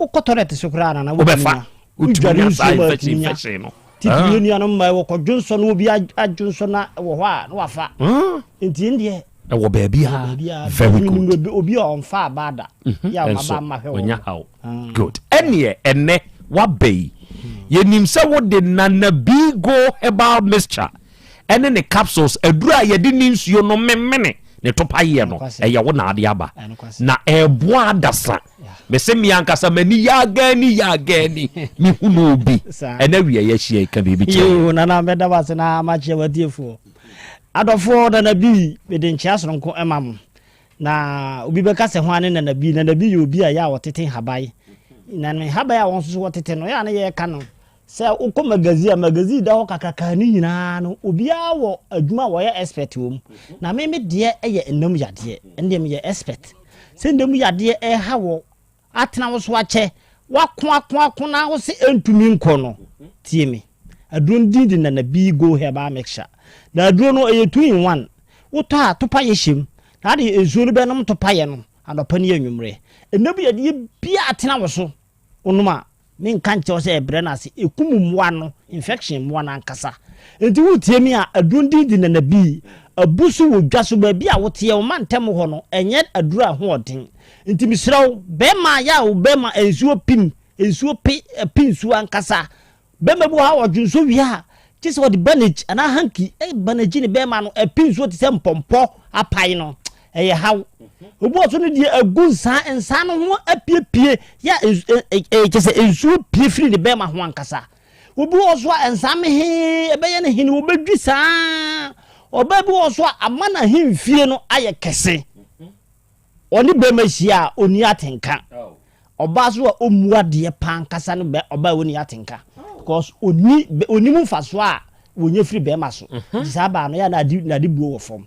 wokɔ toilet so koraa nana wobɛfa wotumi nya saa infection infection no. Titiri yɛn nuanom mmaa wɔkɔ dwonsɔ na obi adwonsɔ na wɔ hɔ a na wafa nti yɛn deɛ. Ɛwɔ baabi a very good. Obi a ɔnfa aba da. Mhm. Yɛ a ɔma ba mma hwɛ wɔn. Haw. Ah. Good. Ɛneɛ ɛnɛ waba yi. Yɛnim sɛ wode Nana Bigo herbal mixture ɛne ne capsules aduru a yɛde ne nsuo no memene ne topayeɛ no ɛyɛ wo na ade aba na ɛboa adasa mese me ankasa m'ani yagani yagani mehunu bi ɛnɛ wia yɛahyia ka biribi kyerɛ nana mɛda wase na makyerɛ watiefoɔ Adɔfoɔ, Nana Bii, mede nkyea sononko ma mo. Na obi bɛka sɛ hwan ne Nana Bii? Nana Bii yɛ obi a ɛyɛ a ɔtete nhaban. Na ne nhaban a wɔn nso so wɔtete no, ɛyɛ a na yɛreka no sɛ wokɔ magazine a, magazine da hɔ kakraka ne nyinaa no, obiara wɔ adwuma a wɔyɛ expert wɔ mu. Na me me deɛ yɛ nnam yadeɛ. Ɛno deɛ meyɛ expert. Sɛ nnam yadeɛ ɛha wɔ Atena wo so akyɛ, woako ako ako na wo se ɛntumi nkɔ no, tie me. Aduro no din de Nana Bii Go Herbal Mixture. Na aduro no ɛyɛ two in one. Wotɔ a, topayɛ hyɛ mu. Na ade nsuo no bɛnom topayɛ no anɔpa ne anwummerɛ. Ɛnna bi yadeɛ biara atena wo so, wonom a, Menka nkyerɛ wo sɛ ɛbrɛ no ase, ɛkum mmoa no, infection mmoa no ankasa. Enti woretie me a, aduro no din de nanabii. Abu so wɔ dwa so, baabi a woteɛ, wo mantam hɔ no, ɛnyɛ aduro a ɛho ɔden. Enti mesrɛ wo, bɛrima a yɛ a wo bɛrima nsuo pim, nsuo pe, ɛpe nsuo ankasa. Bɛrima bi wɔ hɔ a ɔdwo nsuo wie a, gye sɛ ɔde bandage anaa hanky bandage ne bɛrima no, ɛpe nsuo te sɛ mpɔmpɔ apae no. Ɛyɛ haw. Obi wɔ so no deɛ agu nsaa, nsaa no ho apiepie yɛ kyɛ sɛ nsuo pie firi ne bɛrima ho ankasa. Obi wɔ so a nsaa mehee ɛbɛyɛ no hene wɔbɛdwi saa. Ɔbaa bi wɔ so a ama n'ahemfie no ayɛ kɛse. Ɔne bɛrima hyia a ɔnni atenka. Ɔbaa so a ɔmmu adeɛ paa ankasa no bɛ ɔbaa a ɔnni atenka because ɔnni ɔnim mfasoɔ a wɔnya firi bɛrima so. Mhm. Nti saa baa no yɛ a na ade na ade buo wɔ fam.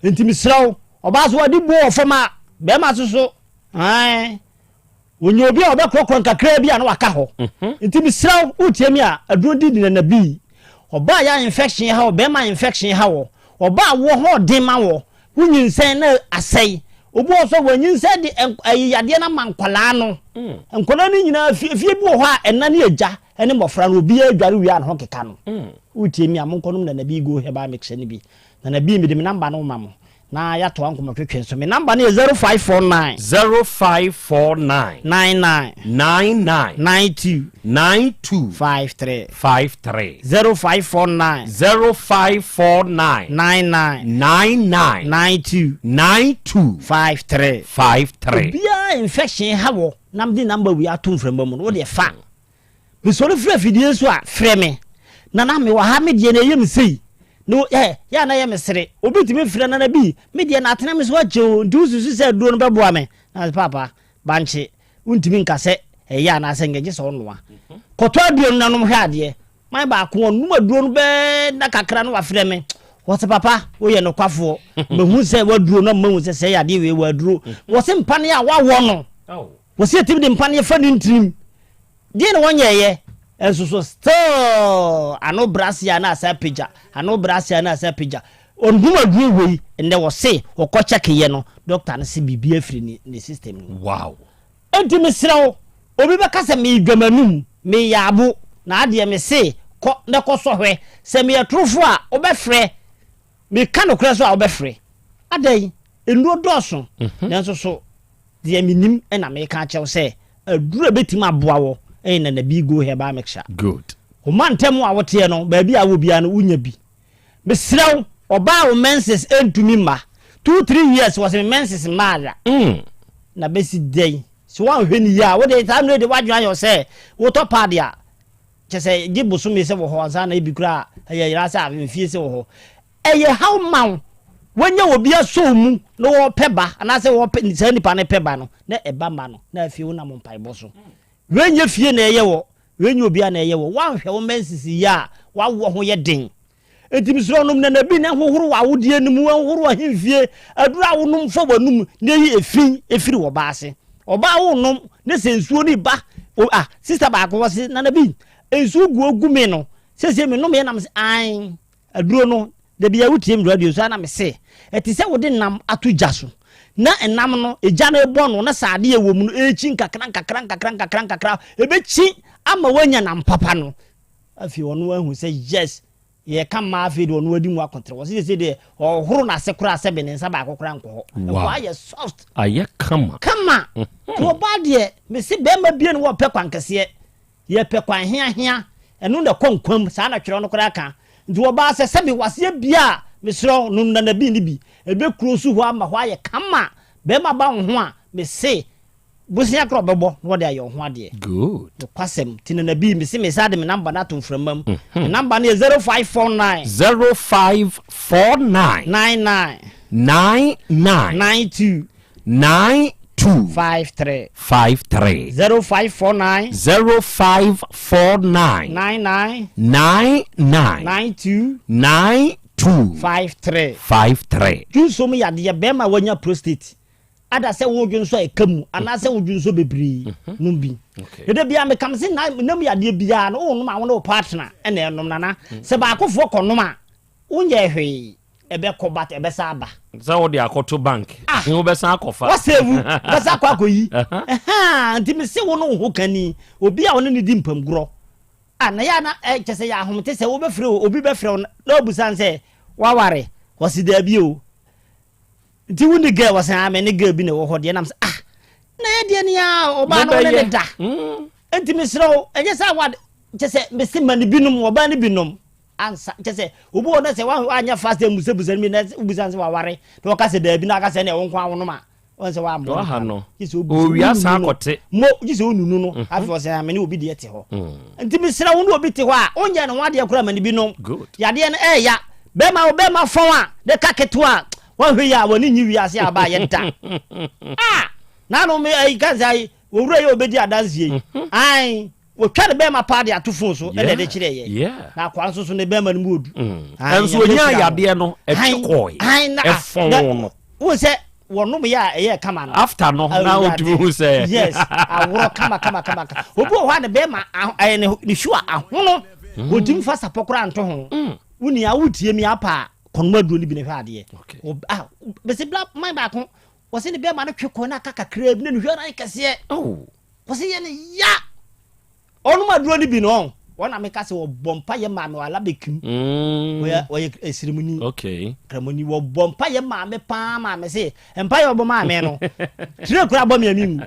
Nti mesrɛ wo ɔbaa so ade buo wɔ fam a bɛrima so so ae wɔnya obi a ɔbɛkorɔkorɔ nkakraa bi a na waka hɔ. Mhm. Nti mesrɛ wo wotie mi a aduro di di nana bii. Ɔbaa yɛ a infection ha wɔ bɛrima infection ha wɔ ɔbaa wɔ hɔ ɔden ma wɔ Wo nyinsɛn na asɛe. Obi wɔ hɔ nso a wanyinsɛn de ɛyi yadeɛ no ama nkwadaa no. Mm. Nkwadaa no nyinaa fie fie bi wɔ hɔ a ɛna ne agya ne mmɔfra no obiara adware wie a ne ho keka no. Mm. Wotie mi a monkɔnom Nana Bii Go Herbal Mixture no bi. Nana Bii mede me namba no ma mo na yɛatoa nkɔmmɔtwetwe nso. Me namba no yɛ 0549. 0549. 99. 99. 92. 92. 53. 53. 0549. 0549. 99. 99. 92. 92. 53. 53. Obiara infection ha wɔ na mede number wei ato mframa mu no wo deɛ fa. Mesɔre firi afidie so a, frɛ me. Nana, mewɔ ha, me deɛ na ɛyɛ me sei. Na ɛ, yɛ a na ɛyɛ me sere. Obi tumi frɛ Nana bi, me deɛ na atena me so akyɛ o, nti wosusu sɛ aduro no bɛboa me? Na mese, Paapa, bankye, wontumi nka sɛ ɛyɛ anaasɛ nyɛ, gye sɛ wonoa. Kɔtɔ aduro no na nom hwɛ adeɛ. Man baako, ɔnom aduro no bɛɛ nna kakra na wafrɛ me. Wɔse, Papa, woyɛ nokwafoɔ. Mahu sɛ w'aduro no, mahu sɛ sɛɛ adeɛ wei wɔ aduro. Wɔse mpaneɛ a woawɔ no, wɔse yɛtumi de mpaneɛ fa ne ntirim. Deɛ na wɔnyɛɛyɛ nso so still ano brɛ ase a na asa apagya, ano brɛ ase a na asa apagya. Ɔnum aduro wei nnɛ wɔse wɔkɔ check yɛ no doctor no se biribi afiri ne ne system no mu. Wow. Enti mesrɛ wo, obi bɛka sɛ meredwa m'anum, meyɛ abo, na adeɛ mese kɔ na kɔ sɔ hwɛ, sɛ meyɛ torofoɔ a wobɛfrɛ, meka nokorɛ nso a wobɛfrɛ. Adɛn? Nnuro dɔɔso, nanso so Deɛ menim na meka akyerɛ wo sɛ aduro a ɛbɛtumi aboa wo yɛ Nana Go Herbal Mixture. Good. Wo mantam a woteɛ no, baabi a wowɔ biara no, wonya bi. Mesrɛ wo, ɔbaa a wo menses ntumi mma, 2, 3 years, wɔse me menses mmaa da. Na bɛsi dɛn? Sɛ woanhwɛ no yie a, wode saa mmerɛ de w'adwene ayɛ wo sɛ wotɔ pad a, kyɛ sɛ gye bosome sɛ wɔ hɔ ansa na ebi koraa ɛyɛ yera sɛ mfie sɛ wɔ hɔ. Ɛyɛ haw ma wo. Woanya obi asɔ wo mu na wɔrepɛ ba anaasɛ wɔpɛ saa nipa no pɛ ba no na ɛba ma no na afei wonam mpaebɔ so. Wei nyɛ fie na ɛyɛ wɔ, wei nyɛ obiara na ɛyɛ wɔ. Woanhwɛ wo mma nsisi yie a, w'awoɔ ho yɛ den. Enti mesrɛ wo nom nanabi na ɛnhohoro w'awodeɛ no mu, ɛnhohoro w'ahemfie, aduro a wonom fa w'anum na ɛyi efi firi w'ɔbaa ase. Ɔbaa wonom na sɛ nsuo no reba, o ah, sista baako ɔse nanabi nsuo gu ogu me no, seesei menom yɛ na mese ae. Aduro no, da biara wotie me radio so a na mese, ɛte sɛ wode nam ato gya so, na nam no, egya no rebɔ no, na sɛ adeɛ a ɛwɔ mu no rekyi nkakra nkakra nkakra nkakra nkakra, ɛbɛkyi ama woanya nam papa no. Afei ɔno ahu sɛ yes, yɛreka mmaa afei deɛ ɔno adi mu akotere. Wɔse sese deɛ ɔhoro n'ase koraa sɛbe ne nsa baako koraa nkɔ hɔ. Ɛhɔ ayɛ soft. Ayɛ kama. Kama. Nti ɔbaa deɛ, mese bɛrima bie no wɔpɛ kwankɛseɛ. Yɛpɛ kwan heahea, ɛno na ɛkɔ nkwa mu, saa na twerɛ no koraa ka. Nti wɔbaa sɛ, sɛbe waseɛ bia a, mesrɛ wo, nom nanabi no bi, ɛbɛ kuro so hɔ ama hɔ ayɛ kama, bɛɛma ba wo ho a, mese, bosea koraa ɔbɛbɔ na wɔde ayɛ wo ho adeɛ. Good. Nokwasɛm, nti nanabi, mese mesan de me number no ato mframa mu. Me number no yɛ 0549. 0549. 99. 99. 92. 92. 53. 53. 0549. 0549. 99. 99. 92. 92. 53. 53. Dwonsɔ mu yadeɛ, bɛrima a wanya prostate, ada sɛ wo dwonsɔ a ɛka mu anaasɛ wo dwonsɔ bebree nom bi. Na da biara meka me se na nam yadeɛ biara no wonom a wo ne wo partner ɛna ɛnom nana. Sɛ baakofoɔ kɔnom a wonyɛɛ hwee. Ɛbɛkɔ but ɛbɛsan aba. Sɛ wode akɔto bank. Ah! Wobɛsan akɔfa. Wa save, wobɛsan akɔ akɔyi. Ɛhaa, nti mese wo ne wo ho kani, obi a wo ne no di mpamgorɔ. Ah, na yɛ a na ɛ, kyɛ sɛ yɛ ahomete sɛ wobɛfrɛ o, obi bɛfrɛ wo na wabusa no sɛ, waware? Ɔse daabi o. Nti wo ne girl? Ɔse ah, me ne girl bi na ɛwɔ hɔ deɛ. Na mese ah, na yɛ deɛ ni a, ɔbaa no wo ne no da. Nti mesrɛ wo, ɛnyɛ sɛ wa, kyɛ sɛ mese ma no binom, ɔbaa no binom. Ansa, kyerɛ sɛ, obi wɔ hɔ na sɛ wanyɛ fast ammusabusa no bi na wobisa no sɛ waware na ɔka sɛ daabi na aka sɛ ɛnna ɛwo nko ara wonom a, wɔn sɛ wammɔ Waha no. Gye sɛ Owia san akɔte. Mo, gye sɛ onunu no. Mhm. Afei ɔsɛ me ne obi deɛ te hɔ. Mm. Nti mesrɛ wo ne obi te hɔ a, wonyɛ ne ho adeɛ koraa ma ne bi nom. Yadeɛ no ɛɛya. Bɛrima wo bɛrima fɔn a, ne ka ketewa a, wɔnhwɛ yi a wɔne nyi wiase a aba yɛ da. Ah! Nanom ayi kansa ayi, owura yi a obedi adanseɛ yi. Mhm. Ae. Wɔtwa ne bɛɛma paa de ato fon so ɛna ɛde kyerɛ yɛ. Na akwaa nso so ne bɛɛma no mu odu. Ɛnso onyaa yadeɛ no ɛtwe kɔɔe. Ɛfɔn no. Wo sɛ wɔnom yɛ a ɛyɛ kama no. After no na otumi hu sɛ. Yes aworɔ kama kama kama. Obi wɔ hɔ a ne bɛɛma ɛyɛ ne ne sure ahono. Otumi fa sapɔ koraa nto ho. Wo nua wotie mi apa a kɔnom aduro no bi na hwɛ adeɛ. Ah bɛsɛ bla man baako wɔsɛ ne bɛɛma no twe kɔɔ na aka kakraa bi na ne hwɛ no ayɛ kɛseɛ. Wɔsi yɛ no ya. Ɔnom aduro no bi no ɔn. Wɔn na meka sɛ wɔbɔ mpa yɛ maame wɔ alabekim. Mm. Wɔyɛ wɔyɛ esirimuni. Okay. Kramoni wɔbɔ mpa yɛ maame paa maame se mpa yɛ ɔbɔ maame no. Tire kura bɔ mi ami mu.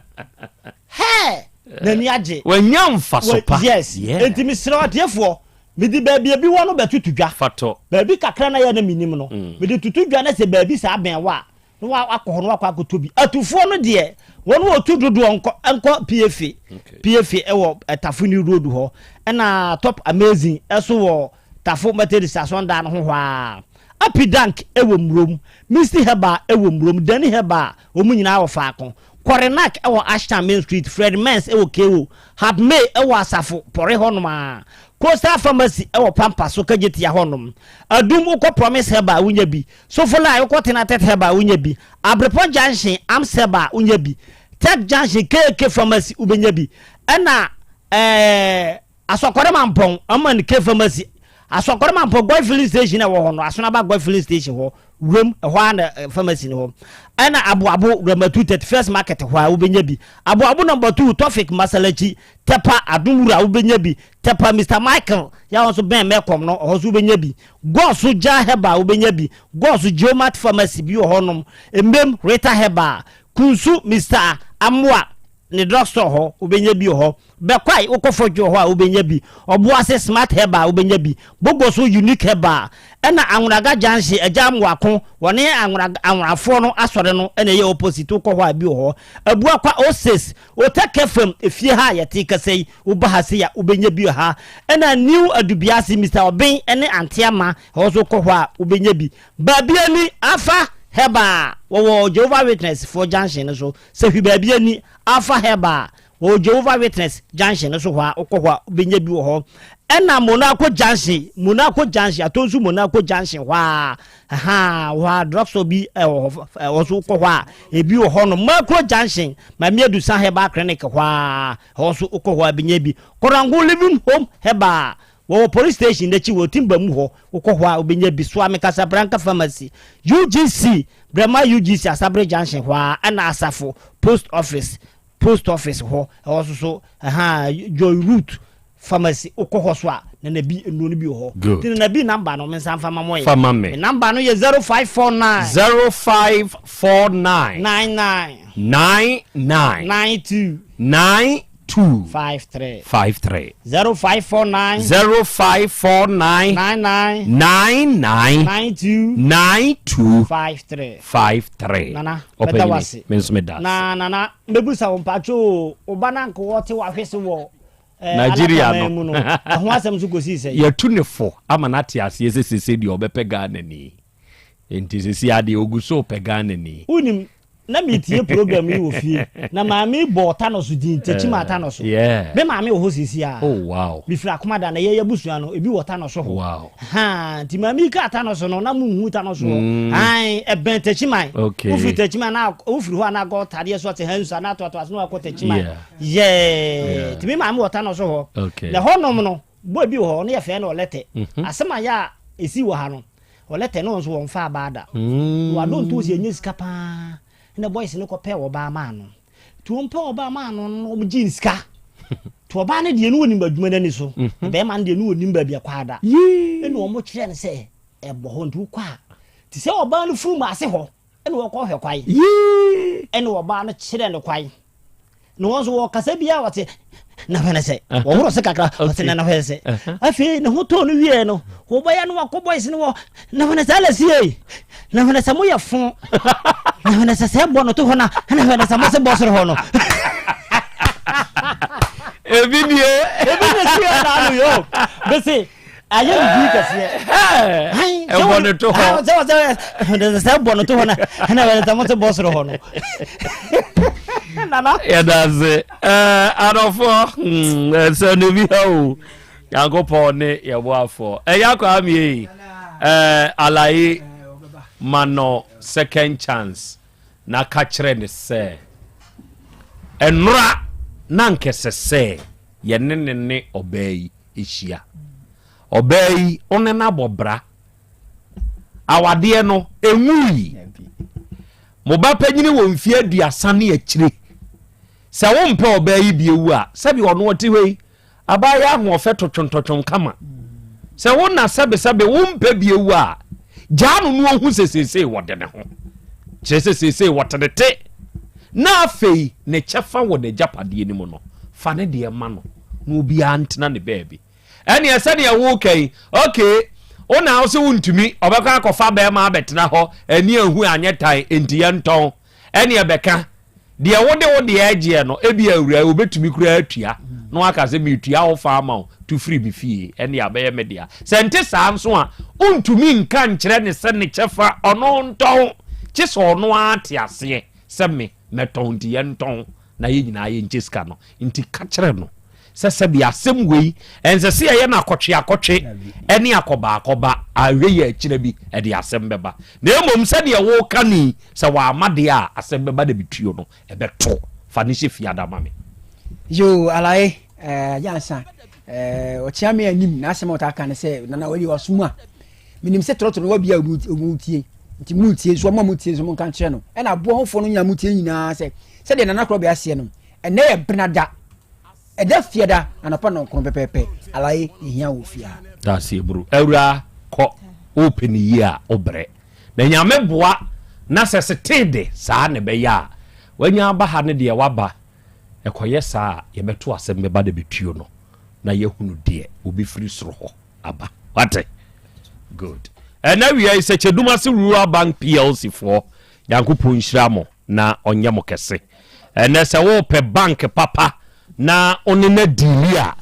Hɛɛ n'ani agye. Wɔnya nfaso pa. Yes. Yeah. Enti mesrɛ atiefoɔ mede baabi ebi wɔ no bɛtutu dwa. Fatɔ. Baabi kakra na yɛ na menim no. Mm. Mede tutu dwa na sɛ baabi saa bɛn wɔ a. na wakɔ hɔ na wakɔ akɔtɔ bi. Atufoɔ no deɛ wɔn wɔtu dodoɔ nkɔ nkɔ PFA PFA ɛwɔ Tafo New Road hɔ ɛna Top Amazing ɛso wɔ Tafo Methodist asɔndan no ho hɔ ara. Apidank ɛwɔ Murom, Misty Herbal ɛwɔ Murom, Danny Herbal wɔn nyinaa wɔ faako. Kɔrenak wɔ Ashtown Main Street, Fred Mens wɔ KO, Hap May wɔ Asafo Pɔre hɔnom ara, Coastal Pharmacy wɔ Pampa so Kejetia hɔnom, Adum wokɔ Promise Herbal wonya bi, Sofolai wokɔ Tenatet Herbal wonya bi, Abrepɔ Junction Arms Herbal wonya bi, Tech Junction KK Pharmacy wobɛnya bi, ɛna ɛɛ. Asɔkɔre Mampɔn, Aman K Pharmacy, Asɔkɔre Mampɔn Goil Filling Station a ɛwɔ hɔ no, Asonaba Goil Filling Station hɔ, wuram, ɛhɔ ara na eh, pharmacy no hɔ. Ɛna Aboabo, Ramatu 31st Market hɔ a wobɛnya bi. Aboabo number 2, Tofik Masalachi, Tɛpa, Adom Wura wobɛnya bi. Tɛpa, Mr. Michael, yɛ a nso bɛn Mɛkɔm no, ɛhɔ nso wobɛnya bi. Gɔɔso Gya Herbal wobɛnya bi. Gɔɔso Geomat Pharmacy bi wɔ hɔnom. Mmem, Rita Herbal. Kunsu, Mr. Amoa, ne drugstore hɔ, wobɛnya bi wɔ hɔ. Bɛkwae, wokɔ Fɔdwo hɔ a wobɛnya bi, Ɔboase Smart Herbal wobɛnya bi, Bogoso Unique Herbal, ɛna Anwonaga Junction, Agya Amoako, wɔne Anwonaga, Anwonafoɔ no asɔre no na ɛyɛ opposite, wokɔ hɔ a bi wɔ hɔ. Abuakwa Oasis, Otec FM, efie ha a yɛte kasa yi, woba ha sei a wobɛnya bi wɔ ha. Ɛna New Adubiase, Mister Ɔben ne Ante Ama, ɛhɔ nso wokɔ hɔ a wobɛnya bi. Baabiani, Alpha Herbal, wɔwɔ Jehovah Witness foɔ junction no so, Sahwi Baabiani, Alpha Herbal, Wɔ Jehovah Witness junction no so hɔ a, wokɔ hɔ a, wobɛnya bi wɔ hɔ. Ɛna Monaco junction, Monaco junction, Atonsu Monaco junction hɔ a, ɛha, hɔ a drugstore bi wɔ hɔ, ɛwɔ so wokɔ hɔ a, ebi wɔ hɔ no. Makro junction, Maame Adusa Herbal Clinic hɔ a, ɛhɔ nso wokɔ hɔ a, bɛnya bi. Korango Living Home Herbal, wɔwɔ police station n'akyi wɔ Timba mu hɔ, wokɔ hɔ a, wobɛnya bi. Soame Casablanca Pharmacy, UGC, Brɛma UGC Asabere junction hɔ a, ɛna Asafo Post Office, Post office hɔ, ɛhɔ nso so, ɛhaa, Joy Root Pharmacy, wokɔ hɔ so a, Nana B nnuro no bi wɔ hɔ. Good. Nti Nana B number no, me nsa mfa ma mo ɛ. Fa ma me. Me number no yɛ 0549. 0549. 99. 99. 92. 92. 53. 53. 0549. 0549. 99. 99. 92. 92. 53. 53. Nana, meda wo ase. Ɔpanyini, me nso meda ase. Na Nana, mɛbusa wo mpakyɛ o, wo ba no anka ɔte wahwese wɔ eh, Nigeria Alataman no. mu no, ɛho asɛm nso kɔsii sɛn? Yɛatu ne fo ama no ate aseɛ sɛ seesei deɛ ɔbɛpɛ Ghanani. Nti seesei ara deɛ ɔgu so repɛ Ghanani. Wonim, na metie program yi wɔ fie, na maame yi bɔɔ Thanos din, Tekyima Thanos. Yeah. Me maame wɔ hɔ seesei ara. Oh, wow. Mefiri Akomada na yɛn abusua no, ebi wɔ Thanos hɔ. Wow. Haa, nti maame yi kaa Thanos no, na monhu Thanos hɔ. Ae, ɛbɛn Techiman. Okay. Wofiri Techiman na, wofiri hɔ a na akɔ Tadeɛ so ate Hansu anaa atoatoa so na wakɔ Techiman. Yeah. Yeah. Yeah. Nti me maame wɔ Thanos hɔ. Okay. Na ɛhɔnom no, boy bi wɔ hɔ, ɔno yɛfrɛ no Ɔlɛtɛ. Mhm. Asɛm a yɛ a ɛsii wɔ ha no, Ɔlɛtɛ no nso wɔmfa abaa da. Wadɔ ntosi ɛnyɛ sika paa. Ɛna boys no kɔpɛɛ ɔbaa maa no. Nti wɔn pɛ ɔbaa maa no no wɔn gye sika. Nti ɔbaa no deɛ no wɔnim adwuma no ani so. Mhm. Bɛrima no deɛ no wɔnim baabi ɛkɔ ada. Ɛna wɔn kyerɛ no sɛ ɛbɔ hɔ nti wokɔ a. Te sɛ ɔbaa no furu mu ase hɔ ɛna wɔkɔ hwɛ kwae. Ɛna ɔbaa no kyerɛ no kwae. Na wɔn nso wɔkasa biara wɔte na hwɛ ne sɛ wɔworɔ se kakra wɔte na na hwɛ sɛ afei ne ho tɔɔ no wieɛ no wɔbɛyɛ no wakɔ boys no wɔ na hwɛ ne sɛ alasie na hwɛ ne sɛ moyɛ fo na hwɛ ne sɛ sɛ bɔ no to hɔ na na hwɛ ne sɛ mo se bɔ soro hɔ no ebi nie ebi ne si yɛ na ano yo bese ayɛ ne dii kɛseɛ ɛbɔ ne to hɔ sɛ sɛ sɛ bɔ no to hɔ na na hwɛ ne sɛ mo se bɔ soro hɔ no nana yɛda ase adɔfoɔ ɛsɛ no bi ha o nyankopɔn ne yɛboafoɔ ɛyɛ akɔ amie alaye ma no second chance na ka kyerɛ ne sɛ ɛnora na nkɛsɛ sɛ yɛne ne ne ɔbaa yi hyia ɔbaa yi ɔne no abɔ bra awadeɛ no ɛnwui Mo ba panyini wɔ mfeɛ aduasa ne akyire. Sɛ wompɛ ɔbaa yi bi awu a, sɛbe ɔno ɔte hɔ yi, abaayewa ahoɔfɛ totwontotwon kama. Sɛ wo na sɛbesɛbe wompɛ bi awu a, gyaa no na ɔhu sɛ seesei wɔde ne ho. Kyerɛ sɛ seesei wɔte ne te. Na afei ne kyɛfa wɔ n'agyapadeɛ no mu no, fa ne deɛ ma no na obiara ntena ne baabi. Ɛneɛ sɛdeɛ woka yi, okay, Wo na wo se wontumi, ɔbɛkɔ akɔfa bɛrima abɛtena hɔ, ani anhu anyɛ tan, enti yɛntɔn. Ɛne ɛbɛka, deɛ wode wo deɛ regyeɛ no, ebia awuraa yi ɔbɛtumi koraa atua, na waka sɛ meretua wo fa ama wo, tu firi me fie, ɛnneɛ abɛyɛ me dea. Sɛ ɛnte saa nso a, wontumi nka nkyerɛ no sɛ ne kyɛfa ɔno ntɔn, kye sɛ ɔno ara te aseɛ sɛ me mɛtɔn nti yɛntɔn na yɛn nyinaa yɛnkyɛ sika no. Nti ka kyerɛ no sɛ sɛdeɛ asɛm wei ɛnsɛ sɛ yɛyɛ no akɔtweakɔtwe ne akɔbaakɔba, anhwɛ yie akyire bi ɛde asɛm bɛba. Na mmom sɛdeɛ woreka no yi, sɛ wamma deɛ a, asɛm bɛba na metuo no, ɛbɛto. Fa no hyɛ fiada ma me. Yoo alaye eh, agya ansa eh, ɔkyea me anim na asɛm a ɔtaa ka ne sɛ nana wɔde wasom a menim sɛ trɔtrɔ no wabia obi tie nti mu tie nso ɔmo a mu tie nso mo nka nkyerɛ no ɛna aboa hofoɔ no nyinaa mu tie nyinaa sɛ sɛdeɛ nana korɔ bɛ aseɛ no ɛnɛ yɛ benada ɛda fiada anɔpa nɔnkron pɛpɛɛpɛ alaye yɛhia wɔ fie ha. Daase bro. Awuraa kɔ wopɛ ne yie a wobrɛ. Na Nyame boa na sɛ setee de saa na ɛbɛyɛ a wanya aba ha no deɛ waba ɛkɔyɛ saa a yɛbɛto asɛm bɛba na bɛtuo no na yɛahunu deɛ obɛfiri soro hɔ aba. Wate? Good. Ɛna wia yi sɛ Kyedumase Rural Bank PLC foɔ Nyankopɔn nhyira mo. na ɔnyɛ mo kɛse. Ɛnnɛ sɛ worepɛ bank papa na wo ne no adiili a,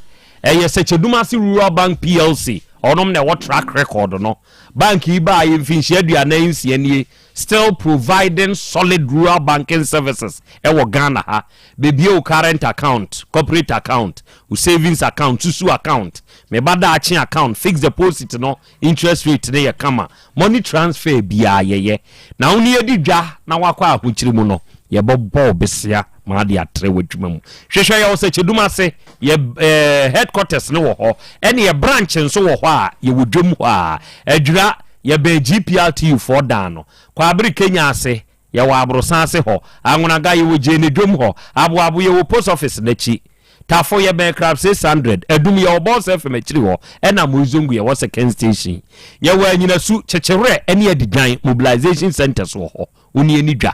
ɛyɛ Sɛkyɛdumase Rural Bank PLC, ɔnom na ɛwɔ track record no. Bank yi baeɛ mfinhyia 46 nie, still providing solid rural banking services ɛwɔ Ghana ha. Bɛbue wo current account, corporate account, wo savings account, susu account, me ba daakye account, fixed deposit no Interest rate no yɛ kama. Money transfer biaa yɛyɛ. Na wo ne yɛdi dwa na woakɔ ahokyere mu no, yɛbɛbɔ wo besea ma ade atrɛ w'adwuma mu. Hwehwɛ yɛwɔ Sɛkyɛdum ase, yɛ eh, headquarters no wɔ hɔ, ɛne yɛ branch nso wɔ hɔ a yɛwɔ dwam hɔ a. Adwira, yɛbɛn GPRTU foɔ dan no. Kwaabere Kenya ase, Yɛwɔ aborosan ase hɔ. Anwonaga, yɛwɔ Gyeene dwom hɔ. Aboabo, yɛwɔ post office no akyi. Tafo, yɛbɛn Crab 600. Adum, yɛwɔ Boss FM akyiri hɔ. Ɛna Moizongu, yɛwɔ second station. Yɛwɔ Anyinasu, Kyekyewerɛ ne Adidwan mobilization centres wɔ hɔ. Wo ne yɛnni dwa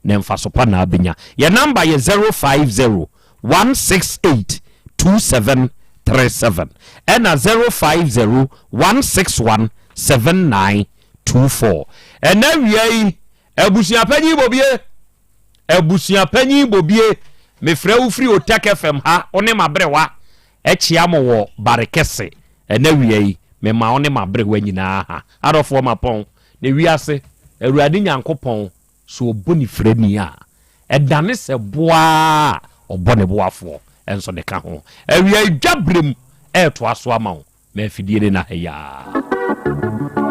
na mfaso pa na abɛnya. Yɛn number yɛ 050 168 2737 ɛna 050 161 7924. Ɛnɛ awia yi, Abusuapanyin Bobie, Abusuapanyin Bobie, mefrɛ wo firi Otec FM ha, wo ne m'aberewa kyea mo wɔ Bare Kɛse ɛnɛ awia yi, mema wo ne m'aberewa nyinaa ha. Adɔfoɔ mapɔn, na wiase, Awurade Nyankopɔn, sɛ ɔbɔ ne firani a, ɛdane sɛ boa a ɔbɔ ne boafoɔ nso de ka ho. Awia yi dwa berɛm ɛretoa so ama wo, ma afidie ne na ha yi ara.